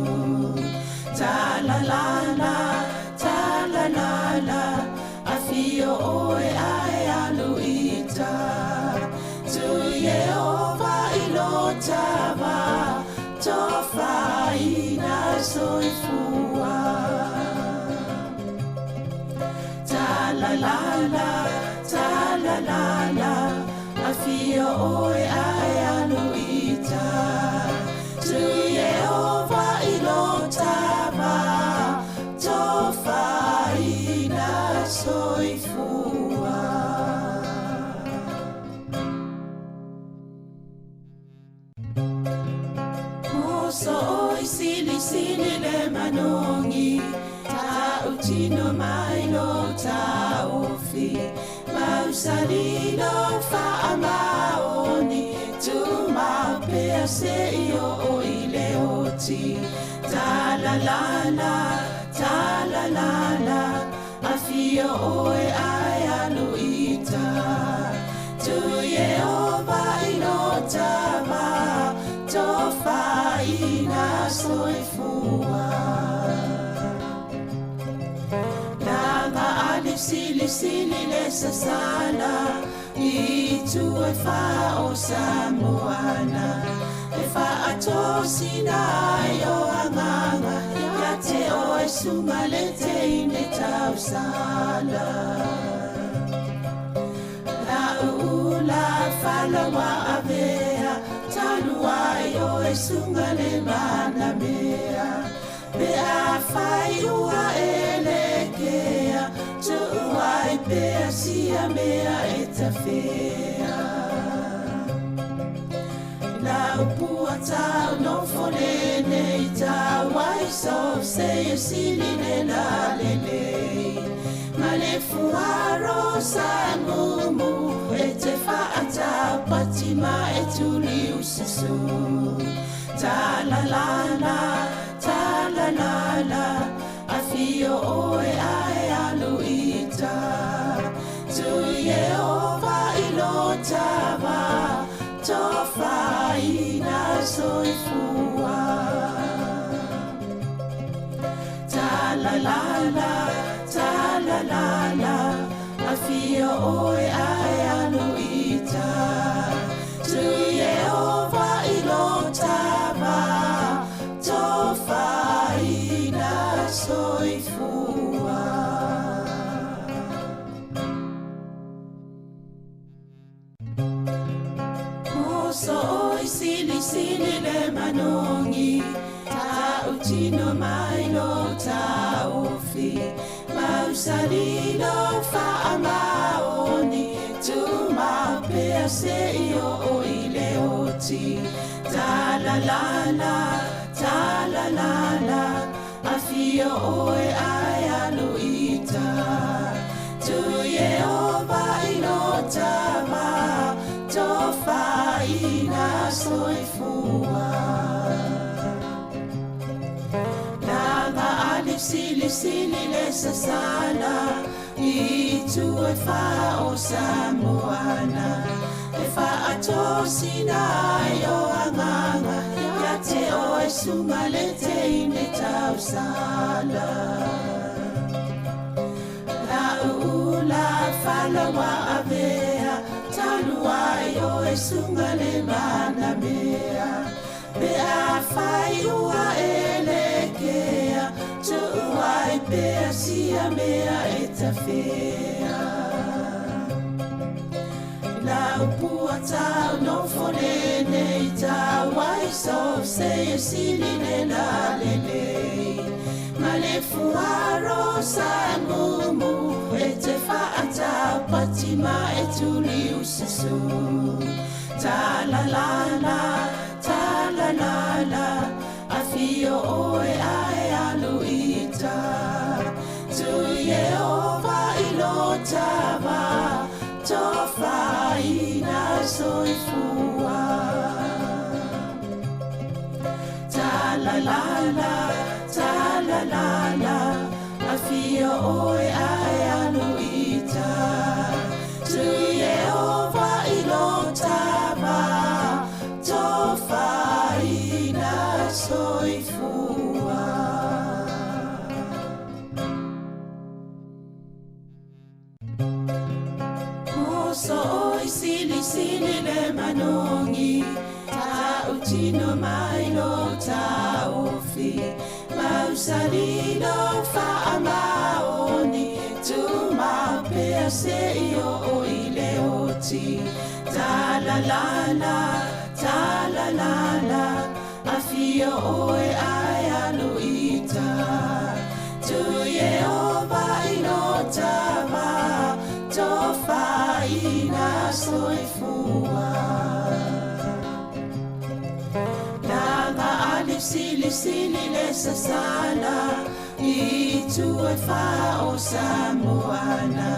Ta la la la, ta la la la, afio oe ae alu i uta. Tuu Ieova i lo ta va, tofaina soifua. Ta la la la, ta la la la, afio oe ae alu i uta. Tuu Ieova i lo ta va, tofaina soifua. Moso oi silisili le manogi, tautino mai lo taofi, mausali lo faamaoni, tumau pea seia oo i le oti. Ta la la la, ta la la la, afio oe ae alu i uta. Tuu Ieova i lo ta va, tofaina soifua. Laga ali silisili le sasala, i itu e fā o Samoana, e faatosina ai o agaga, ia te oe suga le teine tausala. Lau ula fala ua avea, talu ai oe suga le manamea. Pe afai ua e lekea, tuu ai pea sia mea e tafea. Lau puatau nofo lenei tauai so seia sili le lalelei. Ma le fuaro sa mumu e te faataupati ma e tuliususu. Ta la la la, ta la la la, afio oe ae alu i uta. Tuu Ieova i lo ta va, tofaina soifua. Ta la la la, ta la la la, afio oe ae alu i uta. Tuu Ieova i lo ta va, tofaina soifua. Moso oi silisili le manogi, Mausali lo faamaoni, tumau pea seia oo i le oti. Ta la la la, ta la la la, afio oe ae alu i uta. Tu Ieova i lo tava, tofaina soifua. Laga ali sili sili le sasala, i itu e fa o Samoana. E faatosina ai o agaga, ia te oe suga le teine tausala. Lau ula fala ua avea, talu ai oe suga le manamea. Pe afai ua e lekea, tuu ai pea sia mea e tafea. Lau pua tau nofo lenei tau ai so se e sili le la lelei. Ma le fuaro sa mumu e te faatau pati ma e tuli ususu. Ta la la la, ta la la la, afio oe ae alu i uta. Tu Ieova i lo tava, tofaina soifua. Ta la la la, ta la la la, afio oe ae alu i uta. Tu Ieova i lo tava, tofaina soifua. Oso oi sili sili le manogi, tautino mai lo taofi. Mausali lo faamaoni, tumau pea seia oo i le oti. Ta la la la, ta la la la, afio oe ae alu i uta. Tu Ieova i lo tava, tofaina soifua. Laga ali sili sili le sasala, i itu e fa o Samoana.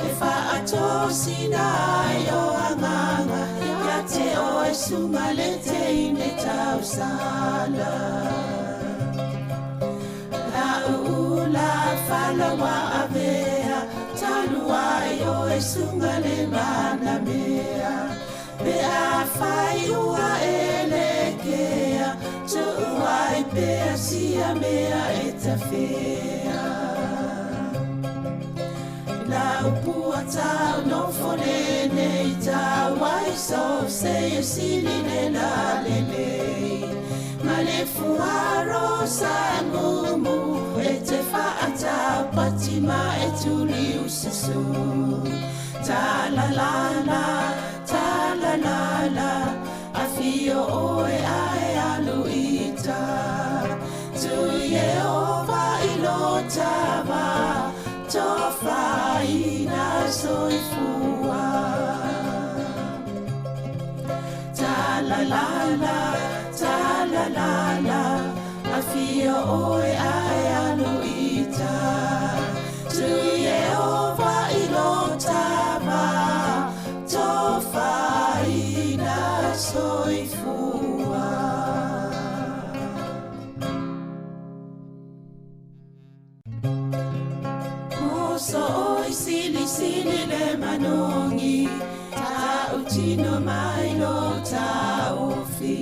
E faatosina ai o agaga, ia te oe suga le teine tausala. Lau ula fala ua avea, talu ai oe suga le manamea. Pe afai ua e lekea, tuu ai pea sia mea e tafea. Lau pua tau nofo lenei tau ai so se e sili le la lelei. Ma le fuaro sa mumu e te faatau pati ma e tuli ususu. Ta la la la, ta la la la, afio oe ae alu i uta. Tu Ieova i lo tava, tofaina soifua. Ta la la la, ta la la la, afio oe ae alu i uta. Tu Ieova i lo tava, tofaina soifua. Oso oi sili sili le manogi, tautino mai lo taofi.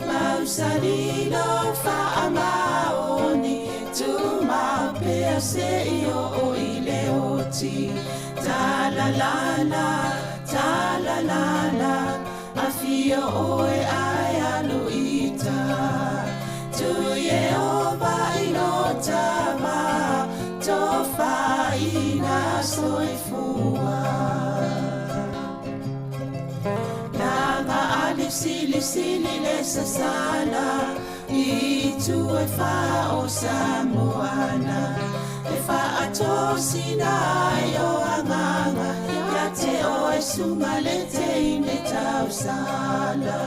Mausali lo faamaoni, tumau pea seia oo i le oti. Ta la la la, ta la la la, afio oe ae alu i uta. Tu Ieova i lo tava, tofaina soifua. Laga ali sili sili le sasala, i itu e fa o Samoana. E faatosina ai o agaga ia te oe suga le teine tausala.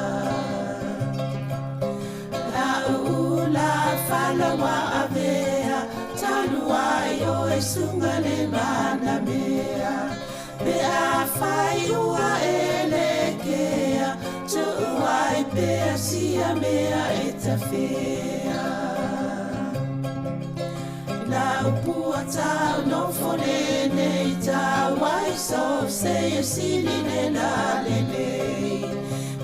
La ula falawa avea talu ai o e suga le manamea. Pe a fai ua elekea tuu ai pea sia mea e tafea. La upua tau no fole nei tau ai so se e sili le la lelei.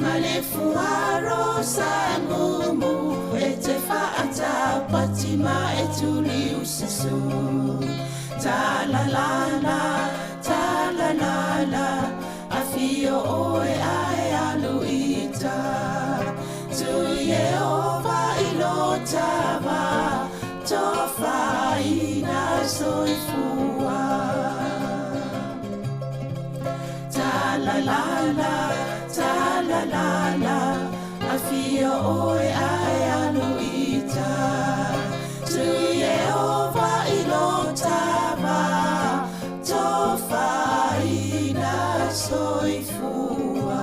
Ma le fuaro sa mumu e te whaatau patima e tuli ususu. Ta la la la, ta la la la, afio oe ae alu ita. Tu Yehova i lo tava, tofaina soifua. Ta la la la, ta la la la, afio oe ae alu ita. Tu Yehova i lo tava, tofaina soifua.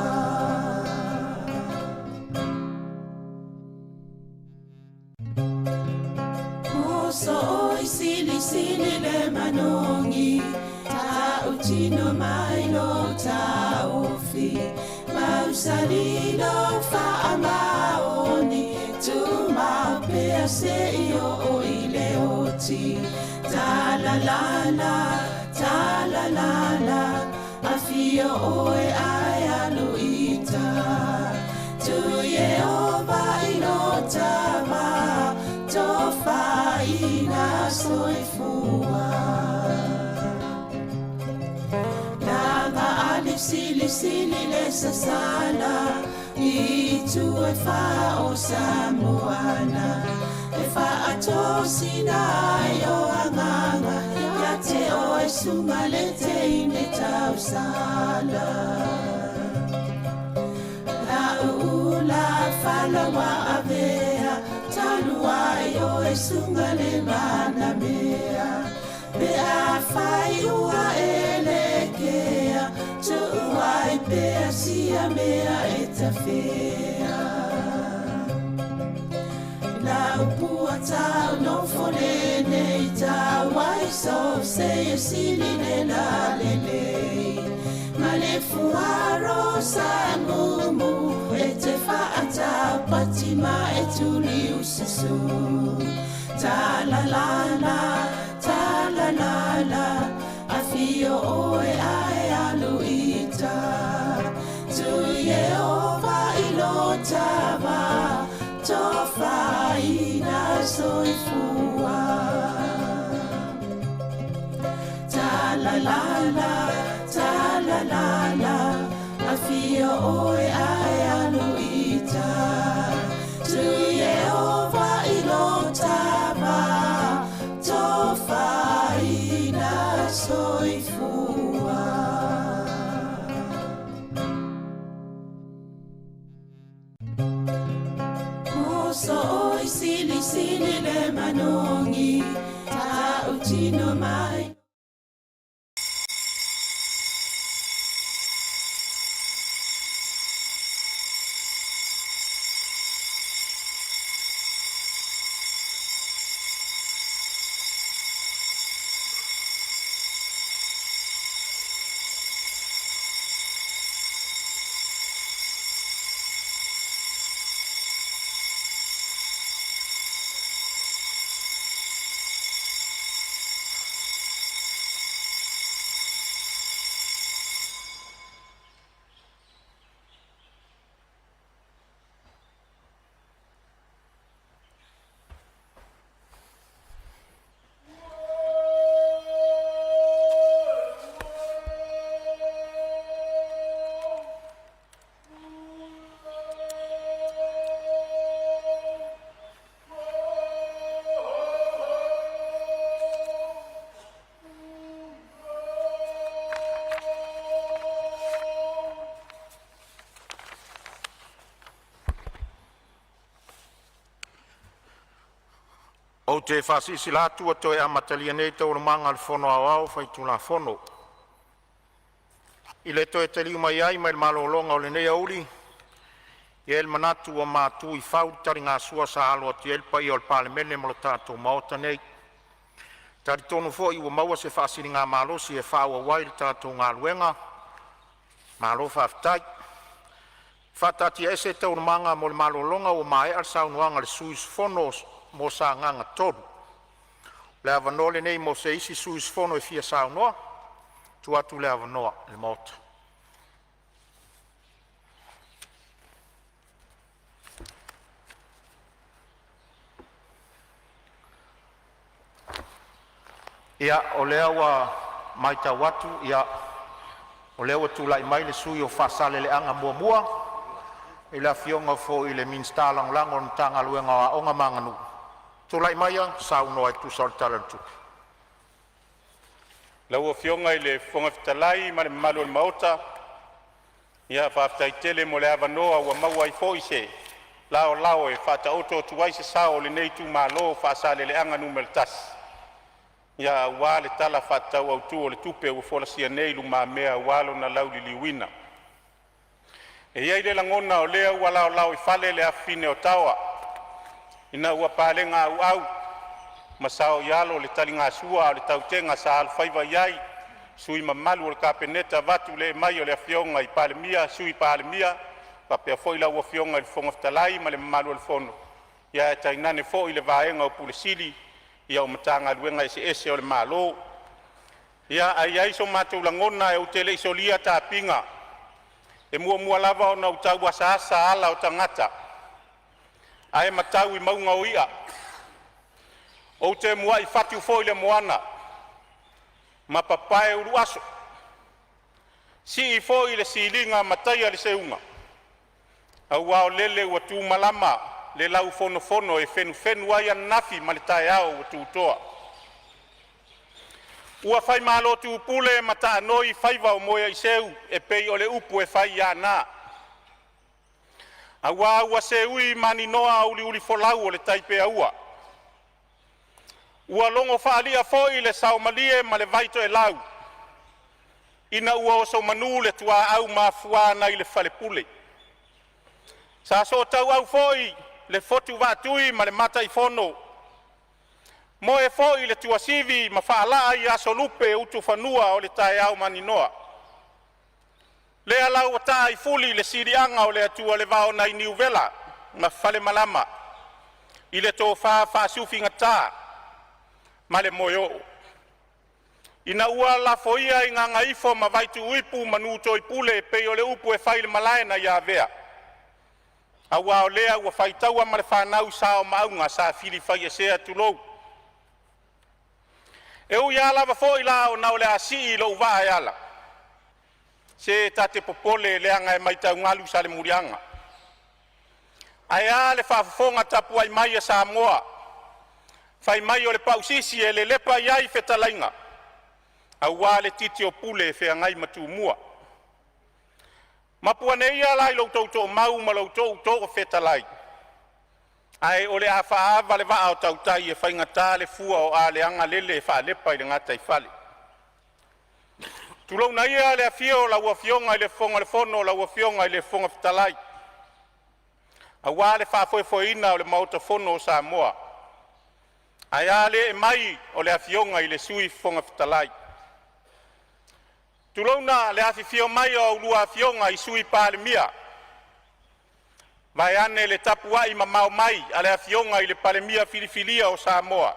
Moso oi sili sili le manongi, ta utino mai lo taofi, mausali lo faamaoni, tu pea se i o i le oti. Ta la la la, ta la la la, afio oe ae alu ita. Tu Yehova i lo tava, tofaina soifua. Lava ali sili sili le sasala, i tu e wha o Samoana. E whaatosina ai o agaga, ia te oe suga le teine tausala. La ula falawa avea, talu ai o e suga le manamea. Pe a fai ua elekea, tuu ai pea sia mea e tafea. La upua tau no fole nei tau ai so se e sili le la lelei. Ma le fuaro sa mumu e te whaatau patima e tuli ususu. Ta la la la, ta la la la, afio oe ae alu ita. Tu Yehova i lo tava, tofaina soifua. Ta la la la, ta la la la, afio oe ae alu ita. Tu Yehova i lo tava, tofaina soifua. Moso oi sili sili le manongi, ta utino mai. Ou te faasilasila atu ua toe amatalia nei Taualumaga a le Fono Aoao Faitulafono. I le toe taliu mai ai mai le malologa o lenei aoauli, e i ai le manatu ua matu i fau le taligasua sa alo atu ai le paia o le Palemene ma lo tatou Maota nei. E talitonu foi ua maua se faasiligamalosi e faaauau ai le tatou galuega. Malo faafetai. E faataatiaese Taualumaga mo le malologa ua maea le saunoaga a le sui usufono mo Sagaga 3. O le avanoa lenei mo se isi sui usufono e fia saunoa. E tuu atu le avanoa i le Maota. Ia, o lea ua matau atu o lea ua tulai mai le sui usufono mo Faasaleleaga 1, le afioga foi i le Minisita Lagolago o le Matagaluega o Aoga ma Aganuu. Tulai maia e saunoa e tusa o le Tala o le Tupe. Lau Afioga i le Fofoga Fetalai ma le mamalu o le Maota, ia faafetai tele mo le avanoa ua maua ai foi se laolao e faataoto atu ai se sao o lenei itumalo o Faasaleleaga 1, aua le Tala Faatatau Autu o le Tupe ua folasia nei i lumamea aua lona lauliliuina. E i ai le lagona o lea ua laolao i fale le afafine o Taoa ina ua palega auau ma saoialo le taligasua a o le tautega sa alofaiva i ai sui usufono mamalu o le Kapeneta vaeatu le ee mai o le Afioga i le Palemia, Sui Palemia, faapea foi lau Afioga i le Fofoga Fetalai ma le mamalu o le Fono, ae tainane foi le vaega o Ofisa Sili o Pulega o Matagaluega eseese o le Malo. Ia, ae i ai so matou lagona ou te le i solia tapiga, e muamua lava ona ou tau asaasa ala o tagata ae matau i mauga o i'a. Ou te muai fatu foi le moana ma papae uluaso, sii foi le siliga ma taia le seuga, aua o lele ua tumalama le laufonofono e fenufenu ai ananafi ma le taeao ua tutoa. Ua faimalo tupule ma taanoi faiva o Moeaiseu e pei o le upu e fai i Aana, aua ua seui maninoa uliulifolau o le tai peaua. Ua logo faaalii foi le saomalie ma le vai toelau ina ua osomanu le tuaau mafua nai le falepule. Sa sootauau foi le fotu vaatui ma le Mataifono, moe foi le tuasivi ma faalaa i asolupe utufanua o le taeao maninoa. Lea la ua taa i fuli le siliaga o le Atua le vao nai Niuvela ma Falemalama i le tofa faasufigata ma le moeoo, ina ua lafoia i gagaifo ma Vaituuipu manu toipule e pei o le upu e fai i le malae nai Avea, aua o lea ua faitaua ma le fanau sa o Maauga sa fili faiesea, tulou. E ui lava foi la ona o le a sii lou vaa e ala, se ta te popole leaga e matau galu Salemuliaga. Ae a le faafofoga tapuai mai a Samoa? Fai mai o le pausisi e lelepa i ai fetalaiga aua le titi o Pule e feagai ma Tumua. Mapu ane ia la i lo outou toomau ma lo outou toofetalai, ae o le a faaava le vaa o tautai e faigata le fua o aleaga lele e faalepa i le gataifale. Tulouna ia le afio o lau Afioga i le Fofoga o le Fono, lau Afioga i le Fofoga Fetalai, aua le faafoefoeina o le Maota Fono o Samoa. Ae a le ee mai o le Afioga i le Sui Fofoga Fetalai. Tulouna le afifio mai o a oulua afioga i Sui Palemia, vaeane le tapuai mamao mai a le Afioga i le Palemia filifilia o Samoa,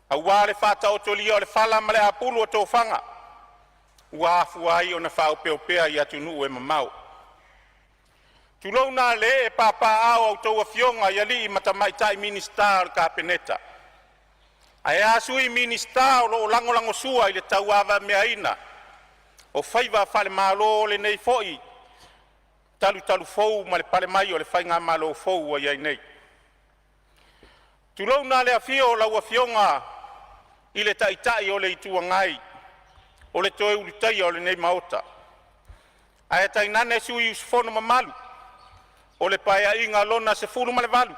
aua le faataotolia o le fala ma le apulu o tofaga ua afua ai ona faaopeopea i atunuu e mamao. Tulouna le ee papaaao o a outou afioga i alii ma tamaitai Minisita o le Kapeneta, ae a sui Minisita o lo o lagolagosua i le tauavameaina o faiva falemalo o lenei foi talutalufou ma le pale mai o le faigamalo fou ua i ai nei. Tulouna le afio o lau Afioga i le Taitai o le Itu Agai, o le toe Ulutaia o lenei Maota, ae tainane sui usufono mamalu o le Paeaiga lona XVII.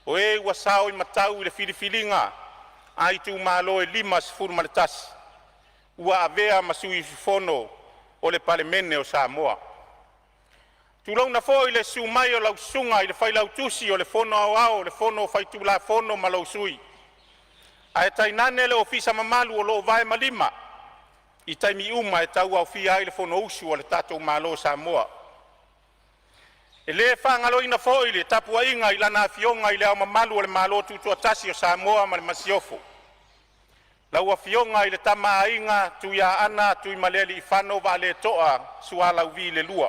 O e ua saoimatau i le filifiliga a itumalo e 51 ua avea ma sui usufono o le Palemene o Samoa. Tulouna foi le susu mai o lau susuga i le Failautusi o le Fono Aoao, le Fono Faitulafono ma lou Sui, ae tainane le Ofisa mamalu o lo o vae ma lima i taimi uma e tauaofia ai le Fonousu a lo tatou Malo o Samoa. E le faagaloina foi le tapuaiga i Lana Afioga i Le Ao Mamalu o le Malo Tutoatasi o Samoa ma le Masiofo, lau Afioga i le Tama a Aiga Tuiaana Tuimalealiifano Vaaletoa Sualauvi II.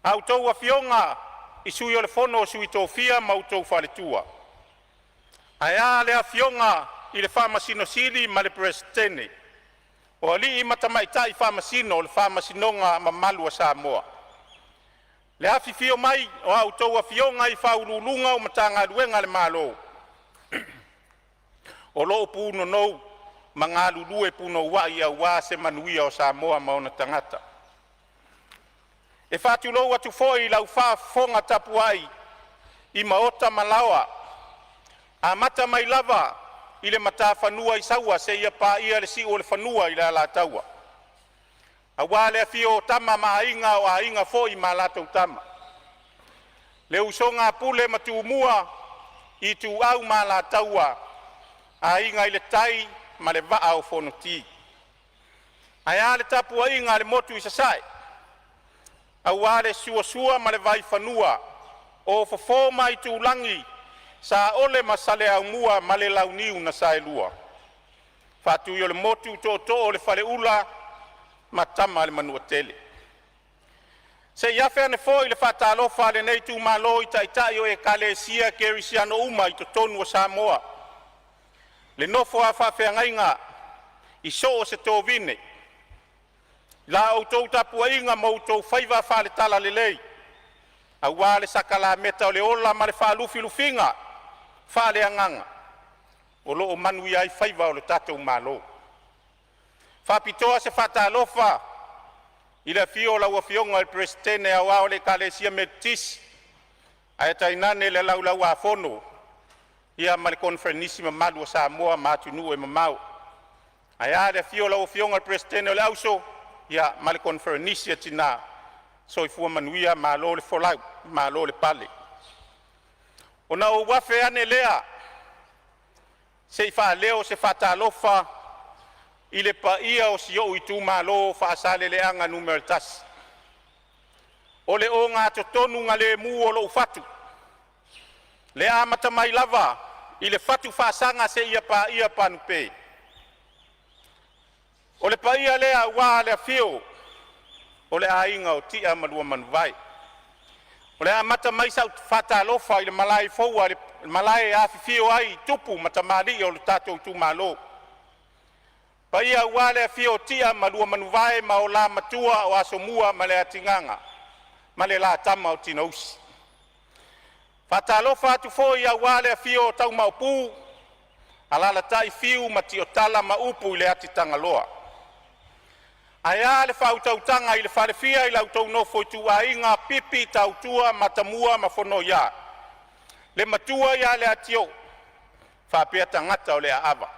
A outou afioga i Sui o le Fono a Sui Tofia ma outou faletua. Ae a le afioga i le Faamasino Sili ma le Peresetene, o alii ma tamaitai faamasino o le Faamasinoga mamalu a Samoa. Le afifio mai o a outou afioga i faauluuluga o Matagaluega a le Malo o lo o punonou ma galulue punouai aua se manuia o Samoa ma ona tagata. E faatulou atu foi i lau faafofoga tapuai i maota ma laoa, amata mai lava i le matafanua i Saua seia paia le siuolefanua i le Alataua, aua le afio o Tama ma Aiga, o Aiga foi ma latou Tama, le usoga a Pule ma Tumua, Ituau ma Alataua, Aiga i le Tai ma le Vaa o Fonoti. Ae a le tapuaiga a le motu i Sasae, aua le susu o Sua ma le Vaifanua, o Fofo ma Aitulagi, Saole ma Saleaaumua ma le Launiu na Saelua, Faatuiolemotu, Tootoo o le Faleula ma Tama a le Manuatele. Se i afe ane foi le faatalofa a lenei itumalo i taitai o Ekalesia Kerisiano uma i totonu o Samoa, le nofo a faafeagaiga i so o se tovine, la outou tapuaiga ma outou faiva faale-Talalelei, aua le sakalameta o le ola ma le faalufilufiga faaleagaga o lo o manuia ai faiva o le tatou Malo. E faapitoa se faatalofa i le afio o lau Afioga i le Peresetene Aoao o le Ekalesia Metotisi, ae tainane le Laulau-a-Fono ma le Koneferenisi mamalu a Samoa ma atunuu e mamao. Ae a le afio o lau Afioga i le Peresetene o le Auso ma le Koneferenisi a Tina. Soifua manuia, malo le folau, malo le pale. Ona ou afe ane lea se i faaleo se faatalofa i le paia o si ou itumalo o Faasaleleaga Nu.1. O le ogatotonu o lou fatu, le amata mai lava i le fatu faasaga seia paia Panupe. O le paia lea aua le afio o le aiga o Tia ma lua Manuvae. O le a amata mai sau faatalofa i le malae i le malae e afifio ai tupu ma tamalii o le tatou itumalo. Paia aua le afio o Tia ma lua Manuvae ma o la Matua o Asomua ma Leatigaga ma le la Tama o Tinausi. Faatalofa atu foi aua le afio o Taumaopu, alalatai Fiu ma Tiotala ma upu i le Atitagaloa. Ae a le faautautaga i le falefia i la outou nofo ituaiga Pipi, Tautua, Matamua ma Fonoia, le matua ia Leatiu faapea tagata o le aava.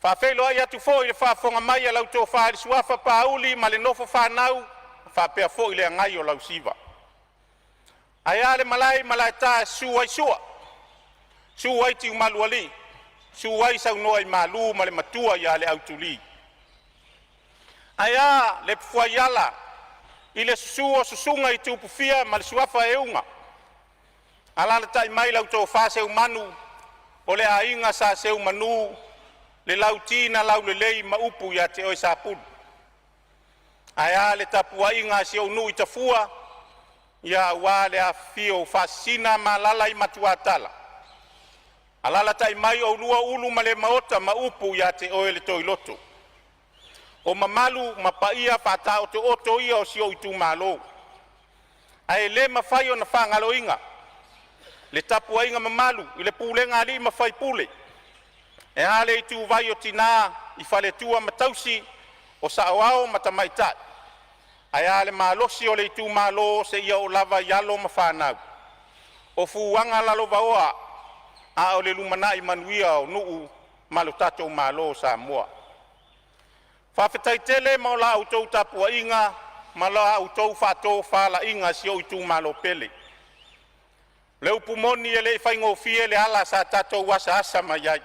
Faafeiloai atu foi i le faafofoga mai a lau Tofa i le Suafa Pauli ma le nofo fanau faapea foi le agai o lau Siva. Ae a le malae i Malaeta e susu ai Sua, susu ai Tiumalualii, susu ai Saunoa'imalu ma le matua ia Leautulī. Ae a le fuaiala i le susu o susuga i Tupufia ma le suafa Euga, alaalatai mai lau Tofa Seumanu o le aiga Sa Seumanu, le Lauti na Laulelei ma upu ia te oe Sapulu. Ae a le tapuaiga a si ou nuu i Tafua, ia aua le afifio o Faasisina ma alaala i Matuatala. Alaalatai mai oulua Ulumalemaota ma upu ia te oe le Toiloto. O mamalu ma paia faataotooto ia o si ou itumalo, ae le mafai ona faagaloina le tapuaiga mamalu i le pulega a alii ma faipule, e a le ituvai o tina i faletua ma tausi, o saoao ma tamaitai, ae a le malosi o le itumalo seia oo lava i alo ma fanau. O fuaga lalovaoa a o le lumanai manuia o nuu ma lo tatou Malo o Samoa. Faafetai tele mo la outou tapuaiga ma la outou faatofalaiga. Si ou itumalo pele, o le upu moni e le i faigofie le ala sa tatou asaasa mai ai,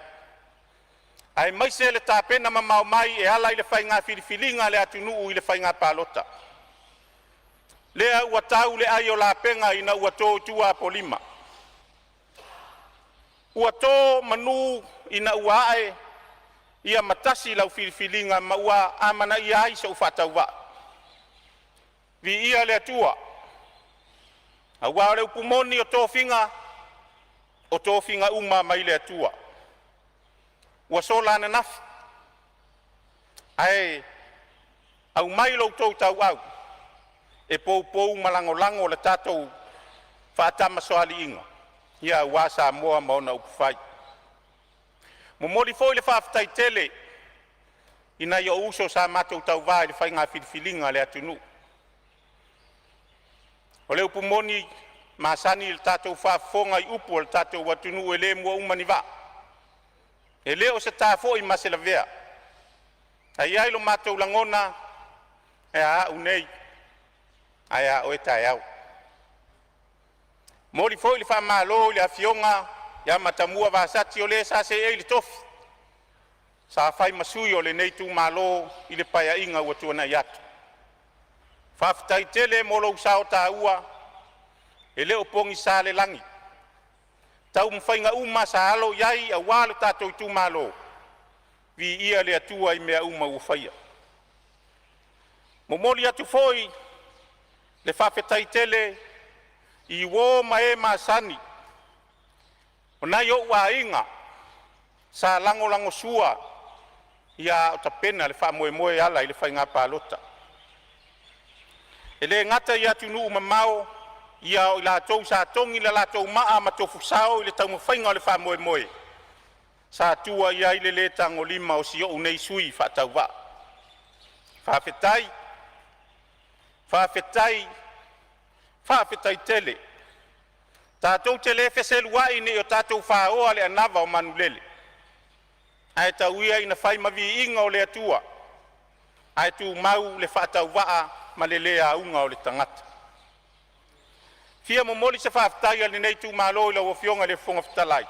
aemaise le tapena mamao mai e ala i le faiga filifiliga a le atunuu i le faiga palota. Lea ua tau le ai o lapega ina ua to i tua Apolima, ua to manu ina ua ae ia matasi lau filifiliga ma ua amanaia ai sou faatauvaa. Viia le Atua, aua o le upu moni o tofiga, o tofiga uma mai le Atua. Ua sola ananafi, ae aumai lo outou tauau e poupou ma lagolago le tatou faatamasoaliiga aua Samoa ma ona upufai. Momoli foi le faafetai tele i nai ou uso sa matou tauva i le faiga filifiliga a le atunuu. O le upu moni, e masani le tatou faafofoga i upu a le tatou atunuu, e le mua uma ni vaa, e le o se ta foi ma se lavea. Ae i ai lo matou lagona, e a au nei, ae a oe taeao. E momoli foi le faamalo i le afioga ia Matamua Vasati o le sa seei i le tofi sa fai ma sui o lenei itumalo i le Paeaiga ua tuanai atu. Faafetai tele mo lou sao taua, e le o pogisa le lagi, taumafaiga uma sa alo i ai aua lo tatou itumalo. Viia le Atua i mea uma ua faia. Momoli atu foi le faafetai tele i uo ma e masani o nai ou aiga sa lagolagosua a o tapena le faamoemoe e ala i le faiga palota. E le gata i atunuu mamao ia o i latou sa togi le latou maa ma tofu sao i le taumafaiga o le faamoemoe, sa tua i ai le le tagolima o si ou nei sui faatauvaa. Faafetai, faafetai, faafetai tele. Tatou te le feseluai ne i o tatou faoa le anava o manulele, ae tau ia ina fai ma viiga o le Atua, ae tumau le faatauvaa ma le le auga o le tagata. E fia momoli se faafetai a lenei itumalo i lau Afioga i le Fofoga Fetalai,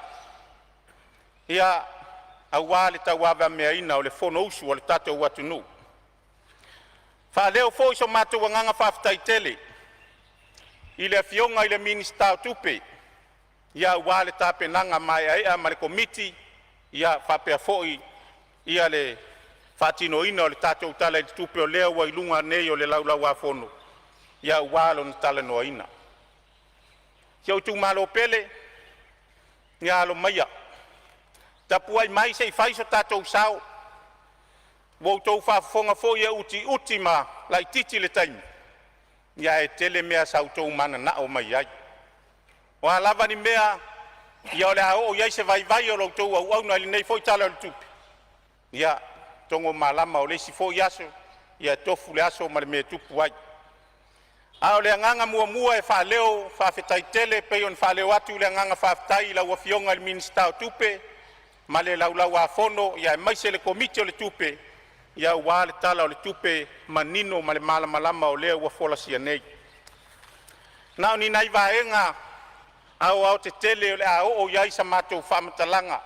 aua le tauavameaina o le Fonousu a le tatou atunuu. E faaleo foi so matou agaga faafetai tele i le Afioga i le Minisita o Tupe aua le tapenaga maeaea ma le Komiti faapea foi le faatinoina o le tatou Tala i le Tupe, o lea ua i luma nei o le Laulau-a-Fono aua lona talanoaina. Si ou itumalo pele, ia alo maia, tapuai mai se i fai so tatou sao. Ua outou faafofoga foi e utiuti ma laitiiti le taimi, ae tele mea sa outou mananao mai ai. O a lava ni mea o le a oo i ai se vaivai o la outou auauna i lenei foi Tala o le Tupe, ia togomalama o le isi foi aso e tofu le aso ma le mea e tupu ai. A o le agaga muamua e faaleo faafetai tele e pei ona faaleo atu le agaga faafetai i lau Afioga i le Minisita o Tupe ma le Laulau-a-Fono aemaise le Komiti o le Tupe aua le Tala o le Tupe manino ma le malamalama o lea ua folasia nei. Na o ni nai vaega aoaotetele o le a oo i ai sa matou faamatalaga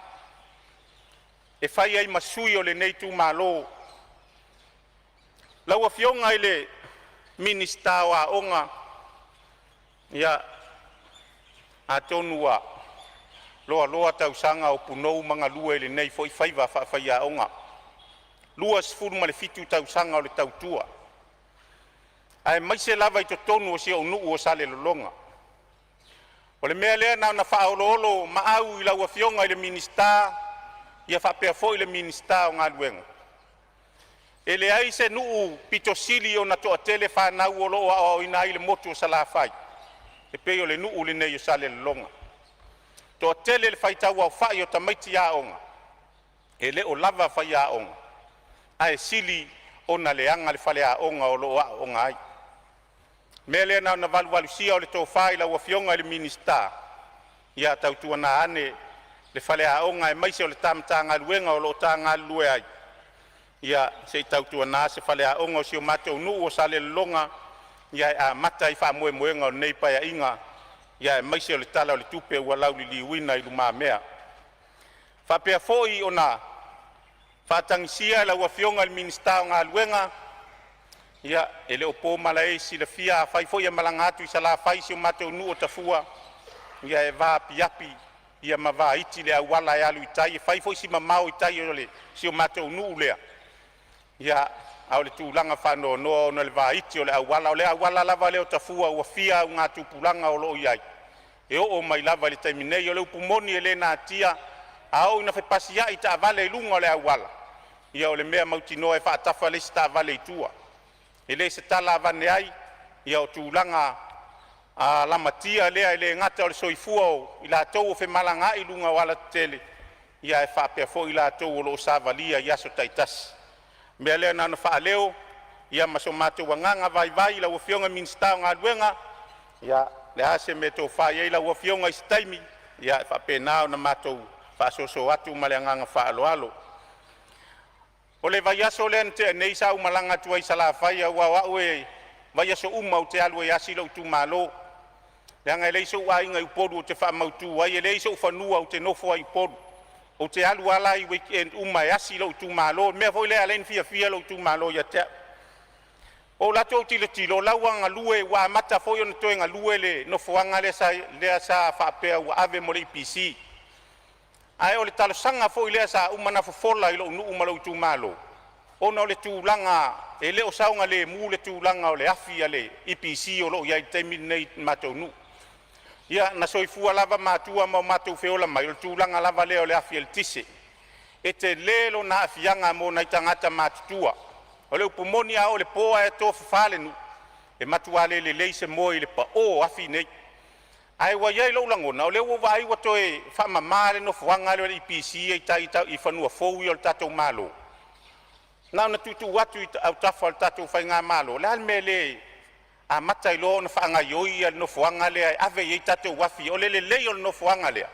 e fai ai ma sui o lenei itumalo. Lau Afioga i le Minisita o Aoga, ia atonu ua loaloa tausaga o punou ma galue i lenei foi faiva faafaiaoga, 27 tausaga o le tautua, aemaise lava i totonu o si ou nuu o Salelologa. O le mea lea na ona faaoloolomaau i lau Afioga i le Minisita faapea foi le Minisita o Galuega, e leai se nuu pito sili ona toatele fanau o lo o aoaoina ai i le motu o Salafai e pei o le nuu lenei o Salelologa. E toatele le faitau aofai o tamaiti aoga, e le o lava faiaoga, ae sili ona leaga le faleaoga o lo o aooga ai. O le mea lea na ona valuvalusia o le tofa i lau Afioga i le Minisita, Ia tautuana ane le faleaoga aemaise o le ta Matagaluega o lo o ta galulue ai, ia se i tautuana se faleaoga o si o matou nuu o Salelologa, ia e amata ai faamoemoega o lenei Paeaiga, aemaise o le Tala o le Tupe ua lauliliuina i lumamea. E faapea foi ona faatagisia lau Afioga i le Minisita o Galuega, ia e le o po malae i le silafia, afai foi e malaga atu i Salafai i si o matou nuu o Tafua, ia e vaapiapi ma vaiti le auala e alu i tai, e fai foi si mamao i tai o si o matou nuu lea. Ia, a o le tulaga faanoanoa ona o le vaiti o le auala. O le auala lava lea o Tafua ua fia augatupulaga o lo o i ai, e oo mai lava i le taimi nei. O le upu moni e le natia, a oo ina fepasiai taavale i luga o le auala, ia o le mea mautinoa e faatafa le isi taavale i tua. E le o se tala avane ai, o tulaga lamatia lea e le gata o le soifua o i latou o femalagaai i luga o alatetele, ae faapea foi i latou o lo o savalia i aso taitasi. O le mea lea na ona faaleo ma so matou agaga vaivai i lau Afioga i le Minisita o Galuega, ia o le a se mea e tofa i ai lau Afioga i se taimi, ia e faapena ona matou faasoasoa atu ma le agaga faaaloalo. O le vaiaso lea na tea nei sa ou malaga atu ai i Salafai, aua o au e vaiaso uma ou te alu ai e asi lou itumalo, leaga e leai sou aiga i Upolu ou te faamautu ai, e leai sou fanua ou te nofo ai i Upolu. Ou te alu lava la i weekend uma e asi lou itumalo, le mea foi lea e ala ai ona fiafia lou itumalo ia te au. Ua ou alu atu ou tilotilo o la ua galue, ua amata foi ona toe galue le nofoaga lea sa faapea ua ave mo le EPC. Ae o le talosaga foi lea sa uma ona fofola i lou nuu ma lou itumalo, ona o le tulaga e le o saogalemu le tulaga o le afi a le EPC o lo o i ai i le taimi lenei i le matou nuu. Ia na soifua lava matua ma o matou feola mai, o le tulaga lava lea o le afi eletise. E tele lona aafiaga mo nai tagata matutua. O le upu moni a oo i le po ae tofafa le nuu, e matua le lelei se moe i le pao o afi nei. Ae ua i ai lou lagona, o lea ua ou vaai ua toe faamama le nofoaga lea o le EPC ia i tai i fanua fou ia o le tatou Malo. Na ona tuutuu atu i autafa o le tatou faigamalo, o le a le mea e le amata ai loa ona faagaioi le nofoaga lea e ave i ai tatou afi? O le lelei o le nofoaga lea,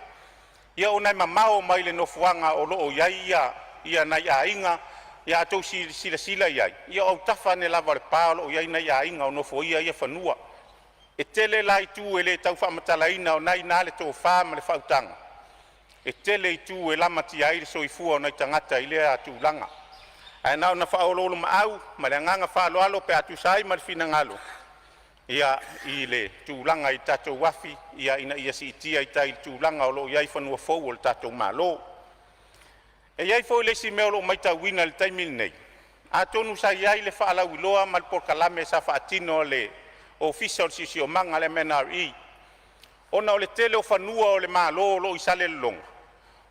ona e mamao mai le nofoaga o lo o i ai nai aiga. Ia a outou silasila i ai, ia o autafa ane lava o le pa o lo o i ai nai aiga o nofoia ia fanua. E tele la itu e le tau faamatalaina, o lena e i ina le tofa ma le faautaga, e tele itu e lamatia ai le soifua o nai tagata i lea tulaga. Ae na ona faaoloolomaau ma le agaga faaaloalo pe a tusa ai ma le finagalo i le tulaga i tatou afi ina ia siitia i tai i le tulaga o lo o i ai fanua fou o le tatou Malo. E i ai foi le isi mea o lo o matauina i le taimi lenei, atonu sa i ai le faalauiloa ma le polokalame sa faatino e le Ofisa o le Siosiomaga le MNRE, ona o le tele o fanua o le Malo o lo o i Salelologa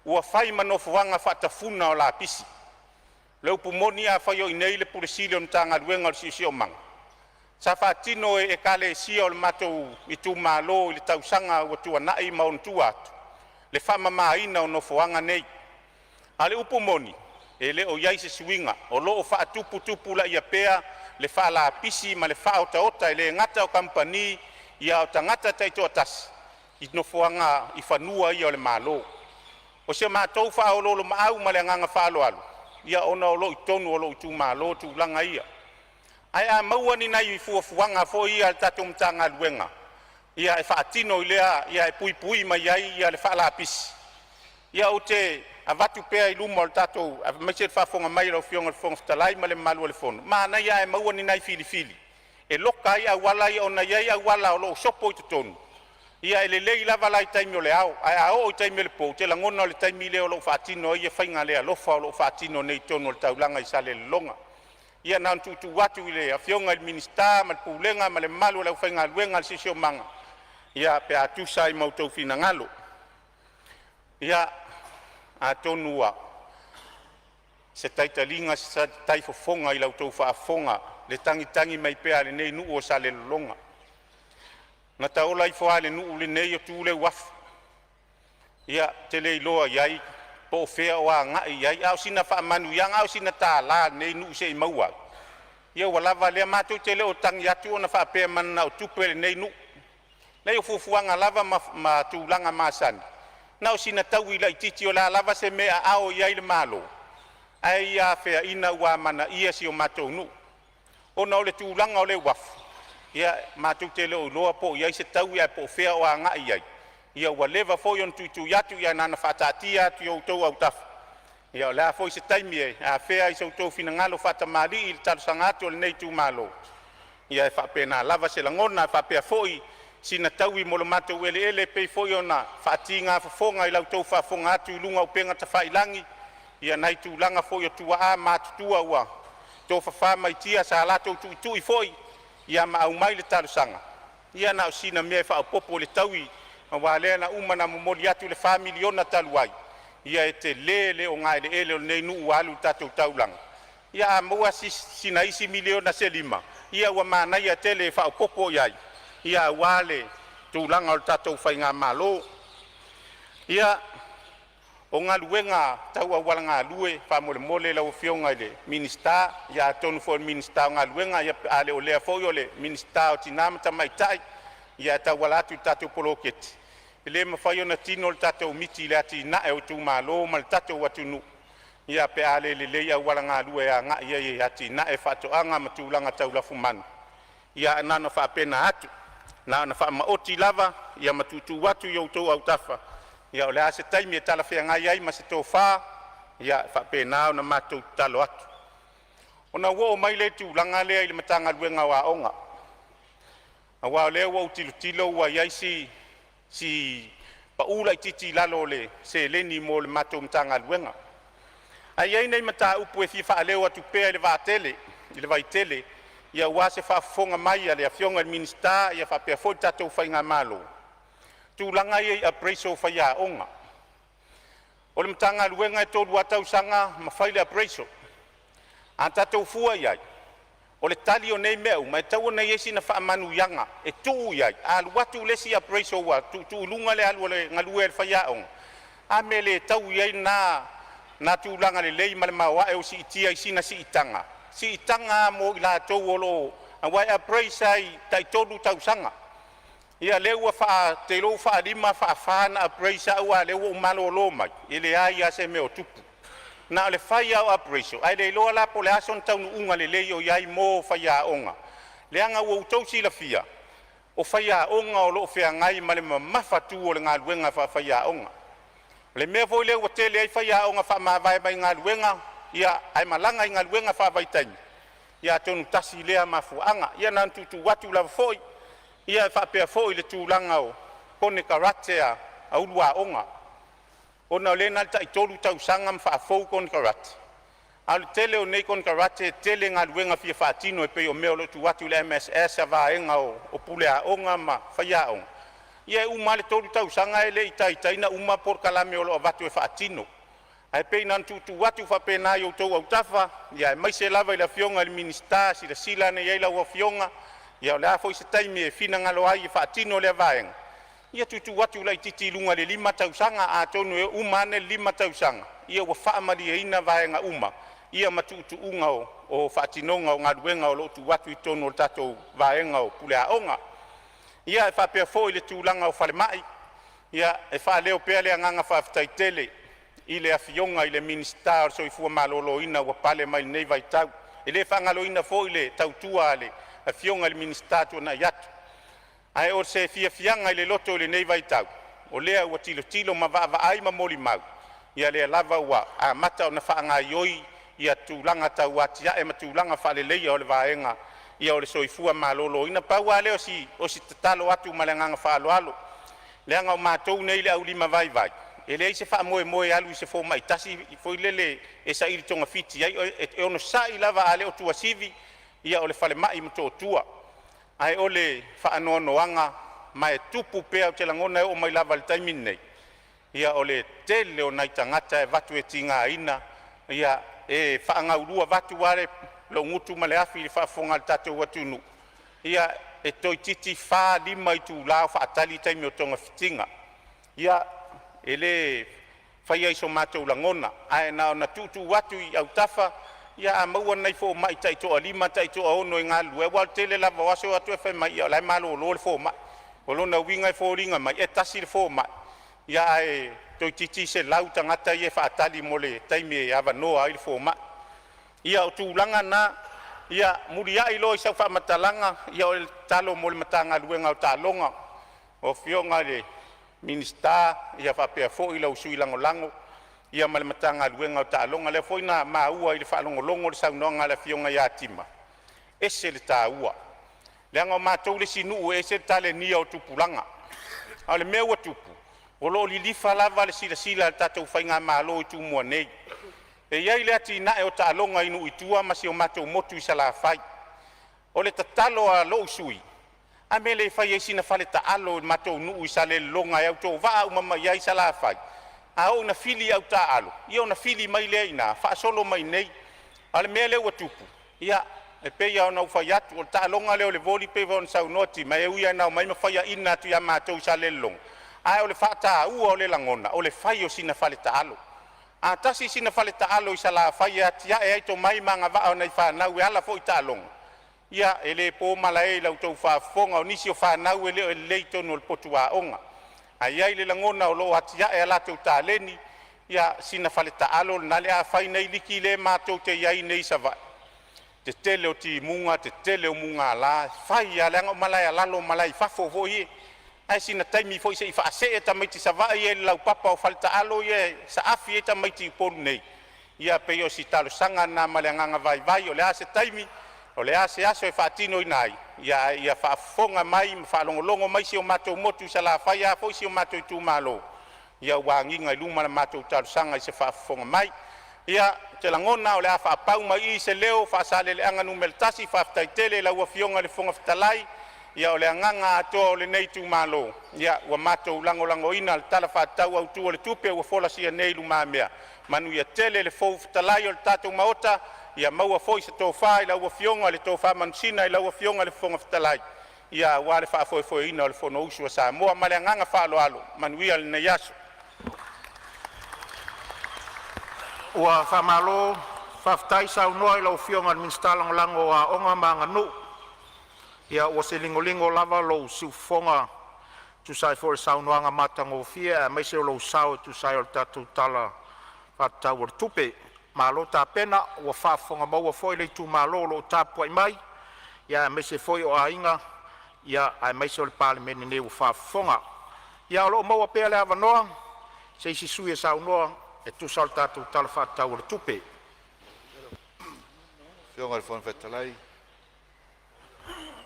ua fai ma nofoaga faatafuna o lapisi. O le upu moni afai o i inei le Pule Sili o le Matagaluega o le Siosiomaga, sa faatino e Ekalesia o le matou itumalo i le tausaga ua tuanai ma ona tua atu le faamamaina o nofoaga nei. A o le upu moni, e le o i ai se suiga, o lo o faatuputupulaia pea le faalapisi ma le faaotaota e le gata o kamupani a o tagata taitoatasi i nofoaga i fanua ia o le Malo. O si a matou faaoloolomaau ma le agaga faaaloalo, ia ona o lo o i totonu o lou itumalo tulaga ia. Ae a maua ni nai fuafuaga foi ia a le tatou Matagaluega e faatino i lea e puipui mai ai le faalapisi, ia ou te avatu pea i luma o le tatou aemaise le faafofoga mai a lau Afioga i le Fofoga Fetalai ma le mamalu o le Fono, manaia ae maua ni nai filifili e loka ai auala ia ona e i ai auala o lo o sopo i totonu. Ia e lelei lava la i taimi o le ao, ae a oo i taimi o le po, ou te lagona o le taimi lea o lo o faatino ai faiga le alofa o lo o faatino nei i totonu o le taulaga i Salelologa. Ia na ona tuutuu atu i le Afioga i le Minisita ma le Pulega ma le mamalu o le aufaigaluega a le Siosiomaga, ia pe a tusa ai ma outou finagalo. Ia atonu ua se taitaliga se taifofoga i la outou faafofoga i le tagitagi mai pea a lenei nuu o Salelologa. Na ta ola ifo lava i le nuu lenei o tu le uafu. Ia, ou te le iloa i ai po o fea o agai i ai, a o sina faamanuiaga, a o sina $1 a lenei nuu se i maua atu, ia ua lava lea. Matou te le o tagi atu ona faapea e mananao tupe lenei nuu. Leai o fuafuaga lava ma tulaga masani, na o sina taui laitiiti o le a lava se mea e aao i ai le Malo, ae ia afea ina ua amanaia si o matou nuu. Ona o le tulaga o le uafu, ia matou te le o iloa po o i ai se taui ae po o fea o agai i ai. Ia ua leva foi ona tuitui atu, ae na ona faataatia atu i outou autafa. Ia o le a foi se taimi e afea ai so outou finagalo faatamalii i le talosaga atu a lenei itumalo, ia e faapena lava se lagona. E faapea foi sina taui mo lo matou eleele e pei foi ona faatiga fofoga i la outou faafofoga atu i luga o upega tafailagi i nai tulaga foi o tuaa matutua ua tofafa mai tia sa latou tuitui foi ia ma aumai le talosaga. Ia na o sina mea e faaopoopo i le taui aua lea na uma ona momoli atu le $4 miliona talu ai, ia e tele le ogaeleele o lenei nuu ua alu i le tatou taulaga. Ia a maua sina isi miliona se 5, ia ua manaia tele e faaopoopo i ai aua le tulaga o le tatou faigamalo. Ia, o galuega tau auala galue faamolemole lau Afioga i le Minisita, ia atonu foi o le Minisita o Galuega, ia pe a le o lea foi o le Minisita o Tina ma Tamaitai e tauala atu i le tatou poloketi. E le mafai ona tino le tatou miti i le atinae o itumalo ma le tatou atunuu pe a le lelei auala galue e agai ai e atinae faatoaga ma tulaga tau lafumanu. Ia ae na ona faapena atu, na ona faamaoti lava ia ma tuutuu atu i outou autafa. Ia o le a se taimi e talafeagai ai ma se tofa, ia e faapena ona matou tatalo atu. Ona ou oo mai lea i le tulaga lea i le Matagaluega o Aoga, aua o lea ua ou tilotilo ua i ai si pau laitiiti i lalo o le seleni mo le matou Matagaluega. Ae i ai nai mataupu e fia faaleo atu pea i le vaitele aua se faafofoga mai a le Afioga i le Minisita faapea foi le tatou faigamalo, i tulaga ia i appraisal o faiaoga. O le Matagaluega e 3 lava tausaga ma fai le appraisal. A tatou fua i ai o le tali o nei mea uma, e tatau ona i ai sina faamanuiaga e tuu i ai. A alu atu le isi appraisal ua tuutuu i luga le alu a le galue a le faiaoga, a mea e le taui ai lena tulaga lelei ma le maoae ua siitia i sina siitaga, siitaga lava mo i latou o lo o… aua e appraise lava i tai 3 tausaga. Ia lea ua ou te iloa ua faalima, faafa ona appraise au a o lea ua ou malolo mai, e leai lava se mea o tupu. Na o le fai lava o appraisal ae le iloa la po o le a sona taunuuga lelei o i ai mo faiaoga, leaga ua outou silafia o faiaoga o lo o feagai ma le mamafatu o le galuega faafaiaoga. O le mea foi lea ua tele ai faiaoga faamavae mai galuega ae malaga i galuega faavaitaimi, ia atonu tasi lea mafuaaga. Ia na ona tuutuu atu lava foi. Ia e faapea foi le tulaga o konekarate a ulu aoga, ona o lea na o le tai 3 tausaga ma faafou konekarate, a o le tele o nei konekarate e tele galuega fia faatino e pei o mea o lo o tuu atu i le MSS a vaega o puleaoga ma faiaoga. Ia e uma lava le 3 tausaga e le i taitai ona uma polokalame o lo o avatu e faatino. Ae pei na ona tuutuu atu faapena i outou autafa, aemaise lava i le Afioga i le Minisita, silasila ane i ai lau Afioga, ia o le a foi se taimi e finagalo ai e faatino lea vaega, ia tuutuu atu laitiiti i luga i le 5 tausaga. Atonu e uma ane le 5 tausaga ua faamalieina vaega uma ma tuutuuga o faatinoga o galuega o lo o tuu atu i totonu o le tatou vaega o puleaoga. Ia, e faapea foi le tulaga o falemai. Ia, e faaleo pea le agaga faafetai tele i le Afioga i le Minisita o le Soifua Maloloina ua pale mai i lenei vaitau. E le faagaloina foi le tautua a le Afioga i le Minisita ua tuanai atu. Ae o se fiafiaga i le loto i lenei vaitau, o lea ua tilotilo ma vaavaai ma molimau, ia lea lava ua amata ona faagaoioi ia tulaga tau atiae ma tulaga faaleleia o le vaega o le soifua maloloina. Pau lava lea o si tatalo atu ma le agaga faaaloalo, leaga o matou nei le aulimavaivai, e leai se faamoemoe e alu i se fomai tasi foi lele e saili togafiti ai. E onosai lava, a le o Tuasivi, ia o le falemai i Motootua. Ae o le faanoanoaga ma e tupu pea, ou te lagona e oo mai lava i le taimi lenei, ia o le tele o nai tagata e avatu e tigaina. Ia e faagaulu avatu lava lou gutu ma le afi i le faafofoga a le tatou atunuu, ia e toeititi 4, 5 itula o faatali taimi o togafitiga. Ia, e le faia i so matou lagona, ae na ona tuutuu atu i autafa, ia a maua ni nai fomai taitoalima taitoaono e galulue, aua o le tele lava o aso e o atu ae fai mai o la e malolo le fomai. O lona uiga e foliga mai e tasi le fomai ae toeititi 100 tagata ia e faatali mo le taimi e avanoa ai le fomai. Ia o tulaga na. Ia muliai loa i sau faamatalaga, ia o le tatalo mo le Matagaluega o Taaloga, lau Afioga i le Minisita faapea foi lau Sui Lagolago ma le Matagaluega o Taaloga. O lea foi na maua i le faalogologo i le saunoaga a le Afioga ia Tima, e ese le taua leaga o matou le isi nuu e ese le talenia o tupulaga. A o le mea ua tupu, o lo o lilifa lava le silasila a le tatou faigamalo i Tumua nei. E i ai le atinae o taaloga i nuu i tua ma si o matou motu i Salafai. O le tatalo a lou sui usufono, a mea e le fai ai sina fale taalo i le matou nuu i Salelologa e autovaa uma mai ai Salafai? A oo ina fili au taaalo ia ona fili mai lea i ina faasolo mai i inei. A o le mea lea ua tupu, ia e pei lava ona ou fai atu, o le taaloga lea o le voli pei foi ona saunoa Tima, e ui lava ina omai ma faiaina atu ia matou i Salelologa, ae o le faataua o le lagona o le fai o sina fale taalo. A tasi sina fale taalo i Salafai e atiae ai tomai ma agavaa o nai fanau e ala foi i taaloga, ia e le po malae i la outou faafofoga, o nisi o fanau e le o lelei i totonu o le potu aoga. Ae i ai le lagona o lo o atiae a latou taleni, ia sina fale taalo lena o le a fai nei liki lea matou te i ai nei i Savaii, tetele o timuga, tetele o mugala, e fai a leaga o malae alalo ma malae i fafo foi ie. Ae sina taimi foi se i faasee tamaiti Savaii ia i le laupapa o faletaalo ia e saafi ai tamaiti i Upolu nei. Ia pei o si talosaga lena ma le agaga vaivai. O le a se taimi, o le a se aso e faatinoina ai, ae ia faafofoga mai ma faalogologo mai si o matou motu i Salafai, ae a foi si o matou itumalo, ia ua agiga i luma la matou talosaga i se faafofoga mai. Ia, ou te lagona o le a faapau mai i i se leo o Faasaleleaga Nu.1. Faafetai tele i lau Afioga i le Fofoga Fetalai. Ia o le agaga atoa o lenei itumalo, ia ua matou lagolagoina le Tala Faatatau Autu o le Tupe ua folasia nei i lumamea. Manuia tele le Fofoga Fetalai o le tatou Maota, ia maua foi se tofa i lau Afioga le tofa manusina i lau Afioga i le Fofoga Fetalai aua le faafoefoeina o le Fonousu a Samoa. Ma le agaga faaaloalo. Manuia lenei aso. Ua faamalo faafetai saunoa i lau Afioga i le Minisita Lagolago o Aoga ma Aganuu. Ia ua se ligoligo lava lou siufofoga e tusa ai foi o le saunoaga matagofie aemaise o lou sao e tusa ai o le tatou Tala Faatatau o le Tupe. Malo tapena, ua faafofoga foi le itumalo o lo o tapuai mai aemaise foi o aiga aemaise o le Palemene nei ua faafofoga. Ia o lo o maua pea le avanoa mo se isi sui usufono e saunoa e tusa o le tatou Tala Faatatau o le Tupe. Afioga i le Fofoga Fetalai.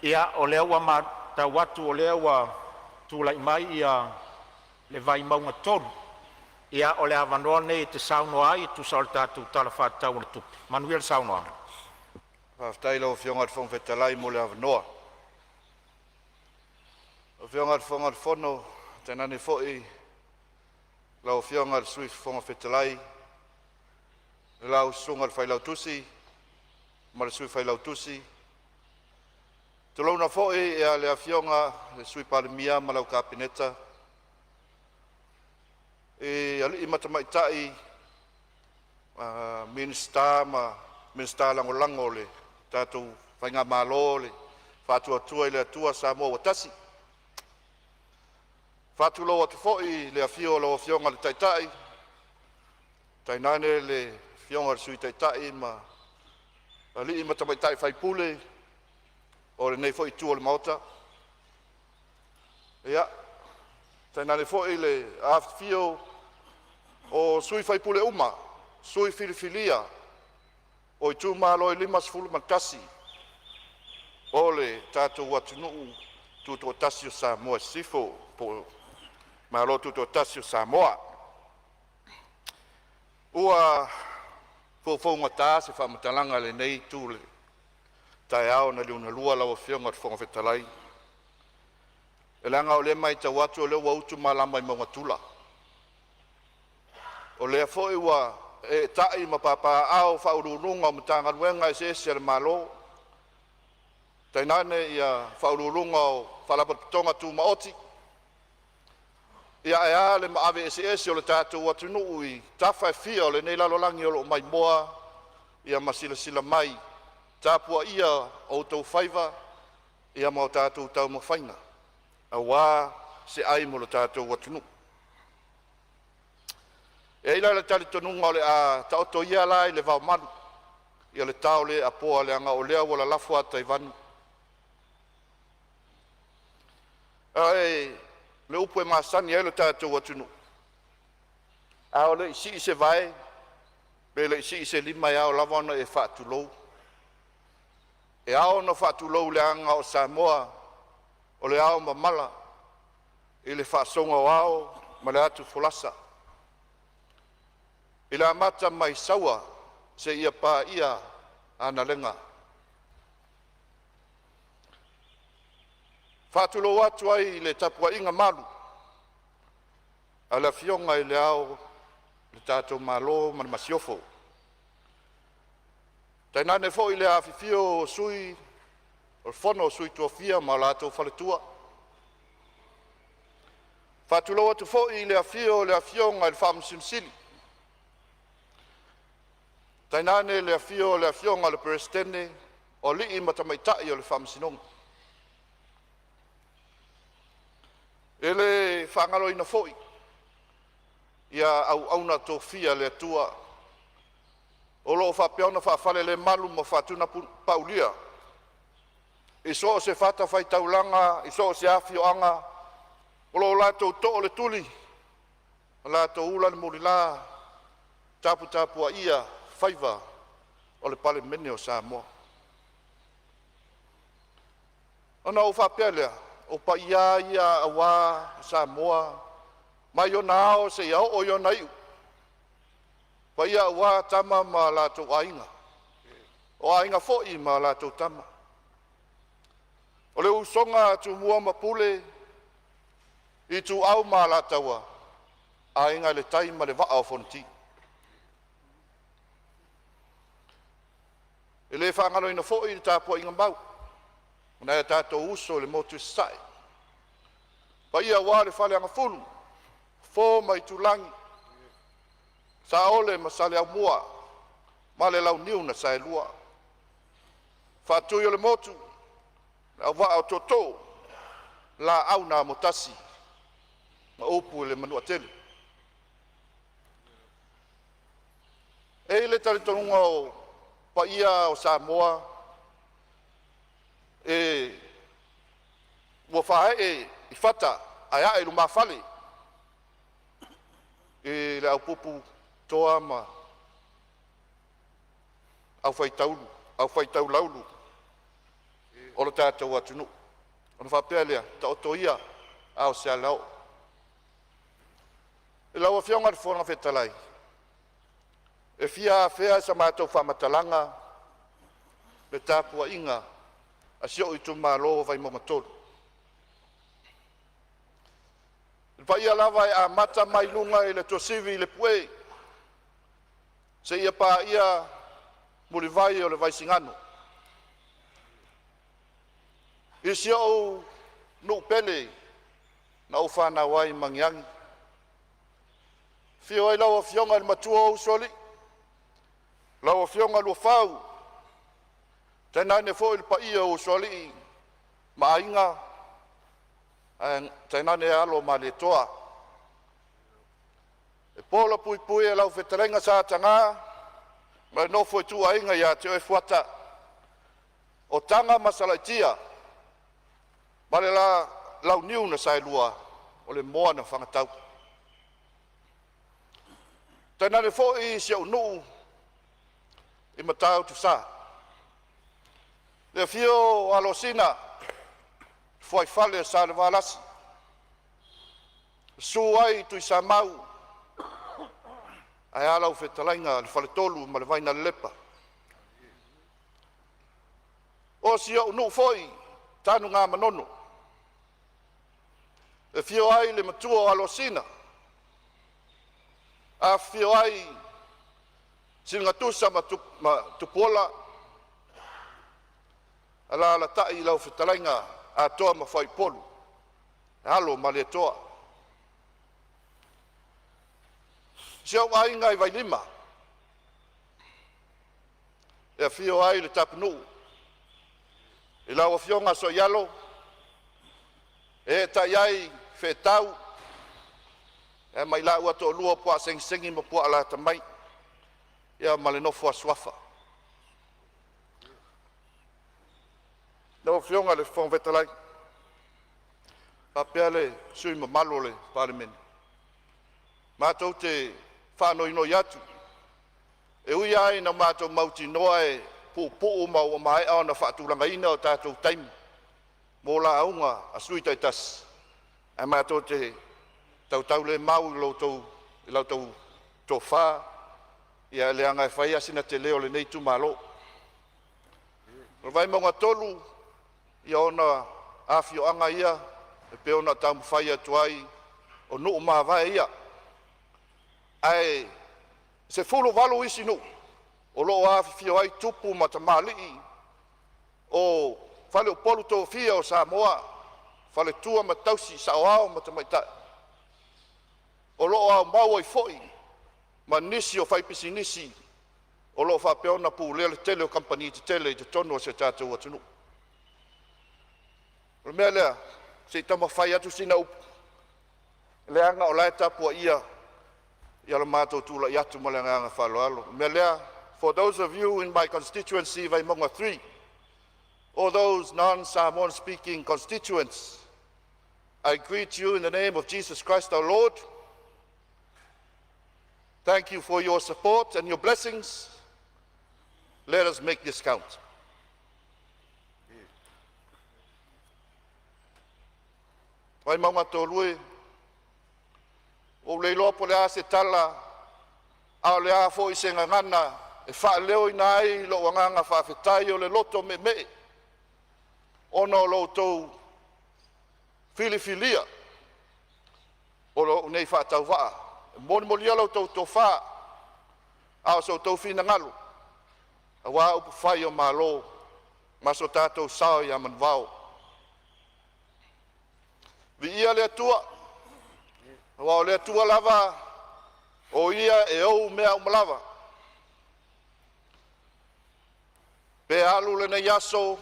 Ia, o lea ua matau atu o lea ua tulai mai le Vaimauga 3. Ia o le avanoa lenei e te saunoa ai e tusa o le tatou Tala Faatatau o le Tupe. Manuia le saunoaga. Faafetai i lau Afioga i le Fofoga Fetalai mo le avanoa. Lau Afioga i le Fofoga Fetalai, tainane foi lau Afioga i le Sui Fofoga Fetalai, lau Susuga i le Failautusi ma le Sui Failautusi, tulouna foi le Afioga i le Sui Palemia ma lau Kapeneta, i alii ma tamaitai Minisita ma Minisita Lagolago o le tatou faigamalo o le Faatuatua i le Atua Samoa ua Tasi. E faatulou atu foi i le afio o lau Afioga i le Taitai tainane le Afioga i le Sui Taitai ma alii ma tamaitai sui usufono o lenei foi itu o le Maota. Ia, tainane foi le afifio o sui usufono uma, sui filifilia o itumalo e 51 o le tatou atunuu tutoatasi o Samoa i Sisifo po o le Malo Tutoatasi o Samoa. Ua foufou gata se faamatalaga i lenei itu o le taeao na liugalua lau Afioga i le Fofoga Fetalai, leaga o lea e matau atu o lea ua utu malama i mauga tula. O lea foi ua eetai ma papaaao Ofisa Sili o Pulega o Matagaluega eseese a le Malo, tainane ia Faauluuluga o Faalapotopotoga Tumaoti. Ia ae a le maave eseese o le tatou atunuu i tafa e fia o lenei lalolagi o lo o maimoa ma silasila mai i le tapuaia o outou faiva ma o tatou taumafaiga. auā se ai mo lo tatou atunuu. E i ai la le talitonuga o le a taoto ia la i le vaomalu ia le tao le apoa leaga o lea ua lalafo ata i vanu. Ae o le upu e masani ai lo tatou atunuu, a o le i sii se vae pe le i sii se lima, e ao lava ona e faatulou. E ao ona faatulou leaga o Samoa o le aomamala i le faasoga o ao ma le atufolasa, i le amata mai Saua seia paia Analega. E faatulou atu ai i le tapuaiga malu a le Afioga i Le Ao o le tatou Malo ma le Masiofo, tainane foi le afifio o Sui o le Fono a Sui Tofia ma latou Faletua. E faatulou atu foi i le afio o le Afioga i le Faamasino Sili, tainane le afio o le Afioga i le Peresetene o Alii ma Tamaitai o le Faamasinoga. E le faagaloina foi ia auauna tofia a le Atua o lo o faapea ona faafalelemalu ma faatunapaulia i so o se fatafaitaulaga, i so o se afioaga o lo o latou too le tuli ma latou ula le mulila, taputapuaia faiva o le Palemene o Samoa. Ona ou faapea lea, o paia lava ia aua Samoa mai ona ao seia oo i ona iu, paia aua Tama ma latou Aiga, o Aiga foi ma latou Tama, o le usoga a Tumua ma Pule, Ituau ma Alataua, Aiga i le Tai ma le Vaa o Fonoti. E le faagaloina foi le tapuaiga mau a nai o tatou uso i le motu i Sasae, paia aua le Faleagafulu, Fofo ma Aitulagi, Saole ma Saleaaumua ma le Launiu na Saelua, Faatuiolemotu, le Auvaa o Tootoo, Laau na Amotasi ma upu i le Manuatele. E i ai le talitonuga o paia o Samoa e ua faaee i fata ae ae i lumafale i le au pupu toa ma aufai taulaulu o lo tatou atunuu. Ona faapea lea, taoto ia a o se alaoo. Lau Afioga i le Fofoga Fetalai, e fia afea e sa matou faamatalaga le tapuaiga a si ou itumalo o Vaimauga 3. O le paia lava e amata mai luga i le tuasivi i Lepue seia paia mulivai o le Vaisigano. I si ou nuu pele na ou fanau ai i Magiagi, afio ai lau Afioga i le matua o Usoalii, lau Afioga Luafau, tainane foi le paia o Usoalii ma Aiga, ae tainane alo o Malietoa. E pola puipui e lau fetalaiga Sa Ataga ma le nofo a ituaiga ia te oe Fuata, o Taga ma Salaitia ma le Launiu na Saelua, o le moa na fagatau. Tainane foi si ou nuu i Matautusa, le afio o Alosina, fuaifale o Salevalasi, susu ai Tuisamau, ae a lau fetalaiga i le faletolu ma le Vainalelepa. O si ou nuu foi Tanugamanono e afio ai le matua o Alosina, afifio ai Siligatusa ma Tupuola, alaalatai lau fetalaiga Atoa ma Fuaipolu, alo o Malietoa. Si ou aiga i Vailima e afio ai le Tapunuu i lau afioga Sooialo. Eetai ai feetau ma i laua toalua o Puaasegisegi ma Puaalatamai, ma le nofo a suafa. Lau Afioga i le Fofoga Fetalai faapea le sui usufono mamalu o le Palemene, matou te faanoinoi atu, e ui lava ina matou mautinoa e puupuu ma ua maea ona faatulagaina o tatou taimi mo lauga a sui usufono taitasi, ae matou te tautaulemau i la outou tofa, leaga e fai lava sina tele o lenei itumalo. O le Vaimauga 3, ia ona afioaga ia e pei ona taumafai atu ai, o nuu mavae ia, ae 18 isi nuu o lo o afifio ai tupu ma tamalii o faleupolu tofia o Samoa, faletua ma tausi, saoao ma tamaitai o lo o aumau ai foi ma nisi o faipisinisi o lo o faapea ona pulea le tele o kamupani tetele i totonu o si o tatou atunuu. O le mea lea, se i taumafai atu sina upu, leaga o la e tapuaia lo matou tulai atu ma le agaga faaaloalo. O le mea lea, for those of you in my constituency Vaimauga 3, all those non-Samoan speaking constituents, I greet you in the name of Jesus Christ our Lord. Thank you for your support and your blessings. Let us make this count. Vaimauga 3, ua ou le iloa po o le a se tala a o le a foi se gagana e faaleoina ai lou agaga faafetai o le loto meemee ona o lo outou filifilia o lou nei faatauvaa e molimolia la outou tofa a o so outou finagalo aua upufai o Malo ma so tatou sao ia Manuvao. Viia le Atua, aua o le Atua lava o Ia e ou mea uma lava. Pe alu lenei aso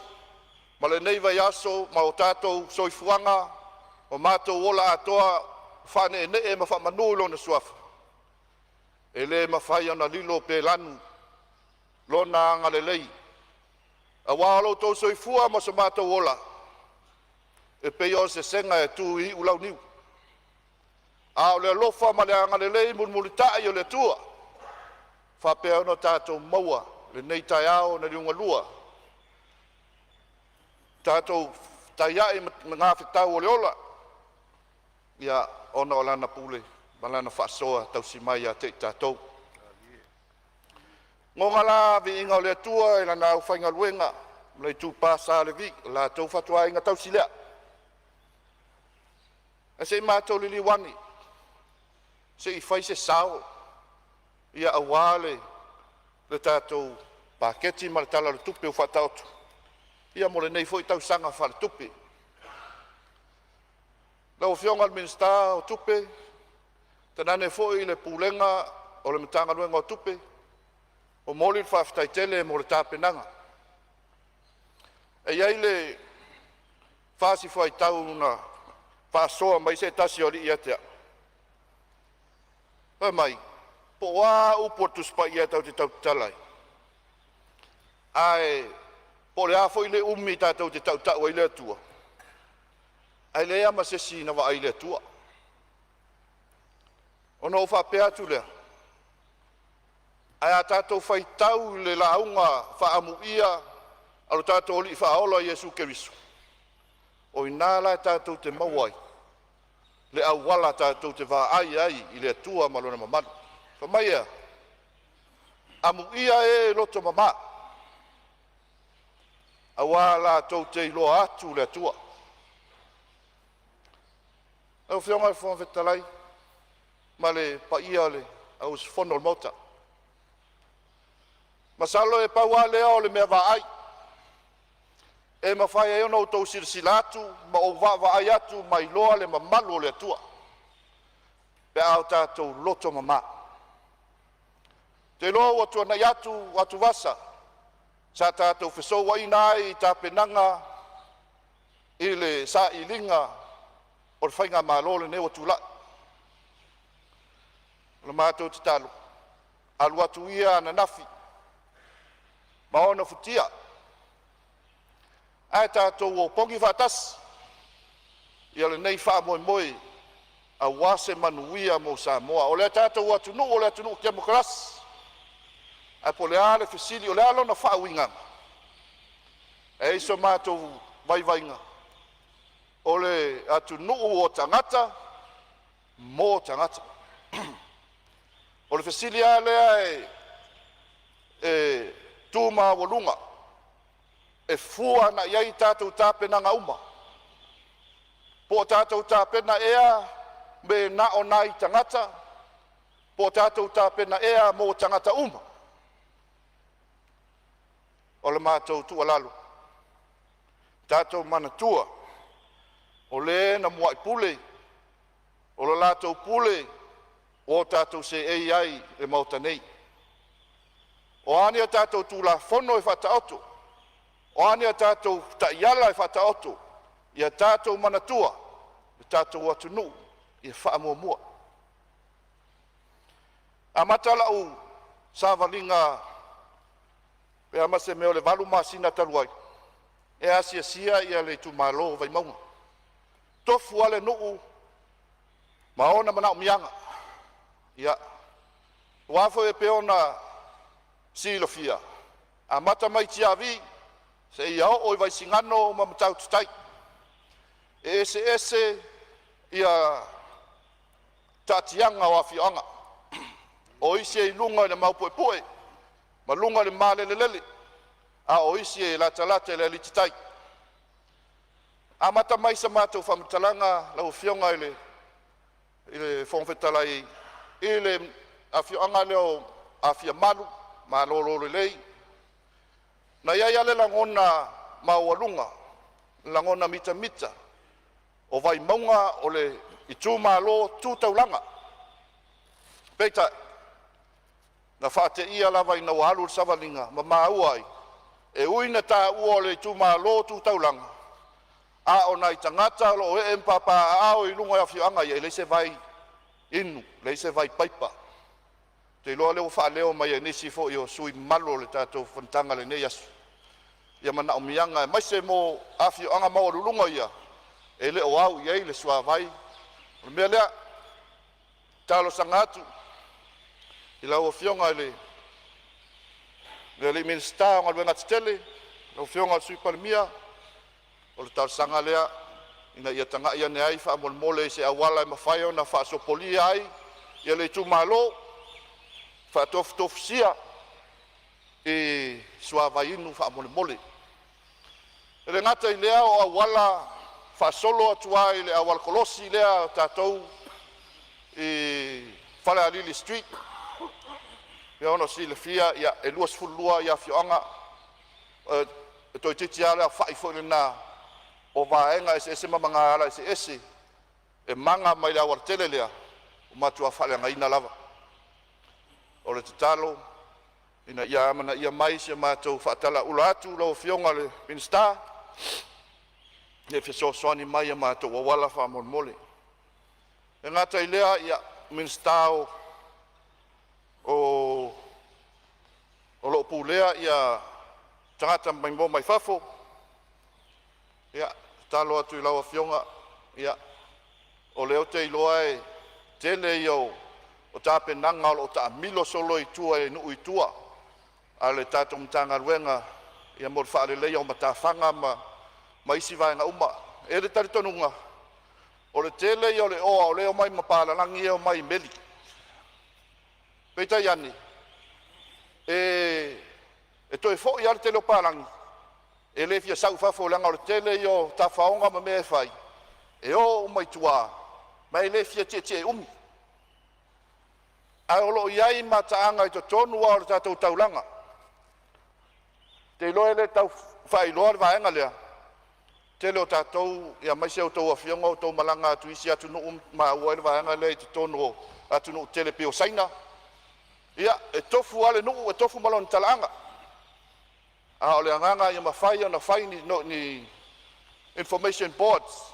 ma lenei vaiaso ma o tatou soifuaga ma matou ola atoa o faaneenee ma faamanu i Lona Suafa, e le mafai ona lilo pe lanu Lona agalelei aua o lo outou soifua ma so matou ola, e pei o se sega e tu i iulauniu. A o le alofa ma le agalelei mulimulitai o le Atua ua faapea ona tatou maua lenei taeao na liugalua, tatou fetaiai ma magafetau o le ola, ia ona o Lana pule ma Lana faasoa tausimai ia te i tatou. Goga la le viiga o le Atua i Lana aufaigaluega o le itupa sa Levi, o la outou fatuaiga tausi lea. Ae se i matou liliu ane se i fai se sao aua le tatou paketi ma le Tala o le Tupe ua faataoto mo lenei foi tausaga faaletupe. Lau Afioga i le Minisita o Tupe, tainane foi le Pulega o le Matagaluega o Tupe, e momoli le faafetai tele mo le tapenaga. E i ai le fasi fuaitau na faasoa mai ai se tasi o alii ia te au, fai mai, po o a upu a le Tusi Paia tatou te tautatala ai, ae po o le a foi le umi tatou te tautau ai i le Atua, ae leai lava ma se isi na vaai i le Atua. Ona ou faapea atu lea, ae a tatou faitau i le lauga faaamuia a lo tatou Alii Faaola o Iesu Keriso, o i ina la tatou te maua ai le auala tatou te vaai ai i le Atua ma Lona mamalu. Fai mai e a? Amuia e loto mama, aua latou te iloa atu le Atua. Lau Afioga i le Fofoga Fetalai ma le paia o le au usufono o le Maota, masalo e pau lava lea o le mea vaai e mafai ai ona outou silasila atu ma ou vaavaai atu ma iloa le mamalu o le Atua pe a o tatou loto mama. Ou te iloa ua tuanai atu atuvasa sa tatou fesouaina ai i tapenaga i le sailiga o le faigamalo lenei ua tulai. O le matou tatalo, alu atu ia ananafi ma ona futia ae tatou opogi faatasi ia lenei faamoemoe aua se manuia mo Samoa. O le tatou atunuu o le atunuu temokarasi, ae po o le a le fesili, o le a lona faauigaga? E i ai so matou vaivaiga, o le atunuu o tagata mo tagata. O le fesili lava lea e tu maualuga e fua agai i ai tatou tapenaga uma, po o tatou tapena ea pe na o nai tagata, po o tatou tapena ea mo tagata uma? O le matou tuualalo, tatou manatua o le na muai pule, o le latou pule ua o tatou seei ai i le Maota nei. O a ni a tatou Tulafono e faataoto, o a ni a tatou taiala e faataoto, ia tatou manatua le tatou atunuu ia faamuamua. E amata lau savaliga pe a ma se mea o le 8 masina talu ai e asiasia le itumalo o Vaimauga, e tofu lava le nuu ma ona manaomiaga. Ia, aua foi e pei ona silafia, e amata mai Tiavi seia oo i Vaisigano ma Matautu Tai. E eseese ia taatiaga o afioaga. O isi e i luga i le maupuepue ma luga i le malelelele, a o isi e latalata i le alititai. E amata mai sa matou faamatalaga lau Afioga i le Fofoga Fetalai i le afioaga lea o Afiamalu, Malolo lelei. Na i ai lava le lagona maualuga, le lagona mitamita o Vaimauga o le itumalo tu taulaga. Peitai, na faateia lava ina ua alu le savaliga ma maua ai, e ui ina taua o le itumalo tu taulaga, a o nai tagata o lo o ee ma papaaao i luga o afioaga ia, e leai se vai inu, leai se vai paipa. Ou te iloa o lea ua faaleo mai e nisi foi o sui usufono mamalu o le tatou fonotaga i lenei aso ia manaomiaga aemaise mo afioaga maualuluga ia e le o au i ai le suavai. O le mea lea, e talosaga atu i lau Afioga i le Minisita o Galuega Tetele, lau Afioga i le Sui Palemia, o le talosaga lea ina ia tagai ane ai faamolemole i se auala e mafai ona faasopolia ai le itumalo, faatofutofusia le suavai inu faamolemole. E le gata i lea o auala faasolo atu lava i le auala kolosi lea a tatou i Falealili Street, e pei ona silafia e 22 afioaga, e toeitiiti lava le aofai foi lena o vaega eseese ma magaala eseese e maga mai le aualatele lea, ua matua faaleagaina lava. O le tatalo ina ia amanaia mai si a matou faatalauula atu i lau Afioga i le Minisita, e fesoasoani mai i a matou auala faamolemole. E le gata i lea, o le Minisita o lo o pulea tagata maimoa mai fafo. Ia, e tatalo atu i lau Afioga, ia o lea ou te iloa o le tele ia o tapenaga o lo o taamilo solo i tua i nuu i tua a le tatou Matagaluega mo le faaleleia o matafaga ma isi vaega uma. E i ai le talitonuga o le tele ia o le oa o lea e omai ma papalagi ia e omai i meli. Peitai ane, e toe foi lava le tele o papalagi e le fia sau i fafo leaga o le tele ia o tafaoga ma mea e fai, e o uma i tua ma e le fia tietie umi. Ae o lo o i ai mataaga i totonu lava o le tatou taulaga. Ou te iloa e le tau faailoa le vaega lea. O le tele o tatou aemaise a outou afioga ua outou malaga atu i isi atunuu ma maua ai le vaega lea i totonu o atunuu tetele e pei o Saina. Ia, e tofu lava le nuu e tofu ma lona talaaga. A o le agaga ia mafai ona fai ni information boards.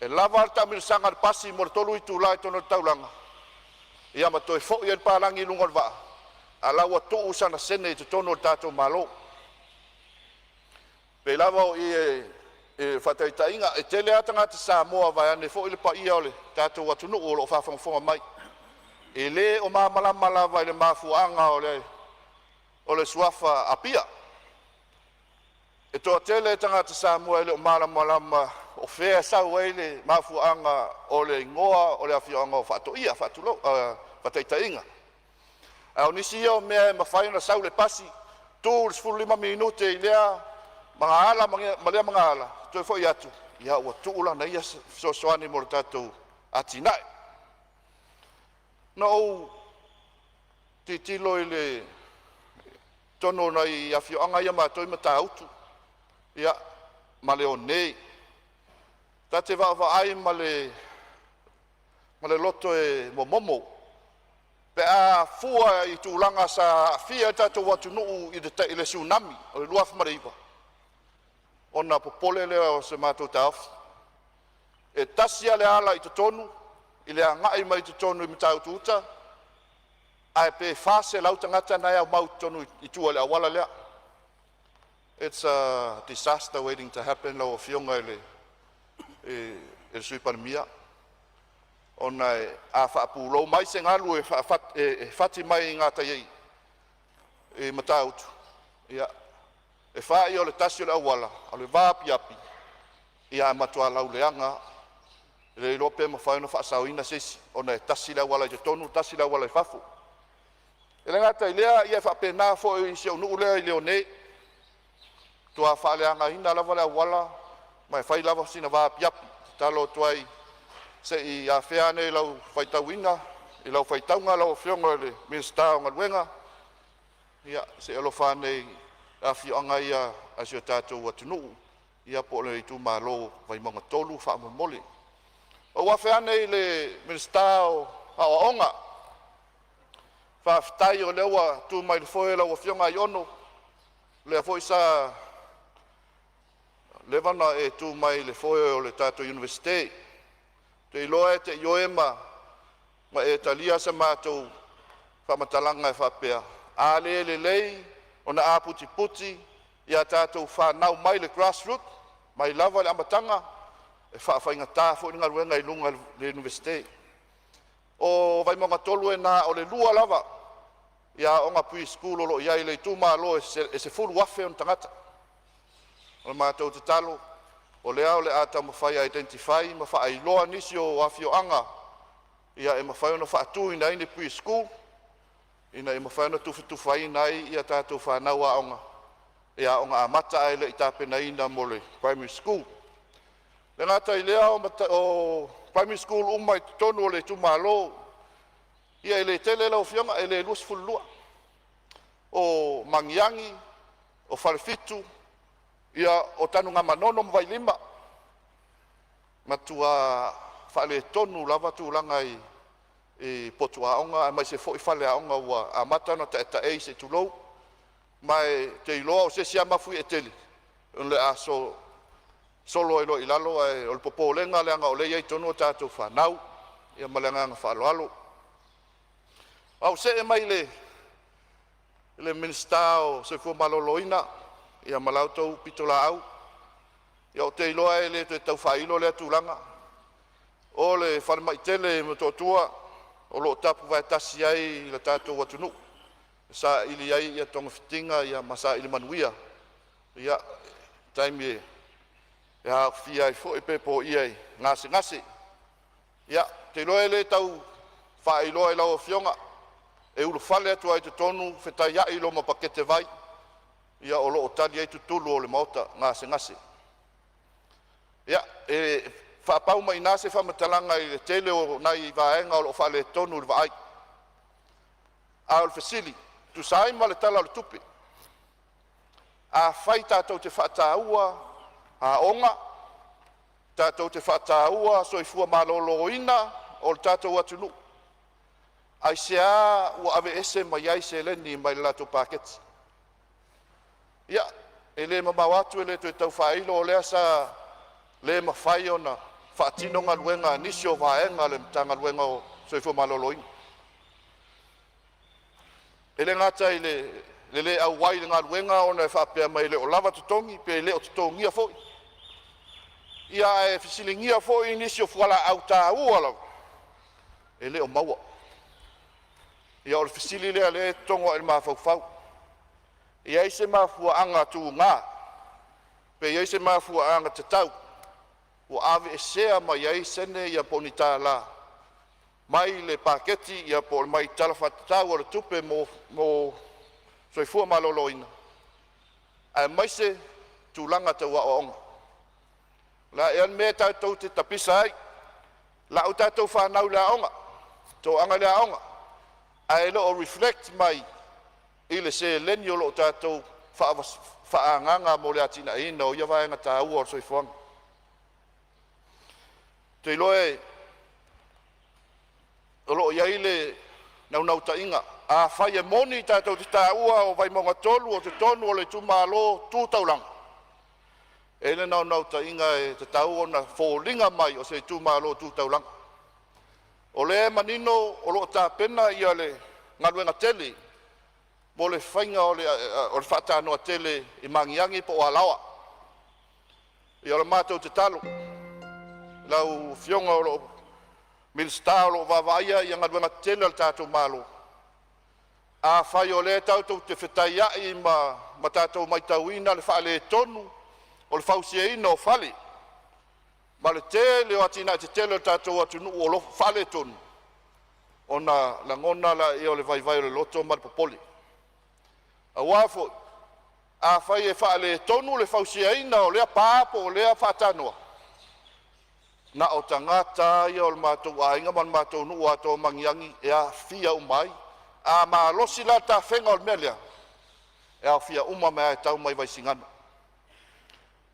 E lava le taamilosaga a le pasi mo le 3 itula i totonu o le taulaga ia ma toe foi ai le palagi i luga o le vaa, a o la ua tuu sana sene i totonu o le tatou Malo. E pei lava o i e faataitaiga, e tele lava tagata Samoa vaeane foi le paia o le tatou atunuu o lo o faafogafoga mai, e le o malamalama lava i le mafuaaga o le suafa Apia. E toatele tagata Samoa e le o malamalama o fea e sau ai le mafuaaga o le igoa o le afioaga o Faatoia, faatulou, faataitaiga. A o nisi ia o mea e mafai ona sau le pasi tu le 15 minute i lea magaala ma lea magaala toe foi atu, ia ua tuu lana ia fesoasoani mo le tatou atinae. Na ou tilotilo i le totonu o nai afioaga ia matou i Matautu ia ma Leone. Ta te vaavaai ma le loto e momomo pe a fua i tulaga sa aafia ai le tatou atunuu i le Tsunami o le 2009, ona popole lea o se matou taofi. E tasi lava le ala i totonu i le agai mai totonu i Matautu-uta ae pe 400 tagata la e aumau i totonu i tua i le auala lea. It's a disaster waiting to happen lau Afioga i le Sui Palemia, ona a faapulou mai se galu e fati mai gatai i Matautu, ia e fai o le tasi o le auala a o le vaapiapi ia ae matua lauleaga lava. E le iloa pe mafai ona faasaoina se isi ona e tasi le auala i totonu tasi le auala i fafo. E le gata i lea, e faapena foi i si ou nuu lea i Leone, e matua faaleagaina lava le auala ma e fai lava sina vaapiapi. E tatalo atu ai se i afea ane i lau faitauina i lau faitauga lau Afioga i le Minisita o Galuega, ia se i alofa ane i afioaga ia a si o tatou atunuu po o le itumalo o Vaimauga 3 faamolemole. Ou afe ane i le Minisita o Aoaoga, faafetai o lea ua tu mai le foe lau Afioga Aiono, o lea foi sa leva ona e tu mai i le foe o le tatou Iunivesite. Ou te iloa e te ioe ma e talia sa matou faamatalaga e faapea, a le lelei ona aputiputi ia tatou fanau mai le grass root mai lava i le amataga, e faafaigata foi le galuega i luga i le Iunivesite. O Vaimauga 3 e na o le lua lava aoga pre-school o lo o i ai i le itumalo e 10,000 ona tagata. O le matou tatalo o lea o le a taumafai e identify ma faailoa nisi o afioaga e mafai ona faatuina ai ni pre-school ina ia mafai ona tufatufaina ai a tatou fanau aoga i aoga amata ae le i tapenaina mo le primary school. E le gata i lea o primary school uma i totonu o le itumalo, ia e le tele lau afioga, e le 22. O Magiagi, o Falefitu, ia o Tanugamanono ma Vailima. Matua faaletonu lava tulaga i potu aoga aemaise foi faleaoga ua amata ona taetaei se i tulou, ma ou te iloa o se isi a mafuie tele o le a solo ai loa i lalo. Ae o le popolega leaga o lea e i ai i totonu a tatou fanau. Ia ma le agaga faaaloalo. Ae ou see mai i le Minisita o le Soifua Maloloina ia ma la outou pitolaau. Ia ou te iloa e le toe tau faailo lea tulaga, o le falemai tele i Motootua o lo o tapuvae tasi ai le tatou atunuu e saili ai togafitiga ma saili manuia i taimi e aofia ai foi pe poia i gasegase. Ia, ou te iloa e le tau faailoa i lau Afioga, e ulufale atu lava i totonu fetaiai loa ma pakete vai, ia o lo o tali ai tutulu o le maota gasegase. Ia, e faapau mai i ina se faamatalaga i le tele o nai vaega o lo o faaletonu i le vaai. A o le fesili, e tusa ai ma le Tala o le Tupe, afai tatou te faataua aoga, tatou te faataua soifua maloloina o le tatou atunuu, aisea ua aveese mai ai seleni mai le latou paketi? Ia, e le mamao atu e le toe tau faailo o lea sa le mafai ona faatino galuega a nisi o vaega a le Matagaluega o le Soifua Maloloina. E le gata i le le auai i le galuega ona e faapea mai e le o lava totogi pe le o totogia foi, ia ae fesiligia foi nisi o fualaau taua lava e le o maua. Ia o le fesili lea o lea e togo a'e i le mafaufau, e i ai se mafuaaga tuga pe i ai se mafuaaga tatau ua aveesea mai ai sene ia po o ni $? Mai le paketi po o mai le Tala Faatatau o le Tupe mo Soifua Maloloina aemaise tulaga tau aoaoga. O le a ea le mea tatou te tapisa ai? Lau tatou fanau i le aoga, toaga i le aoga, ae le o reflect mai i le seleni o lo o tatou faaagaga mo le atinaeina o ia vaega taua o le soifuaga. Ou te iloa o lo o i ai le naunautaiga, afai e moni tatou te taua o Vaimauga 3 o totonu o le itumalo tu taulaga, e i ai le naunautaiga e tatau ona foliga mai o se itumalo tu taulaga. O lea e manino o lo o tapena ia le galuega tele mo le faiga o le faatanoa tele i Magiagi po o Alaoa. Ia o le matou tatalo i lau Afioga o lo o Minisita o lo o vaavaaia galuega tetele a le tatou Malo, afai o lea tatou te fetaiai ma tatou matauina le faaletonu o le fausiaina o fale ma le tele o atinae tetele a le tatou atunuu o lo o faaletonu, ona lagona lea o le vaivai o le loto ma le popole. Aua foi afai e faaletonu le fausiaina o lea pa po o lea faatanoa, na o tagata lava ia o le matou aiga ma le matou nuu atoa o Magiagi e aafia uma ai. A malosi la le tafega o le mea lea, e aofia uma mai lava e tau mai i Vaisigano.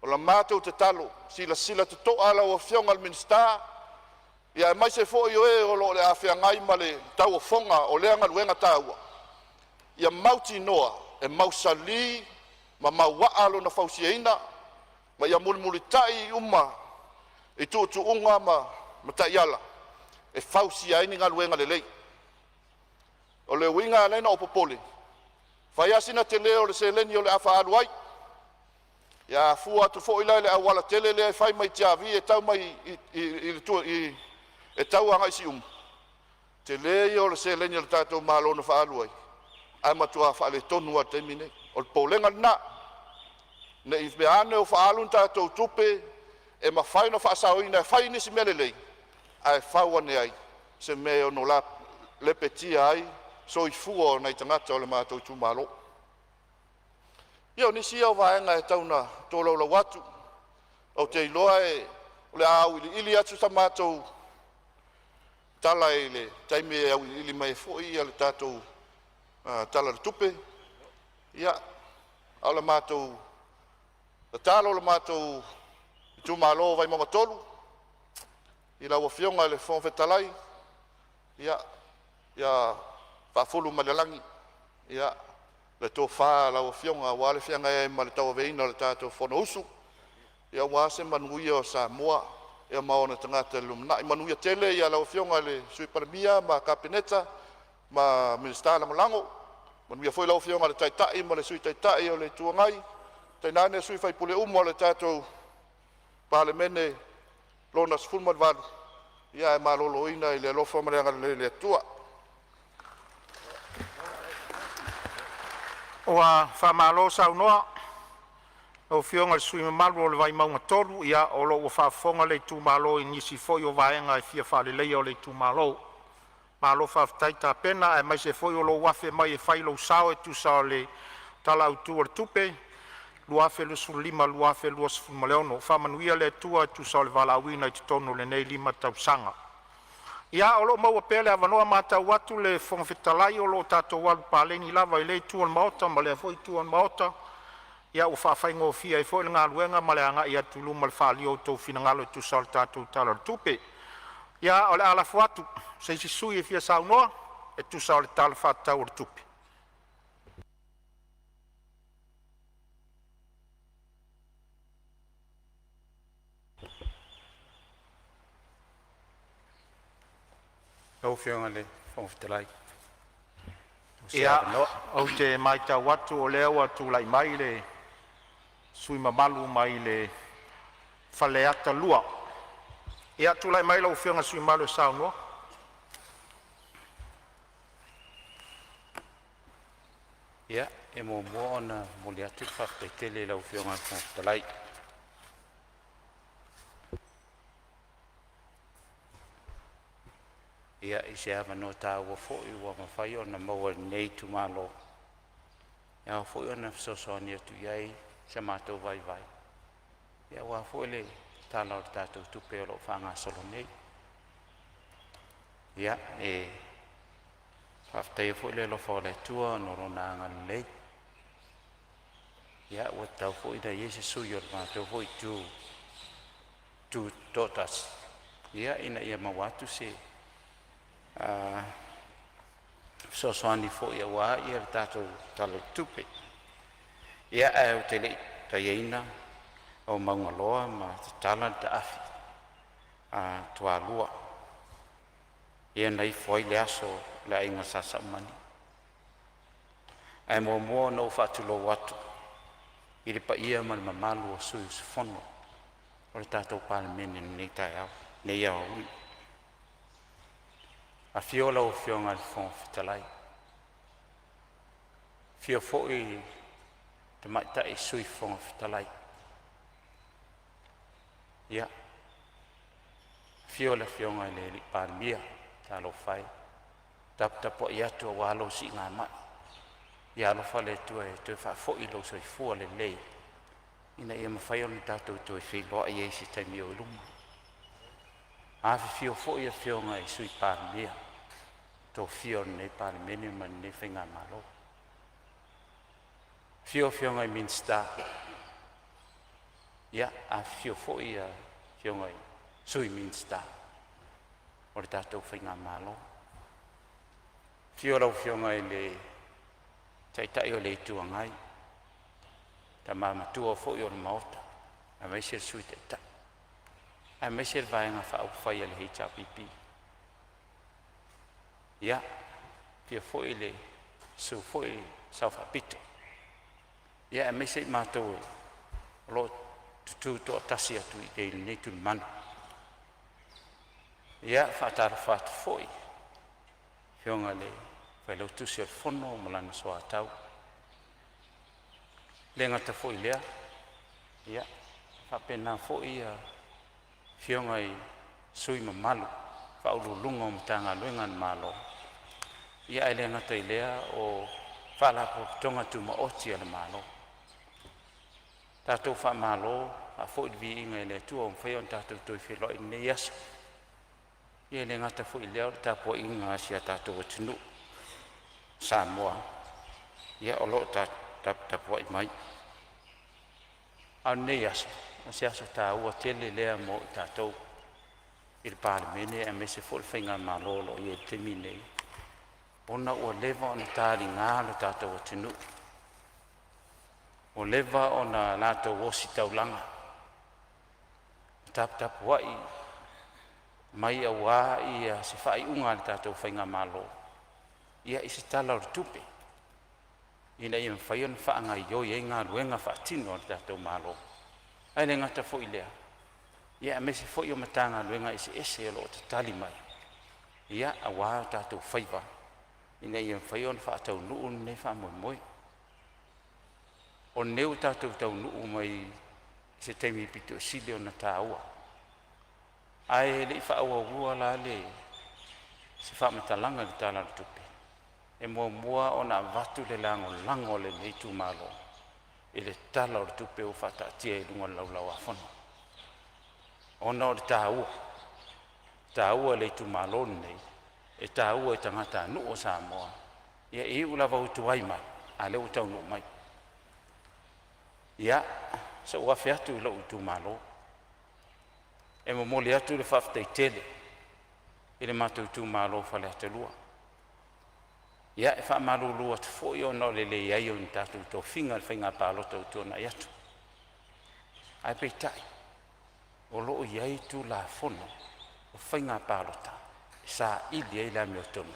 O le matou tatalo, silasila totoa lau Afioga i le Minisita aemaise foi o e o le a feagai ma le tauofoga o lea galuega taua, ia mautinoa e mausali ma mauaa lona fausiaina ma ia mulimulitai uma i tuutuuga ma taiala e fausia ai ni galuega lelei. O le uiga e ala ai ona ou popole, fai lava sina tele o le seleni o le a faaalu ai, ia a fua atu foi la i le aualatele lea e fai mai Tiavi e tau mai i e tau agai i Siumu, tele ia o le seleni a le tatou Malo na faaalu ai ae matua faaletonu lava i le taimi lenei. O le popolega lena, ne i meaane ua faaalu ni tatou tupe e mafai ona faasaoina e fai ai nisi mea lelei, ae fau ane ai se mea e ono lepetia ai soifua o nai tagata o le matou itumalo. Ia, o nisi ia o vaega e tau ona tolaulau atu. Ou te iloa o le a auiliili atu sa matou tala i le taimi e auiliili mai ai foi le tatou Tala o le Tupe. Ia, a o le matou tatalo o le matou itumalo o Vaimauga 3 i lau Afioga i le Fofoga Fetalai, ia faafulu mai le lagi le tofa a lau Afioga aua le feagai ai ma le tauaveina o le tatou Fonousu aua se manuia o Samoa ma ona tagata i le lumanai. Manuia tele lau Afioga i le Sui Palemia ma le Kapeneta ma Minisita Lagolago. Manuia foi lau Afioga i le Taitai ma le Sui Taitai o le Itu Agai, tainane sui usufono uma o le tatou Palemene lona XVIII. Ia ae maloloina i le alofa ma le agalelei o le Atua. Ua faamalo saunoa i lau Afioga i le sui usufono mamalu o Vaimauga 3. Ia o lo o ua faafofoga le itumalo i nisi foi o vaega e fia faaleleia o le itumalo. Malo faafetai tapena aemaise foi o lou afe mai e fai lou sao e tusa o le Tala Autu o le Tupe 2025/2026. Faamanuia le Atua e tusa o le valaauina i totonu o lenei 5 tausaga. Ia o lo o maua pea le avanoa, e matau atu le Fofoga Fetalai o lo o tatou alu paleni lava i lea itu o le maota ma lea foi itu o le maota. Ia ua faafaigofie ai foi le galuega ma le agai atu i luma i le faaalia o outou finagalo e tusa o le tatou Tala o le Tupe. Ia o le a lafo atu i se isi sui usufono e fia saunoa e tusa o le Tala Faatatau o le Tupe. Afioga i le Fofoga Fetalai mo se Ia, avanoa. ou te matau atu o lea ua tulai mai le sui usufono mamalu mai le Faleata 2. Ia tulai mai lau Afioga i le sui usufono mamalu e saunoa. Ia, e muamua ona momoli atu le faafetai tele i lau Afioga i le Fofoga Fetalai i se avanoa taua foi ua mafai ona maua e lenei itumalo e ao foi ona fesoasoani atu i ai se matou vaivai aua foi le Tala o le tatou Tupe o lo o faagasolo nei. Ia, e faafetaia foi le alofa o le Atua ona o Lona agalelei, ia ua tatau foi ona i ai se sui o le matou foi Itu Tutoatasi ina ia maua atu se fesoasoani foi aua le tatou Tala o le Tupe. Ia, ae ou te le i taiaina aumauga loa ma tatala le taafi a tualua, ia na ifo ai le aso o le aiga Sa Saumani. Ae muamua ona ou faatulou atu i le paia ma le mamalu o sui usufono o le tatou Palemene i lenei taeao, lenei aoauli. Afio lau Afioga i le Fofoga Fetalai, afio foi le Tamaitai Sui Fofoga Fetalai. Ia, afio le Afioga i le Palemia, talofa e, taputapuai atu aua lou siigamai. Ia alofa le Atua e toe faafoi lou soifua lelei ina ia mafai ona tatou toe feiloai ai i se taimi o i luma. Afifio foi afioga i Sui Palemia tofia o lenei Palemene ma lenei faigamalo. Afio afioga i Minisita, ia afifio foi afioga i Sui Minisita o le tatou faigamalo. Afio lau Afioga i le Taitai o le Itu Agai, tama matua foi o le Maota, aemaise le Sui Taitai, aemaise le Vaega Faaupufai a le HRPP. Ia, afio foi le susu foi i le Sao Faapito, ia aemaise i matou o lo o tutu toatasi atu i lenei tulimanu. Ia, e faatalofa atu foi i le Afioga i le Failautusi o le Fono ma lana Soatau. E le gata foi i lea, ia e faapena foi afioga i sui mamalu o Ofisa Sili o Pulega o Matagaluega a le Malo, ia ae le gata i lea o Faalapotopotoga Tumaoti a le Malo. Tatou faamalo, faafoi le viiga i le Atua ua mafai ona tatou toe feiloai i lenei aso. Ia e le gata foi i lea o le tapuaiga a si a tatou atunuu Samoa, ia o lo o taputapuai mai. A o lenei aso, o se aso taua tele lea mo i tatou i le Palemene aemaise foi le faigamalo o lo o i ai i le taimi lenei, ona ua leva ona taliga lo tatou atunuu, ua leva ona latou ositaulaga, taputapuai mai aua se faaiuga a le tatou faigamalo ia i se Tala o le Tupe ina ia mafai ona faagaioi ai galuega faatino a le tatou Malo. Ae le gata foi i lea, ia aemaise foi o Matagaluega eseese o lo o tatali mai ia aua o tatou faiva ina ia mafai ona faataunuu lenei faamoemoe. O lenei ua tatou taunuu mai i se taimi pito sili ona taua, ae le i faaauaua la le se faamatalaga i le Tala o le Tupe, e muamua ona avatu le lagolago a lenei itumalo i le Tala o le Tupe ua faataatia i luga o le Laulau a Fono, ona o le taua, e taua i le itumalo lenei, e taua i tagatanuu o Samoa. Ia e iu lava ua tuai mai, a o lea ua taunuu mai. Ia, se i ou afe atu i lou itumalo, e momoli atu le faafetai tele i le matou itumalo o Faleata 2. Ia e faamalulu atu foi ona o le leai o ni tatou tofiga i le faiga palota ua tuanai atu, ae peitai o lo o i ai Tulafono o Faiga Palota. e saili ai le amiotonu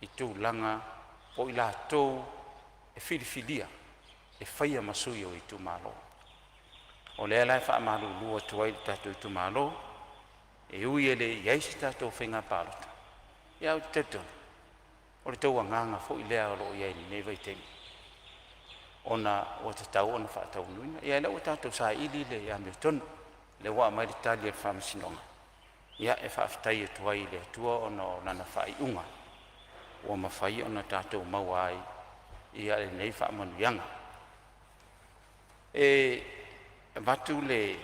i tulaga o i latou e filifilia e faia ma sui o itumalo. O lea la e faamalulu atu ai i le tatou itumalo, e ui e le i i ai se tatou faiga palota, ia ae ou te talitonu o le tou agaga foi lea o lo o i ai i lenei vaitaimi ona ua tatau ona faataunuuina. Ia o lea ua tatou saili le amiotonu, lea ua aumai le tali a le Faamasinoga, ia e faafetai atu ai i le Atua ona o lana faaiuga ua mafai ona tatou maua ai ia lenei faamanuiaga. E avatu le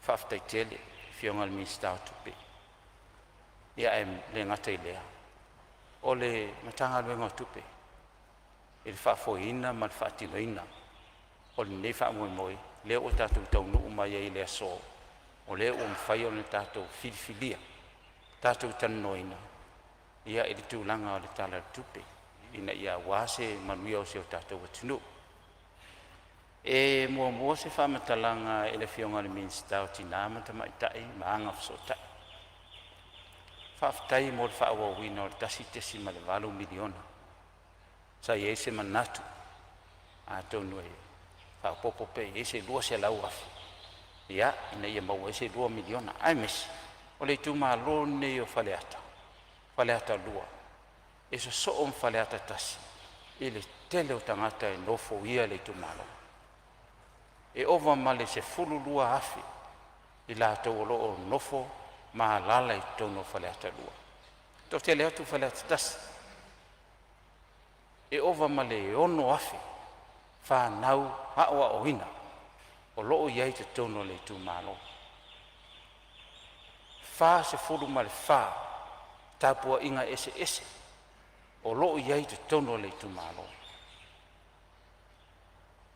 faafetai tele i le Afioga i le Minisita o Tupe, ia ae le gata i lea o le Matagaluega o Tupe i le faafoeina ma le faatinoina o lenei faamoemoe lea ua tatou taunuu mai ai i le aso, o lea ua mafai ona tatou filifilia, tatou talanoaina ia i le tulaga o le Tala o le Tupe ina ia aua se manuia o si o tatou atunuu. E muamua se faamatalaga i le Afioga i le Minisita o Tina ma Tamaitai ma Agafesootai. Faafetai mo le faaauauina o le $1.8 miliona. Sa i ai se manatu atonu e faaopoopo pea i ai se $200,000 ia ina ia maua ai se $2 miliona, aemaise o le itumalo lenei o Faleata, Faleata 2, e sosoo ma Faleata 1 i le tele o tagata e nofoia le itumalo. E ova ma le 12,000 i latou o lo o nofo ma alaala i totonu o Faleata 2. Toatele atu Faleata 1. E ova ma le 6,000 fanau aoaoina o lo o i ai i totonu o le itumalo. 44 tapuaiga eseese o lo o i ai i totonu o le itumalo.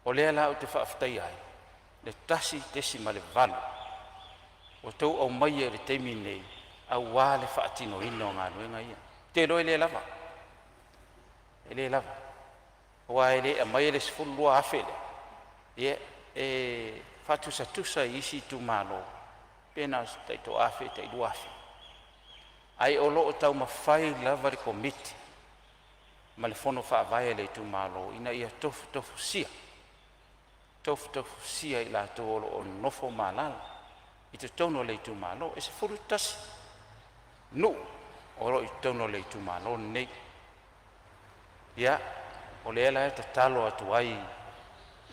O lea la ou te faafetaia ai le 1.8 ua outou aumaia i le taimi lenei aua le faatinoina o galuega ia. Ou te iloa e le lava, e le lava, aua e le aumaia le $12,000 lea, ia e faatusatusa i isi itumalo pe na o se tai $1,000 tai $2,000, ae o lo o taumafai lava le Komiti ma le Fono Faavae a le itumalo ina ia tofutofusia, tofutofusia i latou o lo o nonofo ma alaala i totonu o le itumalo. E 11 nuu o lo o i totonu o le itumalo lenei. Ia, o lea la e tatalo atu ai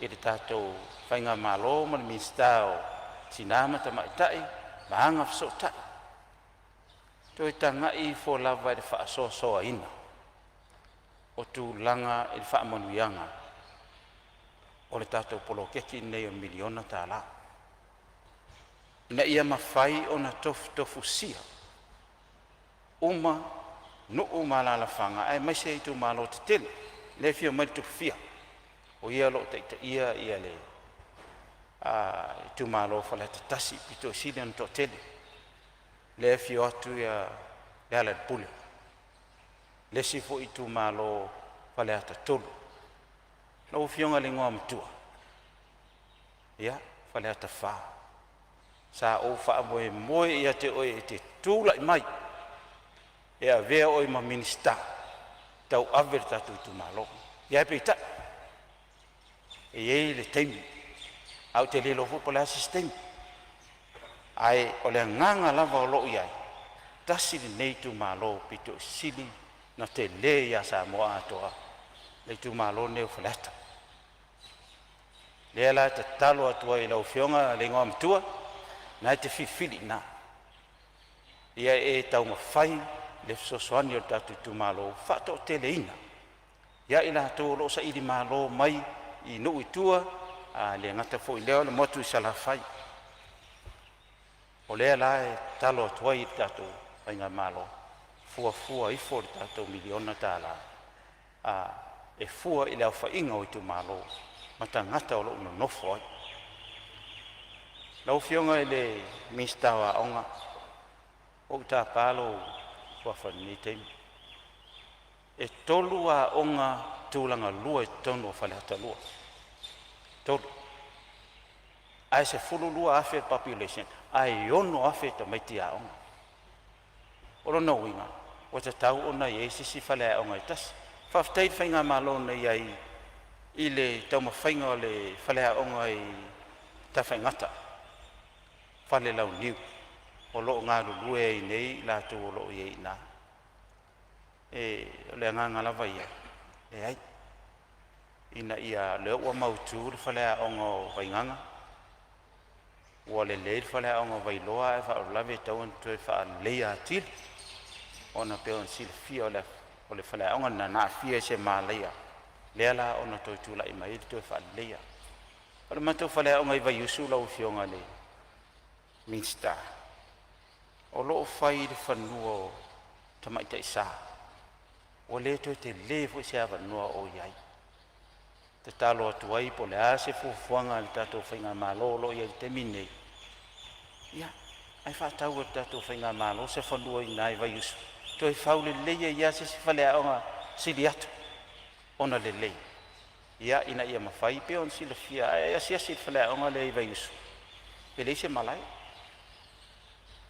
i le tatou faigamalo ma le Minisita o Tina ma Tamaitai ma Agafesootai, toe tagai ifo lava i le faasoasoaina o tulaga i le faamanuiaga o le tatou poloketi lenei o le $1 miliona ina ia mafai ona tofutofusia uma nuu ma alaalafaga aemaise itumalo tetele. Lea e afio mai le Tupufia, o ia o lo o taitaia le itumalo o Faleata 1, pito i sili ona toatele. Lea e afio atu Lealailepule, le isi foi itumalo Faleata 3. Lau Afioga i le Igoamatua, ia, Faleata 4. Sa ou faamoemoe ia te oe e te tulai mai e avea oe ma Minisita e tauave le tatou itumalo. Ae peitai, e i ai le taimi, ae ou te le iloa foi po o le a se isi taimi. Ae o le agaga lava o lo o i ai, tasi lenei itumalo pito sili na tele ia Samoa atoa, le itumalo lenei o Faleata. Lea la e tatalo atu ai i lau Afioga le Igoamatua, na e te filifili i ina, ia e taumafai le fesoasoani o le tatou itumalo faatoateleina ia i latou o lo o sailimalo mai i nuu i tua, a le gata foi i lea o le motu i Salafai. O lea la e tatalo atu ai i le tatou faigamalo, fuafua ifo le tatou $1 miliona e fua i le aofaiga o itumalo ma tagata o lo o nonofo ai. Lau Afioga i le Minisita o Aoga, ua ou tapa lou suafa i lenei taimi. E 3 aoga tulaga lua i totonu o Faleata 2, 3. Ae 12,000 le population, ae 6,000 tamaiti aoga. O lona uiga, ua tatau ona i ai se isi faleaoga e tasi. Faafetai i le faigamalo na i ai i le taumafaiga o le faleaoga i Tafaigata, Falelauniu, o lo o galulue ai nei i latou o lo o i ai i ina. E, o le agaga lava ia, leai, ina ia lea ua mautu le faleaoga o Vaigaga, ua lelei le faleaoga o Vailoa ae faalavelave e tatau ona toe faaleleia atili ona pei ona silafia o le faleaoga lena na aafia i se malaia lea la ona toe tulai mai ai le toe faaleleia. O le matou faleaoga i Vaiusu lau Afioga i le Minisita, o lo o fai i le fanua o Tamaitai Sa, ua le toe tele foi se avanoa o i ai. Tatalo atu ai po o le a se fuafuaga a le tatou faigamalo o lo o i ai i le taimi lenei, ia, ae faatau e le tatou faigamalo se fanua i ina i Vaiusu, toe fau lelei ai lava se isi faleaoga sili atu ona lelei, ia, ina ia mafai pei ona silafia, a e asiasi i le faleaoga lea i Vaiusu, e leai se malae,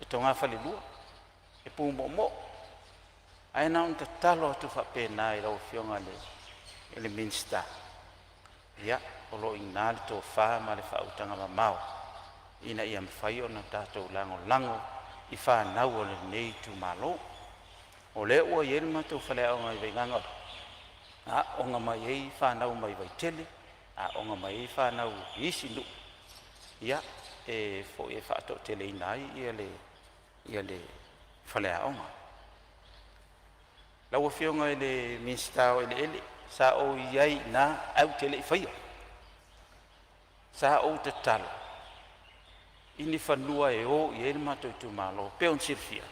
e togafalelua, e pumoomoo. Ae na ona tatalo atu faapena i lau Afioga i le Minisita, ia, o lo o i ina le tofa ma le faautaga mamao ina ia mafai ona tatou lagolago i fanau a lenei itumalo. O lea ua i ai le matou faleaoga i Vaigaga, aooga mai ai fanau mai Vaitele, aooga mai ai fanau i isi nuu, ia, e foi e faatoateleina ai le faleaoga. Lau Afioga i le Minisita o Eleele, sa ou i ai i ina ae ou te le i faia. Sa ou tatalo i ni fanua e o i ai le matou itumalo. Pei ona silafia,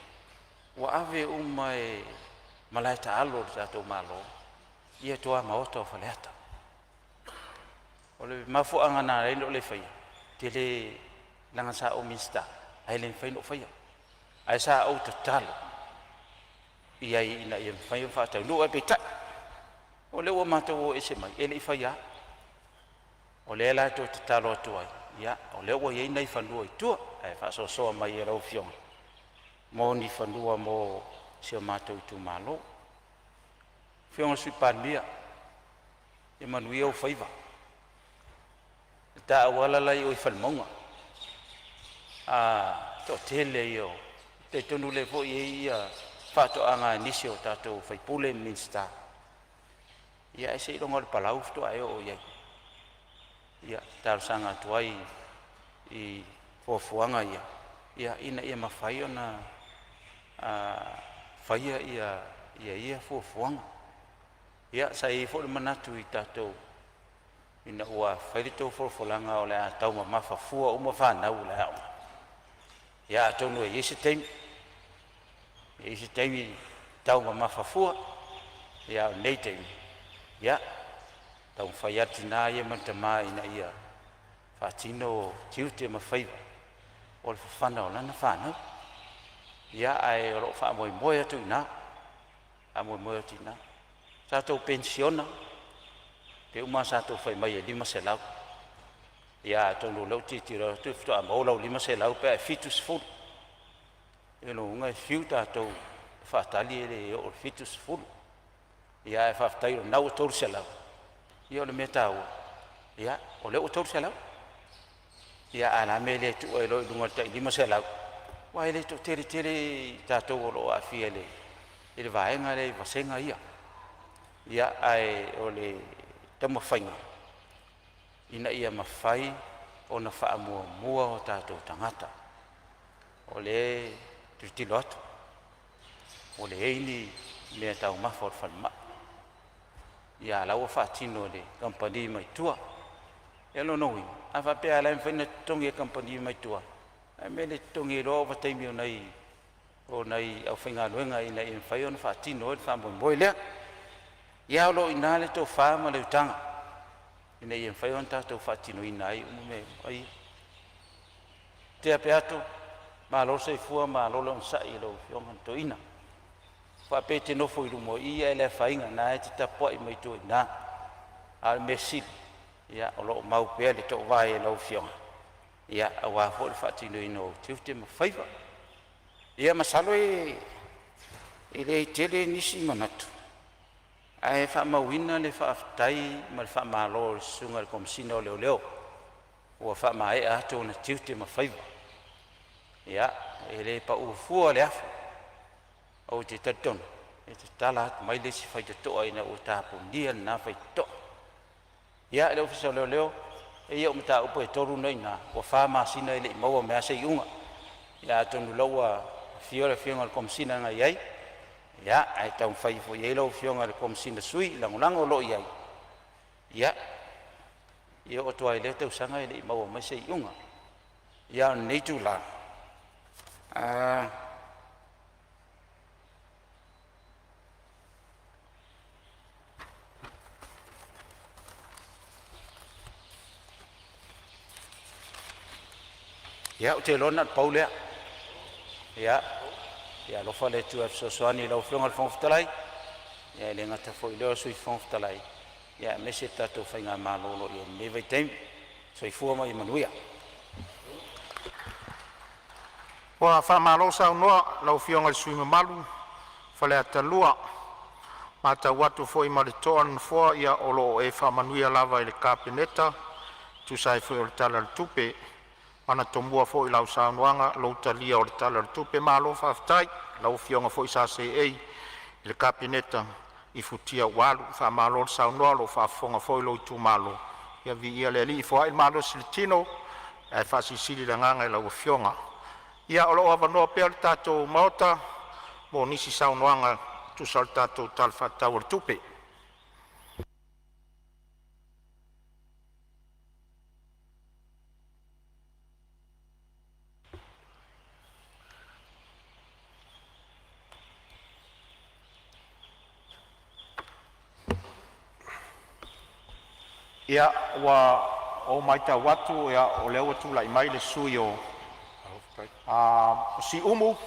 ua ave uma e malae taalo a le tatou Malo ia tuamaota o Faleata. O le mafuaaga na ala ai ona ou le faia, tele leaga sa ou Minisita ae le mafai ona ou faia. Ae sa ou tatalo i ai ina ia mafai ona faataunuu, ae peitai o lea ua matou o ese mai e le i faia lava. O lea la e toe tatalo atu ai, ia, o lea ua i ai nai fanua i tua, ae faasoasoa mai e lau Afioga mo ni fanua mo si o matou itumalo. Afioga i le Sui Palemia, ia manuia ou faiva. Le ta auala la i o i Falemauga, a toatele ia o talitonu lea foi e i ai ia faatoaga a nisi o tatou faipule ma Minisita, ia ae seiloga o le palau faatoa e oo i ai. Ia talosaga atu ai i fuafuaga ia, ia ina ia mafai ona faia ia ia fuafuaga. Ia sa i ai foi le manatu i tatou ina ua fai le tou folafolaga o le a taumamafa fua uma fanau i le aoga. Ia atonu e i ai se taimi, e i ai se taimi taumamafa fua, ia a o lenei taimi, ia taumafai atu tina ia ma le tama ina ia faatino tiute ma faiva o le fafana o lana fanau. Ia ae o lo o faamoemoe atu i ina, faamoemoe atu i ina. Tatou penisiona, pe uma lava sa outou fai mai e 500, ia atonu o lea ou te tilotilo atu faatoa maua lau 500 pe a e 70. O lona uiga e fiu tatou e faatali e le oo i le 70. Ia ae faafetai o lena ua 300. Ia o le mea taua, ia o lea ua 300. Ia ae o le a le mea e le tuu ai loa i luga i le tai 500? Aua e le toatele tele i tatou o lo o aafia i le vaega lea i vasega ia. Ia ae o le taumafaiga ina ia mafai ona faamuamua o tatou tagata. O lea e tilotilo atu ua leai ni mea taumafa o le falemai. Ia a o la ua faatino e le kamupani mai tua. Ia o lona uiga, a faapea o la e mafai ona totogi e kamupani mai tua, a o le mea e le totogi ai loa ovataimi o nai aufaigaluega ina ia mafai ona faatino ai le faamoemoe lea. Ia o lo o i ina le tofa ma le utaga ina ia mafai ona tatou faatinoina ai uma mea uma ia. Tea Peato, malo le soifua malo le onosai i lau Afioga i le Toeaina. Faapea e te nofo i luma o i i ae le afaina, o lena e te tapuai mai tua i ina. A o le mea sili, ia, o lo o mau pea le toovae i lau Afioga, ia aua foi le faatinoina o ou tiute ma faiva. Ia masalo e E le tele nisi manatu, ae faamauina le faafetai ma le faamalo i le Susuga i le Komesina o Leoleo ua faamaea atu ona tiute ma faiva. Ia, e le pau fua le afu, ou te talitonu e tatala atu mai le isi faitotoa ina ua tapunia lena faitotoa. Ia, le Ofisa o Leoleo, e i ai au mataupu e tolu na i ina, ua 4 masina e le i maua mai lava se iuga. Ia atonu o la ua afio le Afioga i le Komesina na i ai, ia ae taumafai ifo i ai lau Afioga i le Komesina Sui Lagolago o lo o i ai, ia, e oo atu lava i lea tausaga e le i maua mai se iuga. Ia a o lenei itula, Ia, ou te iloa na o le pau lea. Ia, ia alofa le Atua e fesoasoani i lau Afioga i le Fofoga Fetalai, e le gata foi i lea o le Sui Fofoga Fetalai, aemaise le tatou faigamalo o lo o i ai i lenei vaitaimi. Soifua ma ia manuia. Ua faamalo saunoa i lau Afioga i le sui usufono mamalu mo Faleata 2. Ua matau atu foi ma le totoa le Nofoa, ia o lo o e faamanuia lava i le Kapeneta e tusa ai foi o le Tala o le Tupe. Ua manatomua foi i lau saunoaga lou talia o le Tala o le Tupe. Malo faafetai i lau Afioga foi sa seei i le Kapeneta i futia ua alu. Faamalo le saunoa o lo o faafofoga foi lou itumalo. Ia viia le Alii, foai le malosi i le tino ae faasilisili le agaga i lau Afioga. Ia o lo o avanoa pea le tatou Maota mo nisi saunoaga e tusa o le tatou Tala Faatatau o le Tupe. Ia, ua ou matau atu o lea ua tulai mai le sui usufono mo Siumu.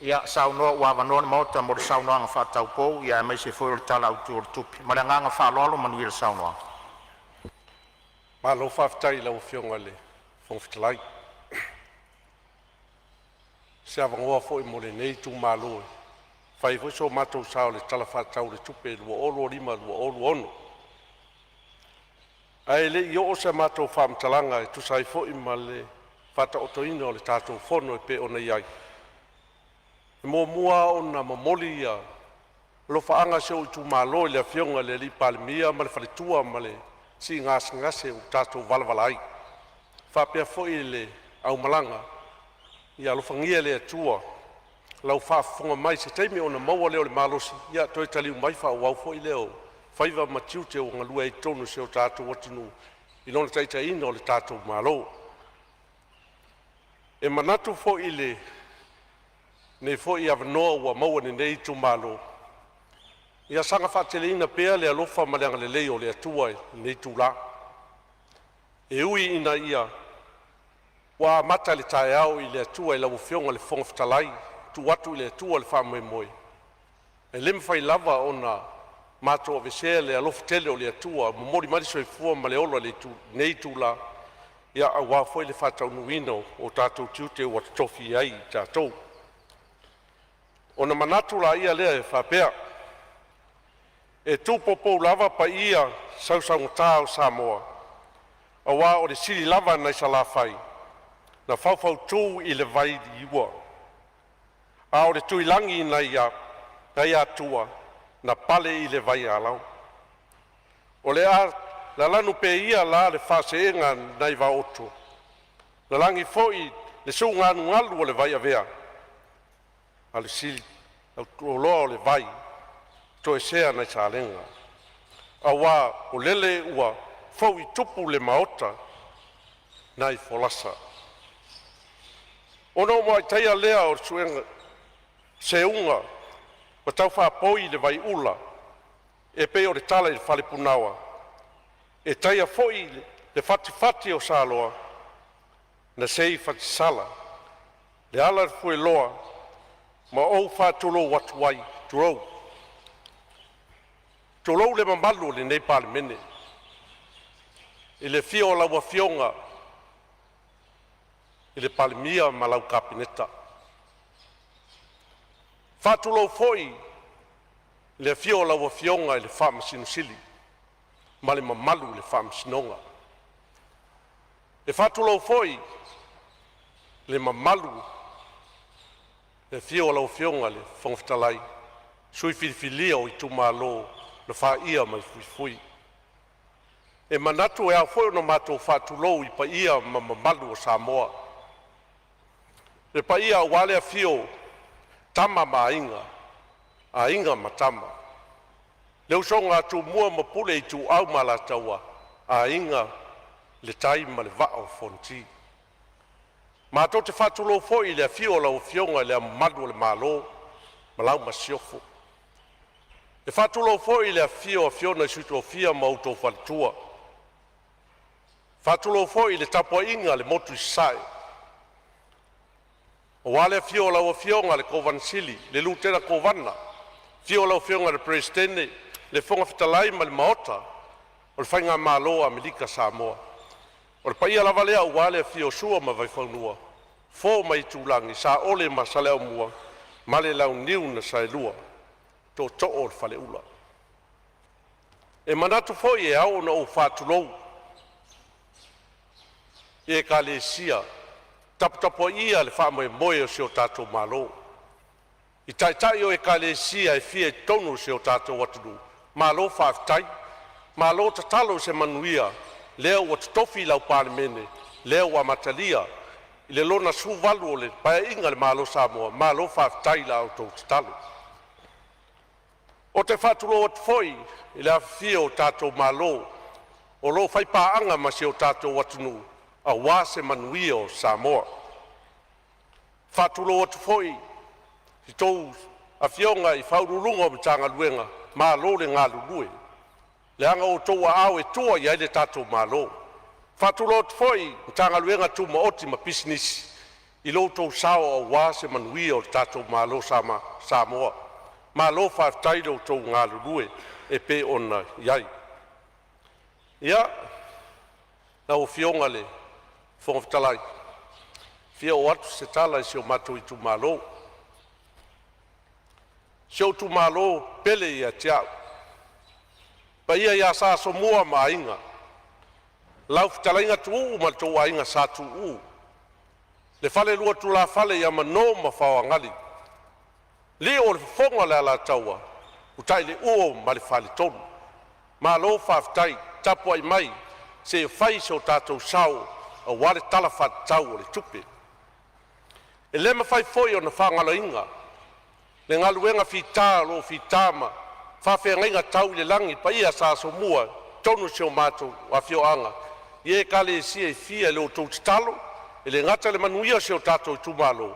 Ia saunoa ua avanoa le Maota mo le saunoaga faataupou aemaise foi o le Tala Autu o le Tupe. Ma le agaga faaaloalo, manuia le saunoaga. Malo faafetai i lau Afioga i le Fofoga Fetalai i se avanoa foi mo lenei itumalo e fai ai foi so matou sao i le Tala Faatatau o le Tupe 2025/2026. Ae le i oo sa matou faamatalaga e tusa ai foi ma le faataotoina o le tatou fono e pei ona i ai, e muamua lava ona momoli alofaaga a si ou itumalo i le Afioga i le Palemia ma le faletua ma le siigasegase ua tatou valavala ai, faapea foi le aumalaga. Ia alofagia e le Atua lau faafofoga mai i se taimi ona maua lea o le malosi e toe taliu mai faaauau foi lea o faiva ma tiute ua galue ai i totonu o si o tatou atunuu i lona taitaiga o le tatou Malo. E manatu foi i lenei foi avanoa ua maua e lenei itumalo, ia saga faateleina pea le alofa ma le agalelei o le Atua i lenei itula. E ui ina ua amata le taeao i le Atua i lau Afioga i le Fofoga Fetalai, tuu atu i le Atua le faamoemoe, e le mafai lava ona matou aveesea le alofa tele o le Atua ua momoli mai le soifua ma le ola i lenei itula, aua foi le faataunuuina o tatou tiute ua totofi ai i tatou. Ona manatu lea e faapea, e tupoupou lava paia sausaugata o Samoa aua o le sili lava nai Salafai na faufautu i le vailiua, a o le Tuilagi nai Atua na pale i le vaialau. O le a lalanu pea ia la le faaseega nai Vaoto, lalagi foi le suugalugalu o le vaiavea, a o le siliautoloa o le vai toesea nai Salega, aua o lele ua fouitupu le maota nai folasa. Ona ou muai taia lea o le seuga ua taufaapoi i le vaiula e pei o le tala i le fale punaoa, e taia foi le fatifati o saloa na sei i fatisala le ala o le fueloa ma ou faatulou atu ai, tulou. Tulou le mamalu o lenei Palemene i le afio o lau Afioga i le Palemia ma lau Kapeneta, Faatulou foi i le afio o lau Afioga i le Faamasino Sili ma le mamalu i le Faamasinoga. E faatulou foi i le mamalu i le afio o lau Afioga i le Fofoga Fetalai, Sui Filifilia o itumalo na faia mai le fuifui. E manatu e ao foi ona matou faatulou i paia ma mamalu o Samoa, le paia aua le afio o Tama ma Aiga, Aiga ma Tama, le usoga a Tumua ma Pule, Ituau ma Alataua, Aiga i le Tai ma le Vaa o Fonoti. Matou te faatulou foi i le afio o lau Afioga i Le Ao Mamalu o le Malo ma lau Masiofo. E faatulou foi i le afifio o Afioga i Sui Tofia ma outou faletua. E faatulou foi i le tapuaiga i le Motu i Sasae, aua le afio o lau Afioga i le Kovana Sili, le Lutena Kovana, afio lau Afioga i le Peresetene, le Fofoga Fetalai ma le Maota o le Faigamalo a Amerika Samoa. O le paia lava lea aua le afio o Sua ma le Vaifanua, Fofo ma Aitulagi, Saole ma Saleaaumua ma le Launiu na Saelua, Tootoo o le Faleula. E manatu foi e ao ona ou faatulou i ekalesia taputapuaia le faamoemoe o si o tatou Malo. I taitai o ekalesia e fia i totonu o si o tatou atunuu, malo faafetai, malo tatalo i se manuia lea ua totofi i lau Palemene, lea ua amatalia i le lona 18 o le Paeaiga a le Malo o Samoa. Malo faafetai i la outou tatalo. Ou te faatulou atu foi i le afifio o tatou malo o lo o faipaaga ma si o tatou atunuu aua se manuia o Samoa. E faatulou atu foi i a outou afioga i Ofisa Sili o Pulega o Matagaluega, malo le galulue, leaga o outou aao e tua i ai le tatou Malo. E faatulou atu foi i Matagaluega Tumaoti ma Pisinisi i lo outou sao aua se manuia o le tatou Malo o Samoa. Malo faafetai i lo outou galulue e pei ona i ai. Ia, lau Afioga i le Fofoga Fetalai, e fia oo atu se tala i si o matou itumalo. Si ou itumalo pele ia te au, paia ia Sa Asomua ma Aiga, lau fetalaiga Tuuu ma lo outou aiga Sa Tuuu, le falelua o tulafale ia Mano ma Faoagali, Lio o le fofoga o le Alataua, Utaileuo ma le faletolu. Malo faafetai tapuai mai se i fai so tatou sao aua le Tala Faatatau o le Tupe. E le mafai foi ona faagaloina le galuega fita o lo o fita ma faafeagaiga tau i le lagi le paia ia Sa Asomua i totonu o si o matou afioaga i ekalesia e fia i lo outou tatalo, e le gata i le manuia o si o tatou itumalo,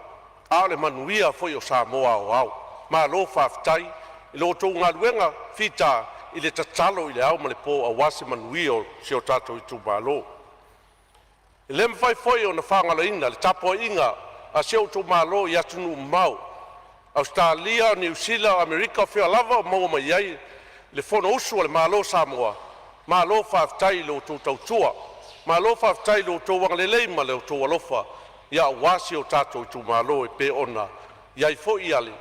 a o le manuia foi o Samoa aoao. Malo faafetai i lo outou galuega fita i le tatalo i le ao ma le po aua se manuia o si o tatou itumalo. E le mafai foi ona faagaloina le tapuaiga a si ou itumalo i atunuu mamao, Ausetalia, Niu Sila, Amerika, o fea lava o maua mai ai le Fonousu a le Malo o Samoa, malo faafetai i lo outou tautua, malo faafetai i lo outou agalelei ma lo outou alofa aua si o tatou itumalo e pei ona i ai foi le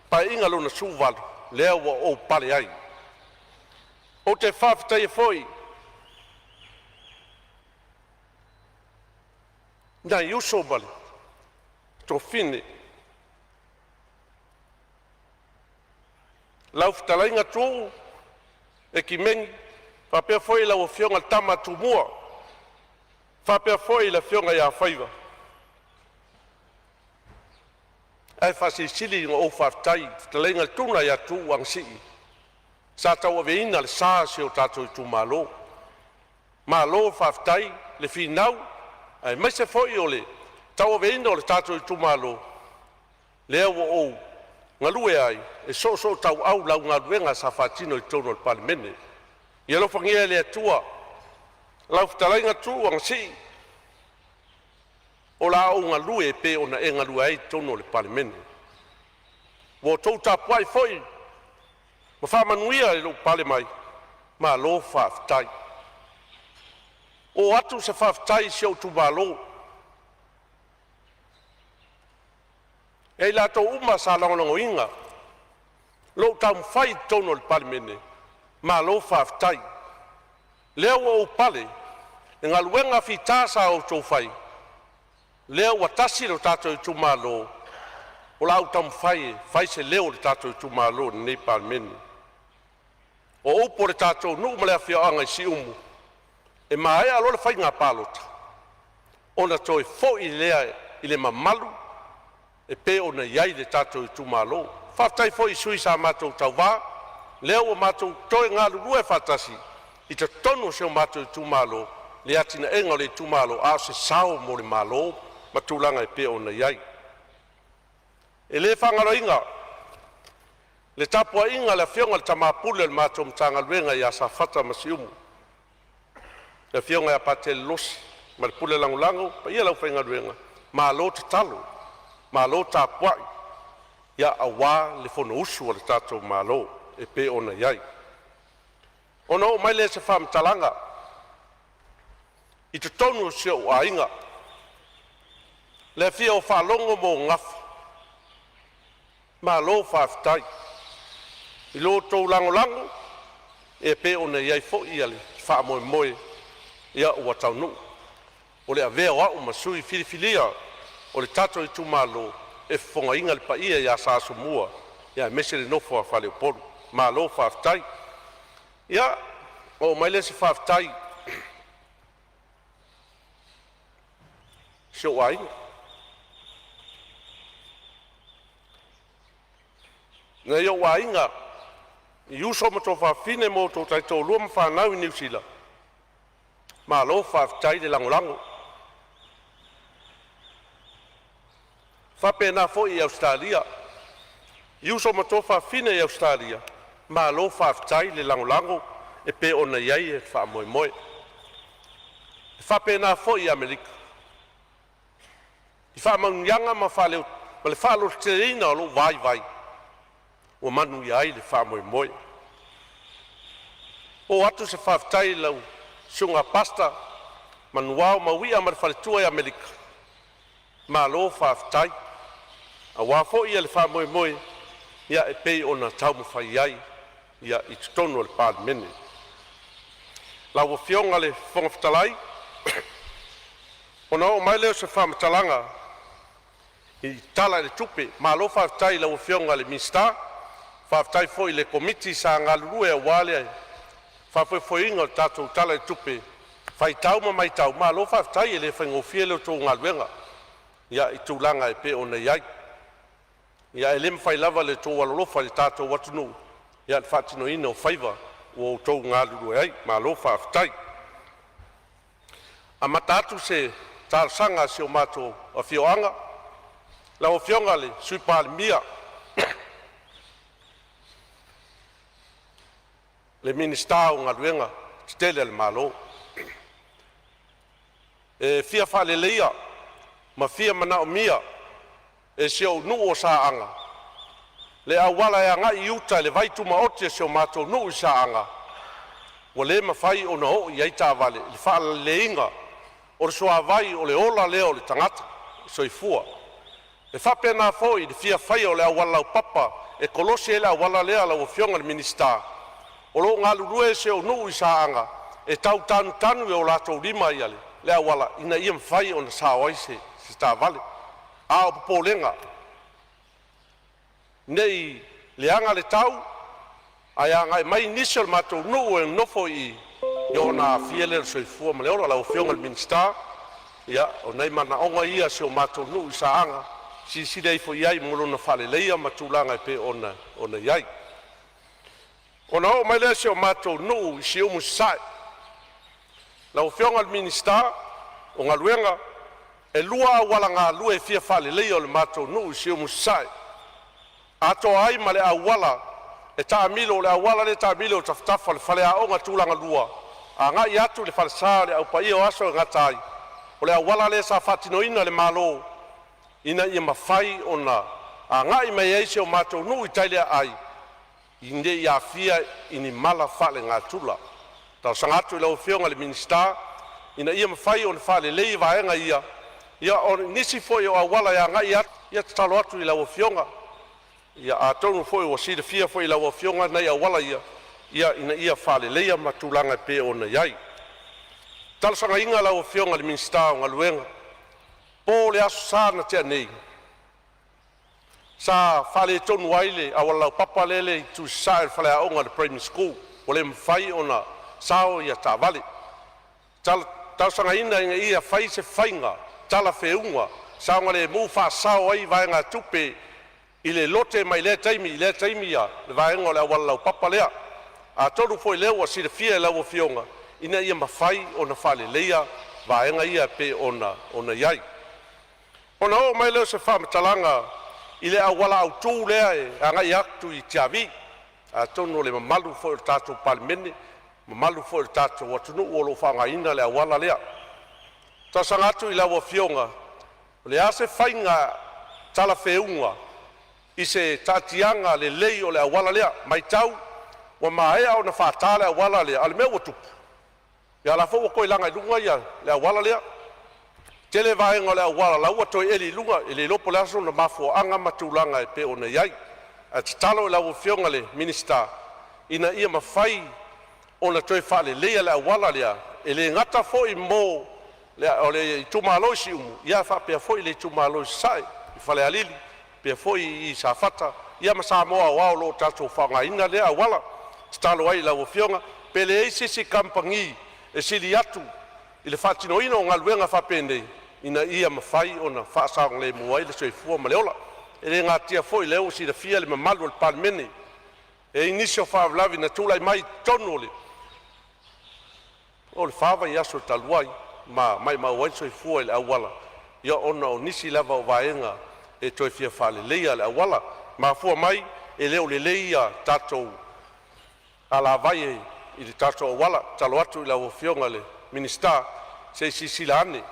Paeaiga lona XVIII lea ua ou pale ai. Ou te faafetaia foi nai uso ma afafine, lau fetalaiga Tuuu Ekimeni faapea foi lau afioga i le tama a Tumua, faapea foi le afioga ia Faiva. Ae faasilisili ona ou faafetai i le fetalaiga i le Tuna ia Tuuu Anasii sa tauaveina le sa o si o tatou itumalo. Malo faafetai le finau aemaise foi o le tauaveina o le tatou itumalo, lea ua ou galue ai e soosootauau lau galuega sa faatino i totonu o le Palemene. Ia alofagia e le Atua lau fetalaiga Tuuu Anasii, o le a ou galue e pei ona e galue ai i totonu o le Palemene. Ua outou tapuai foi ma faamanuia i lou pale mai, malo faafetai. Oo atu se faafetai i si ou itumalo ia i latou uma sa lagolagoina Lou taumafai i totonu o le Palemene, malo faafetai. Lea ua ou pale i le galuega fita sa outou fai, lea ua tasi lo tatou itumalo, o le a ou taumafai e fai se leo o le tatou itumalo i lenei Palemene. O upu o le tatou nuu ma le afioaga i Siumu, e maea loa le faiga palota ona toe foi lea i le mamalu e pei ona i ai le tatou itumalo. Faafetai foi i sui sa matou tauva, lea ua matou toe galulue faatasi i totonu o si o matou itumalo i le atinaeina o le itumalo, a o se sao mo le Malo ma tulaga e pei ona i ai. E le faagaloina le tapuaiga a le afioga i le Tama Pule o le matou Matagaluega ia Safata ma Siumu, le afioga ia Patele Losi ma le pule lagolago, le paia o le aufaigaluega, malo tatalo, malo tapuai aua le Fonousu a lo tatou Malo e pei ona i ai. Ona oo mai lea o se faamatalaga i totonu o si ou aiga, le afio o Faalogo ma ou Gafa, malo faafetai i lo outou lagolago e pei ona i ai foi le faamoemoe ua taunuu o le avea o au ma sui filifilia o le tatou itumalo e fofogaina le paia ia Sa Asomua aemaise le nofo a faleupolu. Malo faafetai. Ia, ona oo mai lea o se faafetai i si ou aiga, nai ou aiga i uso ma tuafafine ma outou taitoalua ma fanau i Niu Sila, malo faafetai le lagolago. E faapena foi i Ausetalia i uso ma tuafafine i Ausetalia, malo faafetai le lagolago e pei ona i ai le faamoemoe. E faapena foi i Amerika i faamanuiaga ma le faalototeleina o lou vaivai ua manuia ai le faamoemoe. Oo atu se faafetai i lau susuga Pastor Manuao Mauia ma le faletua i Amerika, malo faafetai aua foi le faamoemoe e pei ona taumafai ai i totonu o le Palemene. Lau Afioga i le Fofoga Fetalai, ona oo mai lea o se faamatalaga i le Tala o le Tupe. Malo faafetai i lau Afioga i le Minisita, faafetai foi i le Komiti sa galulue aua le faafoefoeina o le tatou Tala o le Tupe, faitau ma matau, malo faafetai. E le faigofie la outou galuega i tulaga e pei ona i ai. Ae le mafai lava le tou alolofa i le tatou atunuu i le faatinoina o faiva ua outou galulue ai. Malo faafetai. Amata atu se talosaga a si o matou afioaga, lau Afioga i le Sui Palemia, le Minisita o Galuega Tetele a le Malo. E fia faaleleia ma fia manaomia e si ou nuu o Saaga le auala e agai i uta i le vai tumaoti a si o matou nuu i Saaga ua le mafai ona oo i ai taavale i le faaleleiga o le suavai o le ola lea o le tagata soifua. E faapena foi le fia faia o le auala laupapa e kolosi ai le auala lea lau Afioga i le Minisita. O lo o galulue si ou nuu i Saaga e tau tanutanu e o latou lima le auala ina ia mafai ona sao ai se taavale. A o popolega, ne i leaga le tau ae agai mai nisi o le matou nuu e nonofo i i ona aafia lea o le soifua ma le ola. Lau Afioga i le Minisita, ia o nai manaoga ia o si o matou nuu i Saaga, silasila ifo i ai mo lona faaleleia ma tulaga e pei ona i ai. Ona oo mai lea i si o matou nuu i Siumu Sasae. Lau Afioga i le Minisita o Galuega, e lua auala galue e fia faaleleia o le matou nuu i Siumu Sasae, atoa ai ma le auala e taamilo, le auala lea e taamilo i tafatafa o le faleaoga tulagalua agai atu i le falesa o le Au Paia o Aso e Gata ai. O le auala lea sa faatinoina e le Malo ina ia mafai ona agai mai ai si o matou nuu i tai le aai ne i aafia i ni mala faalenatura. E talosaga atu i lau Afioga i le Minisita ina ia mafai ona faalelei vaega ia, o nisi foi o auala e agai atu, ia e tatalo atu i lau Afioga. Ia atonu foi ua silafia foi e lau Afioga nai auala ia, ia ina ia faaleleia ma tulaga e pei ona iai. E talosagaina lau Afioga i le Minisita o Galuega, po o le Aso Sa na tea nei, sa faaletonu ai le auala laupapa lea e i le itu i sasae o le faleaoga o le Primary School, ua le mafai ona sao ia taavale. E talosagaina ina ia fai se faiga talafeauga saogalemu faasao ai vaegatupe i le lote mai lea taimi i lea taimi le vaega o le auala laupapa lea. Atonu foi o lea ua silafia e lau Afioga ina ia mafai ona faaleleia vaega ia e pei ona i ai. Ona oo mai lea o se faamatalaga i le auala autu lea e agai atu i Tiavi. Atonu o le mamalu foi o le tatou Palemene, mamalu foi o le tatou atunuu o lo o faaaogaina le auala lea. E talosaga atu i lau Afioga, o le a se faiga talafeauga i se taatiaga lelei o le auala lea? E matau ua maea ona faata le auala lea, a o le mea ua tupu, ia o la foi ua toe laga i luga le auala lea. E tele vaega o le auala o la ua toe eli i luga, e le iloa po o le a sona mafuaaga ma tulaga e pei ona i ai. Ae tatalo i lau Afioga i le Minisita ina ia mafai ona toe faaleleia le auala lea, e le gata foi mo le itumalo i Siumu, ae faapea foi le itumalo i Sasae i Falealili faapea foi Safata ia ma Samoa aoao o lo o tatou faaaogaina lea auala. E tatalo ai i lau Afioga pe leai se isi kamupani e sili atu i le faatinoina o galuega faapenei ina ia mafai ona faasaogalemu ai le soifua ma le ola. E le natia foi o lea ua silafia e le mamalu o le Palemene, e i ai nisi o faalavelave na tulai mai i totonu o le 4 vaiaso talu ai ma maumau ai le soifua i le auala, ia ona o nisi lava o vaega e toe fia faaleleia le auala. E mafua mai e le o lelei ia tatou alavai i le tatou auala. E tatalo atu i lau Afioga i le Minisita se i silasila ane.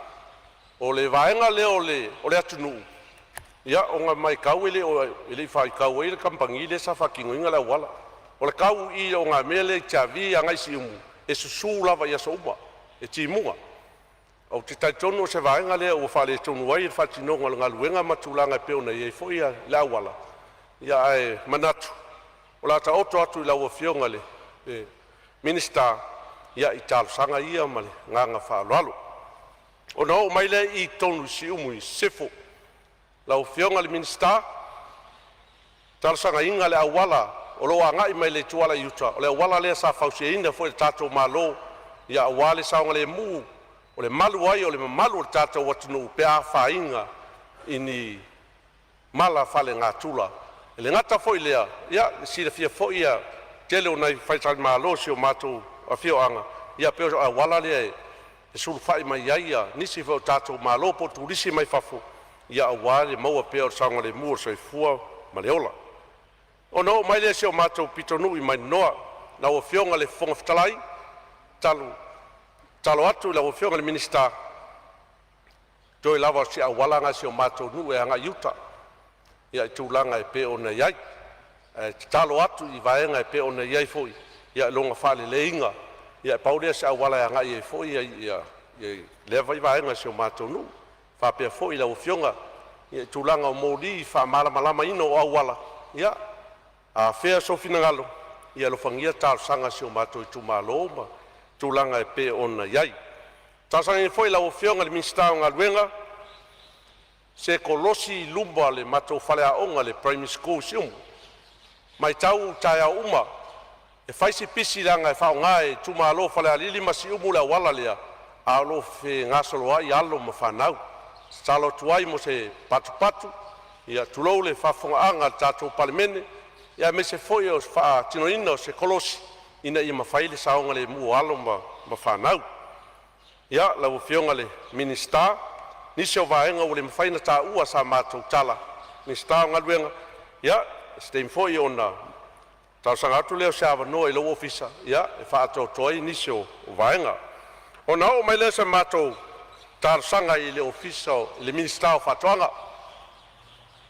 O le vaega lea o le atunuu, ia ona e matau e le i faitau ai le kamupani lea sa faatinoina le auala. O le tau i i ogamea lea i Tiavi agai Siumu, e susu lava i aso uma, e timuga. Ou te talitonu o se vaega lea ua faaletonu ai le faatinoga o le galuega ma tulaga e pei ona i ai foi le auala, ia ae manatu o le a taoto atu i lau Afioga i le Minisita i talosaga ia ma le agaga faaaloalo. Ona oo mai lea i totonu i Siumu i Sisifo. Lau Afioga i le Minisita, e talosagaina le auala o lo o agai mai le itu ala i uta, o le auala lea sa fausiaina foi e le tatou Malo aua le saogalemu o le malu ai o le mamalu o le tatou atunuu pe a afaina i ni mala faalenatura. E le gata foi i lea, ia e silafia foi le tele o nai faletalimalo o si o matou afioaga, ia pei o le auala lea e sulufai mai ai nisi foi o tatou malo po o turisi mai fafo aua le maua pea o le saogalemu o le soifua ma le ola. Ona oo mai lea i si o matou pitonuu i Maninoa, lau Afioga i le Fofoga Fetalai, e tatalo atu i lau Afioga i le Minisita, toe lava o si auala lena o si o matou nuu e agai i uta i tulaga e pei ona i ai. Ae tatalo atu i vaega e pei ona i ai foi lona faaleleiga, ia pau lea o se auala e agai ai foi lea vaega o si o matou nuu. E faapea foi lau Afioga i tulaga o moli i le faamalamalamaina o auala, ia afea sou finagalo, ia alofagia talosaga a si o matou itumalo ma tulaga e pei ona i ai. E talosagaina foi e lau Afioga i le Minisita o Galuega se kolosi i luma o le matou faleaoga le Primary School i Siumu. E matau i taeao uma e fai si pisi leaga e faaaoga e itumalo o Falealili ma Siumu le auala lea, a o lo o fegasoloai alo ma fanau. E tatalo atu ai mo se patupatu, tulou le faafofogaaga a le tatou Palemene, aemaise foi o le faatinoina o se kolosi ina ia mafai le saogalemu o alo ma fanau. Ia, lau Afioga i le Minisita, o nisi o vaega ua le mafai ona taua e sa matou tala, Minisita o Galuega, ia o se taimi foi ona talosaga atu lea o se avanoa i lou ofisa e faaatoatoa ai nisi o vaega. Ona oo mai lea o sa matou talosaga i le Minisita o Faatoaga.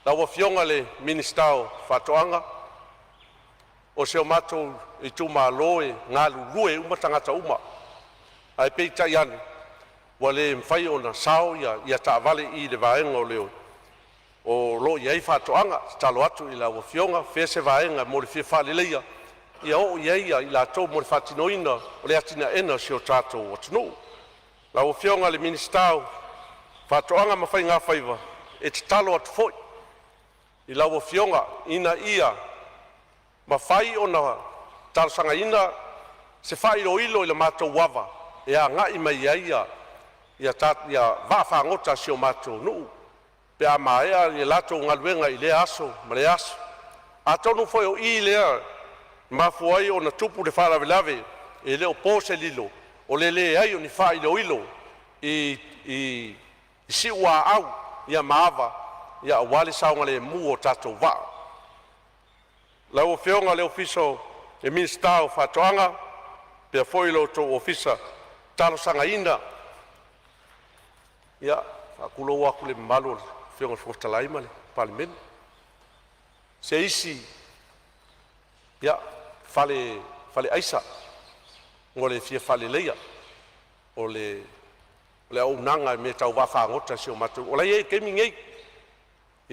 Lau Afioga i le Minisita o Faatoaga, o si o matou itumalo e galulue uma tagata uma, ae peitai ane ua le mafai ona sao ia taavale i le vaega o le o lo o i ai faatoaga. E tatalo atu i lau Afioga, fea se vaega mo le fia faaleleia ia oo i ai i latou mo le faatinoina o le atinaeina o si o tatou atunuu. Lau Afioga i le Minisita o Faatoaga ma Faiga Faiva, e tatalo atu foi i lau Afioga ina ia mafai ona talosagaina se faailoilo i le matou ava e agai mai ai ia vaafagota a si o matou nuu pe a maea le latou galuega i lea aso ma lea aso. Atonu foi o i lea e mafua ai ona tupu le faalavelave, e le o po se lilo o le leai o ni faailoilo i Siuaau ma ava aua le saogalemu o tatou vaa. Lau Afioga i le Minisita o Faatoaga faapea foi lo outou ofisa, e talosagaina, e faatulou atu i le mamalu o le Afioga i le Fofoga Fetalai ma le Palemene, se isi fale aisa mo le fia faaleleia o le auaunaga i mea tau vaafagota i si o matou nuu. O la e i ai i le taimi nei,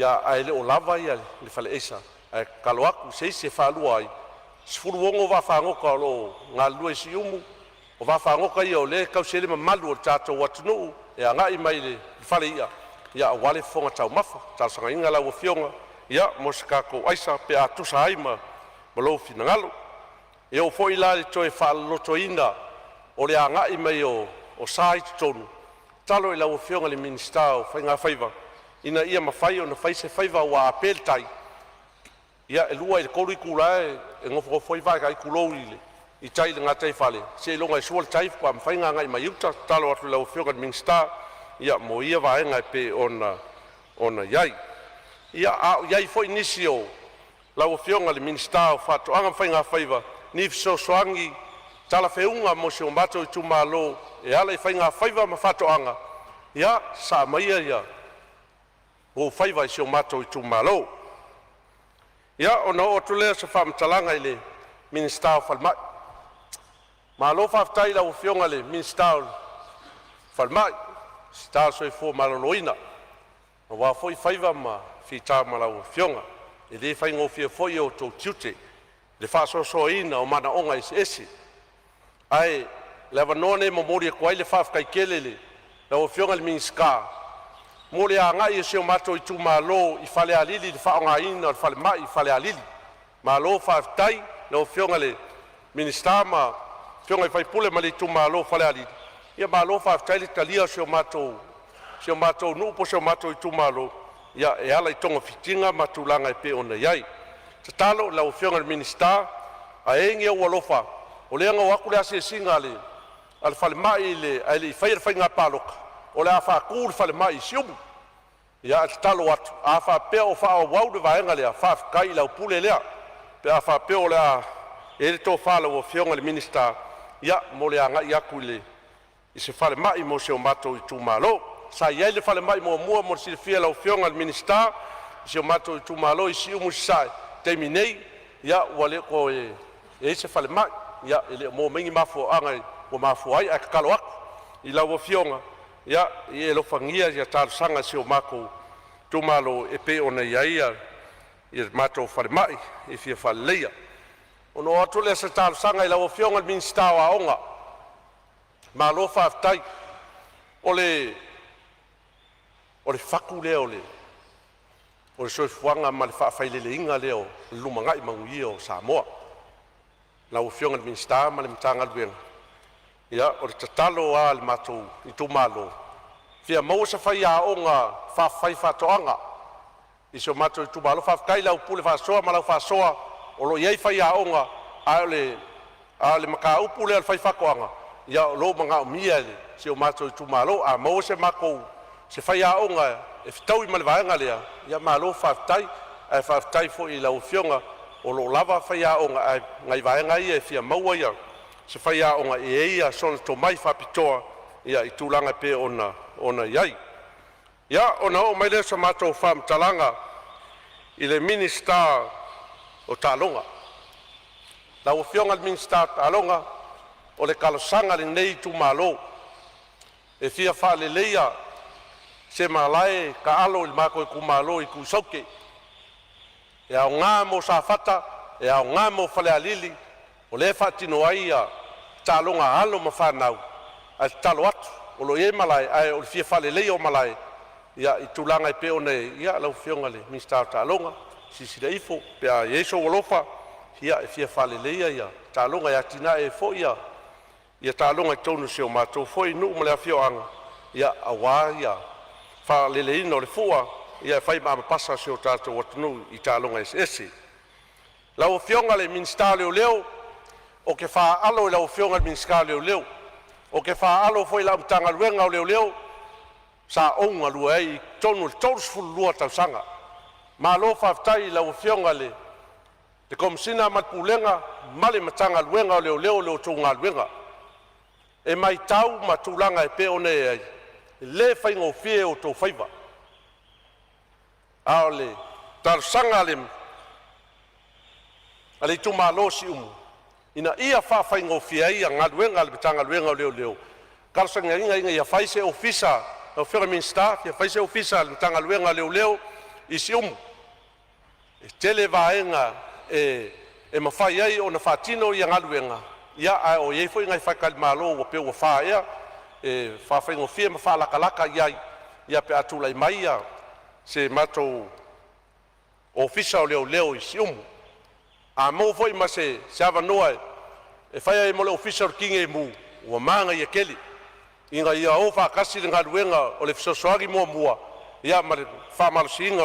ae le o lava le faleaisa. Ae tatalo atu i se isi e faalua ai, e 16 vaafagota o lo o galulue i Siumu. O vaafagota ia o lea e tausi ai le mamalu o le tatou atunuu e agai mai i le fale i'a aua le fofoga taumafa. E talosagaina lau afioga mo se tatou aisa pe a tusa ai ma lou finagalo. E oo foi la i le toe faalolotoina o le agai mai o sa i totonu, e tatalo i lau Afioga i le Minisita o Faiga Faiva ina ia mafai ona fai se faiga, aua a pe le tai, ia e 2 i le 3 itula e nofonofo ai vaa, tulou, i tai i le gataifale seiloga e sua le tai faatoa mafai ona agai mai i uta. Tatalo atu i lau Afioga i le Minisita mo ia vaega e pei ona i ai. Ia, a o i ai foi nisi o lau Afioga i le Minisita o Faatoaga ma Faiga Faiva ni fesoasoani talafeauga mo si o matou itumalo e ala i faigafaiva ma faatoaga, ia sasaa maia ou faiva i si o matou itumalo. Ia, ona oo atu lea o se faamatalaga i le Minisita o Falemai. Malo faafetai i lau Afioga i le Minisita o Falemai, Minisita o le Soifua Maloloina, aua foi faiva ma fita ma lau afioga. E le faigofie foi outou tiute i le faasoasoaina o manaoga eseese. Ae o le avanoa lenei e momoli atu ai le faafetai tele i lau Afioga i le Minisita mo le agai o si o matou itumalo i Falealili i le faaaogaina o le falemai i Falealili. Malo faafetai i lau Afioga i le Minisita ma afioga i sui usufono ma le itumalo o Falealili. Ia malo faafetai le talia o si o matou nuu po o si o matou itumalo e ala i togafitiga ma tulaga e pei ona i ai. Tatalo i lau Afioga i le Minisita, a i ai ni ou alofa, o lea na o atu le asiasiga a le falemai ae le i faia le faiga palota, o le a faatu le falemai i Siumu. Ia ae tatalo atu, a faapea o faaauau le vaega lea, faafetai i lau pule lea pe a faapea o le a i ai le tofa a lau Afioga i le Minisita mo le agai atu i se falemai mo si o matou itumalo. Sa i ai le falemai muamua mo le silafia e lau Afioga i le Minisita i si o matou itumalo i Siumu Sasae, i le taimi nei ua le toe i ai se falemai. E le o maua mai ni mafuaaga ua mafua ai, ae tatalo atu i lau Afioga ia e alofagia ia talosaga a si o matou itumalo e pei ona i ai le matou falemai e fia faaleleia. Ona oo atu lea o se talosaga i lau Afioga i le Minisita o Aoga, malo faafetai. O le fatu lea o le soifuaga ma le faafaileleina lea o le lumanai manuia o Samoa. Lau Afioga i le Minisita ma le Matagaluega, ia o le tatalo lava a le matou itumalo, e fia maua se faiaoga faifaifaatoaga i si o matou itumalo. Faafetai i lau pule faasoa ma lau faasoa o lo o i ai faiaoga, a o le mataupu lea o le faifaatoaga, ia o lo o manaomia e si o matou itumalo. A maua se faiaoga e fetaui ma le vaega lea, ia malo faafetai. Ae faafetai foi i lau afioga o lo o lava faiaoga, ae o nai vaega ia e fia maua se faiaoga e i ai sona tomai faapitoa i tulaga e pei ona i ai. Ia, ona oo mai lea o se matou faamatalaga i le Minisita o Taaloga. Lau Afioga i le Minisita o Taaloga, o le talosaga a lenei itumalo e fia faaleleia. se malae taalo i le matou itumalo i Tuisaute, e aoga mo Safata, e aoga mo Falealili, o lea e faatino ai taaloga a alo ma fanau. Ae tatalo atu o lo o i ai malae, ae o le fia faaleleia o malae i tulaga e pei ona i ai. Lau Afioga i le Minisita o Taaloga, silasila ifo pe a i ai sou alofa e fia faaleleia ia taaloga e atinae ai foi ia taaloga i totonu o si o matou foi nuu ma le afioaga aua le faaleleia o le fua e fai ma avapasa o si o tatou atunuu i taaloga eseese. Lau Afioga i le Minisita o Leoleo, ou te faaalo i lau Afioga i le Minisita o Leoleo, ou te faaalo foi i lau Matagaluega o Leoleo sa ou galue ai i totonu o le 32 tausaga. Malo faafetai i lau Afioga i le Komesina ma le Pulega ma le Matagaluega o Leoleo i la outou galuega. E matau ma tulaga e pei ona i ai, e le faigofie outou faiva. A o le talosaga a le itumalo o Siumu, ina ia faafaigofie ai galuega a le Matagaluega o Leoleo, e talosagaina ina ia fai se Ofisa lau Afioga i le Minisita, fia fai se Ofisa o le Matagaluega o Leoleo i Siumu. E tele vaega e mafai ai ona faatino galuega, ae ua i ai foi nai faletalimalo ua pei ua fa ea e faafaigofie ma faalatalata i ai pe a tulai mai se matou Ofisa o Leoleo i Siumu. A maua foi ma se avanoa e fai ai ma Ofisa o le Tinei Mu, ua manaia tele ina ia o faatasi le galuega o le fesoasoani muamua ma le faamalosiina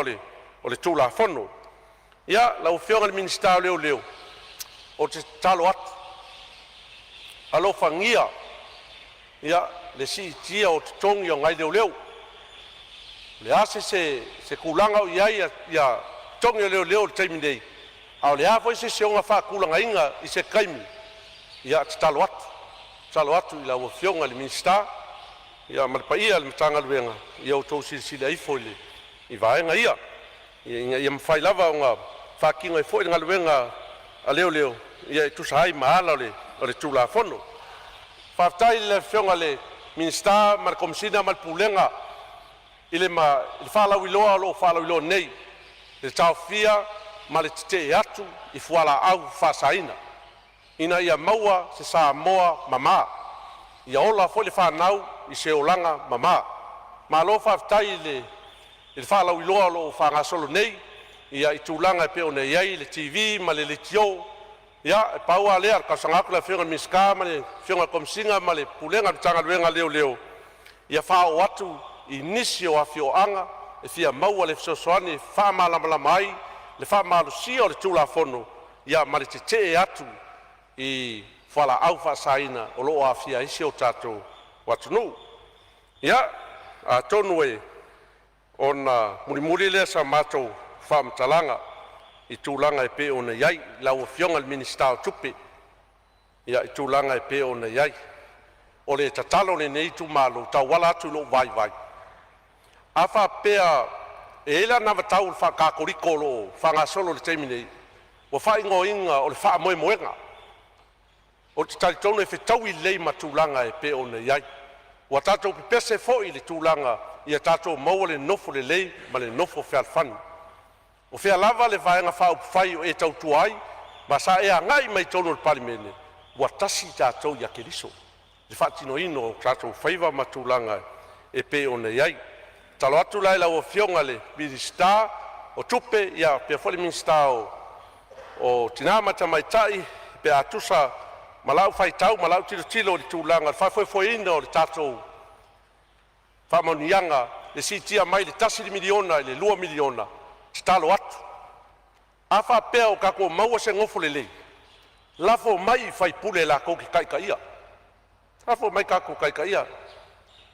o le Tulafono. Ia, lau Afioga i le Minisita o Leoleo, ou te tatalo atu, alofagia le siitia o totogi o nai leoleo. O le a se tulaga o i ai totogi o leoleo i le taimi nei, a o le a foi se isi ona faatulagaina i se taimi, ia tatalo atu, tatalo atu i lau Afioga i le Minisita ma le paia i le Matagaluega, ia outou silasila ifo i vaega ia, ina ia mafai lava ona faatino ai foi le galuega a leoleo e tusa ai ma ala o le Tulafono. Faafetai i le Afioga i le Minisita ma le Komesina ma le Pulega i le faalauiloa o lo o faalauiloa nei i le taofia ma le tetee atu i fualaau faasaina, ina ia maua se Samoa mama, ia ola foi le fanau i se olaga mama. Malo faafetai i le faalauiloa o lo o faagasolo nei i tulaga e pei ona i ai le TV ma le leitio. Ia e pau lava lea o le talosaga atu i le Afioga i le Minisita ma le Afioga i le Komesina ma le Pulega a le Matagaluega a Leoleo, ia faaoo atu i nisi o afioaga e fia maua le fesoasoani e faamalamalama ai le faamalosia o le Tulafono ma le tetee atu i fualaau faasaina o lo o aafia ai si o tatou atunuu. Ia, atonu ona mulimuli lea o sa matou faamatalaga i tulaga e pei ona i ai lau Afioga i le Minisita o Tupe i tulaga e pei ona i ai. O le tatalo a lenei itumalo e tauala atu i lou vaivai, a faapea e i ai le anavatau faa-Katoliko o lo o faagasolo i le taimi nei, ua faaigoaina o le faamoemoega. Ou te talitonu e fetaui lelei ma tulaga e pei ona i ai. Ua tatou pepese foi i le tulaga ia tatou maua le nofo lelei ma le nofo fealofani. O fea lava le Vaega Faaupufai o e tautua ai, ma sa e agai mai i totonu o le Palemene, ua tasi tatou ia Keriso i le faatinoina o tatou faiva ma tulaga e pei ona i ai. E tatalo atu la i lau Afioga i le Minisita o Tupe faapea foi le Minisita o Tina ma Tamaitai pe a tusa ma lau faitau ma lau tilotilo i le tulaga o le faafoefoeina o le tatou faamanuiaga i le siitia mai le $1 miliona i le $2 miliona. E tatalo atu, a faapea ua tatou maua se nofo lelei, lafo mai i faipule latou te taitaia, lafo mai tatou taitaia,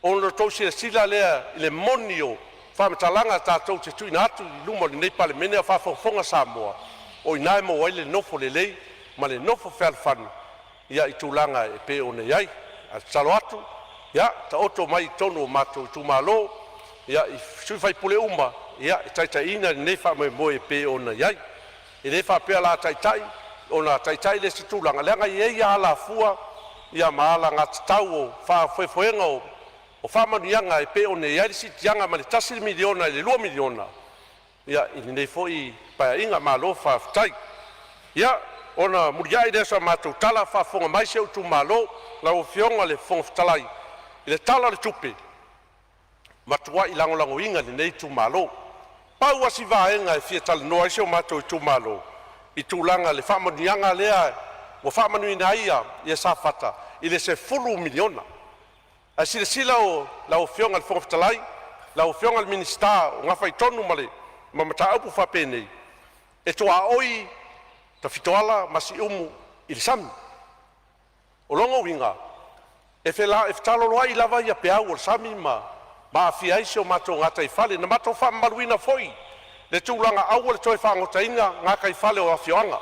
ona outou silasila lea i le moni o faamatalaga tatou te tuuina atu i luma o lenei Palemene a o faafogafoga Samoa. O i ina e maua ai le nofo lelei ma le nofo fealofani i tulaga e pei ona i ai. Ae tatalo atu, ia taoto mai i totonu o matou itumalo i sui usufono uma e taitaiina lenei faamoemoe e pei ona i ai. E le faapea o le a taitai ona taitai lea i se tulaga, leaga e i ai alafua ma alagatatau o faafoefoega o O faamanuiaga e pei ona i ai le siitiaga mai le $1 miliona i le $2 miliona ia i lenei foi Paeaiga. Malo faafetai. Ia, ona muliai lea o sa matou tala, faafofoga mai si ou itumalo, lau Afioga i le Fofoga Fetalai, i le Tala o le Tupe, e matuai lagolagoina e lenei itumalo. Pau lava si vaega e fia talanoa ai si o matou itumalo i tulaga i le faamanuiaga lea ua faamanuiaina ai ia Safata i le $10 miliona. Ae silasila lau Afioga i le Fofoga Fetalai, lau Afioga i le Minisita o gafa tonu ma mataupu faapenei, e tuaoi Tafitoala ma Siumu i le sami. O lona uiga e fetaloloai lava peau o le sami ma aafia ai si o matou gataifale. Na matou faamamaluina foi le tulaga aua le toe fagotaina gataifale o afioaga.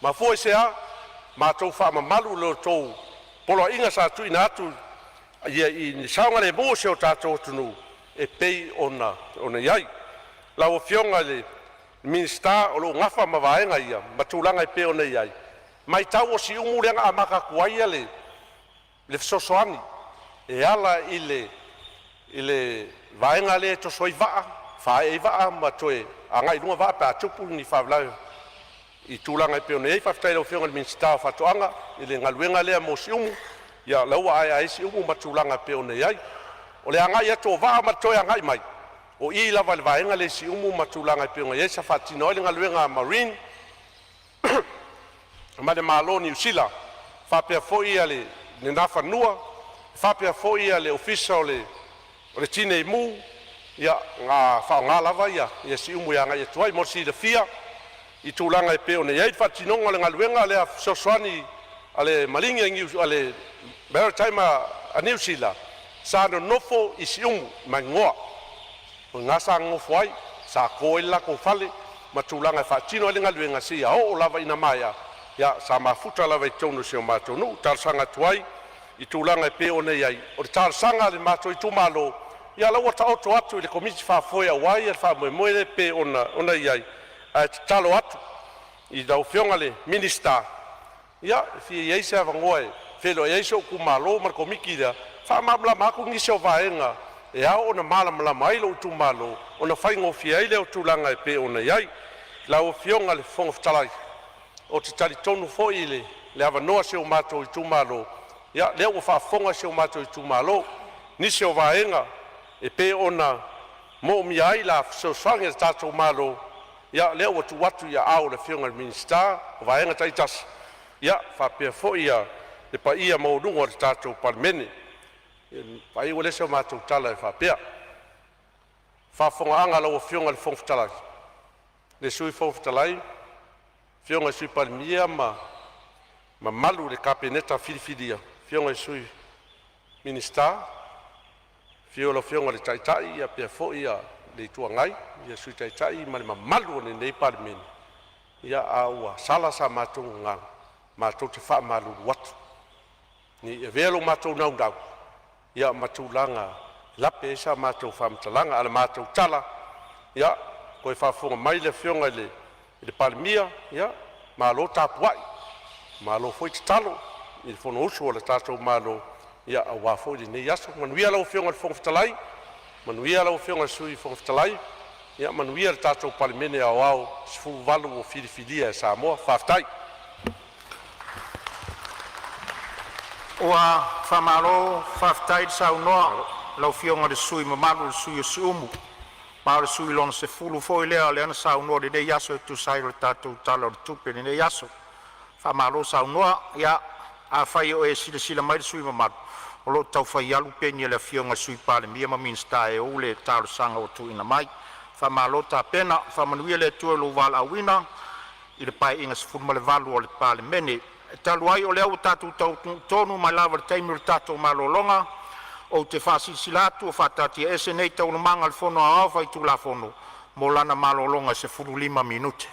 Mafua i se a? Matou faamamalu lo outou poloaiga sa tuuina atu i le saogalemu o si o tatou atunuu e pei ona i ai. Lau Afioga i le Minisita o lo o nafa ma vaega ia ma tulaga e pei ona i ai, matau o Siumu lea na amata atu ai le fesoasoani e ala i le vaega lea e toso ai vaa, faaee ai vaa ma toe agai i luga vaa pe a tupu ni faalavelave i tulaga e pei ona i ai. Faafetai i lau Afioga i le Minisita o Faatoaga i le galuega lea mo Siumu, ia o la ua aeae ai Siumu ma tulaga e pei ona i ai. O le agai atu o vaa ma le toe agai mai, o i lava i le vaega lea i Siumu ma tulaga e pei ona i ai sa faatino ai le galuega a Marine ma le Malo o Niu Sila, faapea foi le Nafanua, faapea foi le Ofisa o le Tinei Mu, ia na faaaoga lava Siumu e agai atu ai. Mo le silafia i tulaga e pei ona i ai le faatinoga o le galuega lea fesoasoani a le Maligi a le Maritime a Niu Sila, sa nonofo i Siumu Maninoa, o i ina sa nonofo ai, sa to ai le latou fale ma tulaga e faatino ai le galuega seia oo lava ina maea. Ia sa mafuta lava i totonu o si o matou nuu. E talosaga atu ai i tulaga e pei ona i ai. O le talosaga a le matou itumalo, ia o la ua taoto atu i le Komiti Faafoe aua le faamoemoe lea e pei ona i ai, ae tatalo atu i lau Afioga i le Minisita, ia, e fia i ai se avanoa e feiloai ai si ou itumalo ma le Komiti lea e faamalamalama atu nisi o vaega e ao ona malamalama ai lou itumalo ona faigofie ai lea o tulaga e pei ona i ai. Lau Afioga i le Fofoga Fetalai, ou te talitonu foi i le avanoa o si o matou itumalo, ia lea ua faafofoga si o matou itumalo i nisi o vaega e pei ona moomia ai la fesoasoani a le tatou Malo. Ia o lea ua tuu atu i aao o le Afioga i le Minisita o vaega taitasi, ia faapea foi le paia maualuga o le tatou Palemene. Ona faaiu lea o se matou tala e faapea, faafofogaaga a lau Afioga i le Fofoga Fetalai, le Sui Fofoga Fetalai, afioga i le Sui Palemia ma le mamalu i le Kapeneta filifilia, afioga i Sui Minisita, afio lau Afioga i le Taitai faapea foi le Itu Agai, le Sui Taitai ma le mamalu o lenei Palemene. Ia a ua sala sa matou gagana, matou te faamalulu atu, ne i avea lo matou naunau ia ma tulaga e lape ai sa matou faamatalaga. A o le matou tala, ia toe faafofoga mai le Afioga i le Palemia, ia malo tapuai, malo foi tatalo i le Fonousu a le tatou Malo aua foi lenei aso. Manuia lau Afioga i le Fofoga Fetalai, manuia lau Afioga i le Sui Fofoga Fetalai, ia manuia le tatou Palemene Aoao e 18 ua filifilia e Samoa. Faafetai. Ua faamalo faafetai le saunoa i lau Afioga i le sui usufono mamalu o le sui usufono o Siumu, ma o le sui usufono lona 10 foi lea na saunoa i lenei aso e tusa ai o le tatou Tala o le Tupe i lenei aso. Faamalo saunoa. Ia afai o e silasila mai le sui usufono mamalu, o lo o tau fai alu peni a le Afioga i le Sui Palemia ma Minisita e ou le talosaga ua tuuina mai. Faamalo tapena, faamanuia le Atua i lou valaauina i le Paeaiga 18 o le Palemene. E talu ai o lea ua tatou taunuu tonu mai lava i le taimi o le tatou malologa, ou te faasilasila atu ua faataatiaese nei Taualumaga a le Fono Aoao Faitulafono mo lana malologa e 15 minute.